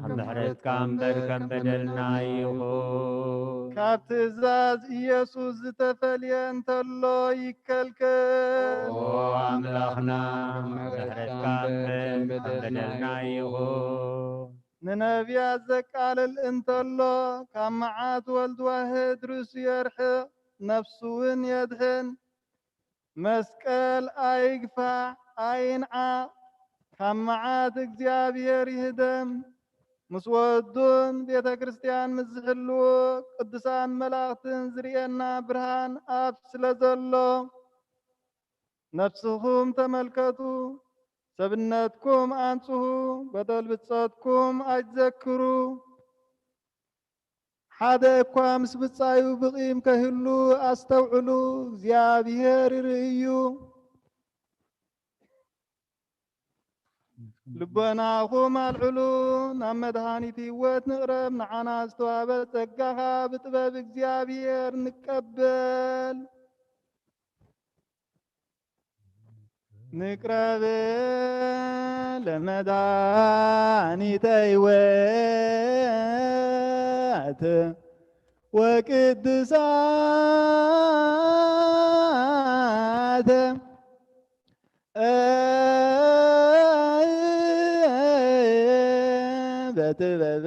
ከም ምሕረትካ እምበር ከም በደልና ይኹን። ካብ ትእዛዝ ኢየሱስ ዝተፈልየ እንተሎ ይከልከል። ኦ ኣምላኽና፣ ከም ምሕረትካ እምበር ከም በደልና ይኹን። ንነቢያት ዘቃልል እንተሎ፣ ካብ መዓት ወልድ ዋህድ ርእሱ የርሕቕ፣ ነፍሱ እውን የድሕን። መስቀል ኣይግፋዕ፣ ኣይንዓቕ፣ ካብ መዓት እግዚኣብሔር ይህደም። ምስ ወዱን ቤተ ክርስቲያን ምስ ዝሕልዎ፣ ቅዱሳን መላእኽትን ዝርእየና ብርሃን ኣብ ስለ ዘሎ፣ ነፍስኹም ተመልከቱ፣ ሰብነትኩም ኣንጽሁ፣ በደል ብጾትኩም ኣይትዘክሩ። ሓደ እኳ ምስ ብጻዩ ብቒም ከህሉ ኣስተውዕሉ፣ እግዚኣብሔር ይርኢ እዩ። ልቦናኹም ኣልዕሉ፣ ናብ መድሃኒት ህይወት ንቕረብ፣ ንዓና ዝተዋህበ ጸጋኻ ብጥበብ እግዚኣብሔር ንቀበል። ንቅረብ ለመድኃኒተ ሕይወት ወቅድሳተ በጥበበ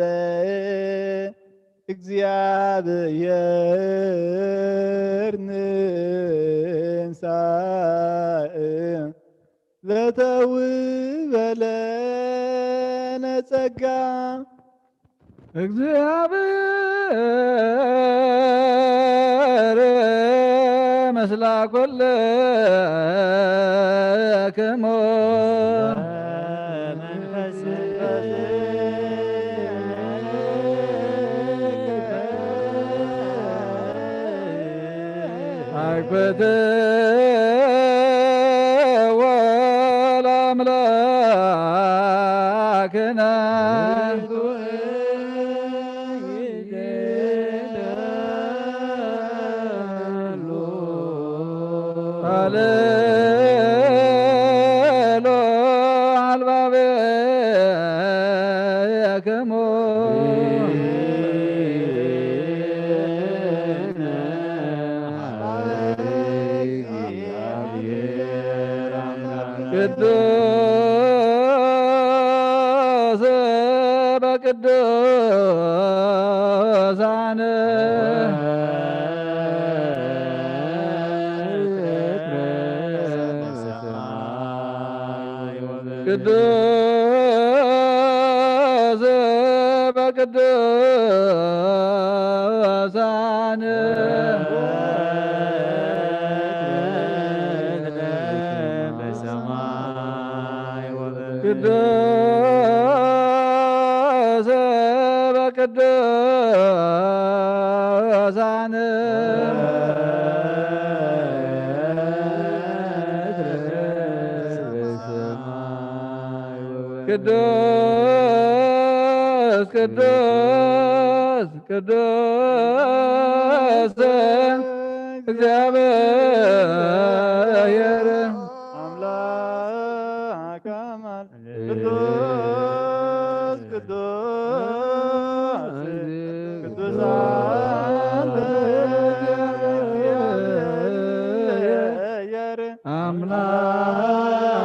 እግዚኣብሔር ንንሳእ ለተውበለነ ጸጋ። እግዚኣብሔር ምስላ ኩልክሙ። ኣይኮትዎ ለኣምላክነ። ሃሌሉ ኣልባቤክሙ። ቅዱስ በቅዱሳን ቅዱስ በቅዱሳን ቅዱስ በቅዱሳን ቅዱስ ቅዱስ ቅዱስ እግዚአብሔር አምላክ አማን ቅዱስ ቅዱስ ቅዱስ አንተ እግዚአብሔር አምላክ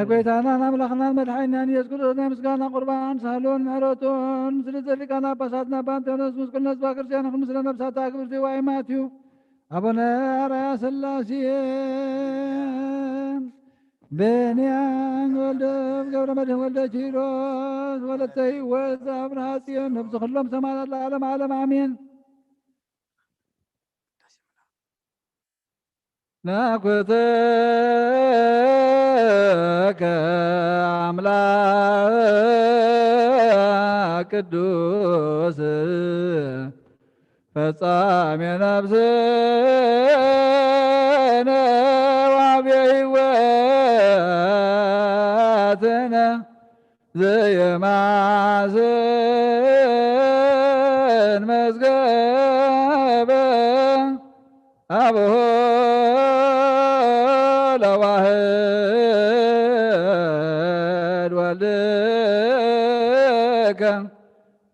ጎይታናን ኣምላኽናን መድሓኒናን ኢየሱስ ክርስቶስ ናይ ምስጋና ቁርባን ሳህሉን ምሕረቱን ስለ ሊቃነ ጳጳሳትና ኣባ እንጦንዮስ ምስ ኩሉ ህዝባ ክርስቲያን ይኹን። ምስለ ነብሳታ ክብርቲ ዋይ ማትዩ ኣቡነ ኣርያ ሥላሴ፣ ብንያም ወልደ ገብረ መድህን ወልደ ኪሮስ፣ ወለተ ህይወት ኣብርሃ ጽዮን፣ ነብሲ ኩሎም ሰማዕታት ለዓለም ዓለም ኣሜን። ናኩተከ ኣምላክ ቅዱስ ፈጻሜ ነፍስነ ወሃቤ ህይወትነ ዘየማስን መዝገበ አብሆ ለዋህድ ወልድከ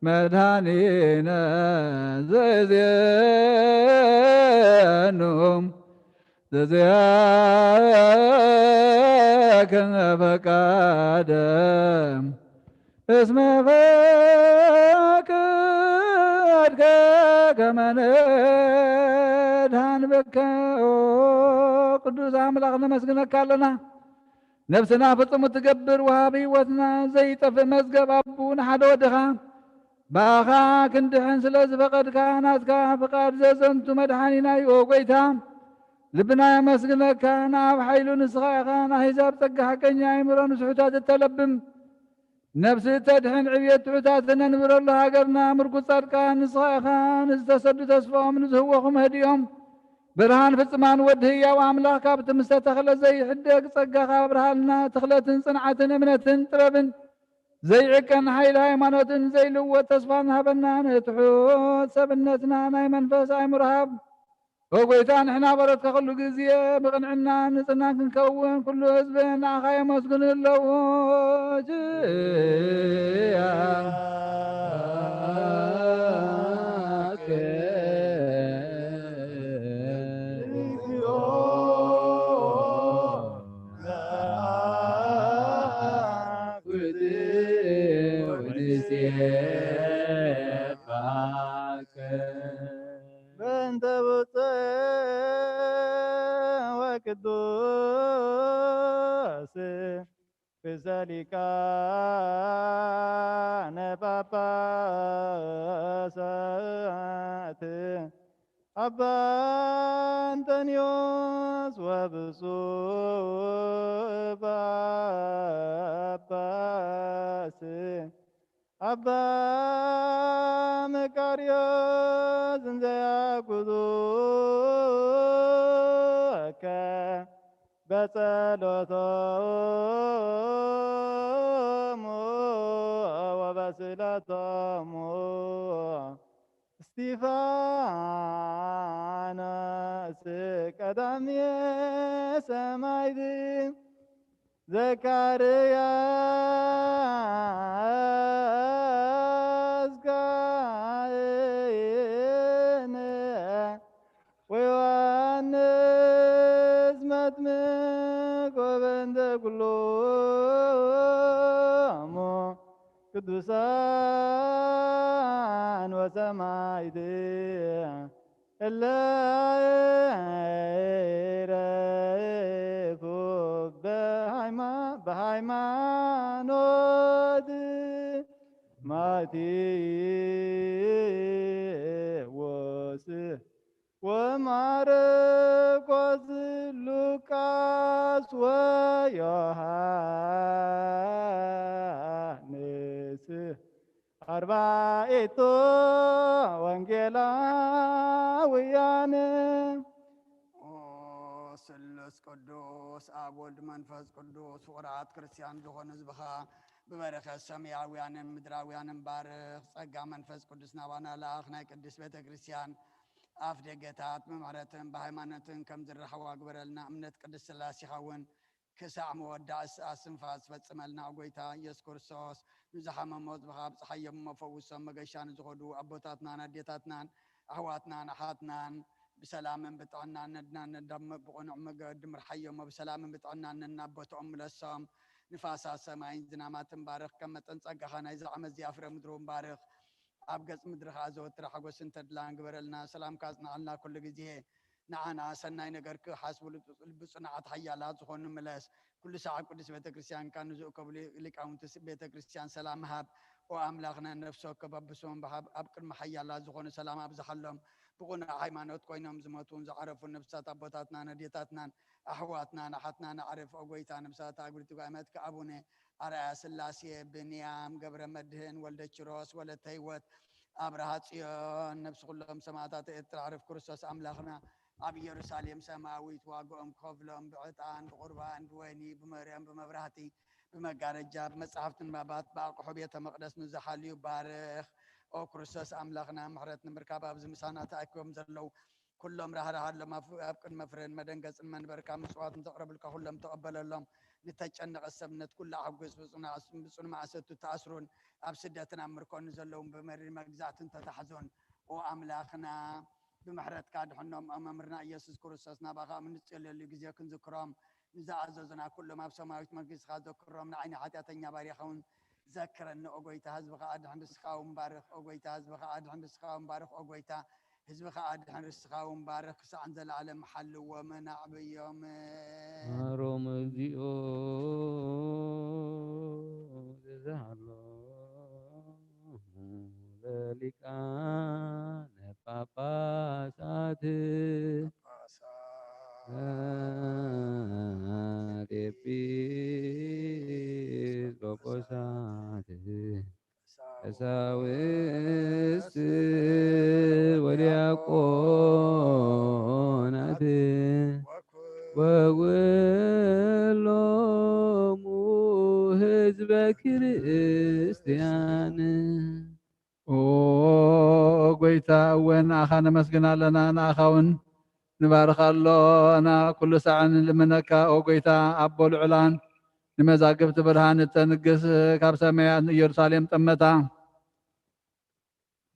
መድኃኒነ ዘዜኑ ዘዜከ ፈቃደ እስመ ፈቀድከ ከመ ንድኃን ብከ። ኦ ቅዱስ ኣምላኽ ነመስግነካ ኣለና። ነፍስና ፍጹም እትገብር ወሃቢ ህይወትና ዘይጠፍእ መዝገብ ኣቡ ንሓደ ወድኻ ብኣኻ ክንድሕን ስለ ዝፈቐድካ ናትካ ፍቓድ ዘዘንቱ መድሓኒና እዩ። ኦ ጎይታ ልብና የመስግነካ። ንኣብ ሓይሉ ንስኻ ኢኻ ንኣህዛብ ጸጋ ሓቀኛ ኣእምሮ ንስሑታት እተለብም ነፍሲ እተድሕን ዕብየት ትሑታት እተነንብረሉ ሃገርና ምርኩስ ጻድቃን ንስኻ ኢኻ። ንዝተሰዱ ተስፋኦም ንዝህወኹ መህድኦም ብርሃን ፍጽማን ወዲ ህያው ኣምላኽ ካብቲ ምስ ተተኽለ ዘይሕደግ ጸጋኻ ኣብርሃልና። ትኽለትን ጽንዓትን እምነትን ጥበብን ዘይዕቀን ሓይሊ ሃይማኖትን ዘይልወጥ ተስፋን ሃበና። ንትሑት ሰብነትና ናይ መንፈስ ኣእምሮ ሃብ። ኦ ጎይታ ንሕና በረትካ ኩሉ ግዜ ብቕንዕና ንጽናን ክንከውን ኩሉ ህዝቢ ንኣኻ የመስግኑ ኣለዉ። በእንተ ብፁዕ ወቅዱስ ርእሰ ሊቃነ ጳጳሳት ኣባ እንጠንዮስ ወብፁዕ ጳጳስ ኣባ መቃርዮስ እንዘ ያኩዙከ በጸሎቶሙ ወበስእለቶሙ እስጢፋኖስ ቀዳምየ ሰማዕት ዘካርያስ ካህን ወዮሐንስ መጥምቅ ወበእንተ ኩሎሙ ቅዱሳን ወሰማዕት እለ ይረፉ በሃይማ-፣ በሃይማኖት ማቴዎስ ወማርቆስ ሉቃስ ወዮሐንስ ኣርባኤቱ ወንጌላውያን። ኦ ስሉስ ቅዱስ ኣብ ወልድ መንፈስ ቅዱስ ፍቑራት ክርስቲያን ዝኾኑ ህዝብኻ ብበረኸት ሰማያውያንን ምድራውያንን ባርኽ። ጸጋ መንፈስ ቅዱስ ናባና ለኣኽ። ናይ ቅድስት ቤተ ክርስቲያን ኣፍ ደገታት ብምሕረትን ብሃይማኖትን ከም ዝረኸቡ ኣግበረልና። እምነት ቅድስት ሥላሴኻ እውን ክሳዕ መወዳእ እስትንፋስ ፈጽመልና። ኦ ጎይታ ኢየሱስ ክርስቶስ፣ ንዝሓመሙ ህዝብኻ ኣብጽሓዮም እሞ ፈውሶም። መገሻ ንዝኸዱ ኣቦታትናን ኣዴታትናን ኣሕዋትናን ኣሓትናን ብሰላምን ብጥዕናን ነድና ነዳም ብቕኑዕ መገዲ ምርሓዮም። ብሰላምን ብጥዕናን ነናቦትኦም ምለሶም። ንፋሳት ሰማይን ዝናማትን ባርኽ። ከም መጠን ጸጋኻ ናይዚ ዓመት እዚኣ ፍረ ምድሪ እውን ባርኽ። ኣብ ገጽ ምድሪ ኸኣ ዘወትር ሓጎስን ተድላን ግበረልና። ሰላምካ ኣጽንዓልና ኩሉ ግዜ። ንዓና ሰናይ ነገር ክሓስቡ ልብ-፣ ብጽኑዓት ሓያላት ዝኾኑ ምለስ። ኩሉ ሰዓብ ቅዱስ ቤተ ክርስቲያንካ ንዝእከቡ ሊ-፣ ሊቃውንቲ ስ-፣ ቤተ ክርስቲያን ሰላም ሃብ። ኦ ኣምላኽና፣ ነፍሲ ወከፍ በብስሞም ብሃብ-፣ ኣብ ቅድሚ ሓያላት ዝኾኑ ሰላም ኣብዝሓሎም። ብቕኑዕ ሃይማኖት ኮይኖም ዝሞቱን ዝዓረፉን ነፍሳት ኣቦታትናን ኣዴታትናን ኣሕዋትናን ኣሓትናን ኣዕርፍ። ኦ ጎይታ፣ ነፍሳት ኣግብርቲ ጓይመትካ ኣቡነ ኣርኣያ ስላሴ፣ ብንያም ገብረ መድህን፣ ወልደ ኪሮስ፣ ወለተ ህይወት፣ ኣብርሃ ጽዮን፣ ነፍሲ ኩሎም ሰማዕታት ኤርትራ ኣዕርፍ። ክርስቶስ ኣምላኽና ኣብ ኢየሩሳሌም ሰማያዊት ዋግኦም ክኸፍሎም ብዕጣን፣ ብቁርባን፣ ብወይኒ፣ ብመርዮም፣ ብመብራህቲ፣ ብመጋረጃ፣ ብመጻሕፍቲ ንባባት፣ ብኣቕሑ ቤተ መቕደስ ንዝሓልዩ ባርኽ። ኦ ክርስቶስ ኣምላኽና፣ ምሕረት ንምርካብ ኣብዚ ምሳና ተኣኪቦም ዘለዉ ኩሎም ራህራሃሎም። ኣብ፣ ኣብ ቅድመ ፍረን መደንገጽን መንበርካ ምጽዋት ንተቕረብልካ ኩሎም ተቐበለሎም። ንተጨነቐ ሰብነት ኩሉ ኣሕጉስ። ብጽኑ-፣ ብጽኑ ማእሰቱ ተኣስሩን ኣብ ስደትን ኣብ ምርኮን ዘለውን ብመሪር መግዛእትን ተታሕዙን። ኦ ኣምላኽና፣ ብምሕረትካ ድሕኖም። ኦ መምህርና ኢየሱስ ክርስቶስ፣ ናባኻ ኣብ እንጽልየሉ ግዜ ክንዝክሮም፣ ንዝኣዘዙና ኩሎም ኣብ ሰማያዊት መንግስትኻ ዘክሮም። ንዓይኒ ሓጢኣተኛ ባሪያኻ እውን ዘክረኒ። ኦ ጎይታ፣ ህዝብኻ ኣድሕን፣ ርስኻ እውን ባርኽ። ኦ ጎይታ፣ ህዝብኻ ኣድሕን፣ ርስኻ እውን ባርኽ። ኦ ጎይታ፣ ህዝብኻ ኣድሕን፣ ርስኻ እውን ባርኽ። ክሳዕ ንዘለዓለም ሓልዎምን ኣዕብዮምን። ማሮም እግዚኦ ዘዛሃሎ ለሊቃነ ጳጳሳት ጳጳሳት ኤጲስቆጶሳት ቀሳውስት ወዲያቆናት ወኩሎሙ ህዝበ ክርስቲያን። ኦ ጎይታ፣ እወ ንኣኻ ነመስግን ኣለና፣ ንኣኻ እውን ንባርኽ ኣሎና። ኩሉ ሳዕ ንልምነካ፣ ኦ ጎይታ፣ ኣቦ ልዑላን ንመዛግብቲ ብርሃን እተንግስ፣ ካብ ሰማያት ንኢየሩሳሌም ጠመታ።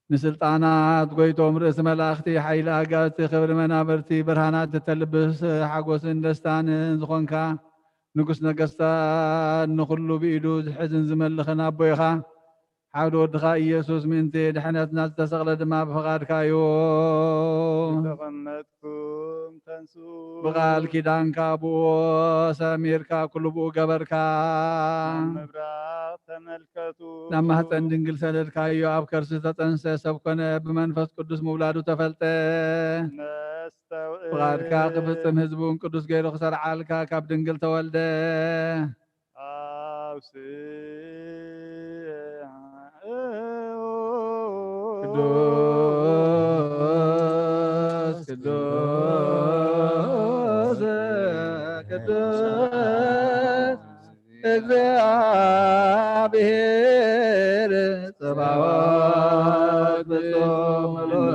ንስልጣናት ጎይቶም፣ ርእሲ መላእኽቲ፣ ሓይሊ ኣጋዝቲ፣ ክብሪ መናብርቲ፣ ብርሃናት እተልብስ፣ ሓጎስን ደስታን ዝኾንካ፣ ንጉስ ነገስታት፣ ንኹሉ ብኢዱ ዝሕዝን ዝመልኽን ኣቦ ኢኻ። ሓደ ወድኻ ኢየሱስ ምእንቲ ድሕነትና ዝተሰቕለ ድማ ብፍቓድካ እዩ። ዝተቐመጥኩም ተንስኡ። ብቓል ኪዳንካ ብኡ ሰሚርካ፣ ኩሉ ብኡ ገበርካ። ናብ ምብራቕ ተመልከቱ። ናብ ማህፀን ድንግል ሰደድካዮ፣ ኣብ ከርሲ ዝተጠንሰ ሰብ ኮነ፣ ብመንፈስ ቅዱስ ምውላዱ ተፈልጠ። ነስተውዕል። ፍቓድካ ክፍጽም ህዝቢ እውን ቅዱስ ገይሩ ክሰርዓልካ ካብ ድንግል ተወልደ። ኣውስዕ። ቅዱስ፣ ቅዱስ፣ ቅዱስ። እግዚኣብሔር ጸባኦት ፍጹም ምሉእ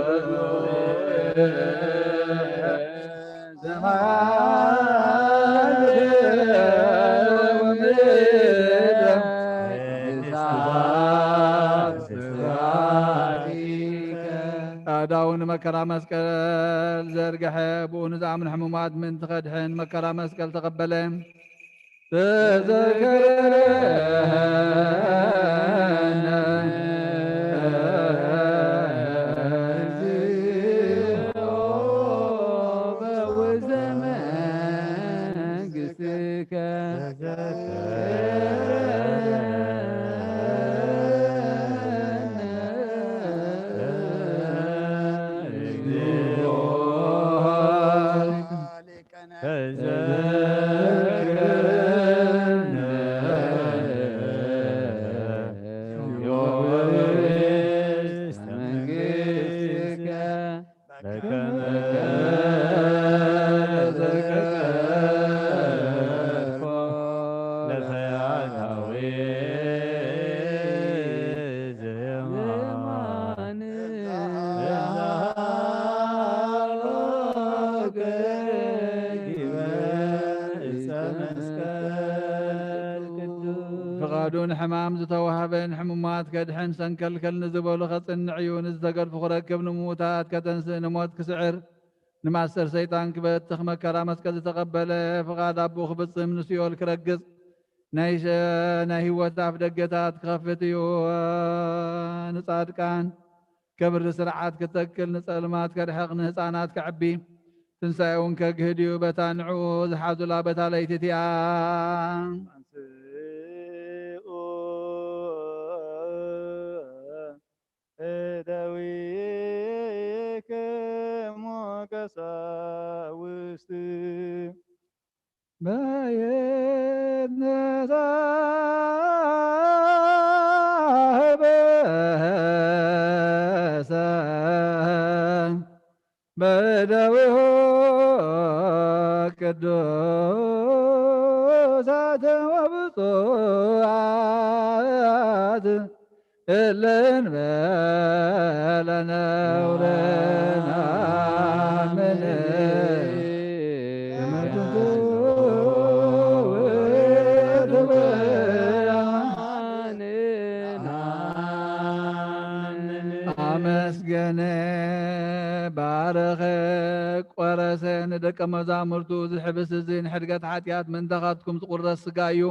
ዘመን ወምድር። ኣእዳዉ ንመከራ መስቀል ዘርግሐ፣ ብኡ ንዝኣምኑ ሕሙማት ምእንቲ ከድሕን መከራ መስቀል ተቐበለ። ተዘከረነ እግዚኦ በውዘ መንግስትከ። ፍቓዱ ንሕማም ዝተዋህበ፣ ንሕሙማት ከድሕን፣ ሰንከልከል ንዝበሉ ከጽንዕ እዩ። ንዝተገድፉ ክረክብ፣ ንምዉታት ከተንስእ፣ ንሞት ክስዕር፣ ንማእሰር ሰይጣን ክበትኽ፣ መከራ መስቀል ዝተቐበለ፣ ፍቓድ ኣቦኡ ክፍጽም፣ ንሲኦል ክረግጽ፣ ናይ ሸ-፣ ናይ ህይወት ኣፍ ደገታት ክኸፍት እዩ። ንጻድቃን ከብሪ ስርዓት ክተክል፣ ንጸልማት ከርሕቕ፣ ንህፃናት ከዕቢ፣ ትንሳኤ እውን ከግህድ እዩ። በታ ንዕኡ ዝሓዙላ በታ ለይቲ እቲኣ። እደዊክሙ ቀሳውስት በየት ነሳህበሰ በደዊሁ ቅዱሳት ወብፁዓት እለን በለነውረና ምን ኣመስገነ፣ ባረኸ፣ ቆረሰ። ንደቀ መዛሙርቱ፣ እዚ ሕብስቲ እዚ ንሕድገት ሓጢኣት ምእንታኻትኩም ዝቑረስ ስጋ እዩ።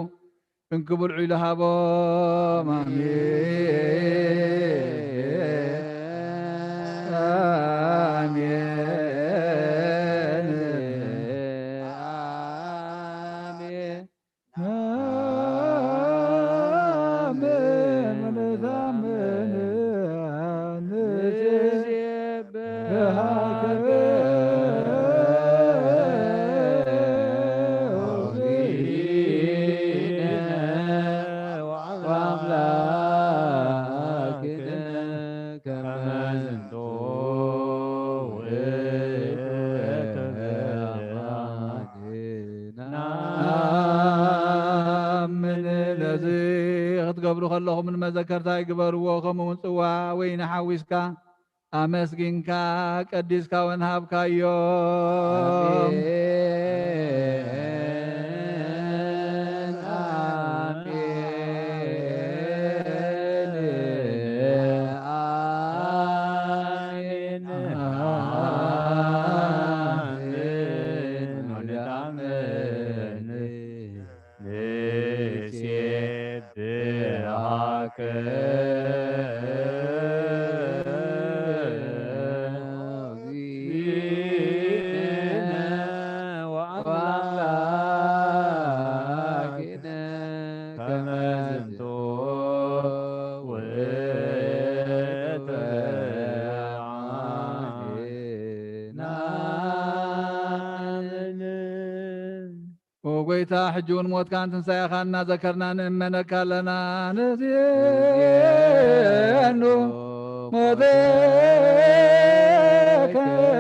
እንኪ ብልዑ ኢሉ ሃቦም። ኣሜን። ኣሜን። ኣሜን። ኣሜን። ንታመን ንሴብሐከ ወአምላክነ ከመ ዝንቱ ውእቱ። ነዚ ክትገብሩ ከለኹም ንመዘከርታይ ግበርዎ። ከምኡ እውን ጽዋ ወይኒ ሓዊስካ ኣመስጊንካ ቀዲስካ እውን ሃብካዮ። ኣሜን፣ ኣሜን፣ ኣሜን፣ ኣሜን። ንታመን ንሴብሐከ ወአምላክነ ከመ ዝንቱ ውእቱ። ኦ ጎይታ፣ ሕጂ እውን ሞትካን ትንሳኤኻን እናዘከርና ንእመነካ ኣለና። ንዜኑ ሞተከ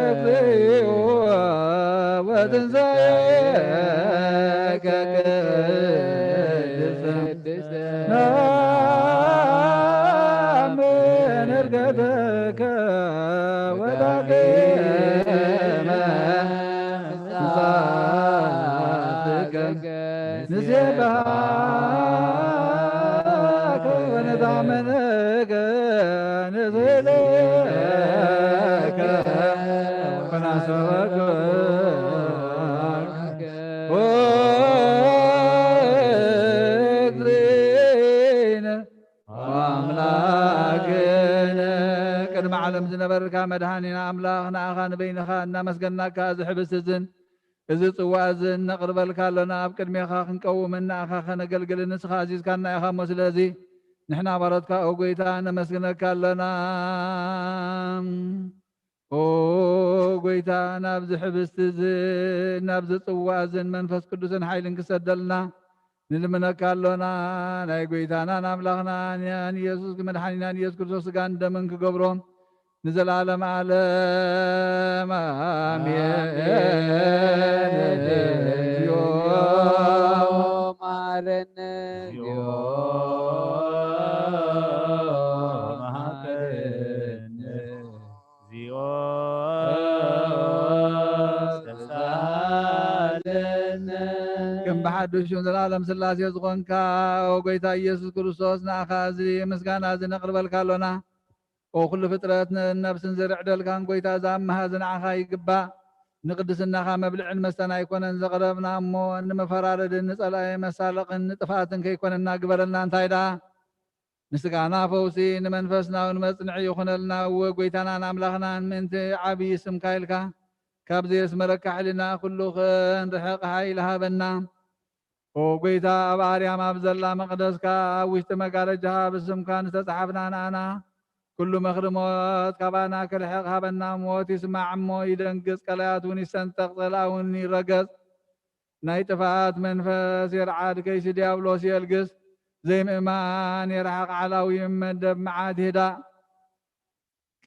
እግዚኦ ወትንሳኤከ ቅድስተ። ነአምን ዕርገተከ ወዳግመ ምጽኣትከ። ንሴብሐከ ወነታመነከ ንስእለከ ወናሰወከ። ኦ እግዚእነ ወአምላክነ። ቅድሚ ዓለም ዝነበርካ መድኃኒና ኣምላኽ፣ ንኣኻ ንበይንኻ እናመስገናካ፣ እዚ ሕብስቲ እዝን እዚ ጽዋ እዝን ነቕርበልካ ኣሎና። ኣብ ቅድሜኻ ክንቀውምን ንኣኻ ከነገልግልን ንስኻ ኣዚዝካና ኢኻ እሞ፣ ስለዚ ንሕና ባሮትካ፣ ኦ ጐይታ፣ ነመስግነካ ኣሎና። ኦ ጐይታ፣ ናብዚ ሕብስቲ እዝን ናብዚ ጽዋ እዝን መንፈስ ቅዱስን ሓይልን ክሰደልና ንልምነካ ኣሎና። ናይ ጐይታናን ኣምላኽናን ንኢየሱስ መድሓኒናን ኢየሱስ ክርስቶስ ስጋን ደምን ክገብሮ ንዘለዓለም ዓለም ኣሜን። ኣሜን። እግዚኦ መሓረነ፣ እግዚኦ መሓረነ። እግዚኦ ተሳለነ። ከም ብሓድሽ ዘለዓለም ሥላሴ ዝኾንካ፣ ኦ ጐይታ ኢየሱስ ክርስቶስ፣ ንኣኻ እዚ ምስጋና እዚ ነቕርበልካ ኣሎና። ኦ ኩሉ ፍጥረት፣ ነብስን ዝርዕደልካን ጐይታ፣ እዚ ኣምሃ እዚ ንዓኻ ይግባእ። ንቅድስናኻ መብልዕን መስተን ኣይኮነን ዘቕረብና እሞ፣ ንመፈራረድን ንጸላኢ መሳለቕን ንጥፍኣትን ከይኮነና ግበረልና። እንታይ ደኣ? ምስጋና ፈውሲ ንመንፈስና እውን መጽንዒ ይኹነልና። እወ፣ ጐይታናን ኣምላኽናን፣ ምእንቲ ዓብዪ ስምካ ኢልካ፣ ካብ ዘየስመረካ ሕልና ኩሉ ክንርሕቕ ሓይሊ ሃበና። ኦ ጐይታ፣ ኣብ ኣርያም ኣብ ዘላ መቕደስካ፣ ኣብ ውሽጢ መጋረጃኻ ብስምካ ንዝተጻሕፍና ንኣና፣ ኩሉ ምኽሪ ሞት ካባና ክርሕቕ ሃበና። ሞት ይስማዕ እሞ ይደንግጽ፣ ቀላያት እውን ይሰንጠቕ፣ ጸላኢ እውን ይረገጽ። ናይ ጥፍኣት መንፈስ የርዓድ፣ ከይሲ ዲያብሎስ የልግስ። ዘይምእማን የርሓቕ፣ ዓላዊ መደብ መዓት ይህዳእ።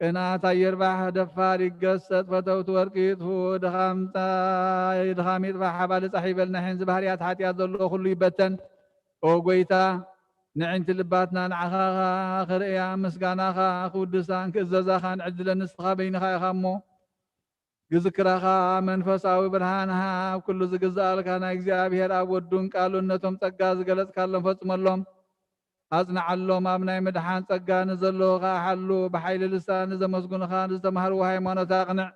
ቅንኣት ኣይርባሕ፣ ደፋር ይገሰጽ፣ ፈተውቲ ወርቂ ይጥፍኡ፣ ድኻም ጻ-፣ ድኻም ይጥፋሕ፣ ሓባሊ ጻሕ ይበል፣ ናይ ሕንዚ ባህርያት ሓጢኣት ዘለዎ ኩሉ ይበተን። ኦ ጐይታ፣ ንዕንቲ ልባትና ንዓኻ ክርእያ፣ ምስጋናኻ ክውድሳን ክእዘዛኻን ዕድለን ንስኻ በይንኻ ኢኻ እሞ፣ ግዝክራኻ መንፈሳዊ ብርሃን ሃብ። ኩሉ ዝግዝኣልካ ናይ እግዚኣብሔር ኣብ ወዱን ቃሉን ነቶም ጸጋ ዝገለጽካሎም ፈጽመሎም፣ ኣጽንዓሎም። ኣብ ናይ ምድሓን ጸጋ ንዘለዉ ከኣ ሓሉ። ብሓይሊ ልሳን ንዘመስግኑኻ ንዝተማህርዎ ሃይማኖት ኣቕንዕ።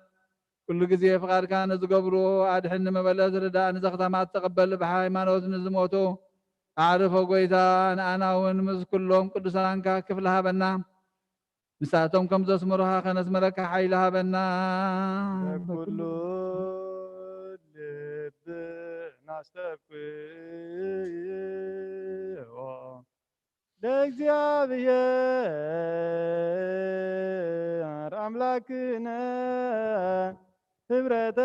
ኩሉ ግዜ ፍቓድካ ንዝገብሩ ኣድሕን። ንመበለት ርዳእ፣ ንዘኽታማት ተቐበል። ብሃይማኖት ንዝሞቱ ኣዕርፎ ጐይታ፣ ንኣና እውን ምስ ኩሎም ቅዱሳንካ ክፍሊ ሃበና። ንሳቶም ከም ዘስመሩኻ ከነስመረካ ሓይሊ ሃበና። በኩሉ ልብና ኣስተብቅዖ ለእግዚኣብሔር ኣምላክነ ህብረተ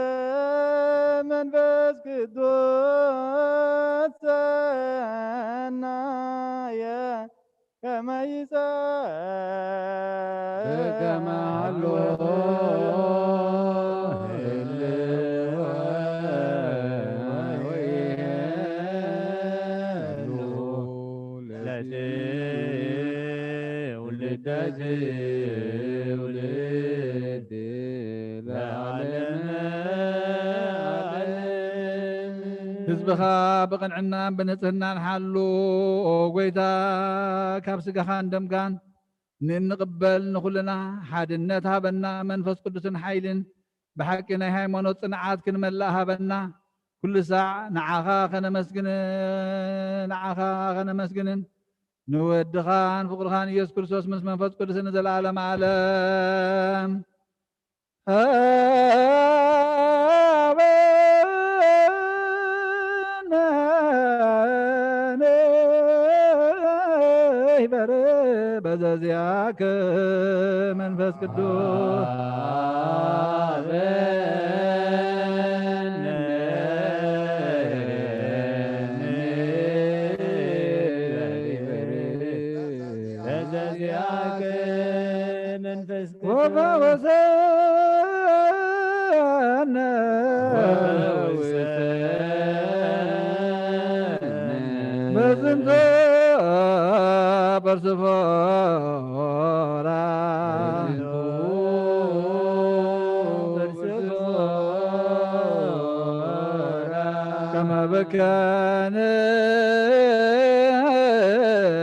መንፈስ ቅዱስ ሰናየ ከመ ይጸ-፣ ከመ ሀሎ ህልወ ወይሄሉ ለትውልደ ትውልድ ለዓለመ ዓለም። ህዝብኻ ብቕንዕናን ብንጽህናን ሓሉ። ኦ ጐይታ፣ ካብ ስጋኻን ደምካን ንእንቕበል ንኹልና ሓድነት ሃበና፣ መንፈስ ቅዱስን ሓይልን ብሓቂ ናይ ሃይማኖት ጽንዓት ክንመልእ ሃበና። ኩሉ ሳዕ ንዓኻ ከነመስግን፣ ንዓኻ ከነመስግንን ንወድኻን ፍቕርኻን ኢየሱስ ክርስቶስ ምስ መንፈስ ቅዱስ ንዘለዓለም ዓለም። ይበር በዘዚአከ መንፈስ ቅዱስ። በዘዚአከ መንፈስ ወፈወሰነ በዝንቱ በርሱ ፎራ ከመ ብከነ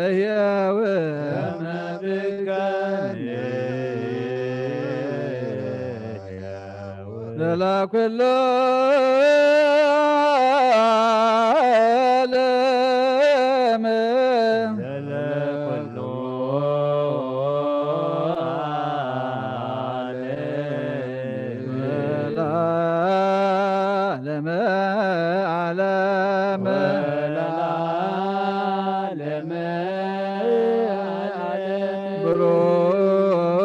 ሕያው ለላ ኩሉ ዓለም። ለላ ኩሉ ዓለም። ለዓለመ ዓለም። ወለዓለመ ዓለም። ብሩክ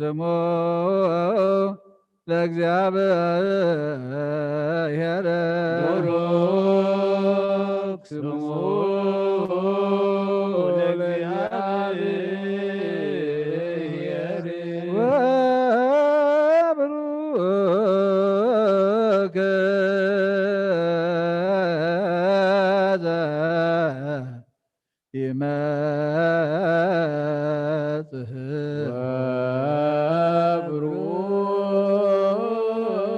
ስሙ ለእግዚኣብሔር። ብሩክ ስሙ ለእግዚኣብሔር። ወብሩክ ዘ ይመጽእ። ወብሩክ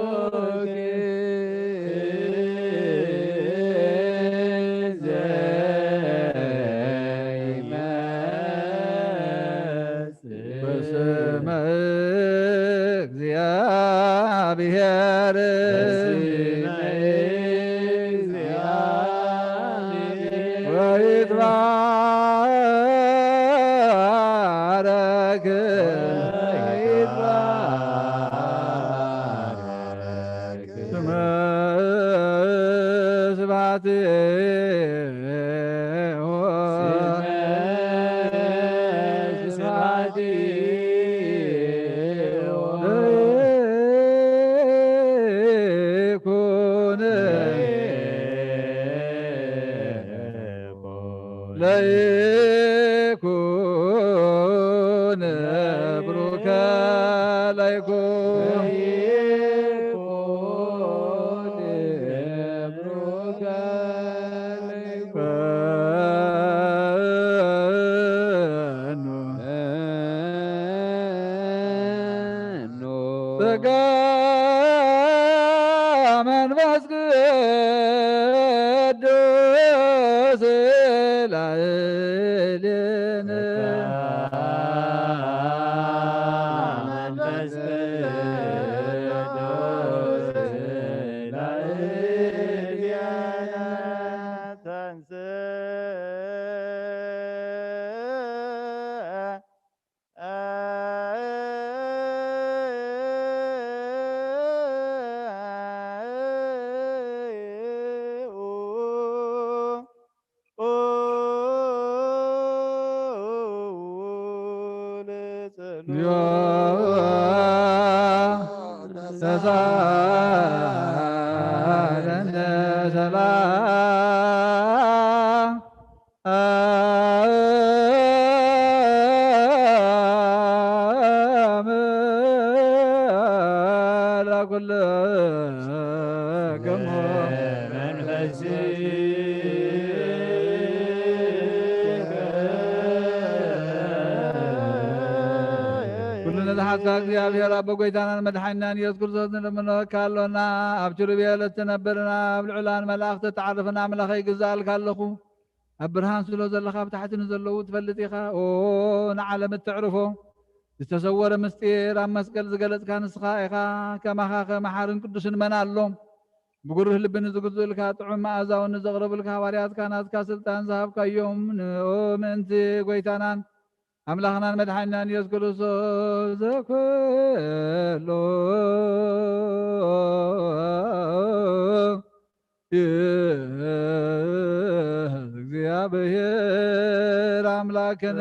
ወይትባረክ ስመ ስብሐት ለይኩን ለይኩን ብሩከ ለይኩን ጸጋ መንፈስ ቅዱስ ላዕሌነ። መንፈስ ቅዱስ ላዕሌነ። ኩሉ ነዝሓትካ እግዚኣብሔር ኣቦ ጎይታናን መድሓኒናን ኢየሱስ ክርስቶስ ንልምነወካ ኣሎና። ኣብ ኪሩቤል እትነብርን ኣብ ልዑላን መላእኽቲ እትዓርፍን ኣምላኸይ ይግዛእልካ ኣለኹ። ኣብ ብርሃን ስለ ዘለኻ ኣብ ታሕቲ ንዘለዉ ትፈልጥ ኢኻ። ኦ ንዓለም እተዕርፎ ዝተሰወረ ምስጢር ኣብ መስቀል ዝገለጽካ ንስኻ ኢኻ። ከማኻ ከ መሓርን ቅዱስን መን ኣሎ? ብጉሩህ ልቢ ንዝግዝኡልካ ጥዑም መኣዛውን ንዘቕረቡልካ ሃዋርያትካ ናትካ ስልጣን ዝሃብካዮም ንኡ ምእንቲ ጎይታናን ኣምላኽናን መድሓኒናን ኢየሱስ ክርስቶስ ዘኩሎ እግዚኣብሔር ኣምላክን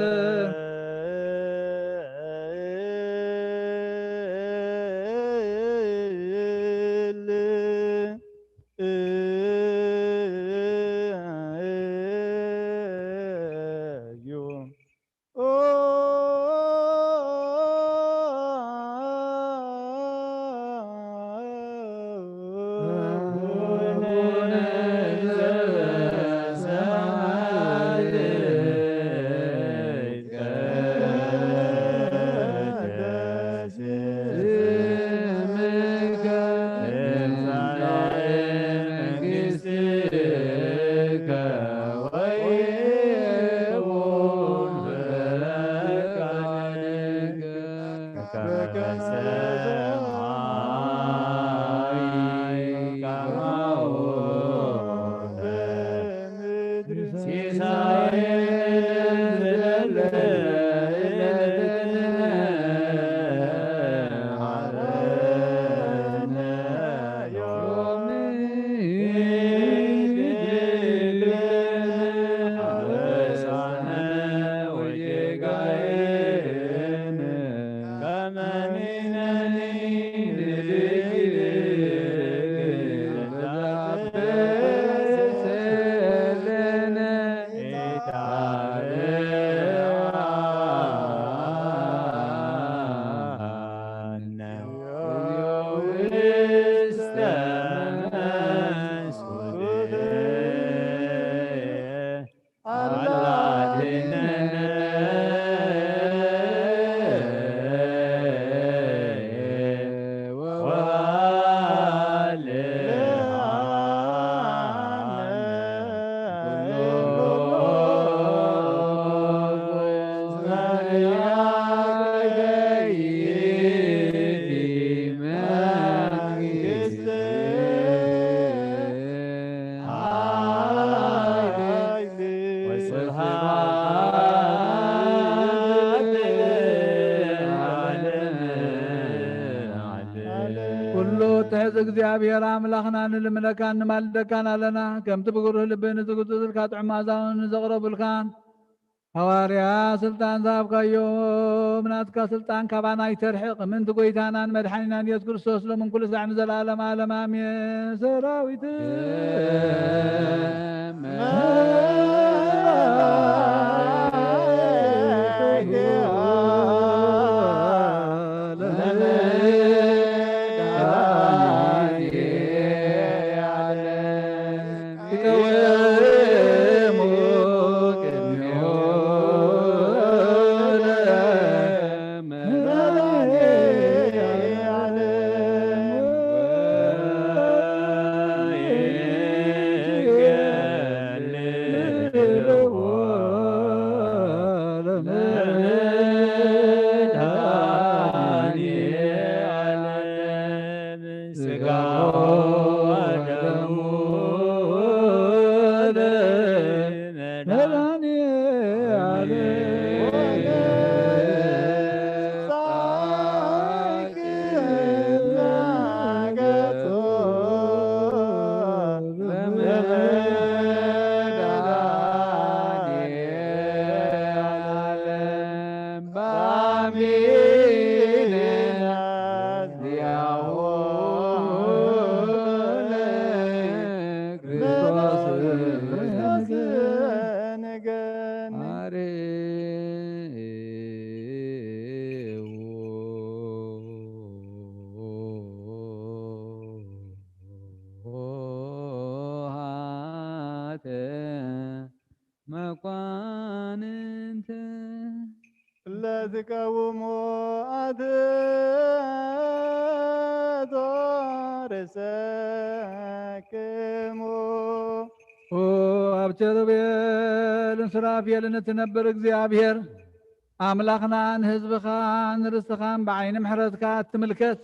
እግዚኣብሔር ኣምላኽና ንልምነካን ንማልደካን ኣለና። ከምቲ ብግሩህ ልቢ ንዝግዝእልካ ጥዑም መኣዛውን ንዘቕረቡልካን ሃዋርያ ስልጣን ዝሃብካዮም፣ ናትካ ስልጣን ካባና ኣይተርሕቕ። ምእንቲ ጎይታናን መድሓኒናን ኢየሱስ ክርስቶስ ሎምን ኩሉ ሳዕ ንዘለዓለም ዓለም ኣሜን። ሰራዊት መኳንንት ለትቀውሙ ኣትቶ ርእሰክሙ። ኣብ ቸሩቤልን ሱራፌልን እትነብር እግዚኣብሔር ኣምላኽና ንህዝብኻን ንርስትኻን ብዓይኒ ምሕረትካ እትምልከት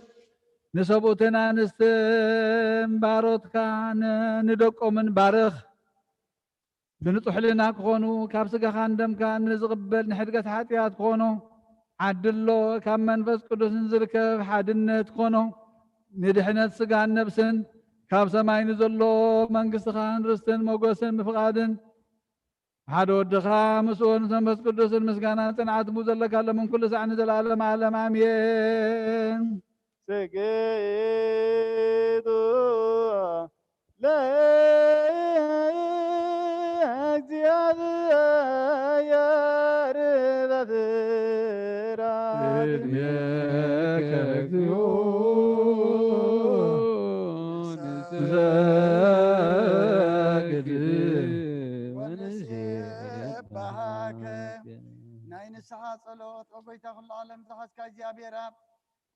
ንሰብኡትን ኣንስትን ባሮትካ ንደቆምን ባርኽ። ብንጹሕ ሕልና ክኾኑ፣ ካብ ስጋኻን ደምካን ንዝቕበል ንሕድገት ሓጢኣት ክኾኑ ዓድሎ፣ ካብ መንፈስ ቅዱስ ንዝርከብ ሓድነት ክኾኑ፣ ንድሕነት ስጋን ነብስን፣ ካብ ሰማይ ንዘሎ መንግስትኻን ርስትን ሞገስን ምፍቓድን፣ ሓደ ወድኻ ምስኡ ምስ መንፈስ ቅዱስን ምስጋናን ጽንዓት ብኡ ዘለካ ሎምን ኩሉ ሳዕ ንዘለዓለም ዓለም ኣሜን። ስግዱ ለእግዚኣብሔር በፍርሃት። ቅድሜከ እግዚኦ ንሰግድ ወንሴብሐከ። ናይ ንስሓ ጸሎት። ኦ ጎይታ ኩሉ ዓለም ዝሓዝካ እግዚኣብሔር ኣብ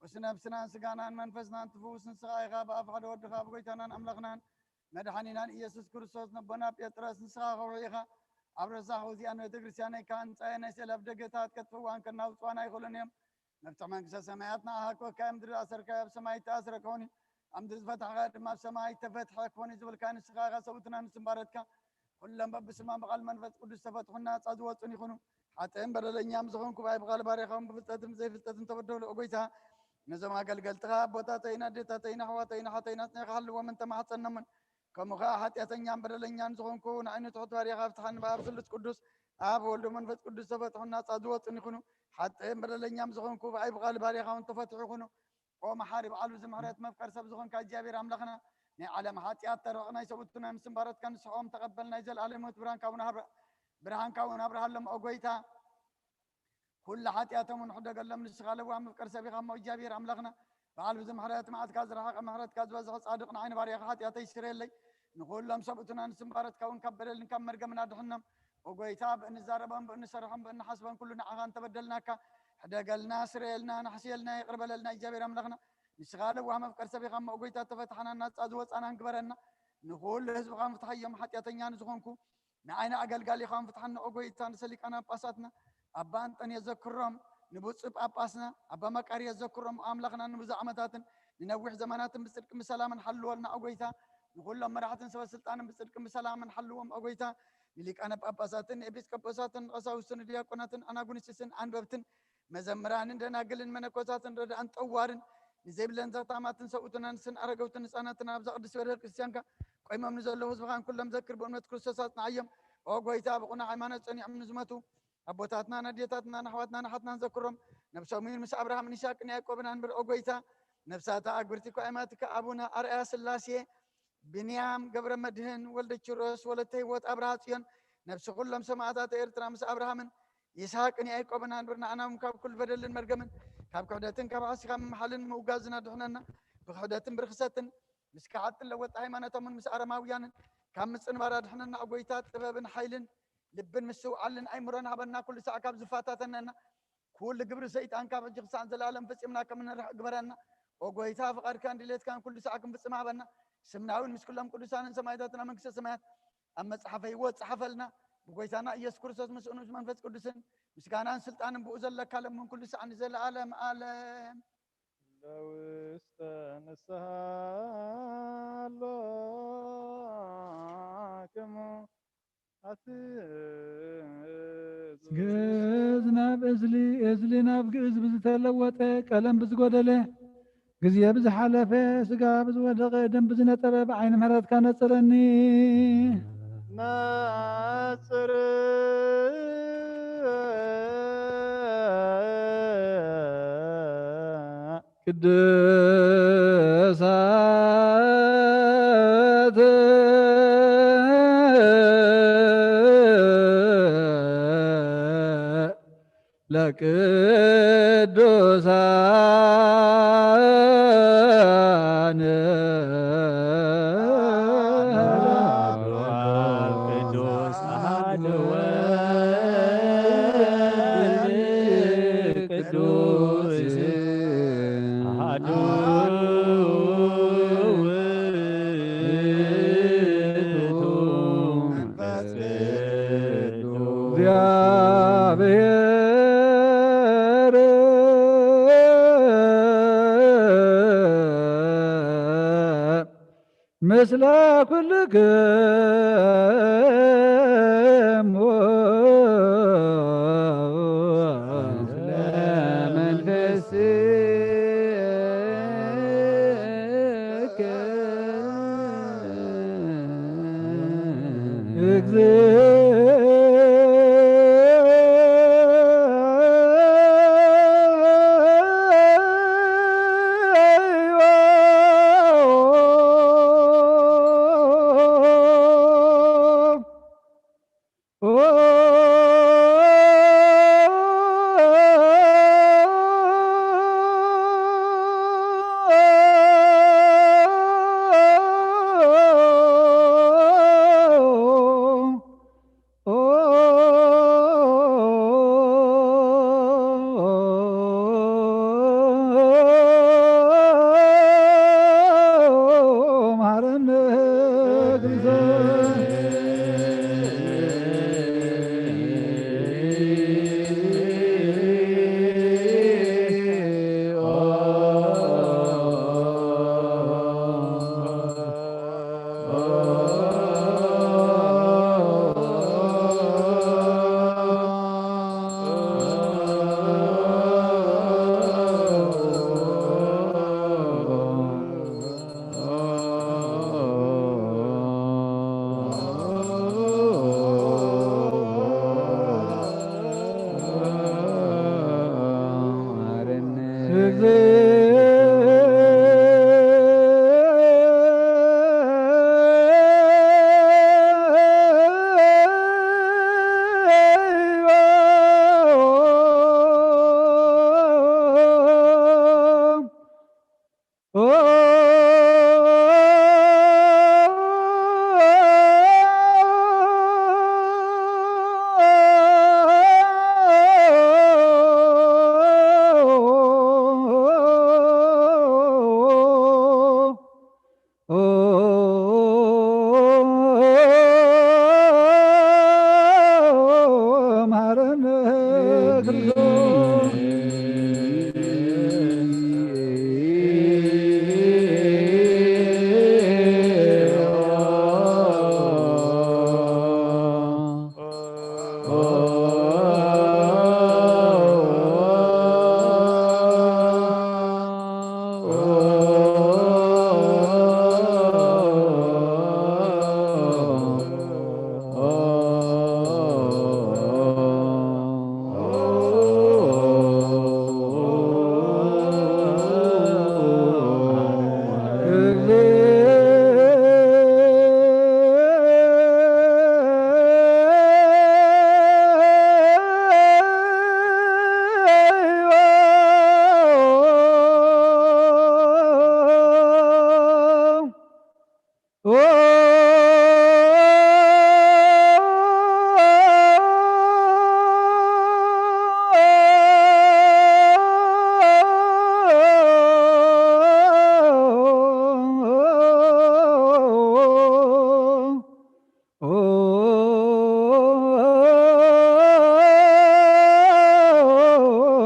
ርእሲ ነብስናን ስጋናን መንፈስናን ትፍውስ ንስኻ ኢኻ። ብኣፍ ሓደ ወድኻ ብጎይታናን ኣምላኽናን መድሓኒናን ኢየሱስ ክርስቶስ ነቦና ጴጥሮስ ንስኻ ከውሒ ኢኻ። ኣብ ረሳሕ እዚኣን ቤተ ክርስቲያነይ ከ ኣንጻየ ናይ ስእለ ኣብ ደገታት ከጥፍዋን ከናውጽዋን ኣይኽእሉን እዮም። መፍትሕ መንግስተ ሰማያት ንኣኻ ክወካ ኣብ ምድሪ ዝኣሰርካዮ ኣብ ሰማይ ይተኣስረ ክኸውን እዩ። ኣብ ምድሪ ዝፈትሕካዮ ድማ ኣብ ሰማይ ይተፈትሐ ክኾን እዩ ዝብልካ ንስኻ ኢኻ። ሰብኡትና ንስምባረትካ ኩሎም በብስማም ብቓል መንፈስ ቅዱስ ዝተፈትሑን ናጻ ዝወጹን ይኹኑ። ሓጥእን በደለኛም ዝኾንኩ ብኣይ ብቓል ባርያኻውን ብፍልጠትን ብዘይፍልጠትን ተበደሉ። ኦ ጎይታ፣ ነዞም ኣገልገልትኻ ኣቦታተይን ኣዴታተይን ኣሕዋተይን ኣሓተይን ኣጽኒዕካ ሃልዎም እንተማሕጸኖምን፣ ከምኡ ኸኣ ሓጢኣተኛን በደለኛን ዝኾንኩ ንዓይኒ ትሑት ባርያኻ ፍትሓኒ ብኣብ ስሉስ ቅዱስ ኣብ ወልዶ መንፈስ ቅዱስ ተፈትሑን ናጻ ዝወጹን ይኹኑ። ሓጥእን በደለኛም ዝኾንኩ ብኣይ ብቓል ባርያኻውን ተፈትሑ ይኹኑ። ኦ መሓሪ በዓል ብዙ ምሕረት መፍቀር ሰብ ዝኾንካ እግዚኣብሔር ኣምላኽና፣ ናይ ዓለም ሓጢኣት ተረቕ ናይ ሰብኡትና ምስንባረትካ ንስሕኦም ተቐበል። ናይ ዘለኣለም ህይወት ብርሃንካ እውን ኣብረ-፣ ብርሃንካ እውን ኣብርሃሎም ኦ ጎይታ። ኩሉ ሓጢኣቶም እውን ሕደገሎም። ንስኻ ለዋህ መፍቀር ሰብ ኢኻ እሞ እግዚኣብሔር ኣምላኽና፣ በዓል ብዙ ምሕረት መዓትካ ዝረሓቐ ምሕረትካ ዝበዝሐ ጻድቕ ንዓይኒ ባርያኻ ሓጢኣተይ ስረየለይ። ንኹሎም ሰብኡትና ንስንባረትካ እውን ካብ በደልን ካብ መርገምን ኣድሕኖም። ኦ ጎይታ፣ ብእንዛረቦም፣ ብእንሰርሖም፣ ብእንሓስቦም ኩሉ ንዓኻ እንተበደልናካ፣ ሕደገልና፣ ስረየልና፣ ንሕስየልና፣ ይቕር በለልና። እግዚኣብሔር ኣምላኽና፣ ንስኻ ለዋህ መፍቀር ሰብ ኢኻ እሞ፣ ኦ ጎይታ፣ ተፈታሕና፣ ናጻ ዝወጻናን ግበረና። ንኹሉ ህዝብኻ ምፍትሓዮም፣ ሓጢኣተኛ ንዝኾንኩ፣ ንዓይኒ ኣገልጋሊኻ ምፍትሓና፣ ኦ ጎይታ፣ ንሰሊቃና ጳጳሳትና፣ ኣባ ኣንጠንዮስ ዘክሮም፣ ንብፁዕ ጳጳስና ኣባ መቃርዮስ ዘክሮም፣ ኣምላኽና ንብዙሕ ዓመታትን ንነዊሕ ዘመናትን ብጽድቂ ብሰላምን ሓልወልና፣ ኦ ጎይታ። ንኹሎም መራሕትን ሰበ ስልጣንን ብጽድቅን ብሰላምን ሓልዎም፣ ኦ ጎይታ። ንሊቃነ ጳጳሳትን ንኤጲስቆጶሳትን ንቀሳውስትን ንዲያቆናትን ኣናጉንስቲስን ኣንበብትን መዘምራንን ደናግልን መነኮሳትን ረዳእን ጠዋርን ንዘይብለን ዘኽታማትን ሰብኡትን ኣንስትን ኣረገውትን ህፃናትን ኣብዛ ቅድስቲ ቤተ ክርስቲያንካ ቆይሞም ንዘለዉ ህዝብኻን ኩሎም ዘክር። ብእምነት ክርስቶስ ኣጽንዓዮም። ኦ ጎይታ፣ ብቕኑዕ ሃይማኖት ጸኒዖም ንዝሞቱ ኣቦታትናን ኣዴታትናን ኣሕዋትናን ኣሓትናን ዘክሮም። ነብሶምን ምስ ኣብርሃምን ይስሐቅን ያዕቆብን ኣንብር። ኦ ጎይታ፣ ነብሳታ ኣግብርቲ እኮ ኣማትካ ኣቡነ ኣርኣያ ስላሴ፣ ብንያም ገብረ መድህን፣ ወልደ ኪሮስ፣ ወለተ ህይወት፣ ኣብርሃ ጽዮን፣ ነብሲ ኩሎም ሰማእታት ኤርትራ ምስ ኣብርሃምን ይስሐቅን ያዕቆብን ኣንብር። ንዓና እውን ካብ ኩሉ በደልን መርገምን ካብ ክሕደትን ካብ ዓሲኻ ምምሓልን ምውጋዝን ኣድሕነና። ብክሕደትን ብርክሰትን ምስ ከሓድትን ለወጥቲ ሃይማኖቶምን ምስ ኣረማውያንን ካብ ምጽንባር ኣድሕነና። ኦ ጎይታ፣ ጥበብን ሓይልን ልብን ምስትውዓልን ኣይምሮን ሃበና። ኩሉ ሳዕ ካብ ዝፈታተነና ኩሉ ግብሪ ሰይጣን ካብ ሕጂ ክሳዕ ዘላለም ፈጺምና ከም እንርሕቕ ግበረና። ኦ ጎይታ፣ ፍቓድካን ድሌትካን ኩሉ ሳዕ ክንፍጽም ሃበና። ስምና እውን ምስ ኩሎም ቅዱሳንን ሰማዕታትን ኣብ መንግስተ ሰማያት ኣብ መጽሓፈ ህይወት ጸሓፈልና። ብጎይታና ኢየሱስ ክርስቶስ ምስኡን ምስ መንፈስ ቅዱስን ምስጋናን ስልጣንን ብኡ ዘለካ ለምን ኩሉ ሳዕ ንዘለዓለም ዓለም። ለውስተ ንስሓ ኣሎክሙ ኣቲ ግእዝ ናብ እዝሊ፣ እዝሊ ናብ ግእዝ ብዝተለወጠ፣ ቀለም ብዝጎደለ፣ ግዜ ብዝሓለፈ፣ ስጋ ብዝወደቐ፣ ደም ብዝነጠበ፣ ብዓይኒ ምሕረትካ ነጽረኒ። ነጽር ቅዱሳት ለቅዱሳን ቅዱስ አሐዱ ወልድ ቅዱስ አሐዱ ውእቱ መንፈስ ቅዱስ እግዚአብሔር ምስለ ኩልክሙ።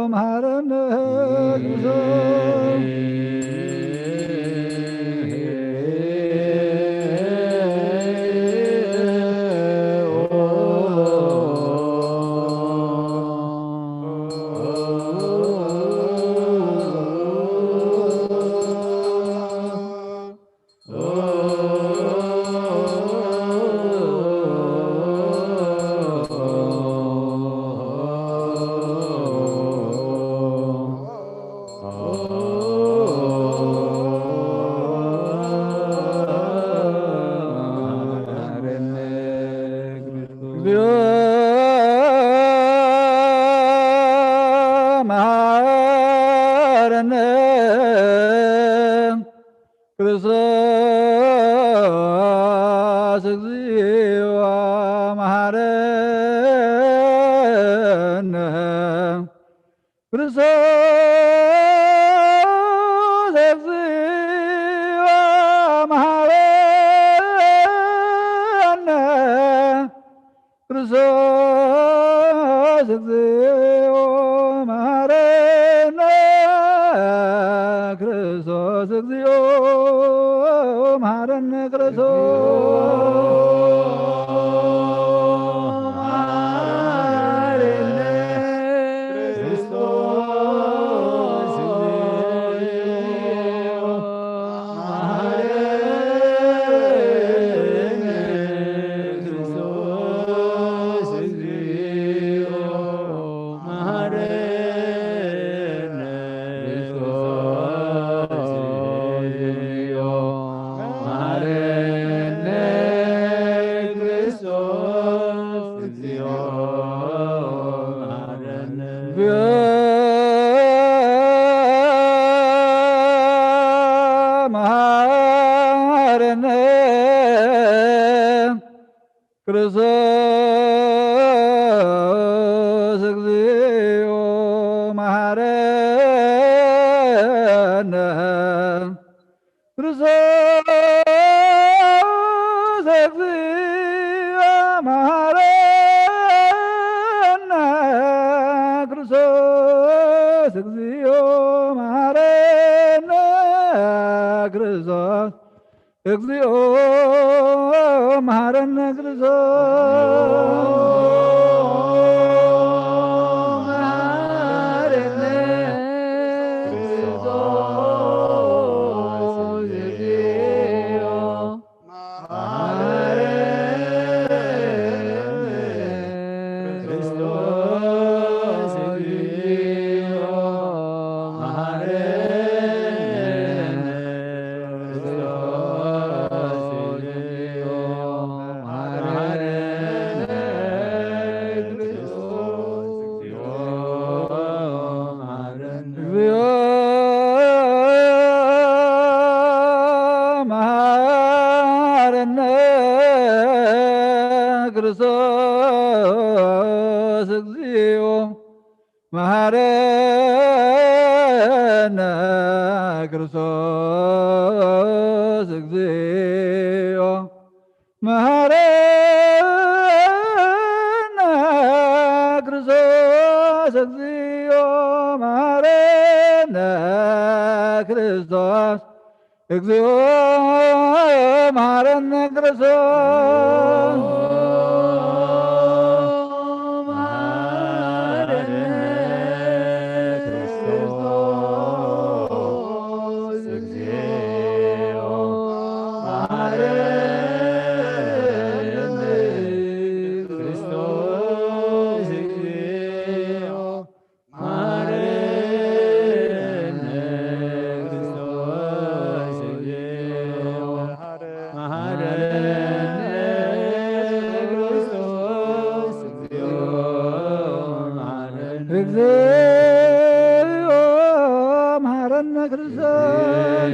መሐረነ መሐረነ። ክርስቶስ እግዚኦ መሐረነ። ክርስቶስ እግዚኦ መሐረነ። ክርስቶስ እግዚኦ መሐረነ። ክርስቶስ እግዚኦ መሐረነ። ክርስቶስ መሐረነ። ክርስቶስ እግዚኦ መሐረነ። ክርስቶስ እግዚኦ መሐረነ። ክርስቶስ እግዚኦ መሐረነ። ክርስቶስ እግዚኦ መሐረነ። ክርስቶስ እግዚኦ መሐረነ። ክርስቶስ መሐረነ። ክርስቶስ እግዚኦ መሐረነ። ክርስቶስ እግዚኦ መሐረነ። መሐረነ። ክርስቶስ እግዚኦ መሐረነ። ክርስቶስ እግዚኦ መሐረነ። ክርስቶስ እግዚኦ መሐረነ። ክርስቶስ መሐረነ። ክርስቶስ እግዚኦ መሐረነ። ክርስቶስ እግዚኦ መሐረነ። ክርስቶስ እግዚኦ መሐረነ። ክርስቶስ እግዚኦ መሐረነ። እግዚኦ መሐረነ። ክርስቶስ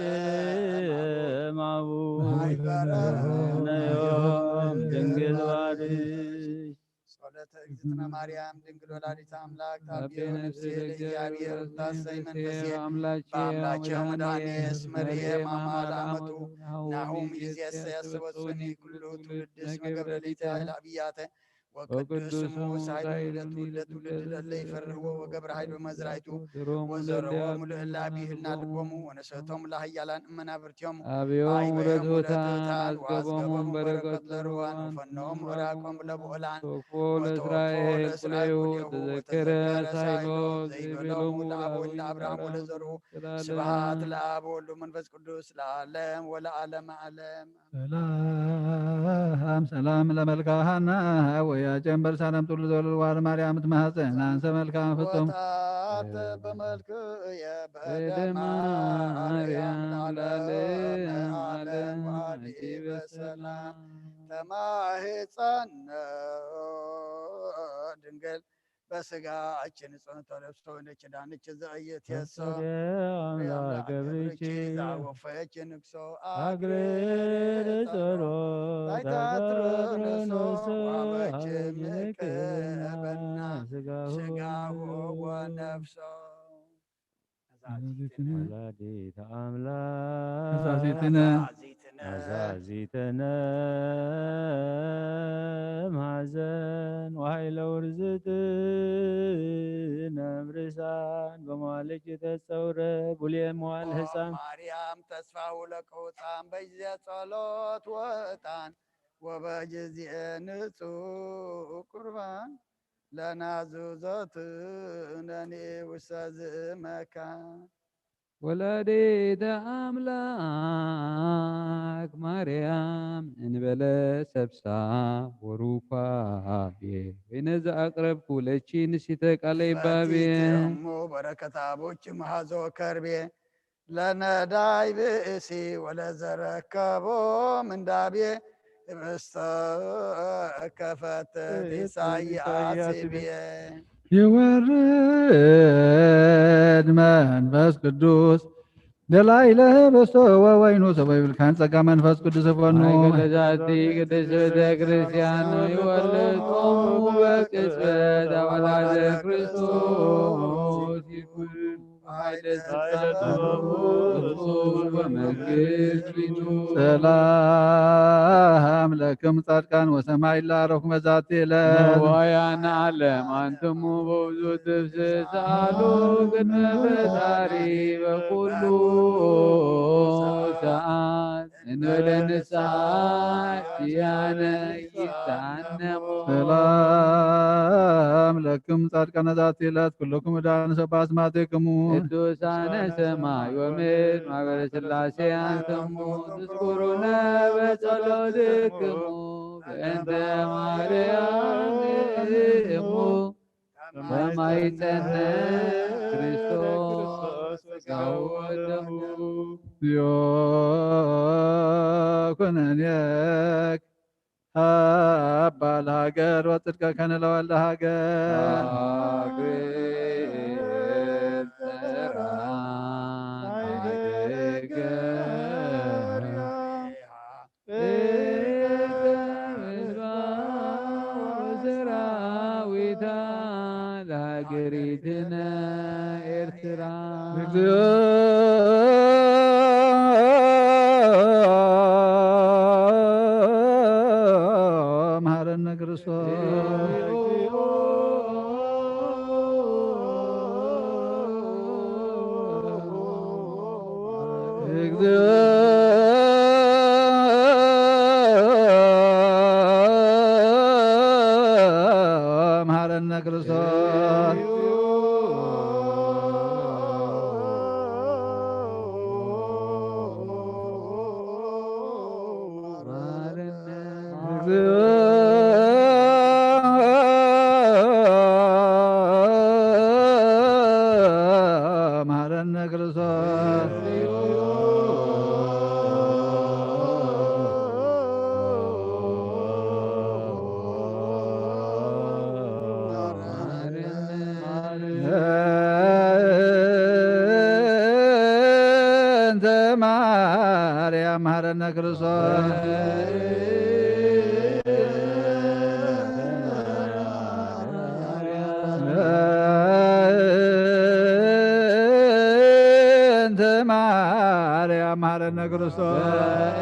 እማቡ ነዮም ድንግል ባርሽ። ጸሎተ እግዝእትነ ማርያም ድንግል ወላዲተ አምላክ ታብዮ ነፍሴ ለእግዚአብሔር ታሰይ መንፈሴ በአምላኬ መድኃኔ እስመ ርኤ ማማ ለአመቱ ናሁ ሚዜሰ ያስበጹኒ ኩሉ ትውልድስ መገብረ ሊተ ለአብያተ ወቅዱስ ስሙ ሳይሉ ለትውልደ ትውልድ ለለ ይፈርህዎ ወገብረ ኃይሉ መዝራይቱ ወዘርዎ ምሉእ እለ አብይህልና ልቦሙ ወነሰቶም ለኃያላን እመናብርቲዮም አብዮም ውለቱ ታን አዝገቦሙ በረከት ለርዋን ወፈኖም ወራቆም ለብዑላን ተወክፎ ለእስራኤል ኩሌሁ ተዘከረ ሳይሎ ዘይበሎሙ ለአብ ወልድ ለአብርሃም ወለዘርኡ ስብሐት ለአብ ወወልድ ወመንፈስ ቅዱስ ለዓለም ወለዓለመ ዓለም። ሰላም ሰላም ለመልካ ሃና ወያ ጀንበር ሳለም ጡል ዘወለድ ዋር ማርያም ትማህፀን አንሰ መልካ ፍጹም ወታት በመልክ የበደ በደ ማርያም ማርያም ለዓለመ ለዓለመ ዓለም ዓለም አዲ አዲ በሰላም ተማህፀነ ድንግል በስጋችን ጽንቶ ለብሶ ነች ዳነች ዘእየት የሶ አምላክ ገብርኪ ዛወፈች ንግሶ አግሬ ጸሮ ታይታትሮ ነሶ ዋበች ምቅበና ስጋሁ ወነፍሶ። ወላዲተ ኣምላክ መዛዚትነ መዛዚትነ ማሕዘን ዋይለ ውርዝትነ ምርሳን በመዋልጅ ተጸውረ ቡልየ መዋል ህፃን ማርያም ተስፋ ውለቅውፃን በይዜ ጸሎት ወጣን ወበጅዝኤ ንጹህ ቁርባን ለናዙዘትነኒ ውሰ ዝእመካን። ወላዲተ ኣምላክ ማርያም እንበለ ሰብሳ ወሩኳቤ ወይነ ዘኣቅረብኩ ለቺ ንሲተ ቃለ ይባቤ። ፈቲተሙ በረከት ኣቦች መሃዞ ከርቤ ለነዳይ ብእሲ ወለዘረከቦ ምንዳቤ ህብስተ ከፈትት ኢሳያስ ብየ። ይወርድ መንፈስ ቅዱስ ደላይለ ህብስተ ወወይኑ ሰበ ይብልካን ጸጋ መንፈስ ቅዱስ ይፈኑ። ማእከለ ዛቲ ቅድስት ቤተ ክርስቲያን ይወልድ ጾሙ በቅጽበት አወላደ ክርስቶስ ይኩን። ኃይለ ስልጣን ወመንግስት ይኑ። ሰላም ለክም ጻድቃን ወሰማይ ላረኩም በዛቲ ዕለት። ንዋያነ ዓለም አንትሙ በብዙ ትፍስስ አሉ ቅድመ ፈጣሪ በኩሉ ሰዓት እንበለ ንስሓ ኪያነ ይሳነሙ። ሰላም ለክም ጻድቃነ ዛቲ ዕለት ኩልኩም ዕዳ ንሰባ አስማቴክሙ። ቅዱሳነ ሰማይ ወምድር ማህበረ ሥላሴ አንትሙ ትዝኩሩነ በጸሎትክሙ በእንተ ማርያም እሙ በማይጸነ ክርስቶስ ሥጋው ወደሙ። ኩነኔክ አባ ለሃገር ወጽድቀከነ ለወልደ ሃገር። አግር ጸራ ሰራዊታ ለሃገሪትነ ኤርትራ። እግዚኦ መሐረነ ክርስቶስ። እግዚኦ መሐረነ ክርስቶስ። መሐረነ ክርስቶስ። እንተ ማርያም መሐረነ ክርስቶስ። እንተ ማርያም መሐረነ ክርስቶስ።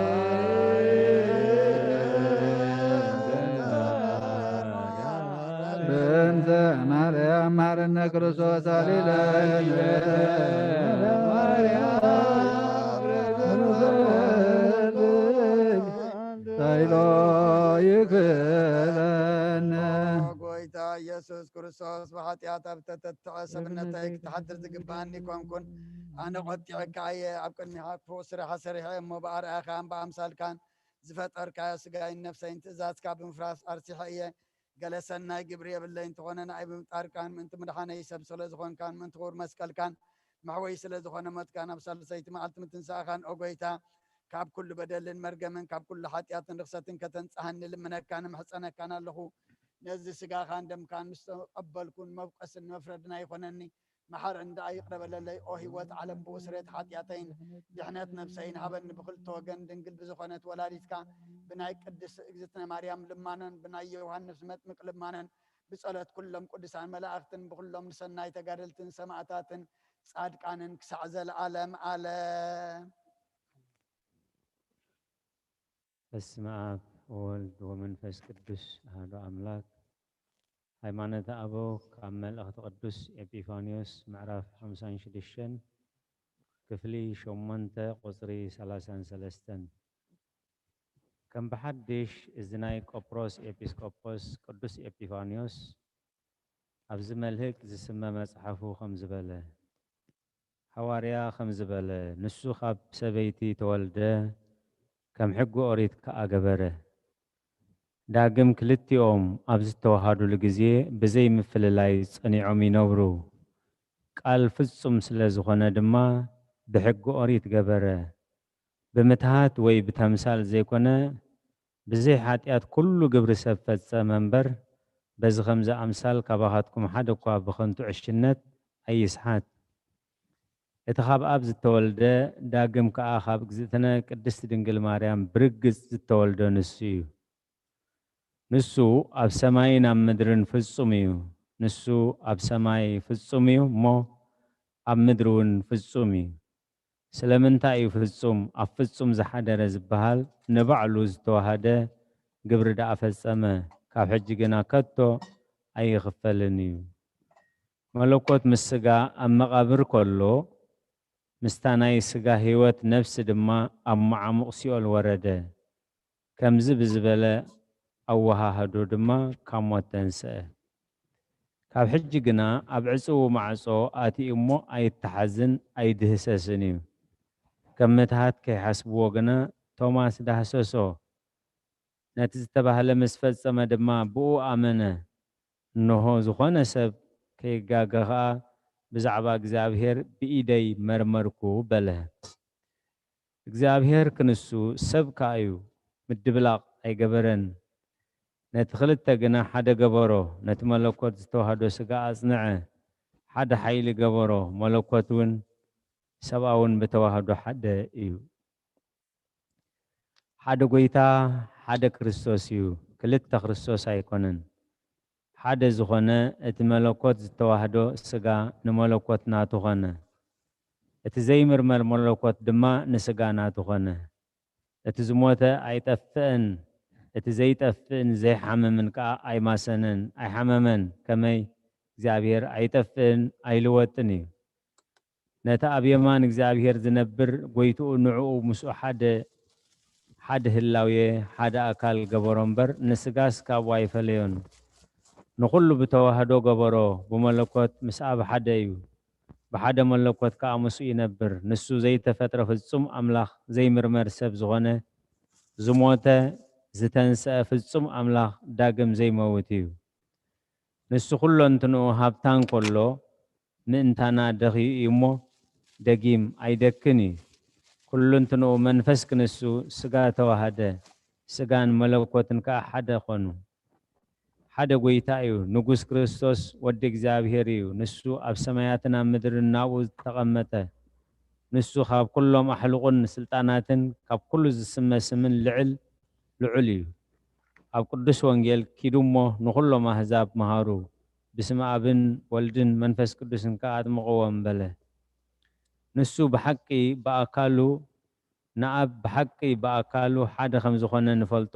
በእንተ ማርያም መሐረነ ክርስቶስ አሊለነ። ሳይሎ ይክለነ። ጎይታ ኢየሱስ ክርስቶስ ብሓጢኣት ኣብ ተተትዐ ሰብነተይ ክትሓድር ዝግባኣኒ ኮንኩን። ኣነ ቆጢዐካ እየ፣ ኣብ ቅድሚኻ ክፉእ ስራሕ ሰሪሐ እሞ ብኣርኣያኻን ብኣምሳልካን ዝፈጠርካዮ ስጋይን ነፍሰይን ትእዛዝካ ብምፍራስ ኣርሲሐ እየ። ገለ ሰናይ ግብሪ የብለይ፣ እንተኾነ ንኣይ ብምፍጣርካን ምእንቲ ምድሓነይ ሰብ ስለ ዝኾንካን ምእንቲ ክቡር መስቀልካን መሕወይ ስለ ዝኾነ ሞትካን ኣብ ሳልሰይቲ መዓልቲ ምትንሳእኻን፣ ኦ ጎይታ፣ ካብ ኩሉ በደልን መርገምን ካብ ኩሉ ሓጢኣትን ርኽሰትን ከተንጽሃኒ ልምነካን እምሕጸነካን ኣለኹ። ነዚ ስጋኻን ደምካን ምስ ተቐበልኩን መብቀስን መፍረድን ኣይኾነኒ። መሓረኒ ደኣ ይቕረ በለለይ። ኦ ህይወት ዓለም ብኡ ስሬት ሓጢኣተይን ድሕነት ነብሰይን ሃበኒ። ብኽልተ ወገን ድንግል ብዝኾነት ወላዲትካ ብናይ ቅድስት እግዝእትነ ማርያም ልማኖን ብናይ ዮሃንስ መጥምቅ ልማኖን ብጸሎት ኩሎም ቅዱሳን መላእኽትን ብኹሎም ንሰናይ ተጋደልትን ሰማእታትን ጻድቃንን ክሳዕ ዘለዓለም ዓለም። በስመ አብ ወወልድ ወመንፈስ ቅዱስ አሐዱ አምላክ። ሃይማኖተ አበው ካብ መልእኽቲ ቅዱስ ኤጲፋንዮስ ምዕራፍ ሓምሳን ሽዱሽተን ክፍሊ ሸሞንተ ቁጽሪ ሰላሳን ሰለስተን። ከም ብሓድሽ እዚ ናይ ቆጵሮስ ኤጲስቆጶስ ቅዱስ ኤጲፋንዮስ ኣብዚ መልህቅ ዝስመ መጽሓፉ ከም ዝበለ፣ ሃዋርያ ከም ዝበለ፣ ንሱ ካብ ሰበይቲ ተወልደ፣ ከም ሕጊ ኦሪት ከኣ ገበረ። ዳግም ክልቲኦም ኣብ ዝተዋሃዱሉ ግዜ ብዘይ ምፍልላይ ጸኒዖም ይነብሩ። ቃል ፍጹም ስለ ዝኾነ ድማ ብሕጊ ኦሪት ገበረ። ብምትሃት ወይ ብተምሳል ዘይኮነ፣ ብዘይ ሓጢኣት ኩሉ ግብሪ ሰብ ፈጸመ እምበር፣ በዚ ኸምዚ ኣምሳል ካባኻትኩም ሓደ እኳ ብኸንቱ ዕሽነት ኣይስሓት። እቲ ካብ ኣብ ዝተወልደ፣ ዳግም ከኣ ካብ እግዝእትነ ቅድስት ድንግል ማርያም ብርግጽ ዝተወልደ ንሱ እዩ። ንሱ ኣብ ሰማይን ኣብ ምድርን ፍጹም እዩ። ንሱ ኣብ ሰማይ ፍጹም እዩ እሞ፣ ኣብ ምድሪ እውን ፍጹም እዩ። ስለምንታይ እዩ ፍጹም፣ ኣብ ፍጹም ዝሓደረ ዝበሃል? ንባዕሉ ዝተዋሃደ ግብሪ ደኣ ፈጸመ፣ ካብ ሕጂ ግና ከቶ ኣይኽፈልን እዩ። መለኮት ምስ ስጋ ኣብ መቓብር ከሎ፣ ምስታ ናይ ስጋ ህይወት ነፍሲ ድማ ኣብ መዓሙቕ ሲኦል ወረደ። ከምዚ ብዝበለ ኣወሃህዶ ድማ ካብ ሞት ተንስአ። ካብ ሕጂ ግና ኣብ ዕጽው ማዕጾ ኣትዩ እሞ ኣይተሓዝን ኣይድህሰስን እዩ። ከም ምትሃት ከይሓስብዎ ግና ቶማስ ዳህሰሶ። ነቲ ዝተባህለ ምስ ፈጸመ ድማ ብኡ ኣመነ። እንሆ ዝኾነ ሰብ ከይጋገ ኸኣ ብዛዕባ እግዚኣብሔር ብኢደይ መርመርኩ በለ። እግዚኣብሔር ክንሱ ሰብ ከኣ እዩ፣ ምድብላቕ ኣይገበረን። ነቲ ክልተ ግና ሓደ ገበሮ፣ ነቲ መለኮት ዝተዋህዶ ስጋ ኣጽንዐ፣ ሓደ ሓይሊ ገበሮ፣ መለኮት እውን ሰብኣውን ብተዋህዶ ሓደ እዩ። ሓደ ጐይታ፣ ሓደ ክርስቶስ እዩ፣ ክልተ ክርስቶስ ኣይኮነን። ሓደ ዝኾነ እቲ መለኮት ዝተዋህዶ ስጋ ንመለኮት ናቱ ኾነ። እቲ ዘይምርመር መለኮት ድማ ንስጋ ናቱ ኾነ። እቲ ዝሞተ ኣይጠፍእን፣ እቲ ዘይጠፍእን ዘይሓምምን ከኣ ኣይማሰነን፣ ኣይሓመመን። ከመይ እግዚኣብሔር ኣይጠፍእን ኣይልወጥን እዩ። ነቲ ኣብ የማን እግዚኣብሔር ዝነብር ጐይትኡ ንዕኡ ምስኡ ሓደ፣ ሓደ ህላዌ፣ ሓደ ኣካል ገበሮ እምበር፣ ንስጋስ ካብኡ ኣይፈለዮን። ንኹሉ ብተዋህዶ ገበሮ፣ ብመለኮት ምስ ኣብ ሓደ እዩ። ብሓደ መለኮት ከኣ ምስኡ ይነብር። ንሱ ዘይተፈጥረ ፍጹም ኣምላኽ፣ ዘይምርመር ሰብ ዝኾነ፣ ዝሞተ፣ ዝተንስአ ፍጹም ኣምላኽ፣ ዳግም ዘይመውት እዩ። ንሱ ኩለንትንኡ ሃብታን ከሎ፣ ምእንታና ደኽዩ እዩ እሞ፣ ደጊም ኣይደክን እዩ። ኩለንትንኡ መንፈስ ክንሱ ስጋ ተዋሃደ፣ ስጋን መለኮትን ከኣ ሓደ ኾኑ። ሓደ ጐይታ እዩ፣ ንጉስ ክርስቶስ ወዲ እግዚኣብሔር እዩ። ንሱ ኣብ ሰማያትን ኣብ ምድርን ናብኡ ዝተቐመጠ። ንሱ ካብ ኩሎም ኣሕሉቕን ስልጣናትን ካብ ኩሉ ዝስመ ስምን ልዕል ልዑል እዩ። ኣብ ቅዱስ ወንጌል ኪዱ እሞ ንኹሎም ኣህዛብ መሃሩ፣ ብስመ ኣብን ወልድን መንፈስ ቅዱስን ከኣ ኣጥምቕዎም በለ። ንሱ ብሓቂ ብኣካሉ ንኣብ ብሓቂ ብኣካሉ ሓደ ከም ዝኾነ ንፈልጦ፣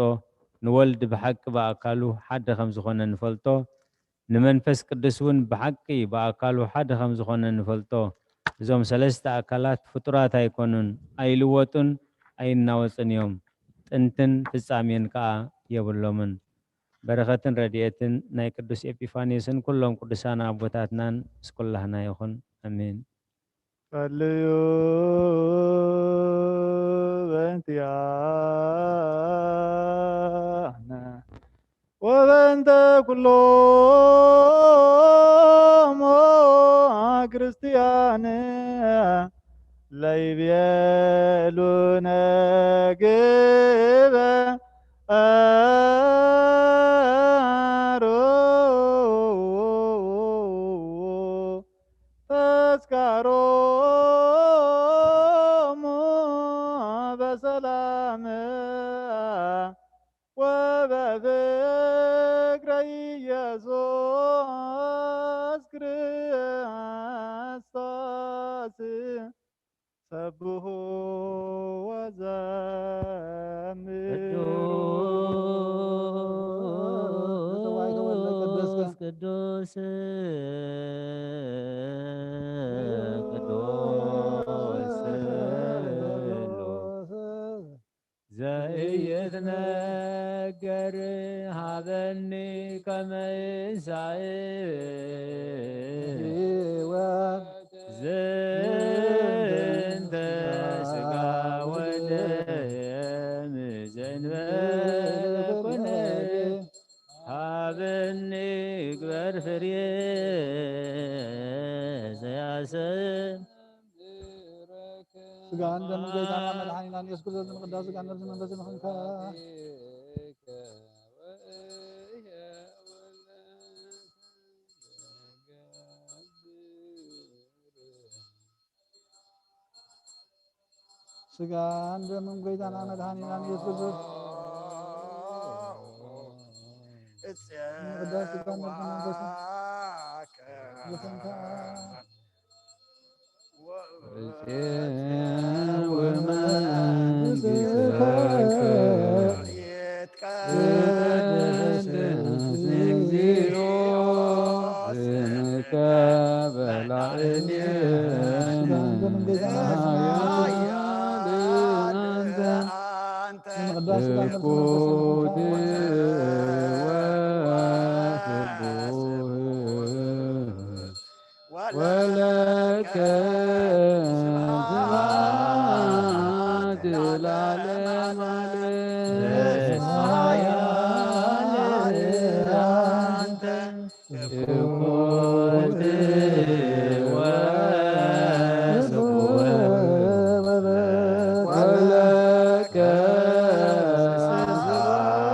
ንወልድ ብሓቂ ብኣካሉ ሓደ ከም ዝኾነ ንፈልጦ፣ ንመንፈስ ቅዱስ እውን ብሓቂ ብኣካሉ ሓደ ከም ዝኾነ ንፈልጦ። እዞም ሰለስተ ኣካላት ፍጡራት ኣይኮኑን፣ ኣይልወጡን ኣይናወጽን እዮም። ጥንትን ፍጻሜን ከኣ የብሎምን። በረኸትን ረድኤትን ናይ ቅዱስ ኤጲፋንዮስን ኩሎም ቅዱሳን ኣቦታትናን ምስ ኩላህና ይኹን። ኣሜን። ጸልዩ በእንቲኣነ ወበእንተ ኩሎሙ ክርስቲያን ለይቤሉ ነግበ ኣሮ ተስካሮሙ በሰላም ወበፍቅረ ኢየሱስ ክርስቶስ። ዘኢይትነገር ሃበኒ ከመ ይንሳእ ዝንተ ሥጋ ወደም ዘእንበለ ኮነ። ሃበኒ ግበር ፍሬ ዘያሰም ስጋን ደምን ጎይታና መድኃኒና ኢየሱስ ክርስቶስ ንምቕዳስ ስጋን ነፍስን መንፈስን ንኽንከ ስጋን ደምን ጎይታና መድኃኒና ኢየሱስ ክርስቶስ ንምቕዳስ ስጋን ነፍስን መንፈስን ንኽንከ ወለከ ስብሐት ለዓለመ ዓለም። እስመ ኃያል አንተ ክቡር ወስቡሕ ወለከ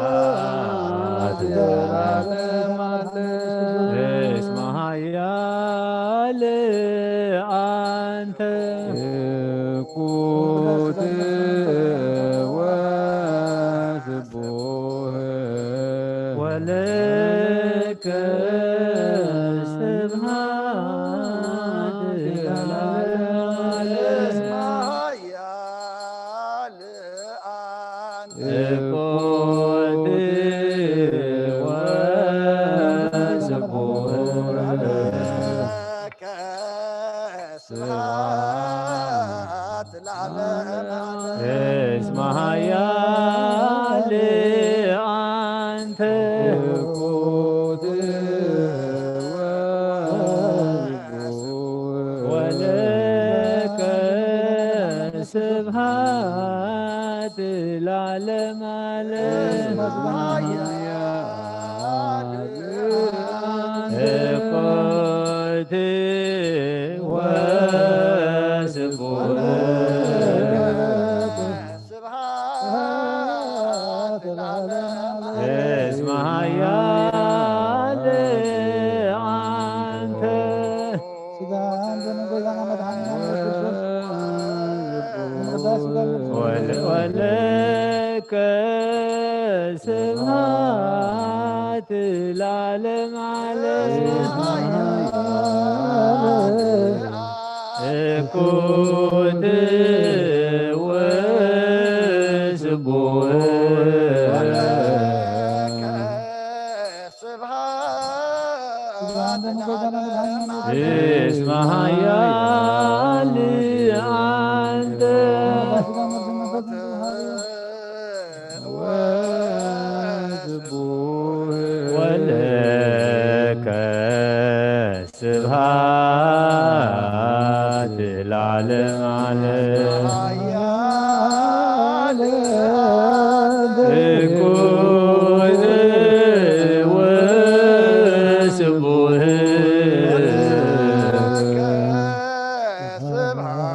ስብሐት ለዓለመ ዓለም። እስመ ኃያል አንተ እኩት ወስቡሕ ወለከ ስብሐት ለዓለመ ዓለም። እኩት ወስቡሕ ስብሐት ለዓለመ ዓለም። እስመ ኃያል አንተ እኩት ወለከ ስብሐት ለዓለመ ዓለም። እኩት ወስቡሕ ስብሐት ለዓለመ ዓለም። እስመ ኃያል አንተ። ስጋን ደምን ጎይታና መድኃኒና ኢየሱስ ክርስቶስ። ወለ-፣ ወለከ ስብሐት ለዓለመ ዓለም። እኩት ወስቡሕ። እስመ ኃያል አንተ ወስቡሕ ወለከ ስብሐት ለዓለመ ዓለም። እኩት ወስቡሕ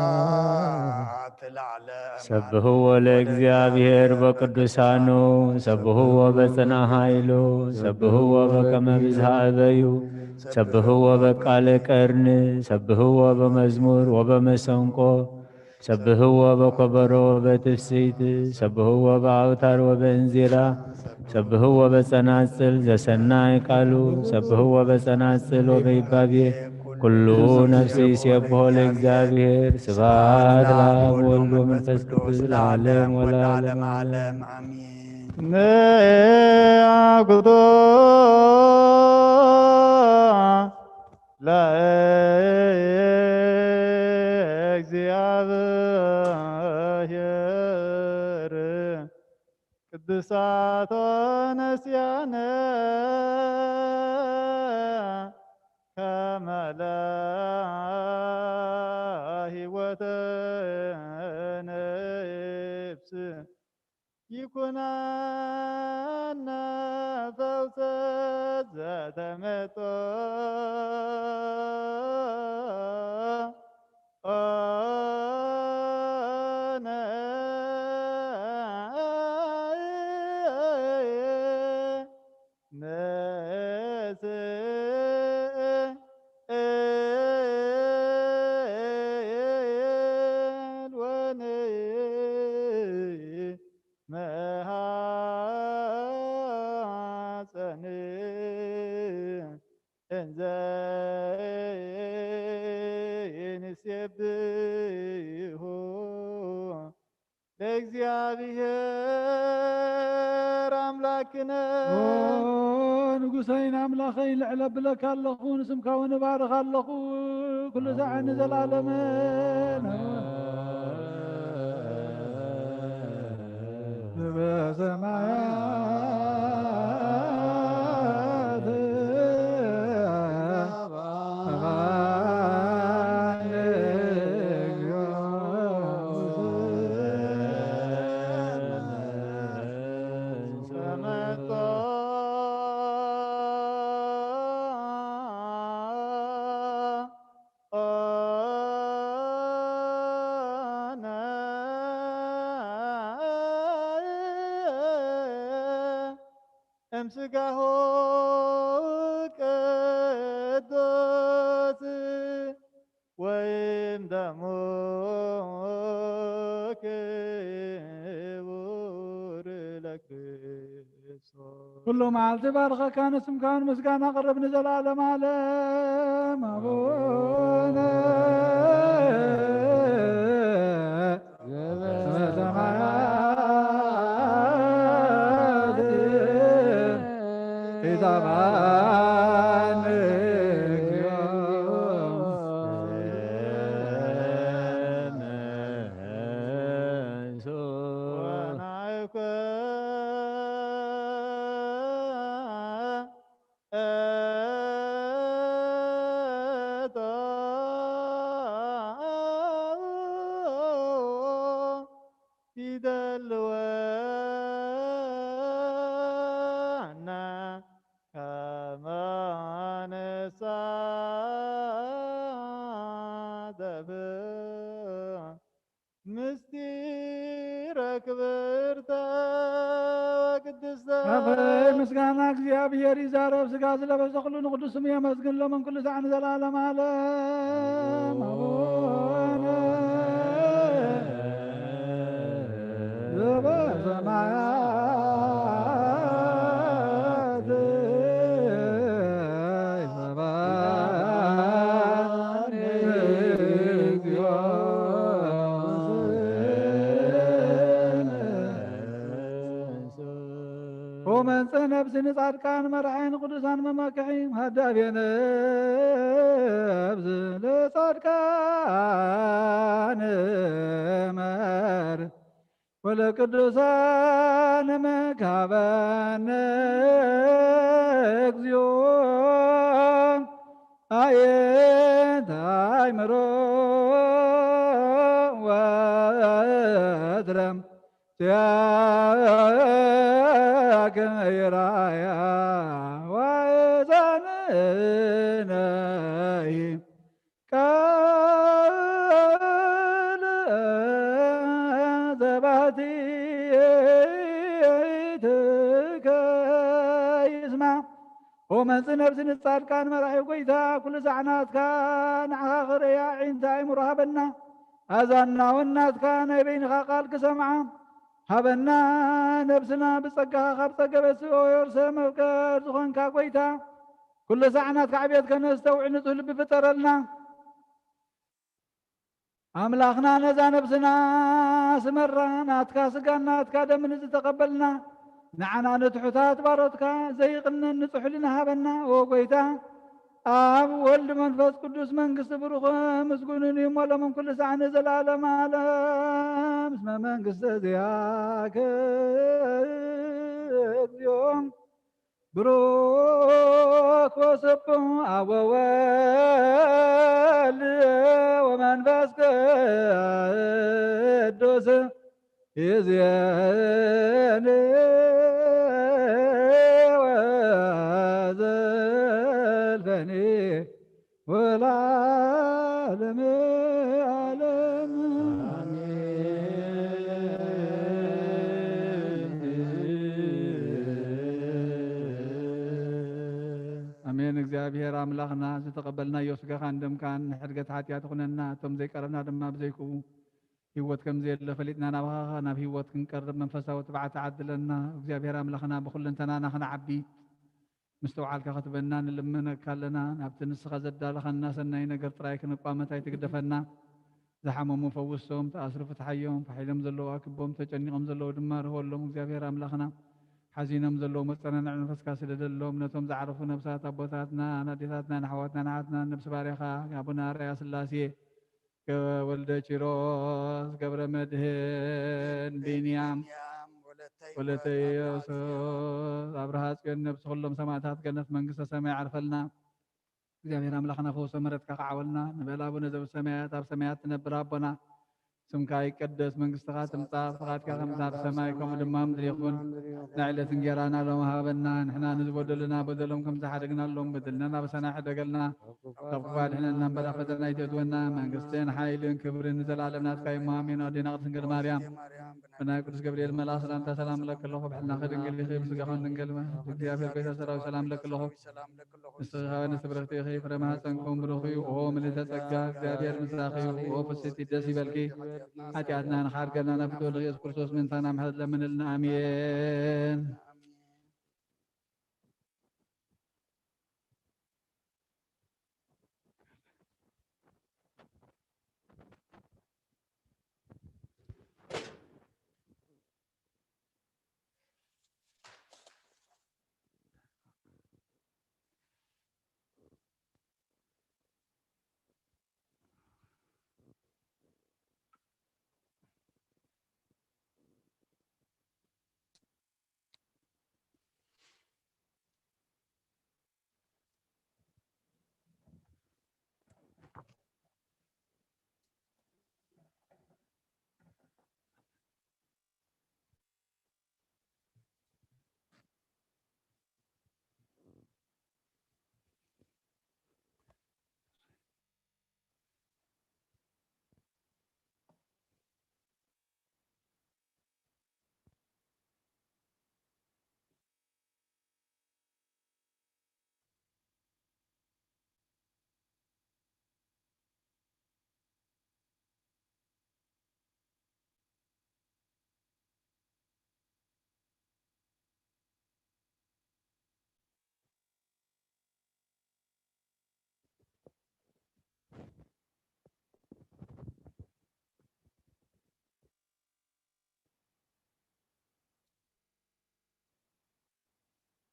ስብሐት ለዓለም። ሰብሕዎ ለእግዚኣብሔር በቅዱሳኑ፣ ሰብሕዎ በጽና ኃይሉ፣ ሰብሕዎ በከመ ብዝሃ እበዩ፣ ሰብሕዎ በቃለ ቀርን፣ ሰብሕዎ በመዝሙር ወበመሰንቆ፣ ሰብሕዎ በኮበሮ ወበትፍሲት፣ ሰብሕዎ በአውታር ወበእንዚራ፣ ሰብሕዎ በጸናጽል ዘሰናይ ቃሉ፣ ሰብሕዎ በጸናጽል ወበይባቤ፣ ኩሉ ነፍሲ ይሴብሖ ለእግዚኣብሔር። ስብሐት ለአብ ወወልድ ወመንፈስ ቅዱስ ለዓለም ወለዓለመ ዓለም አሜን። ነአኩቶ ለእግዚአብሔር ብሳቶ ነስያነ ከመለ ህይወተ ነፍስ ይኩነነ ፈውሰ ዘተመጦ ኦነ ንስእል ወንመሃፀኒ እንዘ ንሴብሖ ለእግዚኣብሔር ኣምላክነ። ኦ ንጉሰይን ኣምላኸይን፣ ልዕል ኣብለካ ኣለኹ፣ ንስምካ እውን እባርኽ ኣለኹ፣ ኩሉ ሰዓት ንዘላለምን። በሰማያት እምስጋሁ ቅዱስ ወይም ደሙ ክቡር ለክርስቶስ። ኩሉ መዓልቲ ባርኸካ፣ ንስምካውን ምስጋና ቅርብ ንዘለዓለም ዓለም። ኣቡነ ዘበሰማያት ይትባረክ ስምከ። ይደልወና ከመ ንሳተፍ ምስጢረ ክብርተ ወቅድስተ። ኣፈይ ምስጋና እግዚኣብሔር ይዛረብ፣ ስጋ ዝለበሰ ኩሉ ንቅዱስ ስሙ የመስግን፣ ሎምን ኩሉ ሳዕ ንዘለዓለም ዓለም። ኣቡነ ዘበሰማያት ይትባረክ ስምከ። ወመንጽእ ነፍሲ ንጻድቃን መርሒ ንቅዱሳን መመክሒ ሃዳቤ ነፍስ ለጻድቃን መር ወለቅዱሳን መካበነ እግዚኦ ኣየንተ ኣእምሮ ወትረም ሲያከ ይራያ ዋዛንነይ ቃል ዘባህትይትከ ይስማ። ወመንጽእ ነፍሲ ንጻድቃን መራሒ ጎይታ፣ ኩሉ ሳዕ ናትካ ንዓኻ ክርእያ ኣዒንቲ ኣእምሮ ሃበና። ኣዛና እውን ናትካ ናይ በይንኻ ቃል ክሰምዓ ሃበና። ነብስና ብጸጋኻ ካብ ጸገበት ስኦ የውርሰ መፍቀር ዝኾንካ ጎይታ፣ ኩሉ ሳዕ ናትካ ዕቤት ከነስተውዕል ንጹህ ልቢ ፍጠረልና። ኣምላኽና ነዛ ነብስና ስመራ፣ ናትካ ስጋን ናትካ ደምን ዝተቐበልና፣ ንዓና ንትሑታት ባሮትካ ዘይቕነን ንጹሕ ሕልና ሃበና። ኦ ጎይታ፣ ኣብ ወልድ መንፈስ ቅዱስ መንግስቲ ብሩኽ ምስጉንን እዩ እሞ ሎምን ኩሉ ሳዕ ንዘለዓለም ዓለም። እስመ መንግስቲ እዚኣከ እግዚኦ ብሩክ ወስብእ ኣብ ወወልድ ወመንፈስ ቅዱስ ይእዜኒ ወዘልፈኒ ወለዓለመ ዓለም። ኣሜን። እግዚኣብሔር ኣምላኽና፣ ዝተቐበልናዮ ስጋኻን ደምካን ንሕድገት ሓጢኣት ይኹነና፣ እቶም ዘይቀረብና ድማ ብዘይክኡ ህይወት ከም ዘየለ ፈሊጥና ናባኻ ናብ ህይወት ክንቀርብ መንፈሳዊ ትብዓት ዓድለና። እግዚኣብሔር ኣምላኽና፣ ብኹለንተናና ክንዓቢ ምስትውዓልካ ክትበና ንልምነካ ኣለና። ናብቲ ንስኻ ዘዳለኻና ሰናይ ነገር ጥራይ ክንቋመት ኣይትግደፈና። ዝሓመሙ ፈውሶም፣ ተኣስሩ ፍትሓዮም፣ ፋሕ ኢሎም ዘለዉ ኣክቦም፣ ተጨኒቖም ዘለዉ ድማ ርህወሎም። እግዚኣብሔር ኣምላኽና፣ ሓዚኖም ዘለዉ መጸናንዒ መንፈስካ ስደደሎም። ነቶም ዝዓረፉ ነብሳት ኣቦታትና፣ ንኣዴታትና፣ ንኣሕዋትና፣ ንሓትና ነብሲ ባርያኻ። ኣቡነ ኣርኣያ ስላሴ፣ ገ-፣ ወልደ ኪሮስ፣ ገብረ መድህን፣ ቢንያም፣ ወለተ ዮሱስ፣ ኣብርሃ ጽዮን፣ ነብሲ ኩሎም ሰማእታት ገነት መንግስተ ሰማይ ዓርፈልና። እግዚኣብሔር ኣምላኽና ፈውሶ ምሕረትካ ክዓወልና ንበል። ኣቡነ ዘበሰማያት፣ ኣብ ሰማያት ትነብር ኣቦና፣ ስምካ ይቀደስ፣ መንግስትኻ ትምጻእ፣ ፍቓድካ ከምቲ ኣብ ሰማይ ከምኡ ድማ ኣብ ምድሪ ይኹን። ናይ ዕለት እንጌራና ሎሚ ሃበና፣ ንሕና ንዝበደሉና በደሎም ከም ዝሓደግናሎም በደልና ናበሳና ሕደገልና፣ ካብ ክፉ ኣድሕነና እምበር ኣብ ፈተና ኣይተእትወና፣ መንግስትን ሓይልን ክብርን ንዘለዓለም ናትካ እዩ እሞ ኣሜን። ኣዴና ቅድስት ድንግል ማርያም፣ ብናይ ቅዱስ ገብርኤል መልኣኽ ሰላምታ ሰላም እለኪ ኣለኹ፣ ብሕልናኺ ድንግል ኢኺ፣ ብስጋኺ እውን ድንግል፣ እግዚኣብሔር ጎይታ ሰራዊት ሰላም እለኪ ኣለኹ። ንስኺ ኸኣ ንስብርኽቲ ኢኺ፣ ፍረ ማህፀንኩም ብሩኽ እዩ። ኦ ምልዕተ ጸጋ፣ እግዚኣብሔር ምሳኺ እዩ። ኦ ፍስሕቲ ደስ ይበልኪ፣ ሓጢኣትና ንኻርገልና ናብ ፍትወልኺ ኢየሱስ ክርስቶስ ምእንታና ምሕረት ለምንልና። ኣሜን።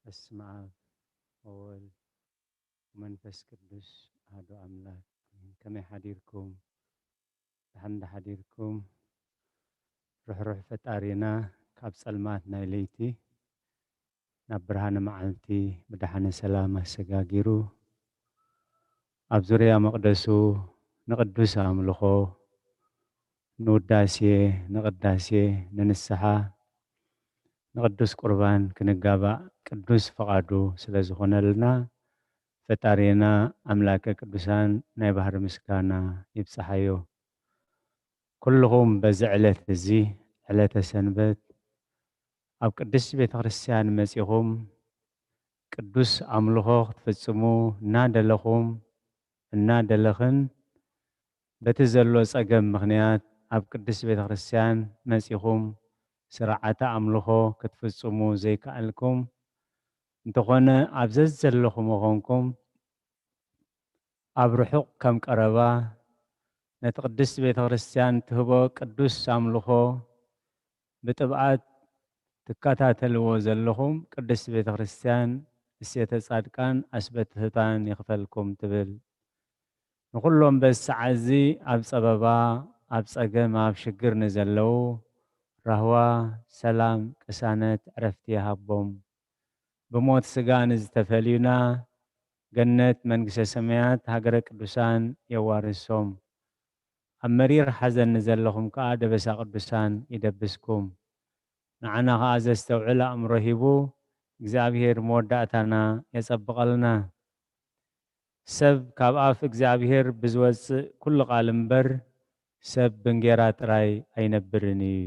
በስመ ኣብ ወወልድ ወመንፈስ ቅዱስ ኣሐዱ ኣምላክ ኣሜን። ከመይ ሓዲርኩም? ደሓን ዶ ሓዲርኩም? ርሕሩሕ ፈጣሪና ካብ ጸልማት ናይ ለይቲ ናብ ብርሃነ መዓልቲ ብደሓነ ሰላም ኣሰጋጊሩ ኣብ ዙርያ መቕደሱ ንቕዱስ ኣምልኾ፣ ንውዳሴ፣ ንቕዳሴ፣ ንንስሓ፣ ንቕዱስ ቁርባን ክንጋባእ ቅዱስ ፍቓዱ ስለ ዝኾነልና ፈጣሪና ኣምላከ ቅዱሳን ናይ ባህሪ ምስጋና ይብጽሓዮ። ኩልኹም በዚ ዕለት እዚ ዕለተ ሰንበት ኣብ ቅድስቲ ቤተ ክርስቲያን መጺኹም ቅዱስ ኣምልኾ ክትፍጽሙ እናደለኹም እናደለኽን በቲ ዘሎ ጸገም ምኽንያት ኣብ ቅድስቲ ቤተ ክርስቲያን መጺኹም ስርዓተ ኣምልኾ ክትፍጽሙ ዘይከኣልኩም እንተኾነ ኣብ ዘዘለኹሞ ኾንኩም ኣብ ርሑቕ ከም ቀረባ ነቲ ቅድስቲ ቤተ ክርስቲያን ትህቦ ቅዱስ ኣምልኾ ብጥብዓት ትከታተልዎ ዘለኹም ቅድስቲ ቤተ ክርስቲያን እሴተ ጻድቃን ኣስበትህታን ይኽፈልኩም ትብል። ንኹሎም በዚ ሰዓት እዚ ኣብ ጸበባ፣ ኣብ ጸገም፣ ኣብ ሽግር ንዘለዉ ራህዋ፣ ሰላም፣ ቅሳነት፣ ዕረፍቲ ይሃቦም። ብሞት ስጋ ንዝተፈልዩና ገነት መንግስተ ሰማያት ሃገረ ቅዱሳን የዋርሶም። ኣብ መሪር ሓዘን ንዘለኹም ከኣ ደበሳ ቅዱሳን ይደብስኩም። ንዓና ከኣ ዘስተውዕል ኣእምሮ ሂቡ እግዚኣብሔር መወዳእታና የጸብቐልና። ሰብ ካብ ኣፍ እግዚኣብሔር ብዝወጽእ ኩሉ ቃል እምበር ሰብ ብእንጌራ ጥራይ ኣይነብርን እዩ።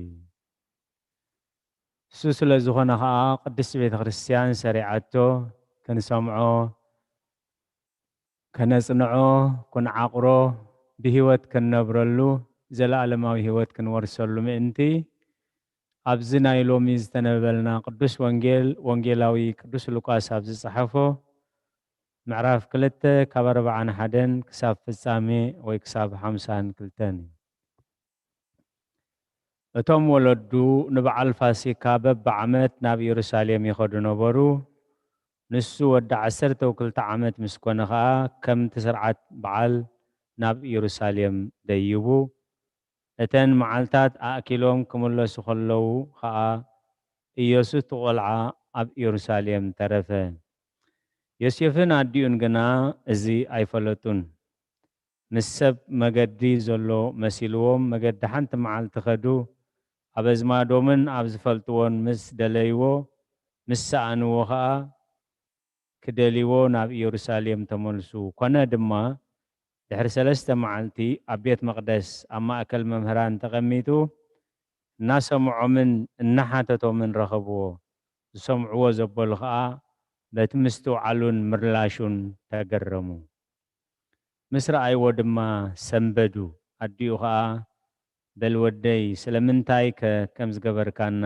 እሱ ስለ ዝኾነ ኸኣ ቅድስቲ ቤተ ክርስቲያን ሰሪዓቶ ክንሰምዖ፣ ከነጽንዖ፣ ክንዓቕሮ፣ ብህይወት ክንነብረሉ፣ ዘለኣለማዊ ህይወት ክንወርሰሉ ምእንቲ ኣብዚ ናይ ሎሚ ዝተነበበልና ቅዱስ ወንጌል ወንጌላዊ ቅዱስ ሉቃስ ኣብ ዝጸሓፎ ምዕራፍ ክልተ ካብ ኣርብዓን ሓደን ክሳብ ፍጻሜ ወይ ክሳብ ሓምሳን ክልተን እዩ። እቶም ወለዱ ንበዓል ፋሲካ በብዓመት ናብ ኢየሩሳሌም ይኸዱ ነበሩ። ንሱ ወዲ ዓሰርተ ክልተ ዓመት ምስ ኮነ ኸኣ ከምቲ ስርዓት በዓል ናብ ኢየሩሳሌም ደይቡ። እተን መዓልታት ኣእኪሎም ክምለሱ ከለዉ ኸኣ ኢየሱስ እቲ ቆልዓ ኣብ ኢየሩሳሌም ተረፈ። ዮሴፍን ኣዲኡን ግና እዚ ኣይፈለጡን። ምስ ሰብ መገዲ ዘሎ መሲልዎም መገዲ ሓንቲ መዓልቲ ከዱ። ኣብ ኣዝማዶምን ኣብ ዝፈልጥዎን ምስ ደለይዎ፣ ምስ ሰኣንዎ ኸኣ ክደልይዎ ናብ ኢየሩሳሌም ተመልሱ። ኮነ ድማ ድሕሪ ሰለስተ መዓልቲ ኣብ ቤት መቕደስ ኣብ ማእከል መምህራን ተቐሚጡ እናሰምዖምን እናሓተቶምን ረኸብዎ። ዝሰምዕዎ ዘበሉ ኸኣ በቲ ምስትውዓሉን ምርላሹን ተገረሙ። ምስ ረኣይዎ ድማ ሰንበዱ። ኣዲኡ ኸኣ በል ወደይ ስለምንታይከ ከም ዝገበርካና?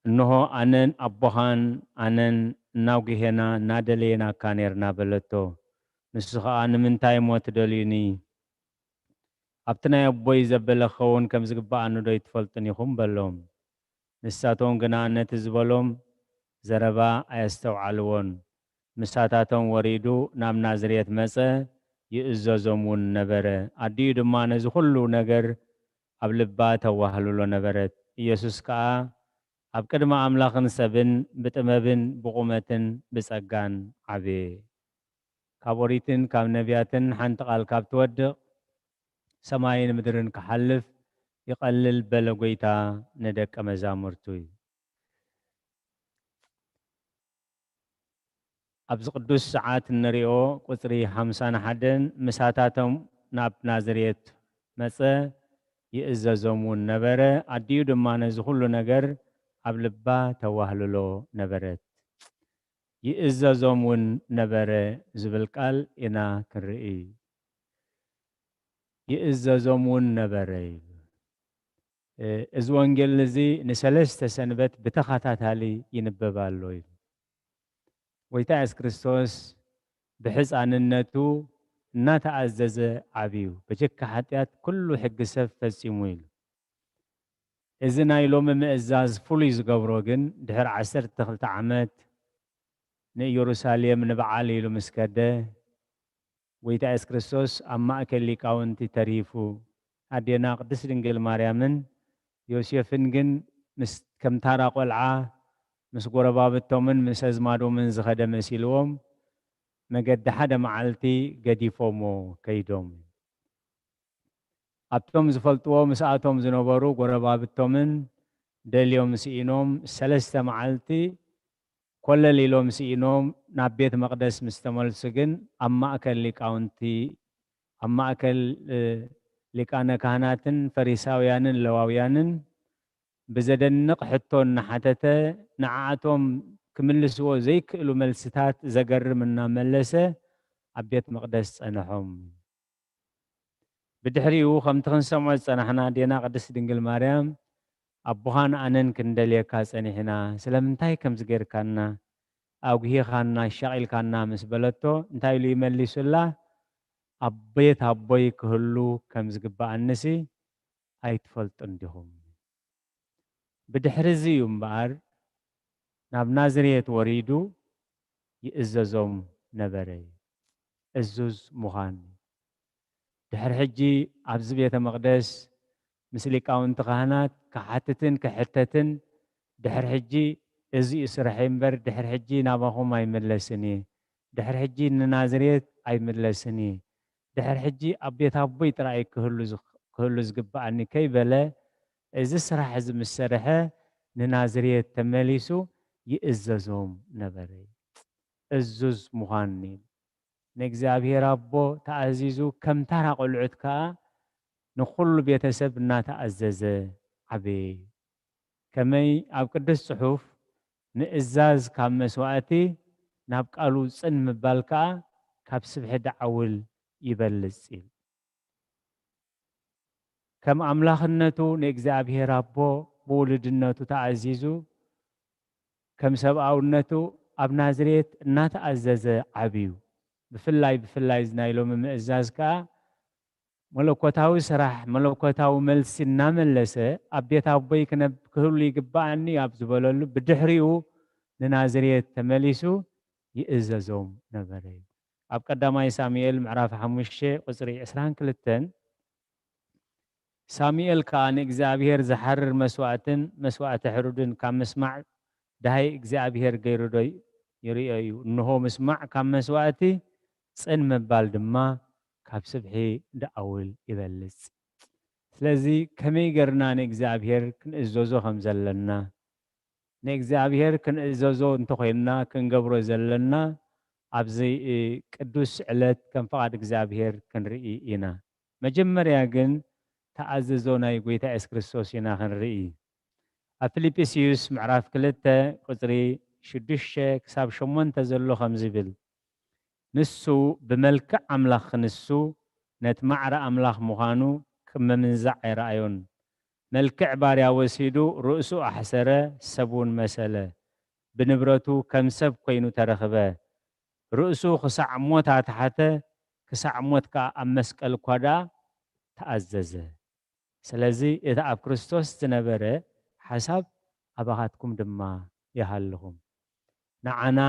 እንሆ ኣነን ኣቦኻን ኣነን እናጉሄና እናደለየናካ ኔርና በለቶ። ንሱ ኸኣ ንምንታይ እሞ ትደልዩኒ? ኣብቲ ናይ ኣቦይ ዘበለ ክኸውን ከም ዝግብኣኒ ዶ ኣይትፈልጡን ኢኹም? በሎም። ንሳቶም ግና ነቲ ዝበሎም ዘረባ ኣየስተውዓልዎን። ምሳታቶም ወሪዱ ናብ ናዝሬት መጸ፣ ይእዘዞም እውን ነበረ። ኣዲኡ ድማ ነዚ ኹሉ ነገር ኣብ ልባ ተዋህልሎ ነበረት። ኢየሱስ ከኣ ኣብ ቅድሚ ኣምላኽን ሰብን ብጥበብን ብቑመትን ብጸጋን ዓበየ። ካብ ኦሪትን ካብ ነቢያትን ሓንቲ ቃል ካብ ትወድቕ ሰማይን ምድርን ክሓልፍ ይቐልል በለ ጐይታ ንደቀ መዛሙርቱ። ኣብዚ ቅዱስ ሰዓት እንሪኦ ቁጽሪ ሓምሳን ሓደን ምሳታቶም ናብ ናዝሬት መጸ፣ ይእዘዞም እውን ነበረ። ኣዲኡ ድማ ነዚ ኩሉ ነገር ኣብ ልባ ተዋህልሎ ነበረት። ይእዘዞም እውን ነበረ ዝብል ቃል ኢና ክንርኢ። ይእዘዞም እውን ነበረ ይብል። እ፣ እዚ ወንጌል እዚ ንሰለስተ ሰንበት ብተኸታታሊ ይንበብ ኣሎ ኢሉ። ጎይታ የሱስ ክርስቶስ ብሕፃንነቱ እናተኣዘዘ ዓብዩ፣ በጀካ ሓጢኣት ኩሉ ሕጊ ሰብ ፈጺሙ ኢሉ። እዚ ናይ ሎሚ ምእዛዝ ፍሉይ ዝገብሮ ግን ድሕሪ ዓሰርተ ክልተ ዓመት ንኢየሩሳሌም ንበዓል ኢሉ ምስ ከደ፣ ጎይታ የሱስ ክርስቶስ ኣብ ማእከል ሊቃውንቲ ተሪፉ፣ ኣዴና ቅድስት ድንግል ማርያምን ዮሴፍን ግን ምስ፣ ከም ታራ ቆልዓ ምስ ጎረባብቶምን ምስ ኣዝማዶምን ዝኸደ መሲልዎም፣ መገዲ ሓደ መዓልቲ ገዲፎሞ ከይዶም። ኣብቶም ዝፈልጥዎ ምስኣቶም ዝነበሩ ጎረባብቶምን ደልዮም ስኢኖም፣ ሰለስተ መዓልቲ ኮለል ኢሎም ስኢኖም ናብ ቤት መቕደስ ምስ ተመልሱ ግን፣ ኣብ ማእከል ሊቃውንቲ፣ ኣብ ማእከል፣ እ፣ ሊቃነ ካህናትን ፈሪሳውያንን ለዋውያንን ብዘደንቕ ሕቶ እናሓተተ፣ ንዓኣቶም ክምልስዎ ዘይክእሉ መልስታት ዘገርም እናመለሰ ኣብ ቤት መቕደስ ጸንሖም። ብድሕሪኡ፣ ከምቲ ክንሰምዖ ዝጸናሕና፣ ኣዴና ቅድስት ድንግል ማርያም፣ ኣቦኻን ኣነን ክንደልየካ ጸኒሕና፣ ስለምንታይ ከምዚ ጌርካና፣ ኣጉሂኻና፣ ኣሻቒልካና ምስ በለቶ፣ እንታይ ኢሉ ይመሊሱላ? ኣብ ቤት ኣቦይ ክህሉ ከም ዝግብኣንሲ ኣይትፈልጡን ዲኹም? ብድሕሪ እዚ እዩ እምበኣር፣ ናብ ናዝሬት ወሪዱ ይእዘዞም ነበረ። እዙዝ ምዃን። ድሕሪ ሕጂ ኣብዚ ቤተ መቕደስ ምስ ሊቃውንቲ ካህናት ክሓትትን ክሕተትን፣ ድሕሪ ሕጂ እዚ እዩ ስራሐይ እምበር፣ ድሕሪ ሕጂ ናባኹም ኣይምለስን እየ፣ ድሕሪ ሕጂ ንናዝሬት ኣይምለስን እየ፣ ድሕሪ ሕጂ ኣብ ቤት ኣቦይ ጥራይ ክህሉ ዝኽ-፣ ክህሉ ዝግብኣኒ ከይበለ፣ እዚ ስራሕ እዚ ምስ ሰርሐ፣ ንናዝሬት ተመሊሱ ይእዘዞም ነበረ። እዙዝ ምዃን እዩ። ንእግዚኣብሔር ኣቦ ተኣዚዙ፣ ከም ታራ ቆልዑት ከኣ ንኹሉ ቤተሰብ እናተኣዘዘ ዓበየ። ከመይ ኣብ ቅዱስ ጽሑፍ፣ "ምእዛዝ ካብ መስዋእቲ፣ ናብ ቃሉ ጽን ምባል ከኣ ካብ ስብሒ ደዓውል ይበልጽ" ይብል። ከም ኣምላኽነቱ ንእግዚኣብሔር ኣቦ ብውሉድነቱ ተኣዚዙ፣ ከም ሰብኣውነቱ ኣብ ናዝሬት እናተኣዘዘ ዓብዩ። ብፍላይ፣ ብፍላይ እዚ ናይ ሎሚ ምእዛዝ ከኣ መለኮታዊ ስራሕ፣ መለኮታዊ መልሲ እናመለሰ፣ "ኣብ ቤት ኣቦይ ክነብ-፣ ክህሉ ይግብኣኒ" ኣብ ዝበለሉ፣ ብድሕሪኡ ንናዝሬት ተመሊሱ ይእዘዞም ነበረ። ኣብ ቀዳማይ ሳሙኤል ምዕራፍ ሓሙሽተ ቁጽሪ ዕስራን ክልተን፣ ሳሙኤል ከኣ ንእግዚኣብሔር ዝሓርር መስዋእትን መስዋእቲ ሕሩድን ካብ ምስማዕ ደሃይ እግዚኣብሔር ገይሩ ዶ ይርእዮ እዩ? እንሆ ምስማዕ ካብ መስዋእቲ፣ ጽን ምባል ድማ ካብ ስብሒ ደኣውል ይበልጽ። ስለዚ ከመይ ገርና ንእግዚኣብሔር ክንእዘዞ ከም ዘለና፣ ንእግዚኣብሔር ክንእዘዞ እንተኾይንና ክንገብሮ ዘለና ኣብዚ፣ እ፣ ቅዱስ ዕለት ከም ፍቓድ እግዚኣብሔር ክንርኢ ኢና። መጀመርያ ግን ተኣዘዞ ናይ ጐይታ የሱስ ክርስቶስ ኢና ክንርኢ። ኣብ ፊልጵስዩስ ምዕራፍ ክልተ ቁጽሪ ሽዱሽተ ክሳብ ሸሞንተ ዘሎ ከምዚ ይብል፣ "ንሱ ብመልክዕ ኣምላኽ ክንሱ ነቲ ማዕረ ኣምላኽ ምዃኑ ከም ምምንዛዕ ኣይረኣዮን። መልክዕ ባርያ ወሲዱ ርእሱ ኣሕሰረ፣ ሰብ እውን መሰለ። ብንብረቱ ከም ሰብ ኮይኑ ተረኽበ። ርእሱ ክሳዕ ሞት ኣትሓተ፣ ክሳዕ ሞት ከኣ ኣብ መስቀል እኳ ደኣ ተኣዘዘ። ስለዚ እቲ ኣብ ክርስቶስ ዝነበረ ሓሳብ ኣባኻትኩም ድማ ይሃልኹም። ንዓና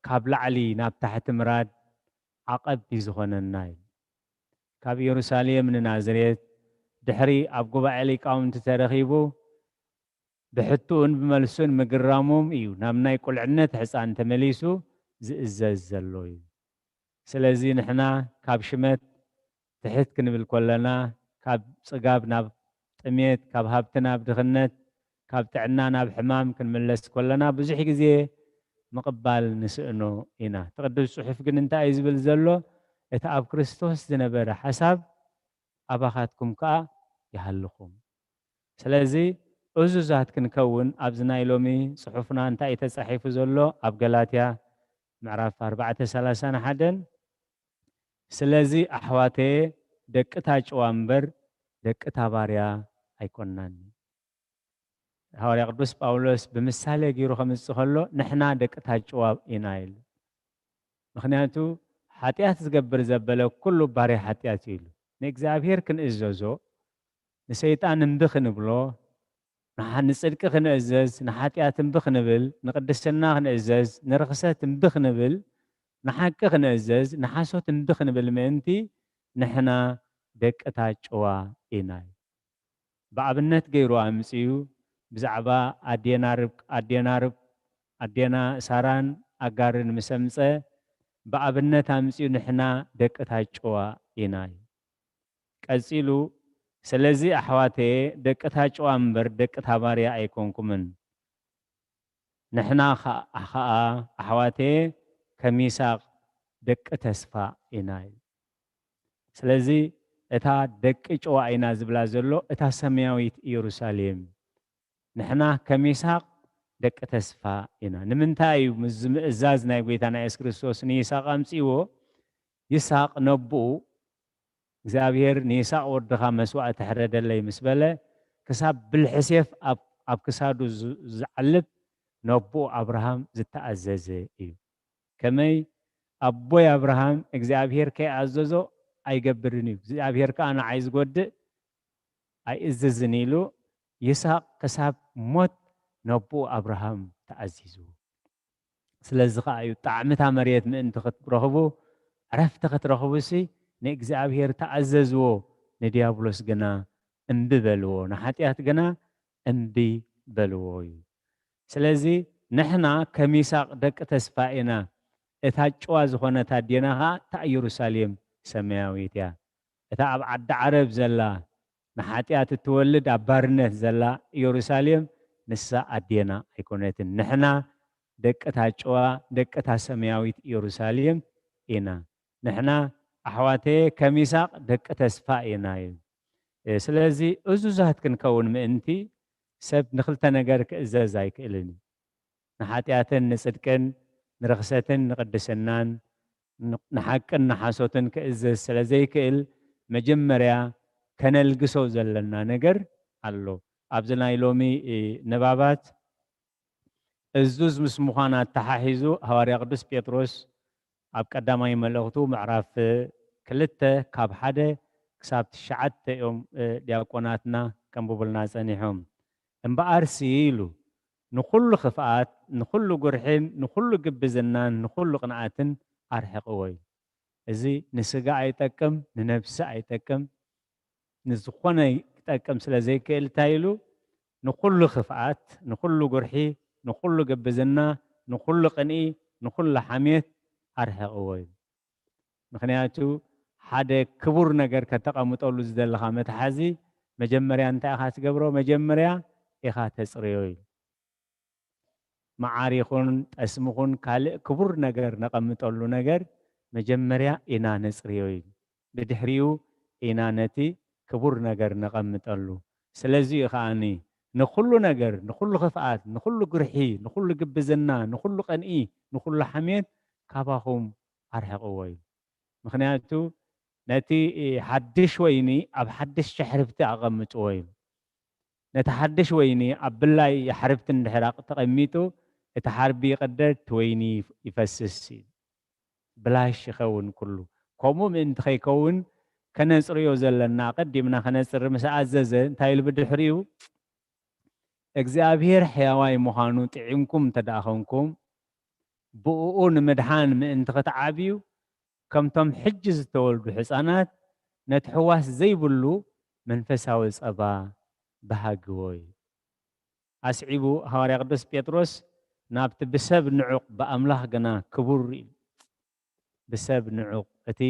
ካብ ላዕሊ ናብ ታሕቲ ምራድ ዓቐብ እዩ ዝኾነና" ይብል። ካብ ኢየሩሳሌም ንናዝሬት፣ ድሕሪ ኣብ ጉባኤ ሊቃውንቲ ተረኺቡ፣ ብሕትኡን ብመልሱን ምግራሞም እዩ ናብ ናይ ቁልዕነት ሕፃን ተመሊሱ ዝእዘዝ ዘሎ እዩ። ስለዚ ንሕና ካብ ሽመት ትሕት ክንብል ከለና፣ ካብ ጽጋብ ናብ ጥሜት፣ ካብ ሃብቲ ናብ ድኽነት፣ ካብ ጥዕና ናብ ሕማም ክንምለስ ከለና፣ ብዙሕ ግዜ ምቕባል ንስእኖ ኢና። እቲ ቅዱስ ጽሑፍ ግን እንታይ እዩ ዝብል ዘሎ? እቲ ኣብ ክርስቶስ ዝነበረ ሓሳብ ኣባኻትኩም ከኣ ይሃልኹም። ስለዚ እዙዛት ክንከውን ኣብዚ ናይ ሎሚ ጽሑፍና እንታይ እዩ ተጻሒፉ ዘሎ? ኣብ ገላትያ ምዕራፍ ኣርባዕተ ሰላሳን ሓደን፣ "ስለዚ ኣሕዋተየ ደቂ እታ ጭዋ እምበር ደቂ እታ ባርያ ኣይኮንናን" እዩ። ሃዋርያ ቅዱስ ጳውሎስ ብምሳሌ ገይሩ ከምጽእ ከሎ፣ "ንሕና ደቂ እታ ጭዋ ኢና" ኢሉ። ምኽንያቱ፣ "ሓጢኣት ዝገብር ዘበለ ኩሉ ባርያ ሓጢኣት እዩ" ኢሉ። ንእግዚኣብሔር ክንእዘዞ፣ ንሰይጣን እምቢ ክንብሎ፣ ንሓ-፣ ንጽድቂ ክንእዘዝ፣ ንሓጢኣት እምቢ ክንብል፣ ንቅድስና ክንእዘዝ፣ ንርኽሰት እምቢ ክንብል፣ ንሓቂ ክንእዘዝ፣ ንሓሶት እምቢ ክንብል ምእንቲ፣ ንሕና ደቂ እታ ጭዋ ኢና። ብኣብነት ገይሩ ኣምጺኡ፣ ብዛዕባ ኣዴና ርብ-፣ ኣዴና ርብ-፣ ኣዴና ሳራን ኣጋርን ምስ ኣምጸ፣ ብኣብነት ኣምጺኡ፣ "ንሕና ደቂ እታ ጭዋ ኢና" እዩ። ቀጺሉ፣ "ስለዚ ኣሕዋተየ፣ ደቂ እታ ጭዋ እምበር ደቂ እታ ባርያ ኣይኮንኩምን። ንሕና ኸ-፣ ኸኣ ኣሕዋተየ፣ ከም ይስሐቅ ደቂ ተስፋ ኢና" እዩ። ስለዚ እታ ደቂ ጭዋ ኢና ዝብላ ዘሎ እታ ሰማያዊት ኢየሩሳሌም፣ ንሕና ከም ይስሐቅ ደቂ ተስፋ ኢና። ንምንታይ እዩ ምስዚ ምእዛዝ ናይ ጐይታና የሱስ ክርስቶስ ንይስሐቅ ኣምጺእዎ? ይስሐቅ ነቦኡ እግዚኣብሔር ንይስሐቅ ወድኻ መስዋእቲ ሕረደለይ ምስ በለ፣ ክሳብ ብልሒ ሴፍ ኣብ፣ ኣብ ክሳዱ ዝ-፣ ዝዓልብ ነቦኡ ኣብርሃም ዝተኣዘዘ እዩ። ከመይ ኣቦይ ኣብርሃም እግዚኣብሔር ከይኣዘዞ ኣይገብርን እዩ፣ እግዚኣብሔር ከኣ ንዓይ ዝጎድእ ኣይእዝዝን ኢሉ ይስሐቅ ክሳብ ሞት ነቦኡ ኣብርሃም ተኣዚዝዎ። ስለዚ ኸዓ እዩ ጣዕሚ እታ መሬት ምእንቲ ክትረኽቡ፣ ዕረፍቲ ክትረኽቡሲ ንእግዚኣብሔር ተኣዘዝዎ፣ ንድያብሎስ ግና እምቢ በልዎ፣ ንሓጢኣት ግና እምቢ በልዎ እዩ። ስለዚ ንሕና ከሚሳቕ ደቂ ተስፋ ኢና። እታ ጭዋ ዝኾነት ኣዴና ኸዓ እታ ኢየሩሳሌም ሰማያዊት እያ። እታ ኣብ ዓዲ ዓረብ ዘላ ንሓጢኣት እትወልድ ኣብ ባርነት ዘላ ኢየሩሳሌም ንሳ ኣዴና ኣይኮነትን። ንሕና ደቂ እታ ጭዋ ደቂ እታ ሰማያዊት ኢየሩሳሌም ኢና። ንሕና ኣሕዋተየ ከሚሳቕ ደቂ ተስፋ ኢና እዩ። ስለዚ እዙዛት ክንከውን ምእንቲ ሰብ ንክልተ ነገር ክእዘዝ ኣይክእልን እዩ። ንሓጢኣትን ንጽድቅን ንርኽሰትን ንቕድስናን ንሓቅን ንሓሶትን ክእዘዝ ስለ ዘይክእል መጀመርያ ከነልግሶ ዘለና ነገር ኣሎ። ኣብዚ ናይ ሎሚ ንባባት እዙዝ ምስ ምዃን ኣተሓሒዙ ሃዋርያ ቅዱስ ጴጥሮስ ኣብ ቀዳማይ መልእኽቱ ምዕራፍ ክልተ ካብ ሓደ ክሳብ ትሽዓተ እዮም ዲያቆናትና ከንብቡልና ጸኒሖም። እምበኣርሲ ኢሉ ንኹሉ ክፍኣት፣ ንኹሉ ጉርሒን፣ ንኹሉ ግብዝናን፣ ንኹሉ ቅንኣትን ኣርሕቕዎ ኢሉ። እዚ ንስጋ ኣይጠቅም፣ ንነብሲ ኣይጠቅም፣ ንዝኾነ ክጠቅም ስለ ዘይክእል እንታይ ኢሉ ንኹሉ ክፍኣት፣ ንኹሉ ጉርሒ፣ ንኹሉ ግብዝና፣ ንኹሉ ቅንኢ፣ ንኹሉ ሓሜት ኣርሕቕዎ ኢሉ። ምኽንያቱ ሓደ ክቡር ነገር ከተቐምጠሉ ዝደለኻ መትሓዚ መጀመርያ እንታይ ኢኻ ትገብሮ? መጀመርያ ኢኻ ተጽርዮ ኢሉ። መዓር ይኹን ጠስሚ ይኹን ካልእ ክቡር ነገር ነቐምጠሉ ነገር መጀመርያ ኢና ነጽርዮ ኢሉ። ብድሕሪኡ ኢና ነቲ ክቡር ነገር ነቐምጠሉ። ስለዚ እዩ ከኣኒ ንኹሉ ነገር፣ ንኹሉ ክፍኣት፣ ንኹሉ ግርሒ፣ ንኹሉ ግብዝና፣ ንኹሉ ቅንኢ፣ ንኹሉ ሓሜት ካባኹም ኣርሕቕዎ ኢሉ። ምኽንያቱ ነቲ ሓድሽ ወይኒ ኣብ ሓድሽ ሸሕርብቲ ኣቐምጥዎ ኢሉ። ነቲ ሓድሽ ወይኒ ኣብ ብላይ የሕርብቲ እንድሕር ተቐሚጡ እቲ ሓርቢ ይቕደድ፣ እቲ ወይኒ ይፈስስ እዩ። ብላሽ ይኸውን ኩሉ። ከምኡ ምእንቲ ከይከውን ከነጽርዮ ዘለና፣ ኣቐዲምና ከነጽሪ ምስ ኣዘዘ እንታይ ኢሉ ብድሕሪኡ? እግዚኣብሔር ሕያዋይ ምዃኑ ጥዒምኩም እንተ ደኣ ኾንኩም፣ ብእኡ ንምድሓን ምእንቲ ክትዓብዩ፣ ከምቶም ሕጂ ዝተወልዱ ሕፃናት ነቲ ሕዋስ ዘይብሉ መንፈሳዊ ጸባ በሃግዎ እዩ። ኣስዒቡ ሃዋርያ ቅዱስ ጴጥሮስ ናብቲ ብሰብ ንዑቕ ብኣምላኽ ግና ክቡር ኢሉ። ብሰብ ንዑቕ፣ እቲ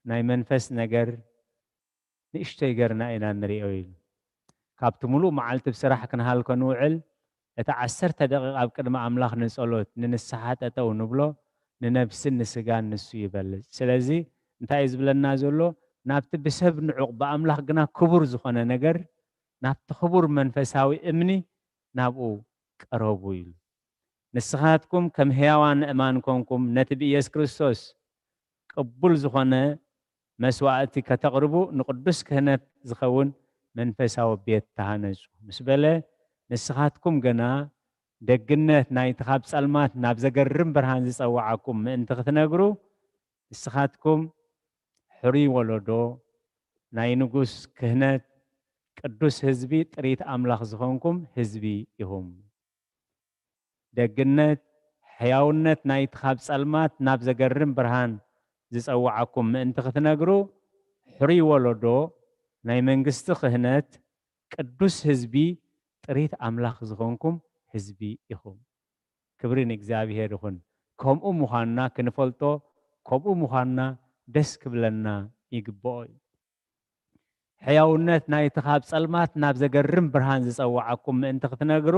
ናይ መንፈስ ነገር ንእሽተይ ገርና ኢና ንሪኦ ኢሉ። ካብቲ ሙሉእ መዓልቲ ብስራሕ ክንሃልኮ ንውዕል፣ እቲ ዓሰርተ ደቂቕ ኣብ ቅድሚ ኣምላኽ ንጸሎት፣ ንንስሓ ጠጠው ንብሎ፣ ንነብስን ንስጋን ንሱ ይበልጽ። ስለዚ እንታይ እዩ ዝብለና ዘሎ? ናብቲ ብሰብ ንዑቕ ብኣምላኽ ግና ክቡር ዝኾነ ነገር፣ ናብቲ ክቡር መንፈሳዊ እምኒ ናብኡ ቀረቡ ኢሉ። ንስኻትኩም ከም ሕያዋን ኣእማን ኮንኩም ነቲ ብኢየሱስ ክርስቶስ ቅቡል ዝኾነ መስዋእቲ ከተቕርቡ ንቅዱስ ክህነት ዝኸውን መንፈሳዊ ቤት ተሃነጹ ምስ በለ፣ ንስኻትኩም ግና ደግነት ናይቲ ካብ ጸልማት ናብ ዘገርም ብርሃን ዝጸውዓኩም ምእንቲ ክትነግሩ፣ ንስኻትኩም ሕሩይ ወለዶ፣ ናይ ንጉስ ክህነት፣ ቅዱስ ህዝቢ፣ ጥሪት ኣምላኽ ዝኾንኩም ህዝቢ ኢኹም። ደግነት፣ ሕያውነት ናይቲ ካብ ጸልማት ናብ ዘገርም ብርሃን ዝጸውዓኩም ምእንቲ ክትነግሩ፣ ሕሩይ ወለዶ፣ ናይ መንግስቲ ክህነት፣ ቅዱስ ህዝቢ፣ ጥሪት ኣምላኽ ዝኾንኩም ህዝቢ ኢኹም። ክብሪ ንእግዚኣብሔር ይኹን። ከምኡ ምዃንና ክንፈልጦ፣ ከምኡ ምዃንና ደስ ክብለና ይግብኦ እዩ። ሕያውነት ናይቲ ካብ ጸልማት ናብ ዘገርም ብርሃን ዝጸውዓኩም ምእንቲ ክትነግሩ፣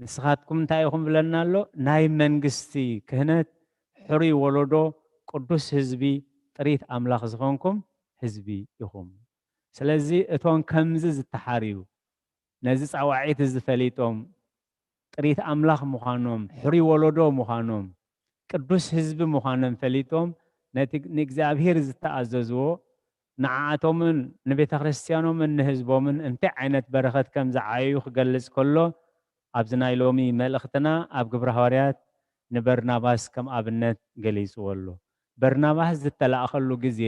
ንስኻትኩም እንታይ ኢኹም ብለና ኣሎ? ናይ መንግስቲ ክህነት፣ ሕሩይ ወለዶ፣ ቅዱስ ህዝቢ፣ ጥሪት ኣምላኽ ዝኾንኩም ህዝቢ ኢኹም። ስለዚ እቶም ከምዚ ዝተሓርዩ፣ ነዚ ጻዋዒት እዚ ፈሊጦም፣ ጥሪት ኣምላኽ ምዃኖም፣ ሕሩይ ወለዶ ምዃኖም፣ ቅዱስ ህዝቢ ምዃኖም ፈሊጦም፣ ነቲ ንእግዚኣብሔር ዝተኣዘዝዎ፣ ንዓኣቶምን ንቤተ ክርስቲያኖምን ንህዝቦምን እንታይ ዓይነት በረኸት ከም ዝዓየዩ ክገልጽ ከሎ፣ ኣብዚ ናይ ሎሚ መልእኽትና ኣብ ግብረ ሃዋርያት ንበርናባስ ከም ኣብነት ገሊጽዎ ኣሎ። በርናባስ ዝተላእኸሉ ግዜ፣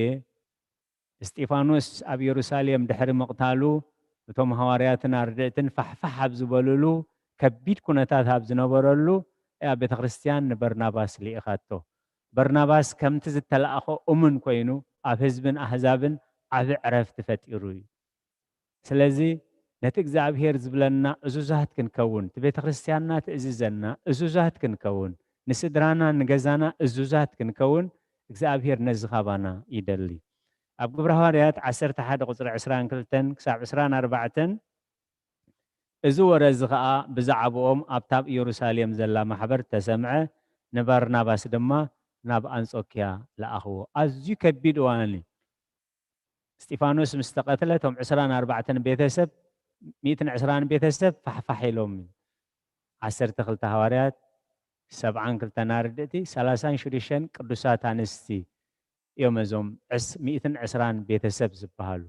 እስጢፋኖስ ኣብ የሩሳሌም ድሕሪ ምቕታሉ፣ እቶም ሃዋርያትን ኣርድእትን ፋሕፋሕ ኣብ ዝበሉሉ፣ ከቢድ ኩነታት ኣብ ዝነበረሉ እያ ቤተ ክርስቲያን ንበርናባስ ልኢኻቶ። በርናባስ ከምቲ ዝተላእኾ እሙን ኮይኑ ኣብ ህዝብን ኣህዛብን ዓቢ ዕረፍቲ ፈጢሩ እዩ። ስለዚ ነቲ እግዚኣብሔር ዝብለና እዙዛት ክንከውን፣ እቲ ቤተ ክርስቲያንና ትእዝዘና እዙዛት ክንከውን፣ ንስድራና ንገዛና እዙዛት ክንከውን እግዚኣብሔር ነዚ ካባና ይደሊ። ኣብ ግብረ ሃዋርያት ዓሰርተ ሓደ ቁጽሪ ዕስራን ክልተን ክሳብ ዕስራን ኣርባዕተን፣ እዚ ወረ እዚ ኸኣ ብዛዕባኦም ኣብታ ኣብ ኢየሩሳሌም ዘላ ማሕበር ተሰምዐ፣ ንባርናባስ ድማ ናብ ኣንጾክያ ለኣኽዎ። ኣዝዩ ከቢድ እዋን እዩ። እስጢፋኖስ ምስ ተቐትለ እቶም ዕስራን ኣርባዕተን ቤተሰብ፣ ሚእትን ዕስራን ቤተሰብ ፋሕፋሕ ኢሎም። ዓሰርተ ክልተ ሃዋርያት፣ ሰብዓን ክልተን ኣርድእቲ፣ ሰላሳን ሽዱሽተን ቅዱሳት ኣንስቲ እዮም እዞም ዕስ-፣ ሚእትን ዕስራን ቤተሰብ ዝበሃሉ።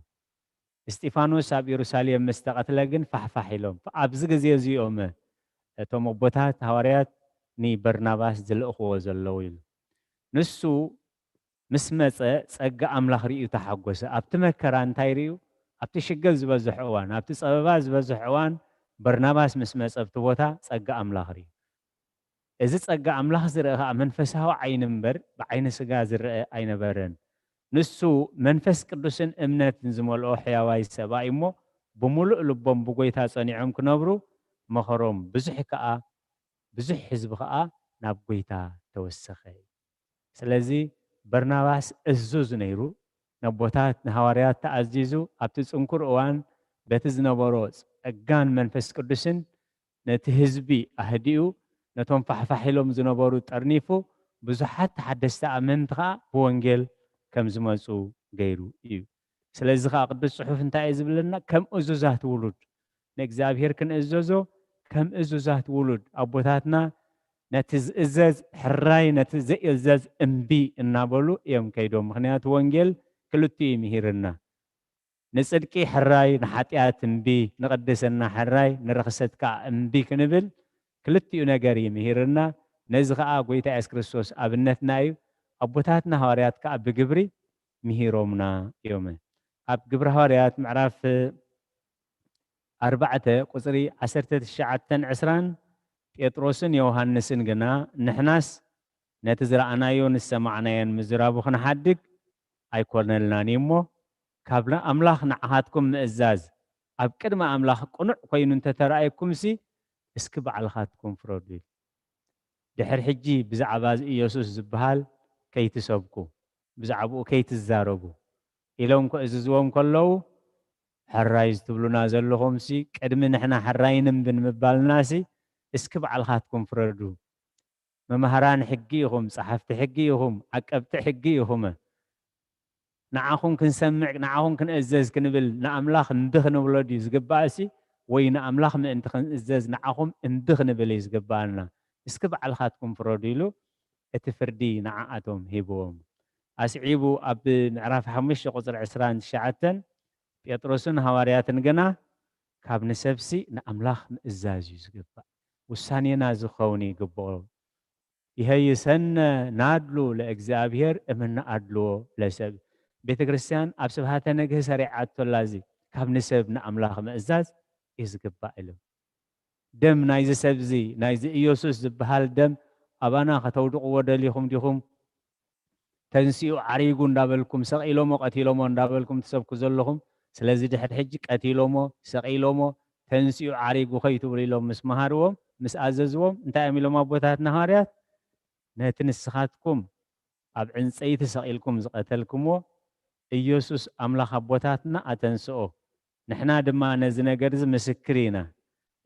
እስጢፋኖስ ኣብ ኢየሩሳሌም ምስ ተቐትለ ግን ፋሕፋሕ ኢሎም። ኣብዚ ግዜ እዚ እዮም እቶም ኣቦታት ሃዋርያት ንበርናባስ ዝልእኽዎ ዘለዉ ኢሉ። ንሱ ምስ መጸ ጸጋ ኣምላኽ ርእዩ ተሓጎሰ። ኣብቲ መከራ እንታይ ርእዩ? ኣብቲ ሽግር ዝበዝሖ እዋን፣ ኣብቲ ጸበባ ዝበዝሖ እዋን በርናባስ ምስ መጸ ኣብቲ ቦታ ጸጋ ኣምላኽ ርእዩ። እዚ ጸጋ ኣምላኽ ዝርአ ኸኣ መንፈሳዊ ዓይኒ እምበር ብዓይኒ ስጋ ዝርአ ኣይነበረን። ንሱ መንፈስ ቅዱስን እምነትን ዝመልኦ ሕያዋይ ሰብኣይ እሞ ብምሉእ ልቦም ብጎይታ ጸኒዖም ክነብሩ መኸሮም። ብዙሕ ከኣ፣ ብዙሕ ህዝቢ ከኣ ናብ ጎይታ ተወሰኸ። ስለዚ በርናባስ እዙዝ ነይሩ፣ ነቦታት ንሃዋርያት ተኣዚዙ፣ ኣብቲ ጽንኩር እዋን በቲ ዝነበሮ ጸጋን መንፈስ ቅዱስን ነቲ ህዝቢ ኣህዲኡ፣ ነቶም ፋሕፋሕ ኢሎም ዝነበሩ ጠርኒፉ፣ ብዙሓት ተሓደስቲ ኣመንቲ ኸኣ ብወንጌል ከም ዝመጹ ገይሩ እዩ። ስለዚ ኸኣ ቅዱስ ጽሑፍ እንታይ እዩ ዝብለና? ከም እዙዛት ውሉድ ንእግዚኣብሔር ክንእዘዞ፣ ከም እዙዛት ውሉድ ኣቦታትና ነቲ ዝእዘዝ ሕራይ፣ ነቲ ዘይእዘዝ እምቢ እናበሉ እዮም ከይዶም። ምኽንያቱ ወንጌል ክልቲኡ እዩ ምሂርና። ንጽድቂ ሕራይ፣ ንሓጢኣት እምቢ፣ ንቅድስና ሕራይ፣ ንርኽሰት ከኣ እምቢ ክንብል ክልቲኡ ነገር እዩ ምሂርና። ነዚ ከኣ ጎይታ የሱስ ክርስቶስ ኣብነትና እዩ። ኣቦታትና ሃዋርያት ከኣ ብግብሪ ምሂሮምና እዮም። ኣብ ግብረ ሃዋርያት ምዕራፍ ኣርባዕተ ቁጽሪ ዓሰርተ ትሽዓተን ዕስራን፣ ጴጥሮስን ዮሃንስን ግና፣ ንሕናስ ነቲ ዝረኣናዮን ዝሰማዕናዮን ምዝራቡ ክንሓድግ ኣይኮነልናን እዩ እሞ፣ ካብ ኣምላኽ ንዓኻትኩም ምእዛዝ ኣብ ቅድሚ ኣምላኽ ቅኑዕ ኮይኑ እንተተራእየኩምሲ፣ እስኪ ባዕልኻትኩም ፍረዱ ኢሉ። ድሕሪ ሕጂ ብዛዕባ እዚ ኢየሱስ ዝበሃል ከይትሰብኩ፣ ብዛዕባኡ ከይትዛረቡ ኢሎም ከእዝዝዎም ከለዉ፣ ሕራይ እዚ ትብሉና ዘለኹምሲ፣ ቅድሚ ንሕና ሕራይ ንንቢ ንምባልናሲ፣ እስኪ ባዕልኻትኩም ፍረዱ። መማህራን ሕጊ ኢኹም፣ ጸሓፍቲ ሕጊ ኢኹም፣ ዓቀብቲ ሕጊ ኢኹም። ንዓኹም ክንሰምዕ፣ ንዓኹም ክንእዘዝ ክንብል ንኣምላኽ እምቢ ክንብሎ ድዩ ዝግባእሲ? ወይ ንኣምላኽ ምእንቲ ክንእዘዝ ንዓኹም እምቢ ክንብል እዩ ዝግባኣና? እስኪ ባዕልኻትኩም ፍረዱ ኢሉ እቲ ፍርዲ ንዓኣቶም ሂብዎም። ኣስዒቡ ኣብ ምዕራፍ ሓሙሽተ ቁጽሪ ዕስራን ትሽዓተን፣ ጴጥሮስን ሃዋርያትን ግና፣ ካብ ንሰብሲ ንኣምላኽ ምእዛዝ እዩ ዝግባእ። ውሳኔና ዝኸውን ይግብኦ። ይሀይሰነ ናድሉ ለእግዚኣብሔር እምነ ኣድልዎ ለሰብ። ቤተ ክርስቲያን ኣብ ስብሃተ ነግህ ሰሪዓቶላ እዚ፣ ካብ ንሰብ ንኣምላኽ ምእዛዝ እዩ ዝግባእ ኢሉ። ደም ናይዚ ሰብ እዚ፣ ናይዚ ኢየሱስ ዝበሃል ደም ኣባና ከተውድቕዎ ደሊኹም ዲኹም? ተንሲኡ ዓሪጉ እንዳበልኩም፣ ሰቒሎሞ ቀቲሎሞ እንዳበልኩም ትሰብኩ ዘለኹም። ስለዚ ድሕሪ ሕጂ ቀቲሎሞ፣ ሰቒሎሞ፣ ተንሲኡ ዓሪጉ ከይትብሉ ኢሎም ምስ መሃርዎም፣ ምስ ኣዘዝዎም፣ እንታይ እዮም ኢሎም ኣቦታትና ሃዋርያት? ነቲ ንስኻትኩም ኣብ ዕንጸይቲ ሰቒልኩም ዝቐተልኩምዎ ኢየሱስ ኣምላኽ ኣቦታትና ኣተንስኦ። ንሕና ድማ ነዚ ነገር እዚ ምስክር ኢና።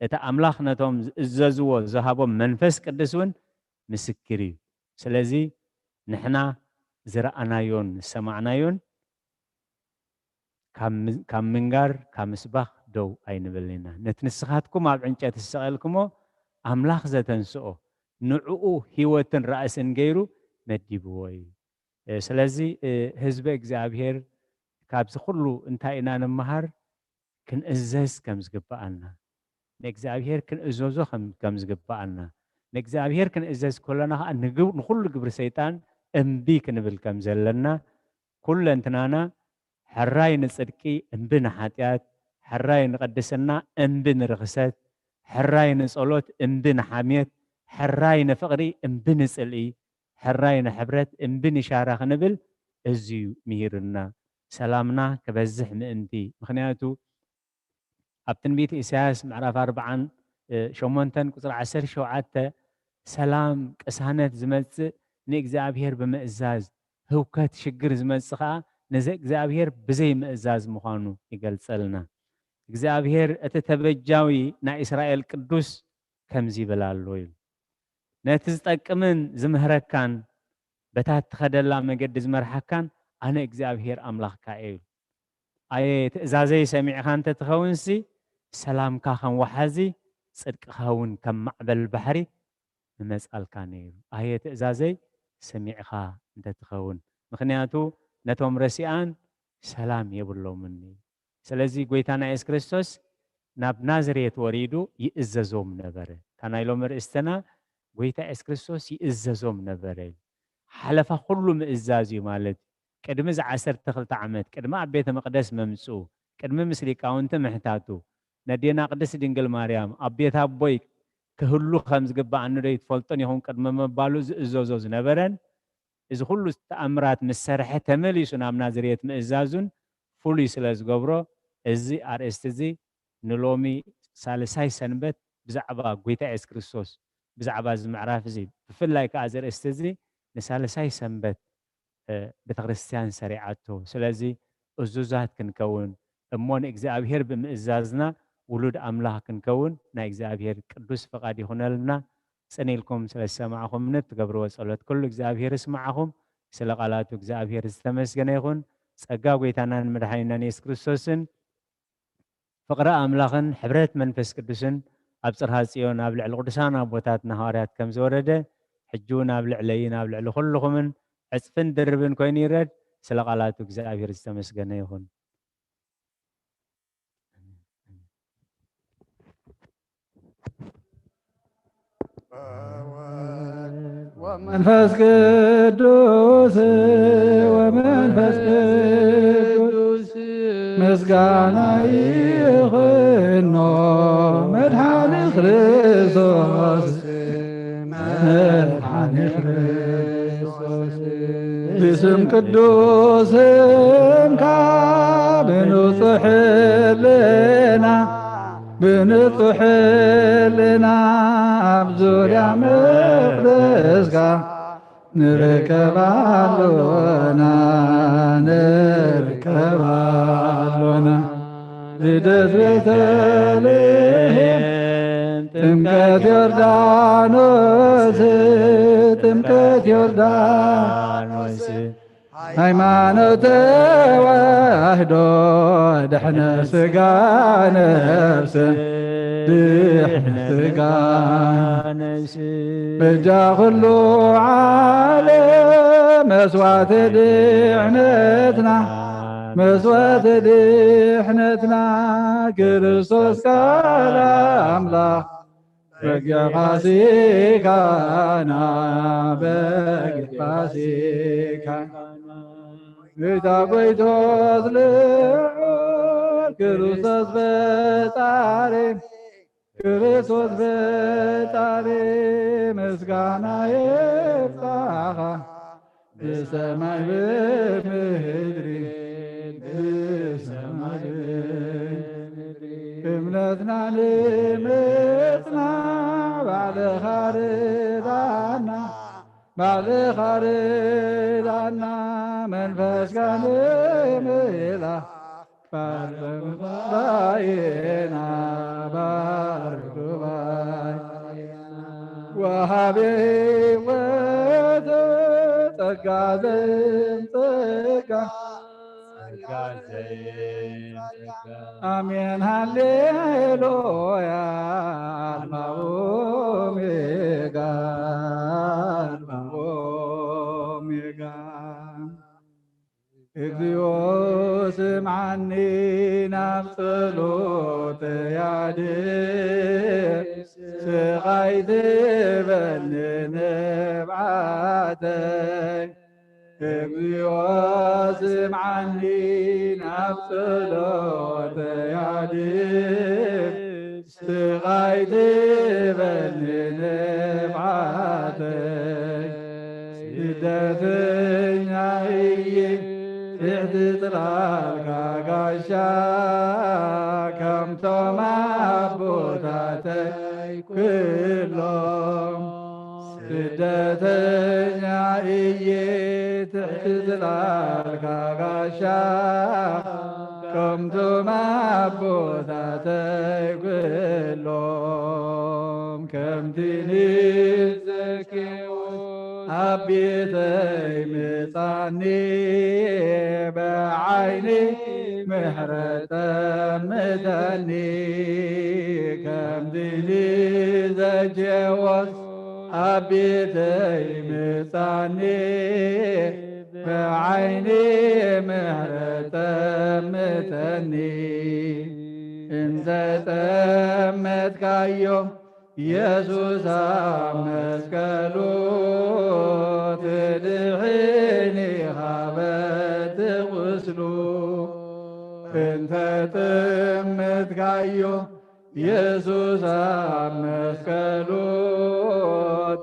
እቲ ኣምላኽ ነቶም ዝእዘዝዎ ዝሃቦም መንፈስ ቅዱስ እውን ምስክር እዩ። ስለዚ ንሕና ዝረኣናዮን ዝሰማዕናዮን ካብ ም-፣ ካብ ምንጋር፣ ካብ ምስባኽ ደው ኣይንብልን ኢና። ነቲ ንስኻትኩም ኣብ ዕንጨቲ ዝሰቐልኩሞ ኣምላኽ ዘተንስኦ፣ ንዕኡ ህይወትን ራእስን ገይሩ መዲብዎ እዩ። እ፣ ስለዚ፣ እ፣ ህዝቢ እግዚኣብሔር ካብዚ ኩሉ እንታይ ኢና ንመሃር? ክንእዘዝ ከም ዝግብኣና፣ ንእግዚኣብሔር ክንእዘዞ ከም፣ ከም ዝግብኣና፣ ንእግዚኣብሔር ክንእዘዝ ከለና ኸዓ ንግብ-፣ ንኹሉ ግብሪ ሰይጣን እምቢ ክንብል ከም ዘለና፣ ኩለንትናና ሕራይ ንጽድቂ እምቢ ንሓጢኣት፣ ሕራይ ንቅድስና እምቢ ንርኽሰት፣ ሕራይ ንጸሎት እምቢ ንሓምየት፣ ሕራይ ንፍቕሪ እምቢ ንጽልኢ፣ ሕራይ ንሕብረት እምቢ ንሻራ ክንብል እዝዩ ምሂርና። ሰላምና ክበዝሕ ምእንቲ። ምኽንያቱ ኣብ ትንቢት ኢሳያስ ምዕራፍ ኣርብዓን ሸሞንተን ቁጽሪ ዓሰርተ ሸውዓተ ሰላም ቅሳነት ዝመጽእ ንእግዚኣብሔር ብምእዛዝ፣ ህውከት ሽግር ዝመጽእ ከኣ ንዘ እግዚኣብሔር ብዘይ ምእዛዝ ምዃኑ ይገልጸልና። እግዚኣብሔር እቲ ተበጃዊ ናይ እስራኤል ቅዱስ ከምዚ ይብል ኣሎ ኢሉ። ነቲ ዝጠቅምን ዝምህረካን በታ እትኸደላ መገዲ ዝመርሓካን ኣነ እግዚኣብሔር ኣምላኽካ እየ ኢሉ። ኣየ ትእዛዘይ ሰሚዕኻ እንተ ትኸውንሲ ሰላምካ ከም ወሓዚ ጽድቅኻ እውን ከም ማዕበል ባሕሪ ምመጻልካ ነይሩ። ኣየ ትእዛዘይ ሰሚዕኻ እንተ ትኸውን። ምኽንያቱ ነቶም ረሲኣን ሰላም የብሎምን እዩ። ስለዚ ጎይታና የሱስ ክርስቶስ ናብ ናዝሬት ወሪዱ ይእዘዞም ነበረ። እታ ናይ ሎሚ ርእስትና ጎይታ የሱስ ክርስቶስ ይእዘዞም ነበረ። ሓለፋ ኩሉ ምእዛዝ እዩ ማለት እዩ። ቅድሚ እዚ ዓሰርተ ክልተ ዓመት ቅድሚ ኣብ ቤተ መቕደስ መምጽኡ ቅድሚ ምስ ሊቃውንቲ ምሕታቱ ነዴና ቅድስት ድንግል ማርያም ኣብ ቤት ኣቦይ ክህሉ ከም ዝግብኣኒ ዶ ይትፈልጦን ኢኹም ቅድሚ ምባሉ ዝእዘዞ ዝነበረን እዚ ኩሉ ተኣምራት ምስ ሰርሐ ተመሊሱ ናብ ናዝሬት ምእዛዙን ፍሉይ ስለ ዝገብሮ፣ እዚ ኣርእስቲ እዚ ንሎሚ ሳልሳይ ሰንበት ብዛዕባ ጐይታ የሱስ ክርስቶስ፣ ብዛዕባ እዚ ምዕራፍ እዚ፣ ብፍላይ ከኣ እዚ ኣርእስቲ እዚ ንሳልሳይ ሰንበት ቤተክርስትያን ሰሪዓቶ። ስለዚ እዙዛት ክንከውን እሞ ንእግዚኣብሔር ብምእዛዝና ውሉድ ኣምላኽ ክንከውን ናይ እግዚኣብሔር ቅዱስ ፍቓድ ይኹነልና። ጽን ኢልኩም ስለ ዝሰማዕኹምኒ እትገብርዎ ጸሎት ኩሉ እግዚኣብሔር ይስማዓኹም። ስለ ቃላቱ እግዚኣብሔር ዝተመስገነ ይኹን። ጸጋ ጐይታናን መድሓኒናን የሱስ ክርስቶስን ፍቕሪ ኣምላኽን ሕብረት መንፈስ ቅዱስን ኣብ ጽርሃ ጽዮን ኣብ ልዕሊ ቅዱሳን ኣቦታትና ሃዋርያት ከም ዝወረደ ሕጂ እውን ኣብ ልዕለይን ኣብ ልዕሊ ኩልኹምን ዕጽፍን ድርብን ኮይኑ ይረድ። ስለ ቃላቱ እግዚኣብሔር ዝተመስገነ ይኹን። መንፈስ ቅዱስ ወመንፈስ ቅዱስ ምስጋና ይኹኖ መድሓኒ ክርስቶስ መድሓኒ ክርስቶስ ብስም ቅዱስ ስምካ ብንጹሕ ሕልና ብንጹሕ ሕልና ኣብ ዙርያ መቕደስካ ንርከብ ኣሎና ንርከብ ኣሎና። ልደት ቤተልሔም ጥምቀት ዮርዳኖስ ጥምቀት ዮርዳኖስ ሃይማኖት ተዋህዶ ድሕነ ስጋ ነፍስ ድሕነ ስጋ ነፍስ በጃ ኩሉ ዓለም መስዋዕቲ ድሕነትና መስዋዕቲ ድሕነትና ክርስቶስ ቃል ኣምላኽ በጊዕ ፋሲካና በጊዕ ፋሲካና ጌታ ጎይቶት ልዑል ክርስቶስ ፈጣሪ ክርስቶስ ፈጣሪ ምስጋና ይብጻኻ ብሰማይ ብምድሪ ብሰማይ ብምድሪ እምነትና ንምጽና ባዕልኻ ርዳና ባዕልኻ ርዳና መንፈስካ ንምእላ ባርክ ጉባኤና ባርክ ጉባኤና ወሃቢ ሕይወት ጸጋ ዘይንጸጋ ጸጋ ዘይንጸጋ ኣሜን ሃሌሉያ ኣልፋ ኦሜጋ ኣልፋ ኦሜጋ እግዚኦ ስምዓኒ ናብ ጸሎተይ ኣድህብ ስቓይ ትበኒ ንብዓተይ እግዚኦ ስምዓኒ ናብ ጸሎተይ ኣድህብ ስቓይ ትበልኒ ንብዓተይ፣ ስደተኛ እየ ትሕቲ ጽላልካ ጋሻ፣ ከምቶም ኣቦታተይ ኩሎም። ስደተኛ እየ ትሕቲ ጽላልካ ጋሻ፣ ከምቶም ኣቦታተይ ኩሎም። ከምቲ ንዘኬዎስ ኣብ ቤተይ ምጻኒ፣ ብዓይኒ ምሕረት ጠምተኒ። ከምቲ ንዘኬዎስ ኣብ ቤተይ ምጻኒ፣ ብዓይኒ ምሕረት ጠምተኒ። እንተ ጠመትካዮ የሱስ ኣብ መስቀሉ፣ ትድሕን ኢኻ በቲ ቁስሉ። እንተ ጠመትካዮ የሱስ ኣብ መስቀሉ፣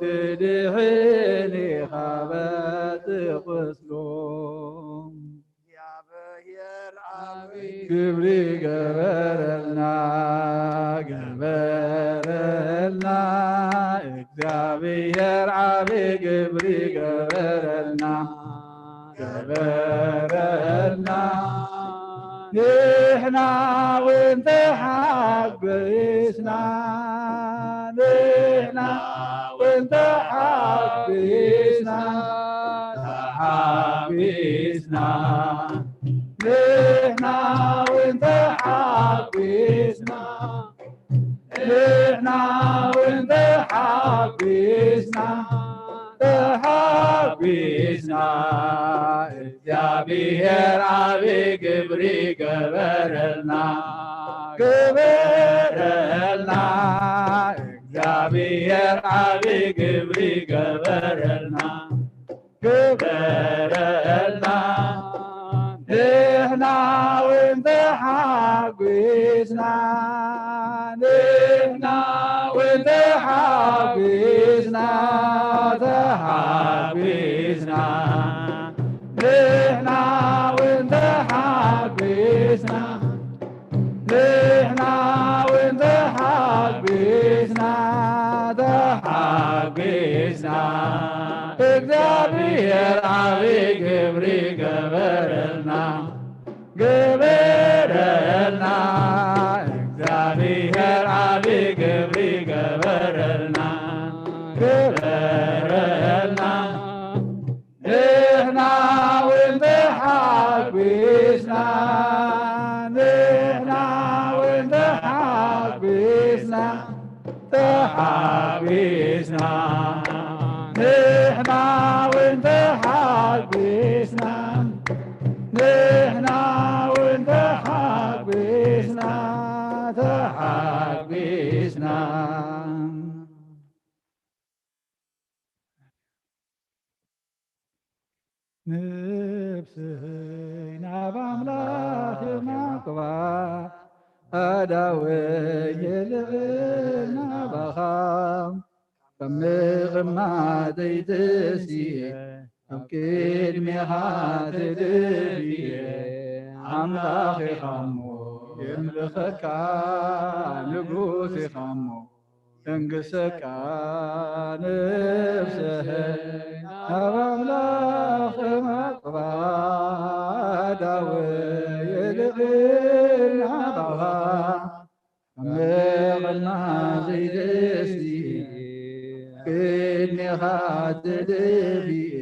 ትድሕን ኢኻ በቲ ቁስሉ። እግዚኣብሔር ዓቢ ግብሪ ገበረልና፣ ገበረልና። እግዚኣብሔር ዓቢ ግብሪ ገበረልና፣ ገበረልና። ንሕና እውን ተሓጒስና፣ ንሕና እውን ተሓጒስና፣ ተሓጒስና። ንሕና እውን ተሓጒስና፣ ንሕና እውን ተሓጒስና፣ ተሓጒስና። እግዚኣብሔር ዓቢ ግብሪ ገበረልና፣ ገበረልና። እግዚኣብሔር ዓቢ ግብሪ ገበረልና፣ ገበረልና። ንሕና እውን ተሓጒስና፣ ንሕና እውን ተሓጒስና፣ ተሓጒስና። ንሕና እውን ተሓጒስና፣ ንሕና እውን ተሓጒስና፣ ተሓጒስና። እግዚኣብሔር ዓቢ ግብሪ ገበረልና፣ ገበረልና። እግዚኣብሔር ዓቢ ግብሪ ገበረልና፣ ገበረልና። ንሕና እውን ተሓጒስና፣ ንሕና እውን ተሓጒስና፣ ተሓጒስና። ንሕና እውን ተሓጒስና፣ ንሕና እውን ተሓጒስና፣ ተሓጒስና። ነፍሰይ ናብ ኣምላኽ የማቕባ፣ ኣእዳወይ የልዕል ናባኻ። ካብ ምቕማጠይ ተሲኤ፣ ኣብ ቅድሜኻ ተደፊኤ፣ ኣምላኽ ኢኻ እሞ የምልኸካ፣ ንጉስ ኢኻ እሞ የንግሰካ። ነፍሰይ ናብ ኣምላኽ ተማቕባ፣ ኣእዳወይ የልዕል ናባኻ። ኣብ ምቕማጠይ ተሲኤ፣ ቅድሜኻ ተደፊኤ፣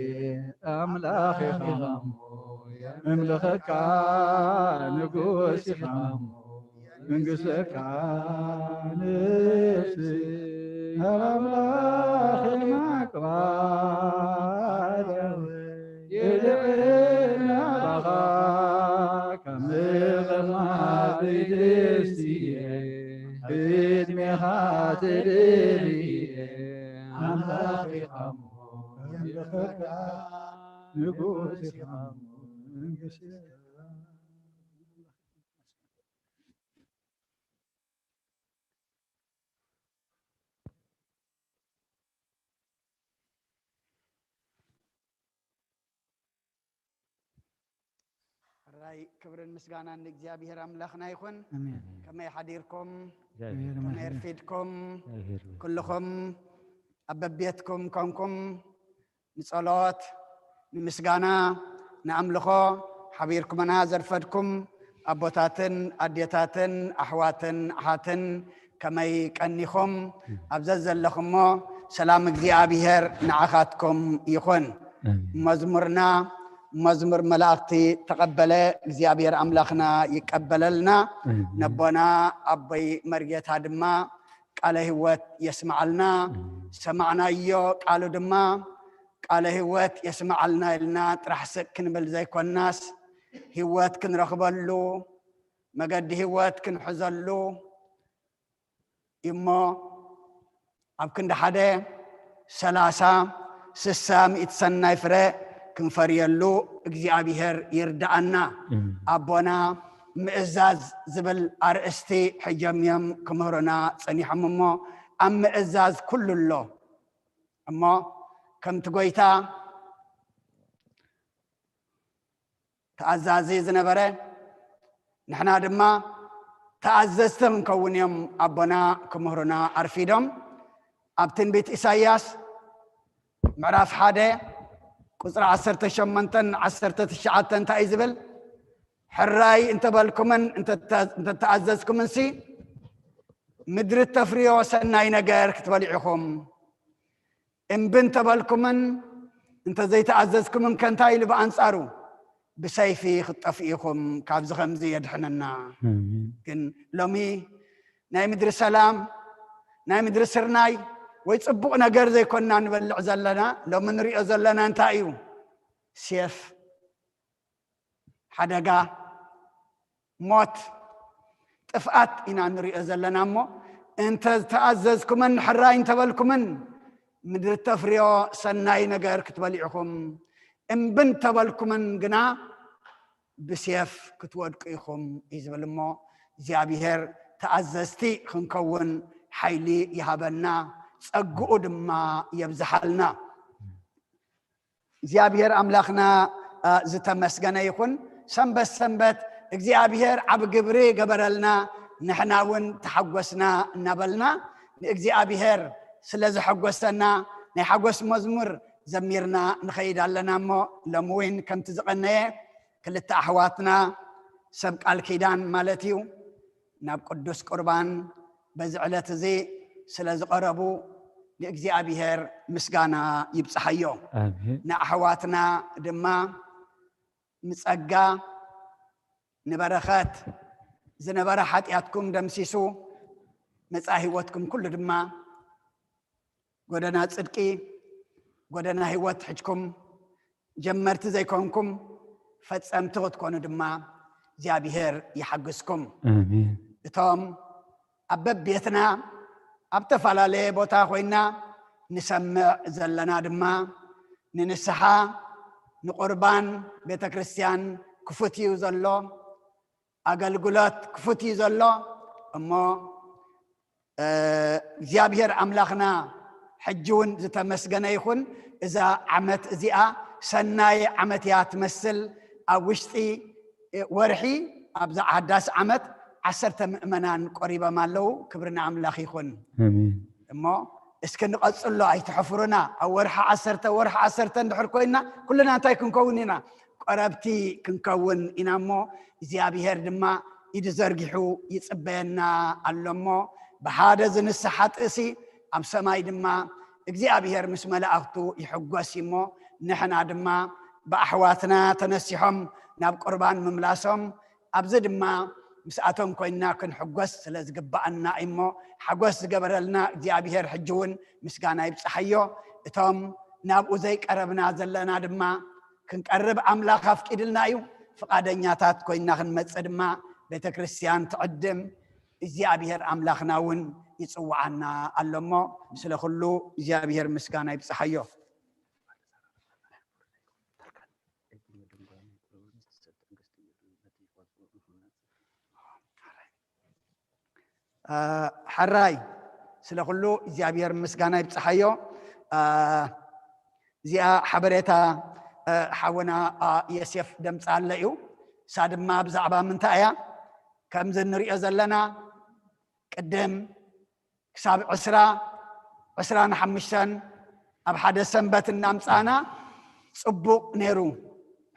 ኣምላኽ ኢኻ እሞ የምልኸካ፣ ንጉስ ኢኻ እሞ መንግስተካ። ነፍሲ ናብ ኣምላኽ የማቅባ፣ የልዕል ናባኻ። ካብ ምቕማጠይ ተሲኤ፣ ቅድሜኻ ተደፊኤ፣ ኣምላኽ ኢኻ እሞ የምልኸካ፣ ንጉስ ኢኻ እሞ መንግስተካ። ራይ ክብርን ምስጋናን ንእግዚኣብሔር ኣምላኽና ይኹን። ኣሜን። ከመይ ሓዲርኩም? እግዚኣብሔር ከመይ ይመስገን። ኣርፊድኩም? እግዚኣብሔር ይመስገን። ኩልኹም ኣብ በቤትኩም ኮንኩም ንጸሎት፣ ንምስጋና፣ ንኣምልኾ ሓቢርኩምና ዘርፈድኩም ኣቦታትን ኣዴታትን ኣሕዋትን ኣሓትን ከመይ ቀኒኹም? ኣብ ዘዘለኹሞ ሰላም እግዚኣብሔር ንዓኻትኩም ይኹን። ኣሜን። መዝሙርና መዝሙር መላእኽቲ ተቐበለ እግዚኣብሔር ኣምላኽና ይቀበለልና። ኣሜን። ነቦና ኣቦይ መርጌታ ድማ ቃለ ህይወት የስምዓልና። ኣሜን። ሰማዕናዮ ቃሉ ድማ ቃለ ህይወት የስምዓልና ኢልና ጥራሕ ስቅ ክንብል ዘይኮናስ ህይወት ክንረኽበሉ መገዲ ህይወት ክንሕዘሉ እሞ ኣብ ክንዲ ሓደ ሰላሳ ስሳ ሚእቲ ሰናይ ፍረ ክንፈርየሉ እግዚኣብሔር ይርድኣና። ኣሜን። ኣቦና ምእዛዝ ዝብል ኣርእስቲ ሕጀም እዮም ክምህሩና ጸኒሖም እሞ ኣብ ምእዛዝ ኩሉ ኣሎ እሞ ከምቲ ጎይታ ተኣዛዚ ዝነበረ ንሕና ድማ ተኣዘዝቲ ክንከውን እዮም ኣቦና ክምህሩና ኣርፊዶም። ኣብ ትንቢት ኢሳይያስ ምዕራፍ ሓደ ቁፅሪ ዓሰርተ ሸሞንተን ዓሰርተ ትሽዓተን እንታይ እዩ ዝብል? ሕራይ እንተበልኩምን እንተተ- እንተተኣዘዝኩምንሲ ምድሪ እተፍርዮ ሰናይ ነገር ክትበልዑ ኢኹም። እምቢ እንተበልኩምን እንተዘይተኣዘዝኩምን ከ እንታይ ኢሉ ብኣንጻሩ? ብሰይፊ ክትጠፍኡ ኢኹም፣ ካብዚ ከምዚ የድሕነና። ኣሜን። ግን ሎሚ ናይ ምድሪ ሰላም ናይ ምድሪ ስርናይ ወይ ጽቡቕ ነገር ዘይኮንና ንበልዕ ዘለና። ሎሚ ንሪኦ ዘለና እንታይ እዩ? ሴፍ፣ ሓደጋ፣ ሞት፣ ጥፍኣት ኢና ንሪኦ ዘለና እሞ እንተ ዝተኣዘዝኩምን ሕራይ እንተበልኩምን ምድሪ ተፍርዮ ሰናይ ነገር ክትበልዑ ኢኹም። እምቢ እንተበልኩምን ግና ብሴፍ ክትወድቁ ኢኹም እዩ ዝብል እሞ እግዚኣብሔር ተኣዘዝቲ ክንከውን ሓይሊ ይሃበና፣ ጸግኡ ድማ የብዝሓልና። እግዚኣብሔር ኣምላኽና ዝተመስገነ ይኹን። ሰንበት ሰንበት እግዚኣብሔር ዓብ ግብሪ ገበረልና፣ ንሕና እውን ተሓጎስና እናበልና ንእግዚኣብሔር ስለ ዘሐጎሰና ናይ ሓጎስ መዝሙር ዘሚርና ንኸይድ ኣለና እሞ ሎሚ እውን ከምቲ ዝቐነየ ክልተ ኣሕዋትና ሰብ ቃል ኪዳን ማለት እዩ ናብ ቅዱስ ቁርባን በዚ ዕለት እዚ ስለ ዝቐረቡ ንእግዚኣብሔር ምስጋና ይብጽሓዮ። ኣሜን። ንኣሕዋትና ድማ ንጸጋ ንበረኸት ዝነበረ ሓጢኣትኩም ደምሲሱ መጻኢ ህይወትኩም ኩሉ ድማ ጎደና ጽድቂ ጎደና ህይወት ሕጅኩም ጀመርቲ ዘይኮንኩም ፈጸምቲ ክትኮኑ ድማ እግዚኣብሔር ይሓግዝኩም። ኣሜን። እቶም ኣብ በቤትና ኣብ ተፈላለየ ቦታ ኮይና ንሰምዕ ዘለና ድማ ንንስሓ ንቁርባን ቤተ ክርስቲያን ክፉት እዩ ዘሎ፣ ኣገልግሎት ክፉት እዩ ዘሎ እሞ እግዚኣብሔር ኣምላኽና ሕጂ እውን ዝተመስገነ ይኹን። እዛ ዓመት እዚኣ ሰናይ ዓመት እያ ትመስል። ኣብ ውሽጢ ወርሒ ኣብዛ ሓዳስ ዓመት ዓሰርተ ምእመናን ቆሪቦም ኣለዉ። ክብሪ ንኣምላኽ ይኹን። ኣሜን። እሞ እስኪ ንቐጽሎ ኣይትሕፍሩና። ኣብ ወርሒ ዓሰርተ ወርሒ ዓሰርተ እንድሕር ኮይና ኩልና እንታይ ክንከውን ኢና? ቆረብቲ ክንከውን ኢና እሞ እግዚኣብሔር ድማ ኢዱ ዘርጊሑ ይጽበየና ኣሎ እሞ ብሓደ ዝንስሓ ጥእሲ ኣብ ሰማይ ድማ እግዚኣብሔር ምስ መላእኽቱ ይሕጎስ እዩ እሞ ንሕና ድማ ብኣሕዋትና ተነሲሖም ናብ ቁርባን ምምላሶም ኣብዚ ድማ ምስኣቶም ኮይንና ክንሕጎስ ስለ ዝግባኣና እሞ ሓጎስ ዝገበረልና እግዚኣብሔር ሕጂ እውን ምስጋና ይብፅሓዮ። እቶም ናብኡ ዘይቀረብና ዘለና ድማ ክንቀርብ ኣምላኽ ኣፍቂድልና እዩ። ፍቓደኛታት ኮይንና ክንመፅእ ድማ ቤተ ክርስቲያን ትዕድም እግዚኣብሔር ኣምላኽና እውን ይፅውዓና ኣሎ እሞ ስለ ኩሉ እግዚኣብሔር ምስጋና ይብፅሓዮ። ሕራይ ስለ ኩሉ እግዚኣብሔር ምስጋና ይብፅሓዮ። እዚኣ ሓበሬታ ሓውና የሴፍ ደምፃለ እዩ። እሳ ድማ ብዛዕባ ምንታይ እያ? ከምዚ እንሪኦ ዘለና ቅድም ክሳብ ዕስራ፣ ዕስራን ሓሙሽተን ኣብ ሓደ ሰንበት እናምጻና ጽቡቕ ነይሩ።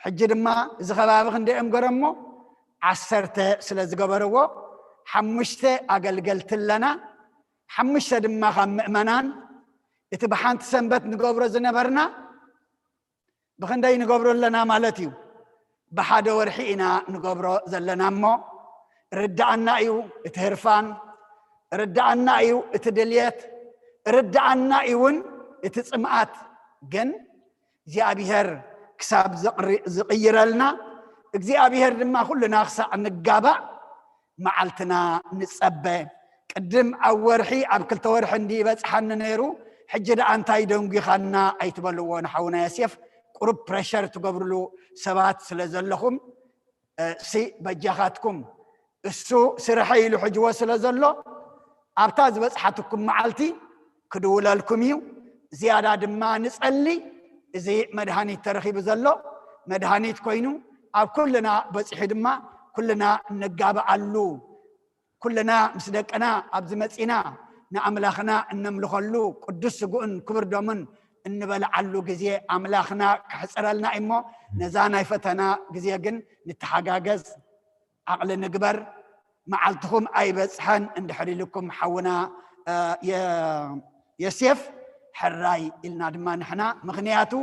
ሕጂ ድማ እዚ ከባቢ ክንደይ እዮም ገረሞ? ዓሰርተ ስለ ዝገበርዎ ሓሙሽተ ኣገልገልቲ ኣለና። ሓሙሽተ ድማ ካብ ምእመናን እቲ ብሓንቲ ሰንበት ንገብሮ ዝነበርና ብኽንደይ ንገብሮ ኣለና ማለት እዩ? ብሓደ ወርሒ ኢና ንገብሮ ዘለና እሞ፣ ርዳኣና እዩ እቲ ህርፋን፣ ርዳኣና እዩ እቲ ድልየት፣ ርዳኣና እዩ እውን እቲ ጽምኣት። ግን እግዚኣብሔር ክሳብ ዝቕሪ-፣ ዝቕይረልና፣ እግዚኣብሔር ድማ ኩልና ክሳዕ ንጋባእ መዓልትና ንጸበ። ቅድም ኣብ ወርሒ፣ ኣብ ክልተ ወርሒ እንዲ ይበጽሓኒ ነይሩ፣ ሕጂ ደኣ እንታይ ደንጒኻና ኣይትበልዎ ንሓውና የሴፍ። ቁሩብ ፕሬሸር ትገብርሉ ሰባት ስለ ዘለኹም፣ እ፣ ሲ በጃኻትኩም፣ እሱ ስርሐ ኢሉ ሕጅዎ ስለ ዘሎ፣ ኣብታ ዝበጽሓትኩም መዓልቲ ክድውለልኩም እዩ። ዝያዳ ድማ ንጸሊ፣ እዚ መድሃኒት ተረኺቡ ዘሎ መድሃኒት ኮይኑ፣ ኣብ ኩልና በጺሑ ድማ ኩልና ንጋብኣሉ። ኩልና ምስ ደቅና ኣብዚ መጺና ንኣምላኽና እነምልኸሉ ቅዱስ ስግኡን ክቡር ደሙን እንበልዓሉ ግዜ ኣምላኽና ክሕጽረልና እሞ፣ ነዛ ናይ ፈተና ግዜ ግን ንተሓጋገዝ፣ ዓቕሊ ንግበር። መዓልትኹም ኣይበጽሐን እንድሕር ኢልኩም ሓውና፣ እ፣ የ-፣ የሴፍ ሕራይ ኢልና ድማ ንሕና፣ ምኽንያቱ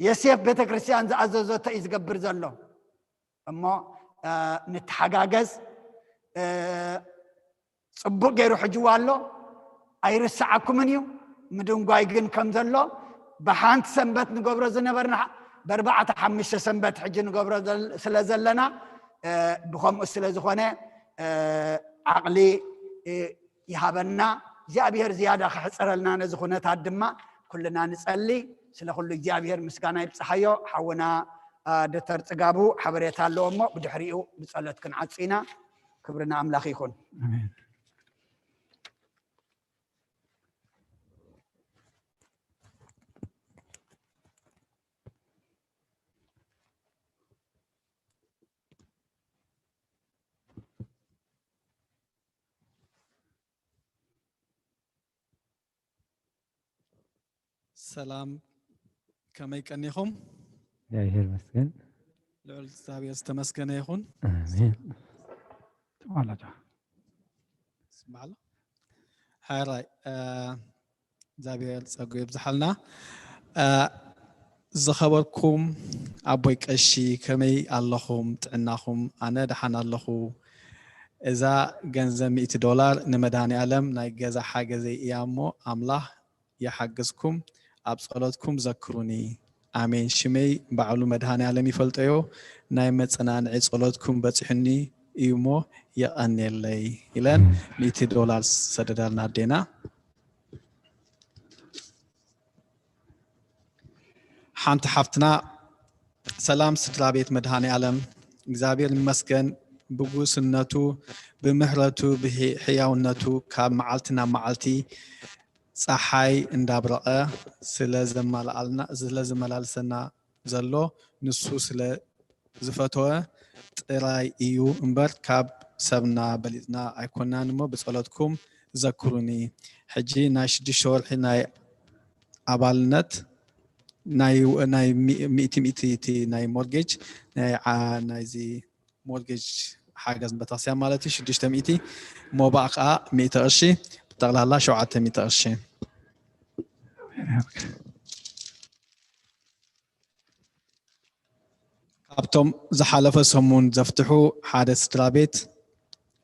የሴፍ ቤተ ክርስቲያን ዝኣዘዘቶ እዩ ዝገብር ዘሎ። እሞ፣ እ፣ ንተሓጋገዝ። እ፣ ጽቡቕ ገይሩ ሕጅዋ ኣሎ። ኣይርስዓኩምን እዩ። ምድንጓይ ግን ከም ዘሎ ብሓንቲ ሰንበት ንገብሮ ዝነበርና ብኣርባዕተ ሓሙሽተ ሰንበት ሕጂ ንገብሮ ዘል-፣ ስለ ዘለና፣ እ፣ ብኸምኡ ስለ ዝኾነ፣ እ፣ ዓቕሊ፣ እ፣ ይሃበና። እግዚኣብሔር ዝያዳ ክሕጽረልና ነዚ ኩነታት ድማ ኩልና ንጸሊ። ስለ ኩሉ እግዚኣብሔር ምስጋና ይብጽሓዮ። ሓውና፣ እ፣ ዶክተር ጽጋቡ ሓበሬታ ኣለዎ እሞ ብድሕሪኡ ብጸሎት ክንዓጹ ኢና። ክብሪ ንኣምላኽ ይኹን። ኣሜን። ሰላም፣ ከመይ ቀኒኹም? እግዚኣብሔር ይመስገን። ልዑል እግዚኣብሔር ዝተመስገነ ይኹን። ኣሜን። ተባላጃ። ስምዓሎ። ሓራይ፣ እ፣ እግዚኣብሔር ጸጉ የብዝሓልና። እ፣ ዝኸበርኩም ኣቦይ ቀሺ፣ ከመይ ኣለኹም? ጥዕናኹም? ኣነ ደሓን ኣለኹ። እዛ ገንዘብ ሚእቲ ዶላር ንመድኃኔ ዓለም ናይ ገዛ ሓገዘይ እያ እሞ፣ ኣምላኽ ይሓግዝኩም፣ ኣብ ጸሎትኩም ዘክሩኒ። ኣሜን። ሽመይ ባዕሉ መድኃኔ ዓለም ይፈልጦዮ፣ ናይ መጸናንዒ ጸሎትኩም በጺሑኒ እዩ እሞ የቐንየለይ ኢለን ሚእቲ ዶላር ሰደዳልና ኣዴና። ሓንቲ ሓፍትና፣ ሰላም ስድራ ቤት መድኃኔ ዓለም፣ እግዚኣብሔር ይመስገን ብጉስነቱ፣ ብምሕረቱ፣ ብሕያውነቱ ካብ መዓልቲ ናብ መዓልቲ ጸሓይ እንዳብረቐ ስለ ዘማልኣልና፣ ስለ ዝመላልሰና ዘሎ ንሱ ስለ ዝፈተወ ጥራይ እዩ እምበር ካብ ሰብና በሊጽና ኣይኮናን እሞ ብጸሎትኩም ዘክሩኒ። ሕጂ ናይ ሽዱሽተ ወርሒ ናይ ኣባልነት ናይ፣ ናይ ሚ-፣ ሚእቲ ሚእቲ እቲ ናይ ሞርጌጅ ናይ ዓ-፣ ናይዚ ሞርጌጅ ሓገዝ ቤተክርስትያን ማለት እዩ ሽዱሽተ ሚእቲ፣ ሞባእ ከዓ ሚእቲ ቅርሺ፣ ብጠቕላላ ሸውዓተ ሚእቲ ቅርሺ። ካብቶም ዝሓለፈ ሰሙን ዘፍትሑ ሓደ ስድራ ቤት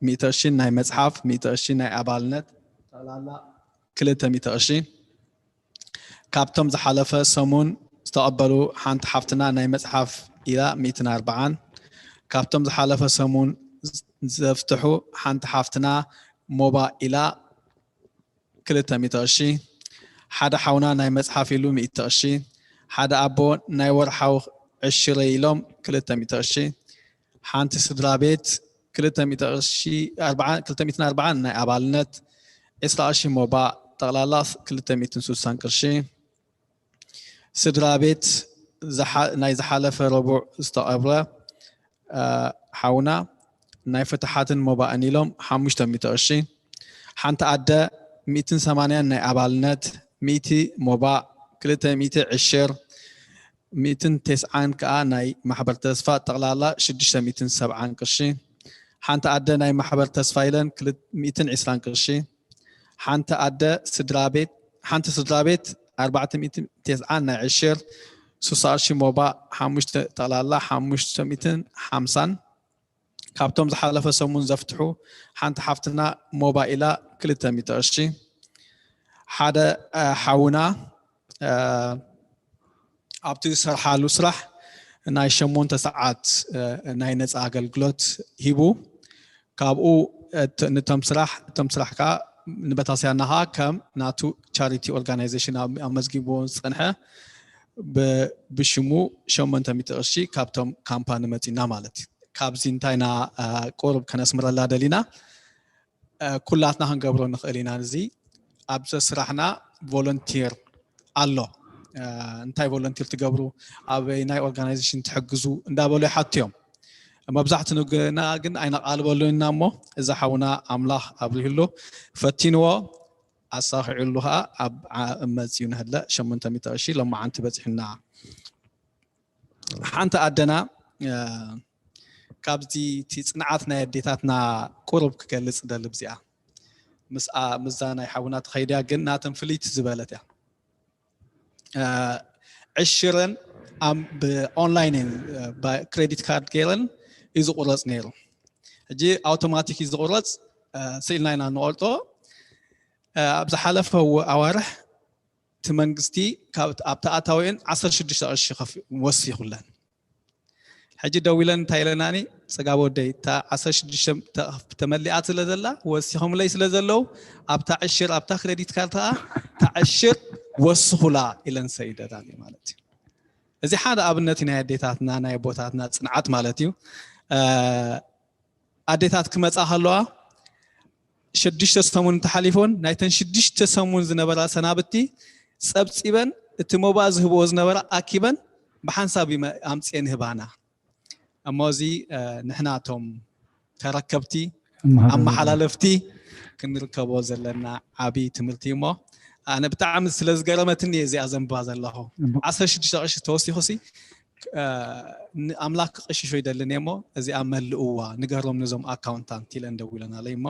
ሚእቲ ቅርሺ፣ ናይ መጽሓፍ ሚእቲ ቅርሺ፣ ናይ ኣባልነት ጠቕላላ ክልተ ሚእቲ ቅርሺ። ካብቶም ዝሓለፈ ሰሙን ዝተቐበሉ ሓንቲ ሓፍትና ናይ መጽሓፍ ኢላ ሚእትን ኣርባዓን። ካብቶም ዝሓለፈ ሰሙን ዘፍትሑ ሓንቲ ሓፍትና ሞባ ኢላ ክልተ ሚእቲ ቅርሺ። ሓደ ሓውና ናይ መጽሓፍ ኢሉ ሚእቲ ቅርሺ። ሓደ ኣቦ ናይ ወርሓዊ ዕሽረይ ኢሎም ክልተ ሚእቲ ቅርሺ። ሓንቲ ስድራ ቤት ክልተ ሚእቲ ቅርሺ፣ ኣርባዓ፣ ክልተ ሚእትን ኣርባዓን ናይ ኣባልነት፣ ዕስራ ቅርሺ ሞባ፣ ጠቕላላ ክልተ ሚእትን ስሳን ቅርሺ። ስድራ ቤት ዝሓ-፣ ናይ ዝሓለፈ ረቡዕ ዝተቐብረ ሓውና ናይ ፍትሓትን ሞባእን ኢሎም ሓሙሽተ ሚእቲ ቅርሺ። ሓንቲ ኣደ ሚእትን ሰማንያን ናይ ኣባልነት፣ ሚእቲ ሞባእ፣ ክልተ ሚእቲ ዕሽር፣ ሚእትን ተስዓን ከኣ ናይ ማሕበር ተስፋ፣ ጠቕላላ ሽዱሽተ ሚእትን ሰብዓን ቅርሺ። ሓንቲ ኣደ ናይ ማሕበር ተስፋ ኢለን ክል- ሚእትን ዕስራን ቅርሺ። ሓንቲ ኣደ ስድራ ቤት ሓንቲ ስድራ ቤት ኣርባዕተ ሚእትን ተስዓን ናይ ዕሽር፣ ሱሳ ቅርሺ ሞባእ፣ ሓሙሽተ፣ ጠቕላላ ሓሙሽተ ሚእትን ሓምሳን። ካብቶም ዝሓለፈ ሰሙን ዘፍትሑ ሓንቲ ሓፍትና ሞባእ ኢላ ክልተ ሚእቲ ቅርሺ። ሓደ ሓውና ኣብቲ ዝሰርሓሉ ስራሕ ናይ ሸሞንተ ሰዓት ናይ ነፃ ኣገልግሎት ሂቡ። ካብኡ ነቶም ስራሕ እቶም ስራሕ ከዓ ንበታስያና ከዓ ከም ናቱ ቻሪቲ ኦርጋናይዜሽን ኣመዝጊብዎ ዝፀንሐ ብሽሙ ሸሞንተ ሚእቲ ቅርሺ ካብቶም ካምፓኒ መፂና ማለት እዩ። ካብዚ እንታይና ቁሩብ ከነስምረላ ደሊና ኩላትና ክንገብሮ ንኽእል ኢና። እዚ ኣብዚ ስራሕና ቮለንቲር ኣሎ። እንታይ ቮለንቲር ትገብሩ፣ ኣበይ ናይ ኦርጋናይዜሽን ትሕግዙ እንዳበሉ ይሓቱ እዮም። መብዛሕትኡ ግና ግን ኣይነቓልበሉ ኢና እሞ እዚ ሓውና ኣምላኽ ኣብሪህሉ ፈቲንዎ ኣሳኺዕሉ ከዓ ኣብ መፅኡ ንህለ ሸሞንተ ሚእቲ ቅርሺ ሎማዓንቲ በፂሑና። ሓንቲ ኣደና ካብዚ እቲ ፅንዓት ናይ ኣዴታትና ቁሩብ ክገልፅ ደሊ ብዚኣ ምስኣ ምዛ ናይ ሓውና ተኸይድያ ግን ናተን ፍልይቲ ዝበለት እያ። ዕሽረን ብኦንላይን ክሬዲት ካርድ ገይረን እዩ ዝቁረፅ ነይሩ። ሕጂ ኣውቶማቲክ እዩ ዝቁረፅ፣ ስኢልና ኢና ንቆርጦ። ኣብ ዝሓለፈ ኣዋርሕ እቲ መንግስቲ ኣብቲ ኣታዊአን ዓሰርተ ሽዱሽተ ቅርሺ ወሲኹለን። ሕጂ ደዊለን እንታይ ኢለናኒ፣ ፅጋብ ወደይ እታ ዓሰርተ ሽዱሽተ ተመሊኣ ስለ ዘላ ወሲኾምለይ ስለ ዘለዉ ኣብታ ዕሽር ኣብታ ክሬዲት ካርድ ከዓ እታ ዕሽር ወስኹላ ኢለን ሰይደናኒ ማለት እዩ። እዚ ሓደ ኣብነት ናይ ኣዴታትና ናይ ኣቦታትና ፅንዓት ማለት እዩ። ኣዴታት ክመፃ ከለዋ ሽዱሽተ ሰሙን እንተሓሊፎን ናይተን ሽዱሽተ ሰሙን ዝነበራ ሰናብቲ ፀብፂበን እቲ ሞባ ዝህብዎ ዝነበራ ኣኪበን ብሓንሳብ ኣምፅኤን ህባና። እሞ እዚ ንሕና እቶም ተረከብቲ ኣመሓላለፍቲ ክንርከቦ ዘለና ዓብዪ ትምህርቲ እሞ ኣነ ብጣዕሚ ስለ ዝገረመትኒ እየ እዚኣ ዘንብባ ዘለኹ። ዓሰርተ ሽዱሽተ ቅርሺ ተወሲኹ ሲ ኣምላክ ክቕሽሾ ይደልን እየ እሞ እዚኣ መልእዋ ንገሮም ነዞም ኣካውንታንት ኢለን ደዊለናለይ እሞ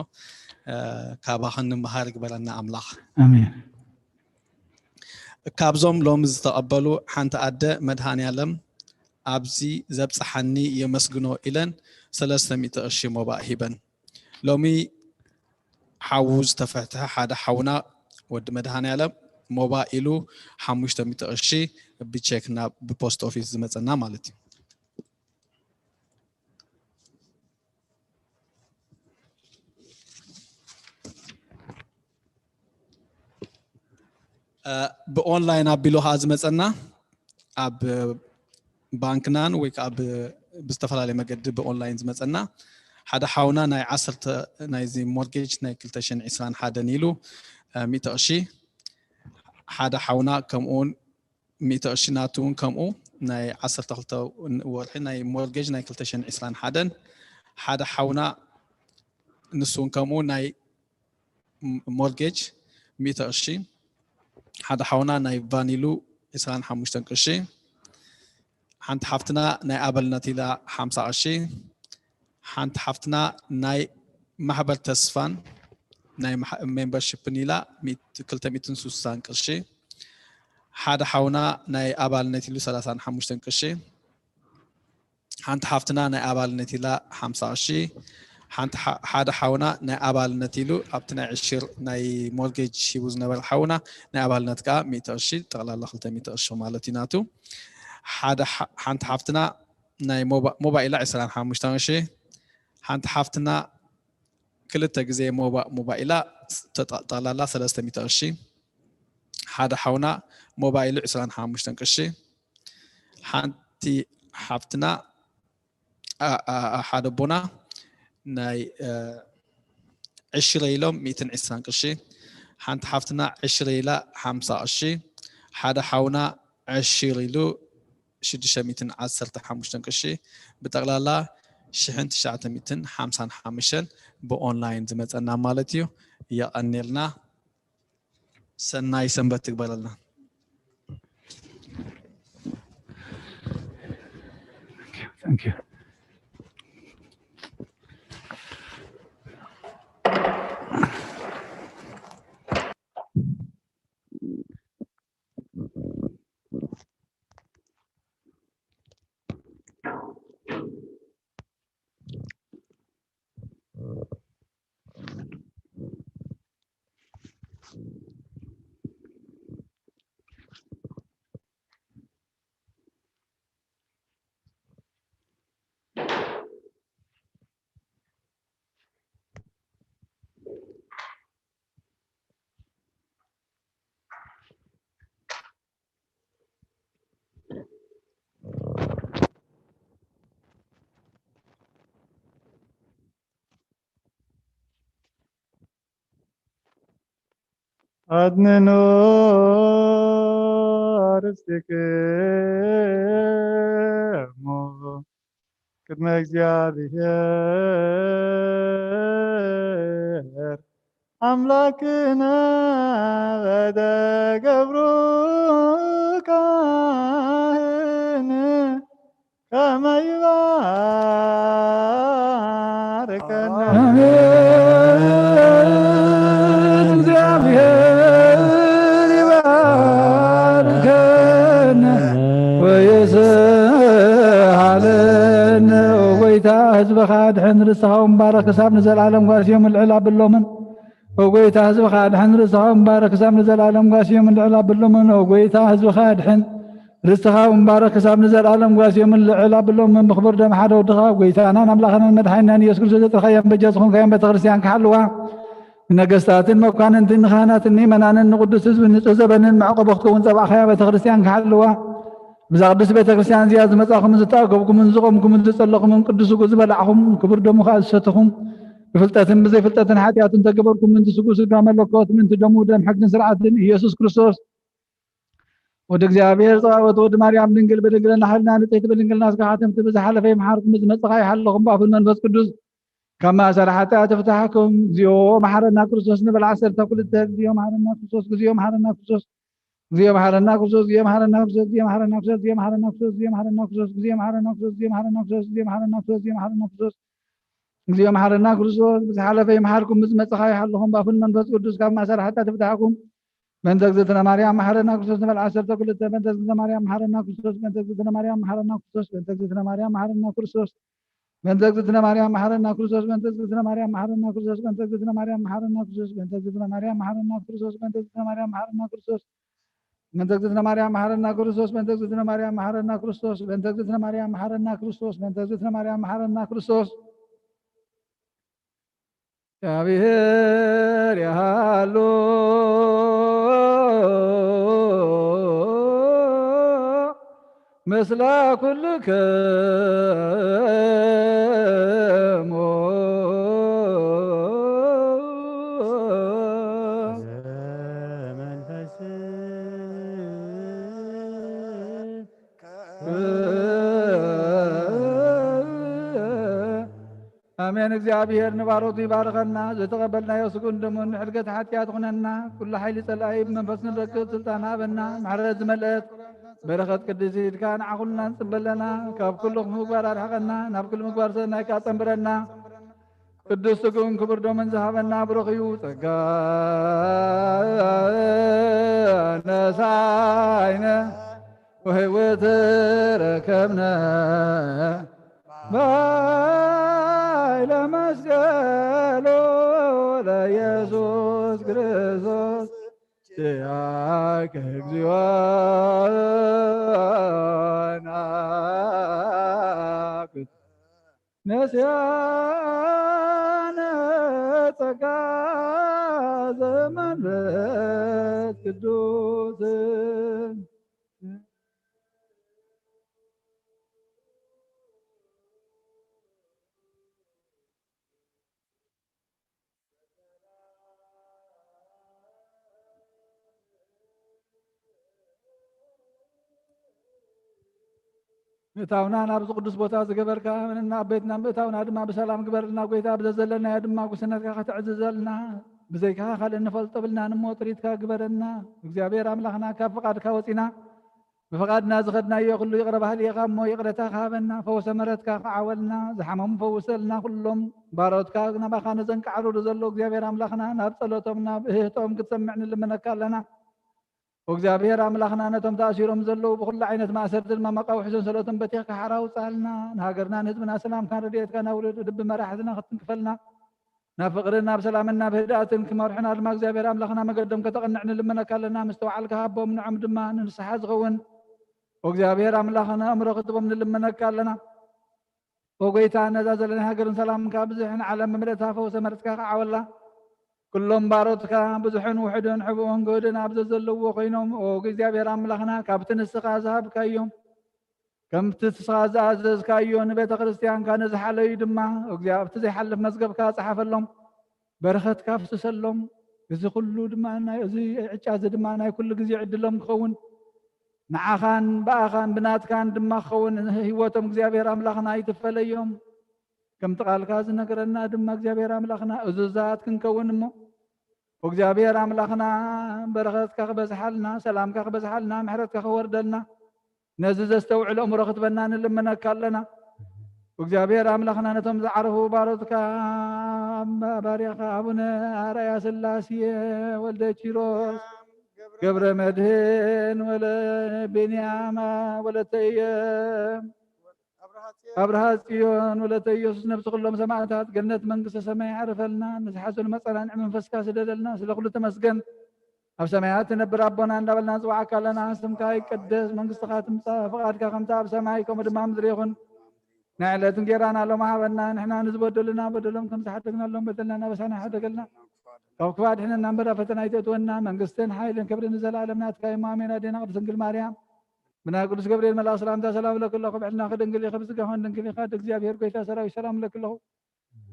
ካባኽን ንምሃር ይግበረና ኣምላኽ። ኣሜን። ካብዞም ሎሚ ዝተቐበሉ ሓንቲ ኣደ መድሃንያለም ኣብዚ ዘብፅሓኒ የመስግኖ ኢለን ሰለስተ ሚእቲ ቅርሺ ሞባእ ሂበን። ሎሚ ሓዉ ዝተፈትሐ ሓደ ሓውና ወዲ መድሃንያለም ሞባእ ኢሉ ሓሙሽተ ሚእቲ ቅርሺ ብቼክ ናብ ብፖስት ኦፊስ ዝመፀና ማለት እዩ። ብኦንላይን ኣቢሉ ከዓ ዝመፀና ኣብ ባንክናን ወይ ከዓ ብዝተፈላለየ መገዲ ብኦንላይን ዝመፀና ሓደ ሓውና ናይ ዓሰርተ ናይዚ ሞርጌጅ ናይ ክልተ ሽሕን ዕስራን ሓደን ኢሉ ሚእቲ ቅርሺ ሓደ ሓውና ከምኡውን ሚእቲ ቅርሺ ናቱ እውን ከምኡ ናይ ዓሰርተ ክልተ ወርሒ ናይ ሞርጌጅ ናይ ክልተ ሽሕን ዕስራን ሓደን ሓደ ሓውና ንሱ እውን ከምኡ ናይ ሞርጌጅ ሚእቲ ቅርሺ ሓደ ሓውና ናይ ቫን ኢሉ ዕስራን ሓሙሽተን ቅርሺ ሓንቲ ሓፍትና ናይ ኣበልነት ኢላ ሓምሳ ቅርሺ ሓንቲ ሓፍትና ናይ ማሕበር ተስፋን ናይ ሜምበርሽፕን ኢላ ክልተ ሚእትን ስሳን ቅርሺ ሓደ ሓውና ናይ ኣባልነት ኢሉ ሰላሳን ሓሙሽተን ቅርሺ ሓንቲ ሓፍትና ናይ ኣባልነት ኢላ ሓምሳ ቅርሺ ሓደ ሓውና ናይ ኣባልነት ኢሉ ኣብቲ ናይ ዕሽር ናይ ሞርጌጅ ሂቡ ዝነበረ ሓውና ናይ ኣባልነት ከዓ ሚእቲ ቅርሺ ጠቕላላ ክልተ ሚእቲ ቅርሺ ማለት እዩ ናቱ። ሓንቲ ሓፍትና ናይ ሞባይላ ዕስራን ሓሙሽተን ቅርሺ ሓንቲ ሓፍትና ክልተ ግዜ ሞባይላ ጠቕላላ ሰለስተ ሚእቲ ቅርሺ ሓደ ሓውና ሞባይሉ ዕስራን ሓሙሽተን ቅርሺ ሓንቲ ሓፍትና ሓደ ኣቦና ናይ ዕሽረ ኢሎም ሚእትን ዕስራን ቅርሺ ሓንቲ ሓፍትና ዕሽረ ኢላ ሓምሳ ቅርሺ ሓደ ሓውና ዕሽር ኢሉ ሽዱሽተ ሚእትን ዓሰርተ ሓሙሽተን ቅርሺ ብጠቕላላ ሽሕን ትሽዓተ ሚእትን ሓምሳን ሓሙሽተን ብኦንላይን ዝመጸና ማለት እዩ። የቐኔልና። ሰናይ ሰንበት ትግበረልና። Thank you. ኣድንኖ ርስትክሙ ቅድመ እግዚኣብሔር ኣምላክነ ወተገብሩ ካህን ከመ ይባርከነ። ኣሜን። እግዚኣብሔር ይባርከነ ወይስሃለነ። ኦ ጎይታ፣ ህዝብኻ ኣድሕን፣ ርስትኻ እውን ባርኽ፣ ክሳብ ንዘለኣለም ጓስዮም ልዕል ኣብሎምን። ኦ ጎይታ፣ ህዝብኻ ኣድሕን፣ ርስትኻ እውን ባርኽ፣ ክሳብ ንዘለኣለም ጓስዮም ልዕል ኣብሎምን። ኦ ጎይታ፣ ህዝብኻ ኣድሕን፣ ርስትኻ እውን ባርኽ፣ ክሳብ ንዘለኣለም ጓስዮም ልዕል ኣብሎምን። ብኽቡር ደም ሓደ ወድኻ ጎይታናን ኣምላኽናን መድሓኒናን ኢየሱስ ክርስቶስ ዘጥረኻያን በጃ ዝኾንካያን ቤተ ክርስቲያን ክሓልዋ፣ ንነገስታትን መኳንንትን ንኻህናትን ምእመናንን ንቕዱስ ህዝብን ንጹህ ዘበንን መዕቆቢ ክትከውን ጸባእኻያ ቤተ ክርስቲያን ክሓልዋ። ብዛ ቅድስት ቤተ ክርስቲያን እዚኣ ዝመጻኹምን ዝተኣከብኩምን ዝቖምኩምን ዝጸለኹምን ቅዱስ ስግኡ ዝበላዕኹም ክቡር ደሙ ከኣ ዝሰተኹም ብፍልጠትን ብዘይፍልጠትን ሓጢኣትን ተገበርኩም ምእንቲ ስግኡ ስጋ መለኮት ምእንቲ ደሙ ደም ሕግን ስርዓትን ኢየሱስ ክርስቶስ ወዲ እግዚኣብሔር ጸባኦት ወዲ ማርያም ድንግል ብድንግልና ሕልና ንጽሕቲ ብድንግልና ስጋ ሓተምቲ ብዝሓለፈ ይምሓርኩም ዝመጽኻ ይሓለኹም ብኣፉን መንፈስ ቅዱስ ካብ ማእሰር ሓጢኣት ይፍታሕኩም። እግዚኦ መሓረና ክርስቶስ ንበል ዓሰርተ ክልተ። እግዚኦ መሓረና ክርስቶስ፣ እግዚኦ መሓረና ክርስቶስ፣ እግዚኦ መሓረና ክርስቶስ፣ እግዚኦ መሓረና ክርስቶስ፣ እግዚኦ መሓረና ክርስቶስ፣ እግዚኦ መሓረና ክርስቶስ፣ እግዚኦ መሓረና ክርስቶስ፣ እግዚኦ መሓረና ክርስቶስ፣ እግዚኦ መሓረና ክርስቶስ፣ እግዚኦ መሓረና ክርስቶስ፣ ብዝሓለፈ ይምሓርኩም፣ ብዝመጽእ ኸኣ ይሓልኹም፣ ብኣፉን መንፈስ ቅዱስ ካብ ማእሰር ሓጢኣት ይፍታሕኩም። በእንተ እግዝእትነ ማርያም መሓረና ክርስቶስ ንበል ዓሰርተ ክልተ። በእንተ እግዝእትነ ማርያም መሓረና ክርስቶስ፣ በእንተ እግዝእትነ ማርያም መሓረና ክርስቶስ፣ በእንተ እግዝእትነ ማርያም መሓረና ክርስቶስ፣ በእንተ እግዝእትነ ማርያም መሓረና ክርስቶስ፣ በእንተ እግዝእትነ ማርያም መሓረና ክርስቶስ፣ በእንተ እግዝእትነ ማርያም መሓረና ክርስቶስ፣ በእንተ እግዝእትነ ማርያም መሓረና ክርስቶስ፣ በእንተ እግዝእትነ ማርያም መሓረና ክርስቶስ፣ በእንተ እግዝእትነ ማርያም መሓረና ክርስቶስ፣ በእንተ እግዝእትነ ማርያም መሓረና ክርስቶስ፣ በእንተ እግዝእትነ ማርያም መሓረና ክርስቶስ፣ በእንተ እግዝእትነ ማርያም መሓረና ክርስቶስ። እግዚኣብሔር ያሃሉ ምስለ ኩልክሙ። ኣሜን። እግዚኣብሔር ንባሮቱ ይባርኸና። ዝተቐበልናዮ ስግኡን ደሙን ንሕድገት ሓጢኣት ኩነና። ኩሉ ሓይሊ ጸላኢ ብመንፈስ ንረክብ ስልጣን ሃበና። ምሕረት ዝመልአት በረኸት ቅድስቲ ኢድካ ንዓኹልና ንጽበለና። ካብ ኩሉ ክፉእ ምግባር ኣርሕቐና። ናብ ኩሉ ምግባር ሰናይ ከኣ ጸንብረና። ቅዱስ ስግኡን ክቡር ደሙን ዝሃበና ብሩኽ እዩ። ጸጋ ነሳይነ ወሕይወት ረከብነ ባይለ መስቀሉ ለኢየሱስ ክርስቶስ ኪያከ እግዚኦ ናኩ ነስያነ ጸጋ ዘመንፈስ ቅዱስ። ምእታውና ናብዚ ቅዱስ ቦታ ዝገበርካ፣ ንና ኣብ ቤትና ምእታውና ድማ ብሰላም ግበርልና። ጎይታ፣ ብዘዘለናዮ ድማ ጉስነትካ ከተዕዝዘልና፣ ብዘይካ ካልእ እንፈልጦ ብልናን እሞ ጥሪትካ ግበረና። እግዚኣብሔር ኣምላኽና፣ ካብ ፍቓድካ ወጺና ብፍቓድና ዝኸድናዮ ኩሉ ይቕረ ባህሊ ኢኻ እሞ ይቕረታ ክሃበና፣ ፈውሰ ምሕረትካ ክዓወልና፣ ዝሓመሙ ፈውሰልና። ኩሎም ባሮትካ ናባኻ ነዘንቃዕርሩ ዘለዉ እግዚኣብሔር ኣምላኽና፣ ናብ ጸሎቶም ናብ እህህቶም ክትሰምዕ ንልምነካ ኣለና። እግዚኣብሔር ኣምላኽና፣ ነቶም ተኣሲሮም ዘለዉ ብኹሉ ዓይነት ማእሰርቲ ድማ መቃውሒ ሰንሰለቶም በቲኽካ ሓራ ውጽኣልና። ንሃገርና ንህዝብና ሰላምካን ረድኤትካን ኣብ ልቢ መራሕትና ክትንክፈልና፣ ናብ ፍቕርን ናብ ሰላምን ናብ ህድኣትን ክመርሑና ድማ እግዚኣብሔር ኣምላኽና መገዶም ከተቕንዕ ንልምነካ ኣለና። ምስትውዓልካ ሃቦም፣ ንዖም ድማ ንንስሓ ዝኸውን እግዚኣብሔር ኣምላኽና ኣእምሮ ክትቦም ንልምነካ ኣለና። ኦ ጎይታ፣ ነዛ ዘለና ሃገርን ሰላምካ ብዝሕን ዓለም መምለእታ ፈውሰ መርጽካ ክዓወላ። ኩሎም ባሮትካ ብዙሕን ውሑድን ሕቡእን ግህድን ኣብ ዘዘለዎ ኮይኖም፣ ኦ እግዚኣብሔር ኣምላኽና፣ ካብቲ ንስኻ ዝሃብካዮም፣ ከምቲ ንስኻ ዝኣዘዝካዮ ንቤተ ክርስቲያንካ ንዝሓለዩ ድማ፣ እግዚኣብ-፣ ኣብቲ ዘይሓልፍ መዝገብካ ጸሓፈሎም፣ በረኸትካ ፍስሰሎም። እዚ ኩሉ ድማ ናይ፣ እዚ ዕጫ እዚ ድማ ናይ ኩሉ ግዜ ዕድሎም ክኸውን፣ ንዓኻን ብኣኻን ብናትካን ድማ ክኸውን ህይወቶም እግዚኣብሔር ኣምላኽና ኣይትፈለዮም። ከምቲ ቃልካ ዝነገረና ድማ እግዚኣብሔር ኣምላኽና እዙዛት ክንከውን እሞ፣ እግዚኣብሔር ኣምላኽና በረኸትካ ክበዝሓልና፣ ሰላምካ ክበዝሓልና፣ ምሕረትካ ክወርደልና፣ ነዚ ዘስተውዕል ኣእምሮ ክትበና ንልምነካ ኣለና። እግዚኣብሔር ኣምላኽና ነቶም ዝዓረፉ ባሮትካ ባርያኻ ኣቡነ ኣርኣያ ስላሴ ወልደ ኪሮስ ገብረ መድህን ወለ ቤንያማ ወለተየ ኣብርሃ ጽዮን ወለተ ኢየሱስ ነብሲ ኩሎም ሰማዕታት ገነት መንግስተ ሰማይ ዓርፈልና። ንዝሓዘኑ መጸናንዒ መንፈስካ ስደደልና። ስለ ኩሉ ተመስገን። ኣብ ሰማያት ትነብር ኣቦና እንዳበልና ንጽውዓካ ኣለና። ስምካ ይቀደስ፣ መንግስትኻ ትምጻእ፣ ፍቓድካ ከምቲ ኣብ ሰማይ ከምኡ ድማ ኣብ ምድሪ ይኹን። ናይ ዕለት እንጌራና ሎሚ ሃበና። ንሕና ንዝበደሉና በደሎም ከም ዝሓደግናሎም በደልና ናበሳና ሓደገልና። ካብ ክፉእ ኣድሕነና እምበር ኣብ ፈተና ኣይተእትወና። መንግስትን ሓይልን ክብርን ንዘለኣለም ናትካ እዩ። ኣሜን። ኣዴና ቅድስት ድንግል ማርያም ብናይ ቅዱስ ገብርኤል መልኣኽ ሰላምታ ሰላም እብለኪ ኣለኹ። ብዕልናኺ ድንግል ኢኺ፣ ብስጋኺ እውን ድንግል ኢኻ። ኣደ እግዚኣብሔር ጎይታ ሰራዊት ሰላም እብለኪ ኣለኹ።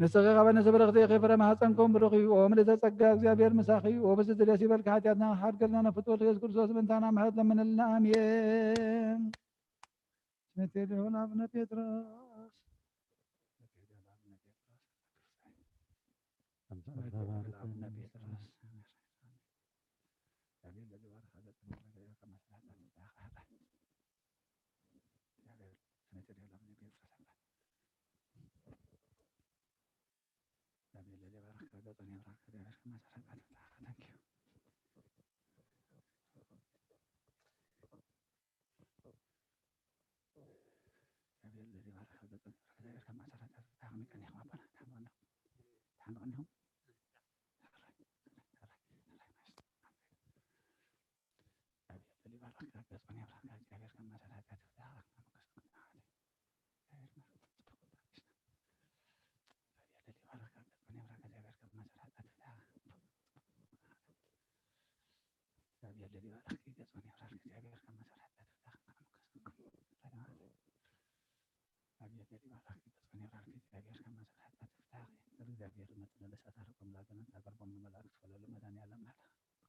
ንስኺ ካብ ኣንስቲ ብርኽቲ ኢኺ፣ ፍረ ማህፀንኩም ብሩኽ እዩ። ኦ ምልዕተ ጸጋ፣ እግዚኣብሔር ምሳኺ እዩ። ኦ ብፅድት ደስ ይበልኪ፣ ሓጢኣትና ሓድገልና፣ ነፍቶ ወልድ ኢየሱስ ክርስቶስ ምእንታና ምሕረት ለምንልና። ኣሜን። ስሜቴ ዲሆን አቡነ ጴጥሮስ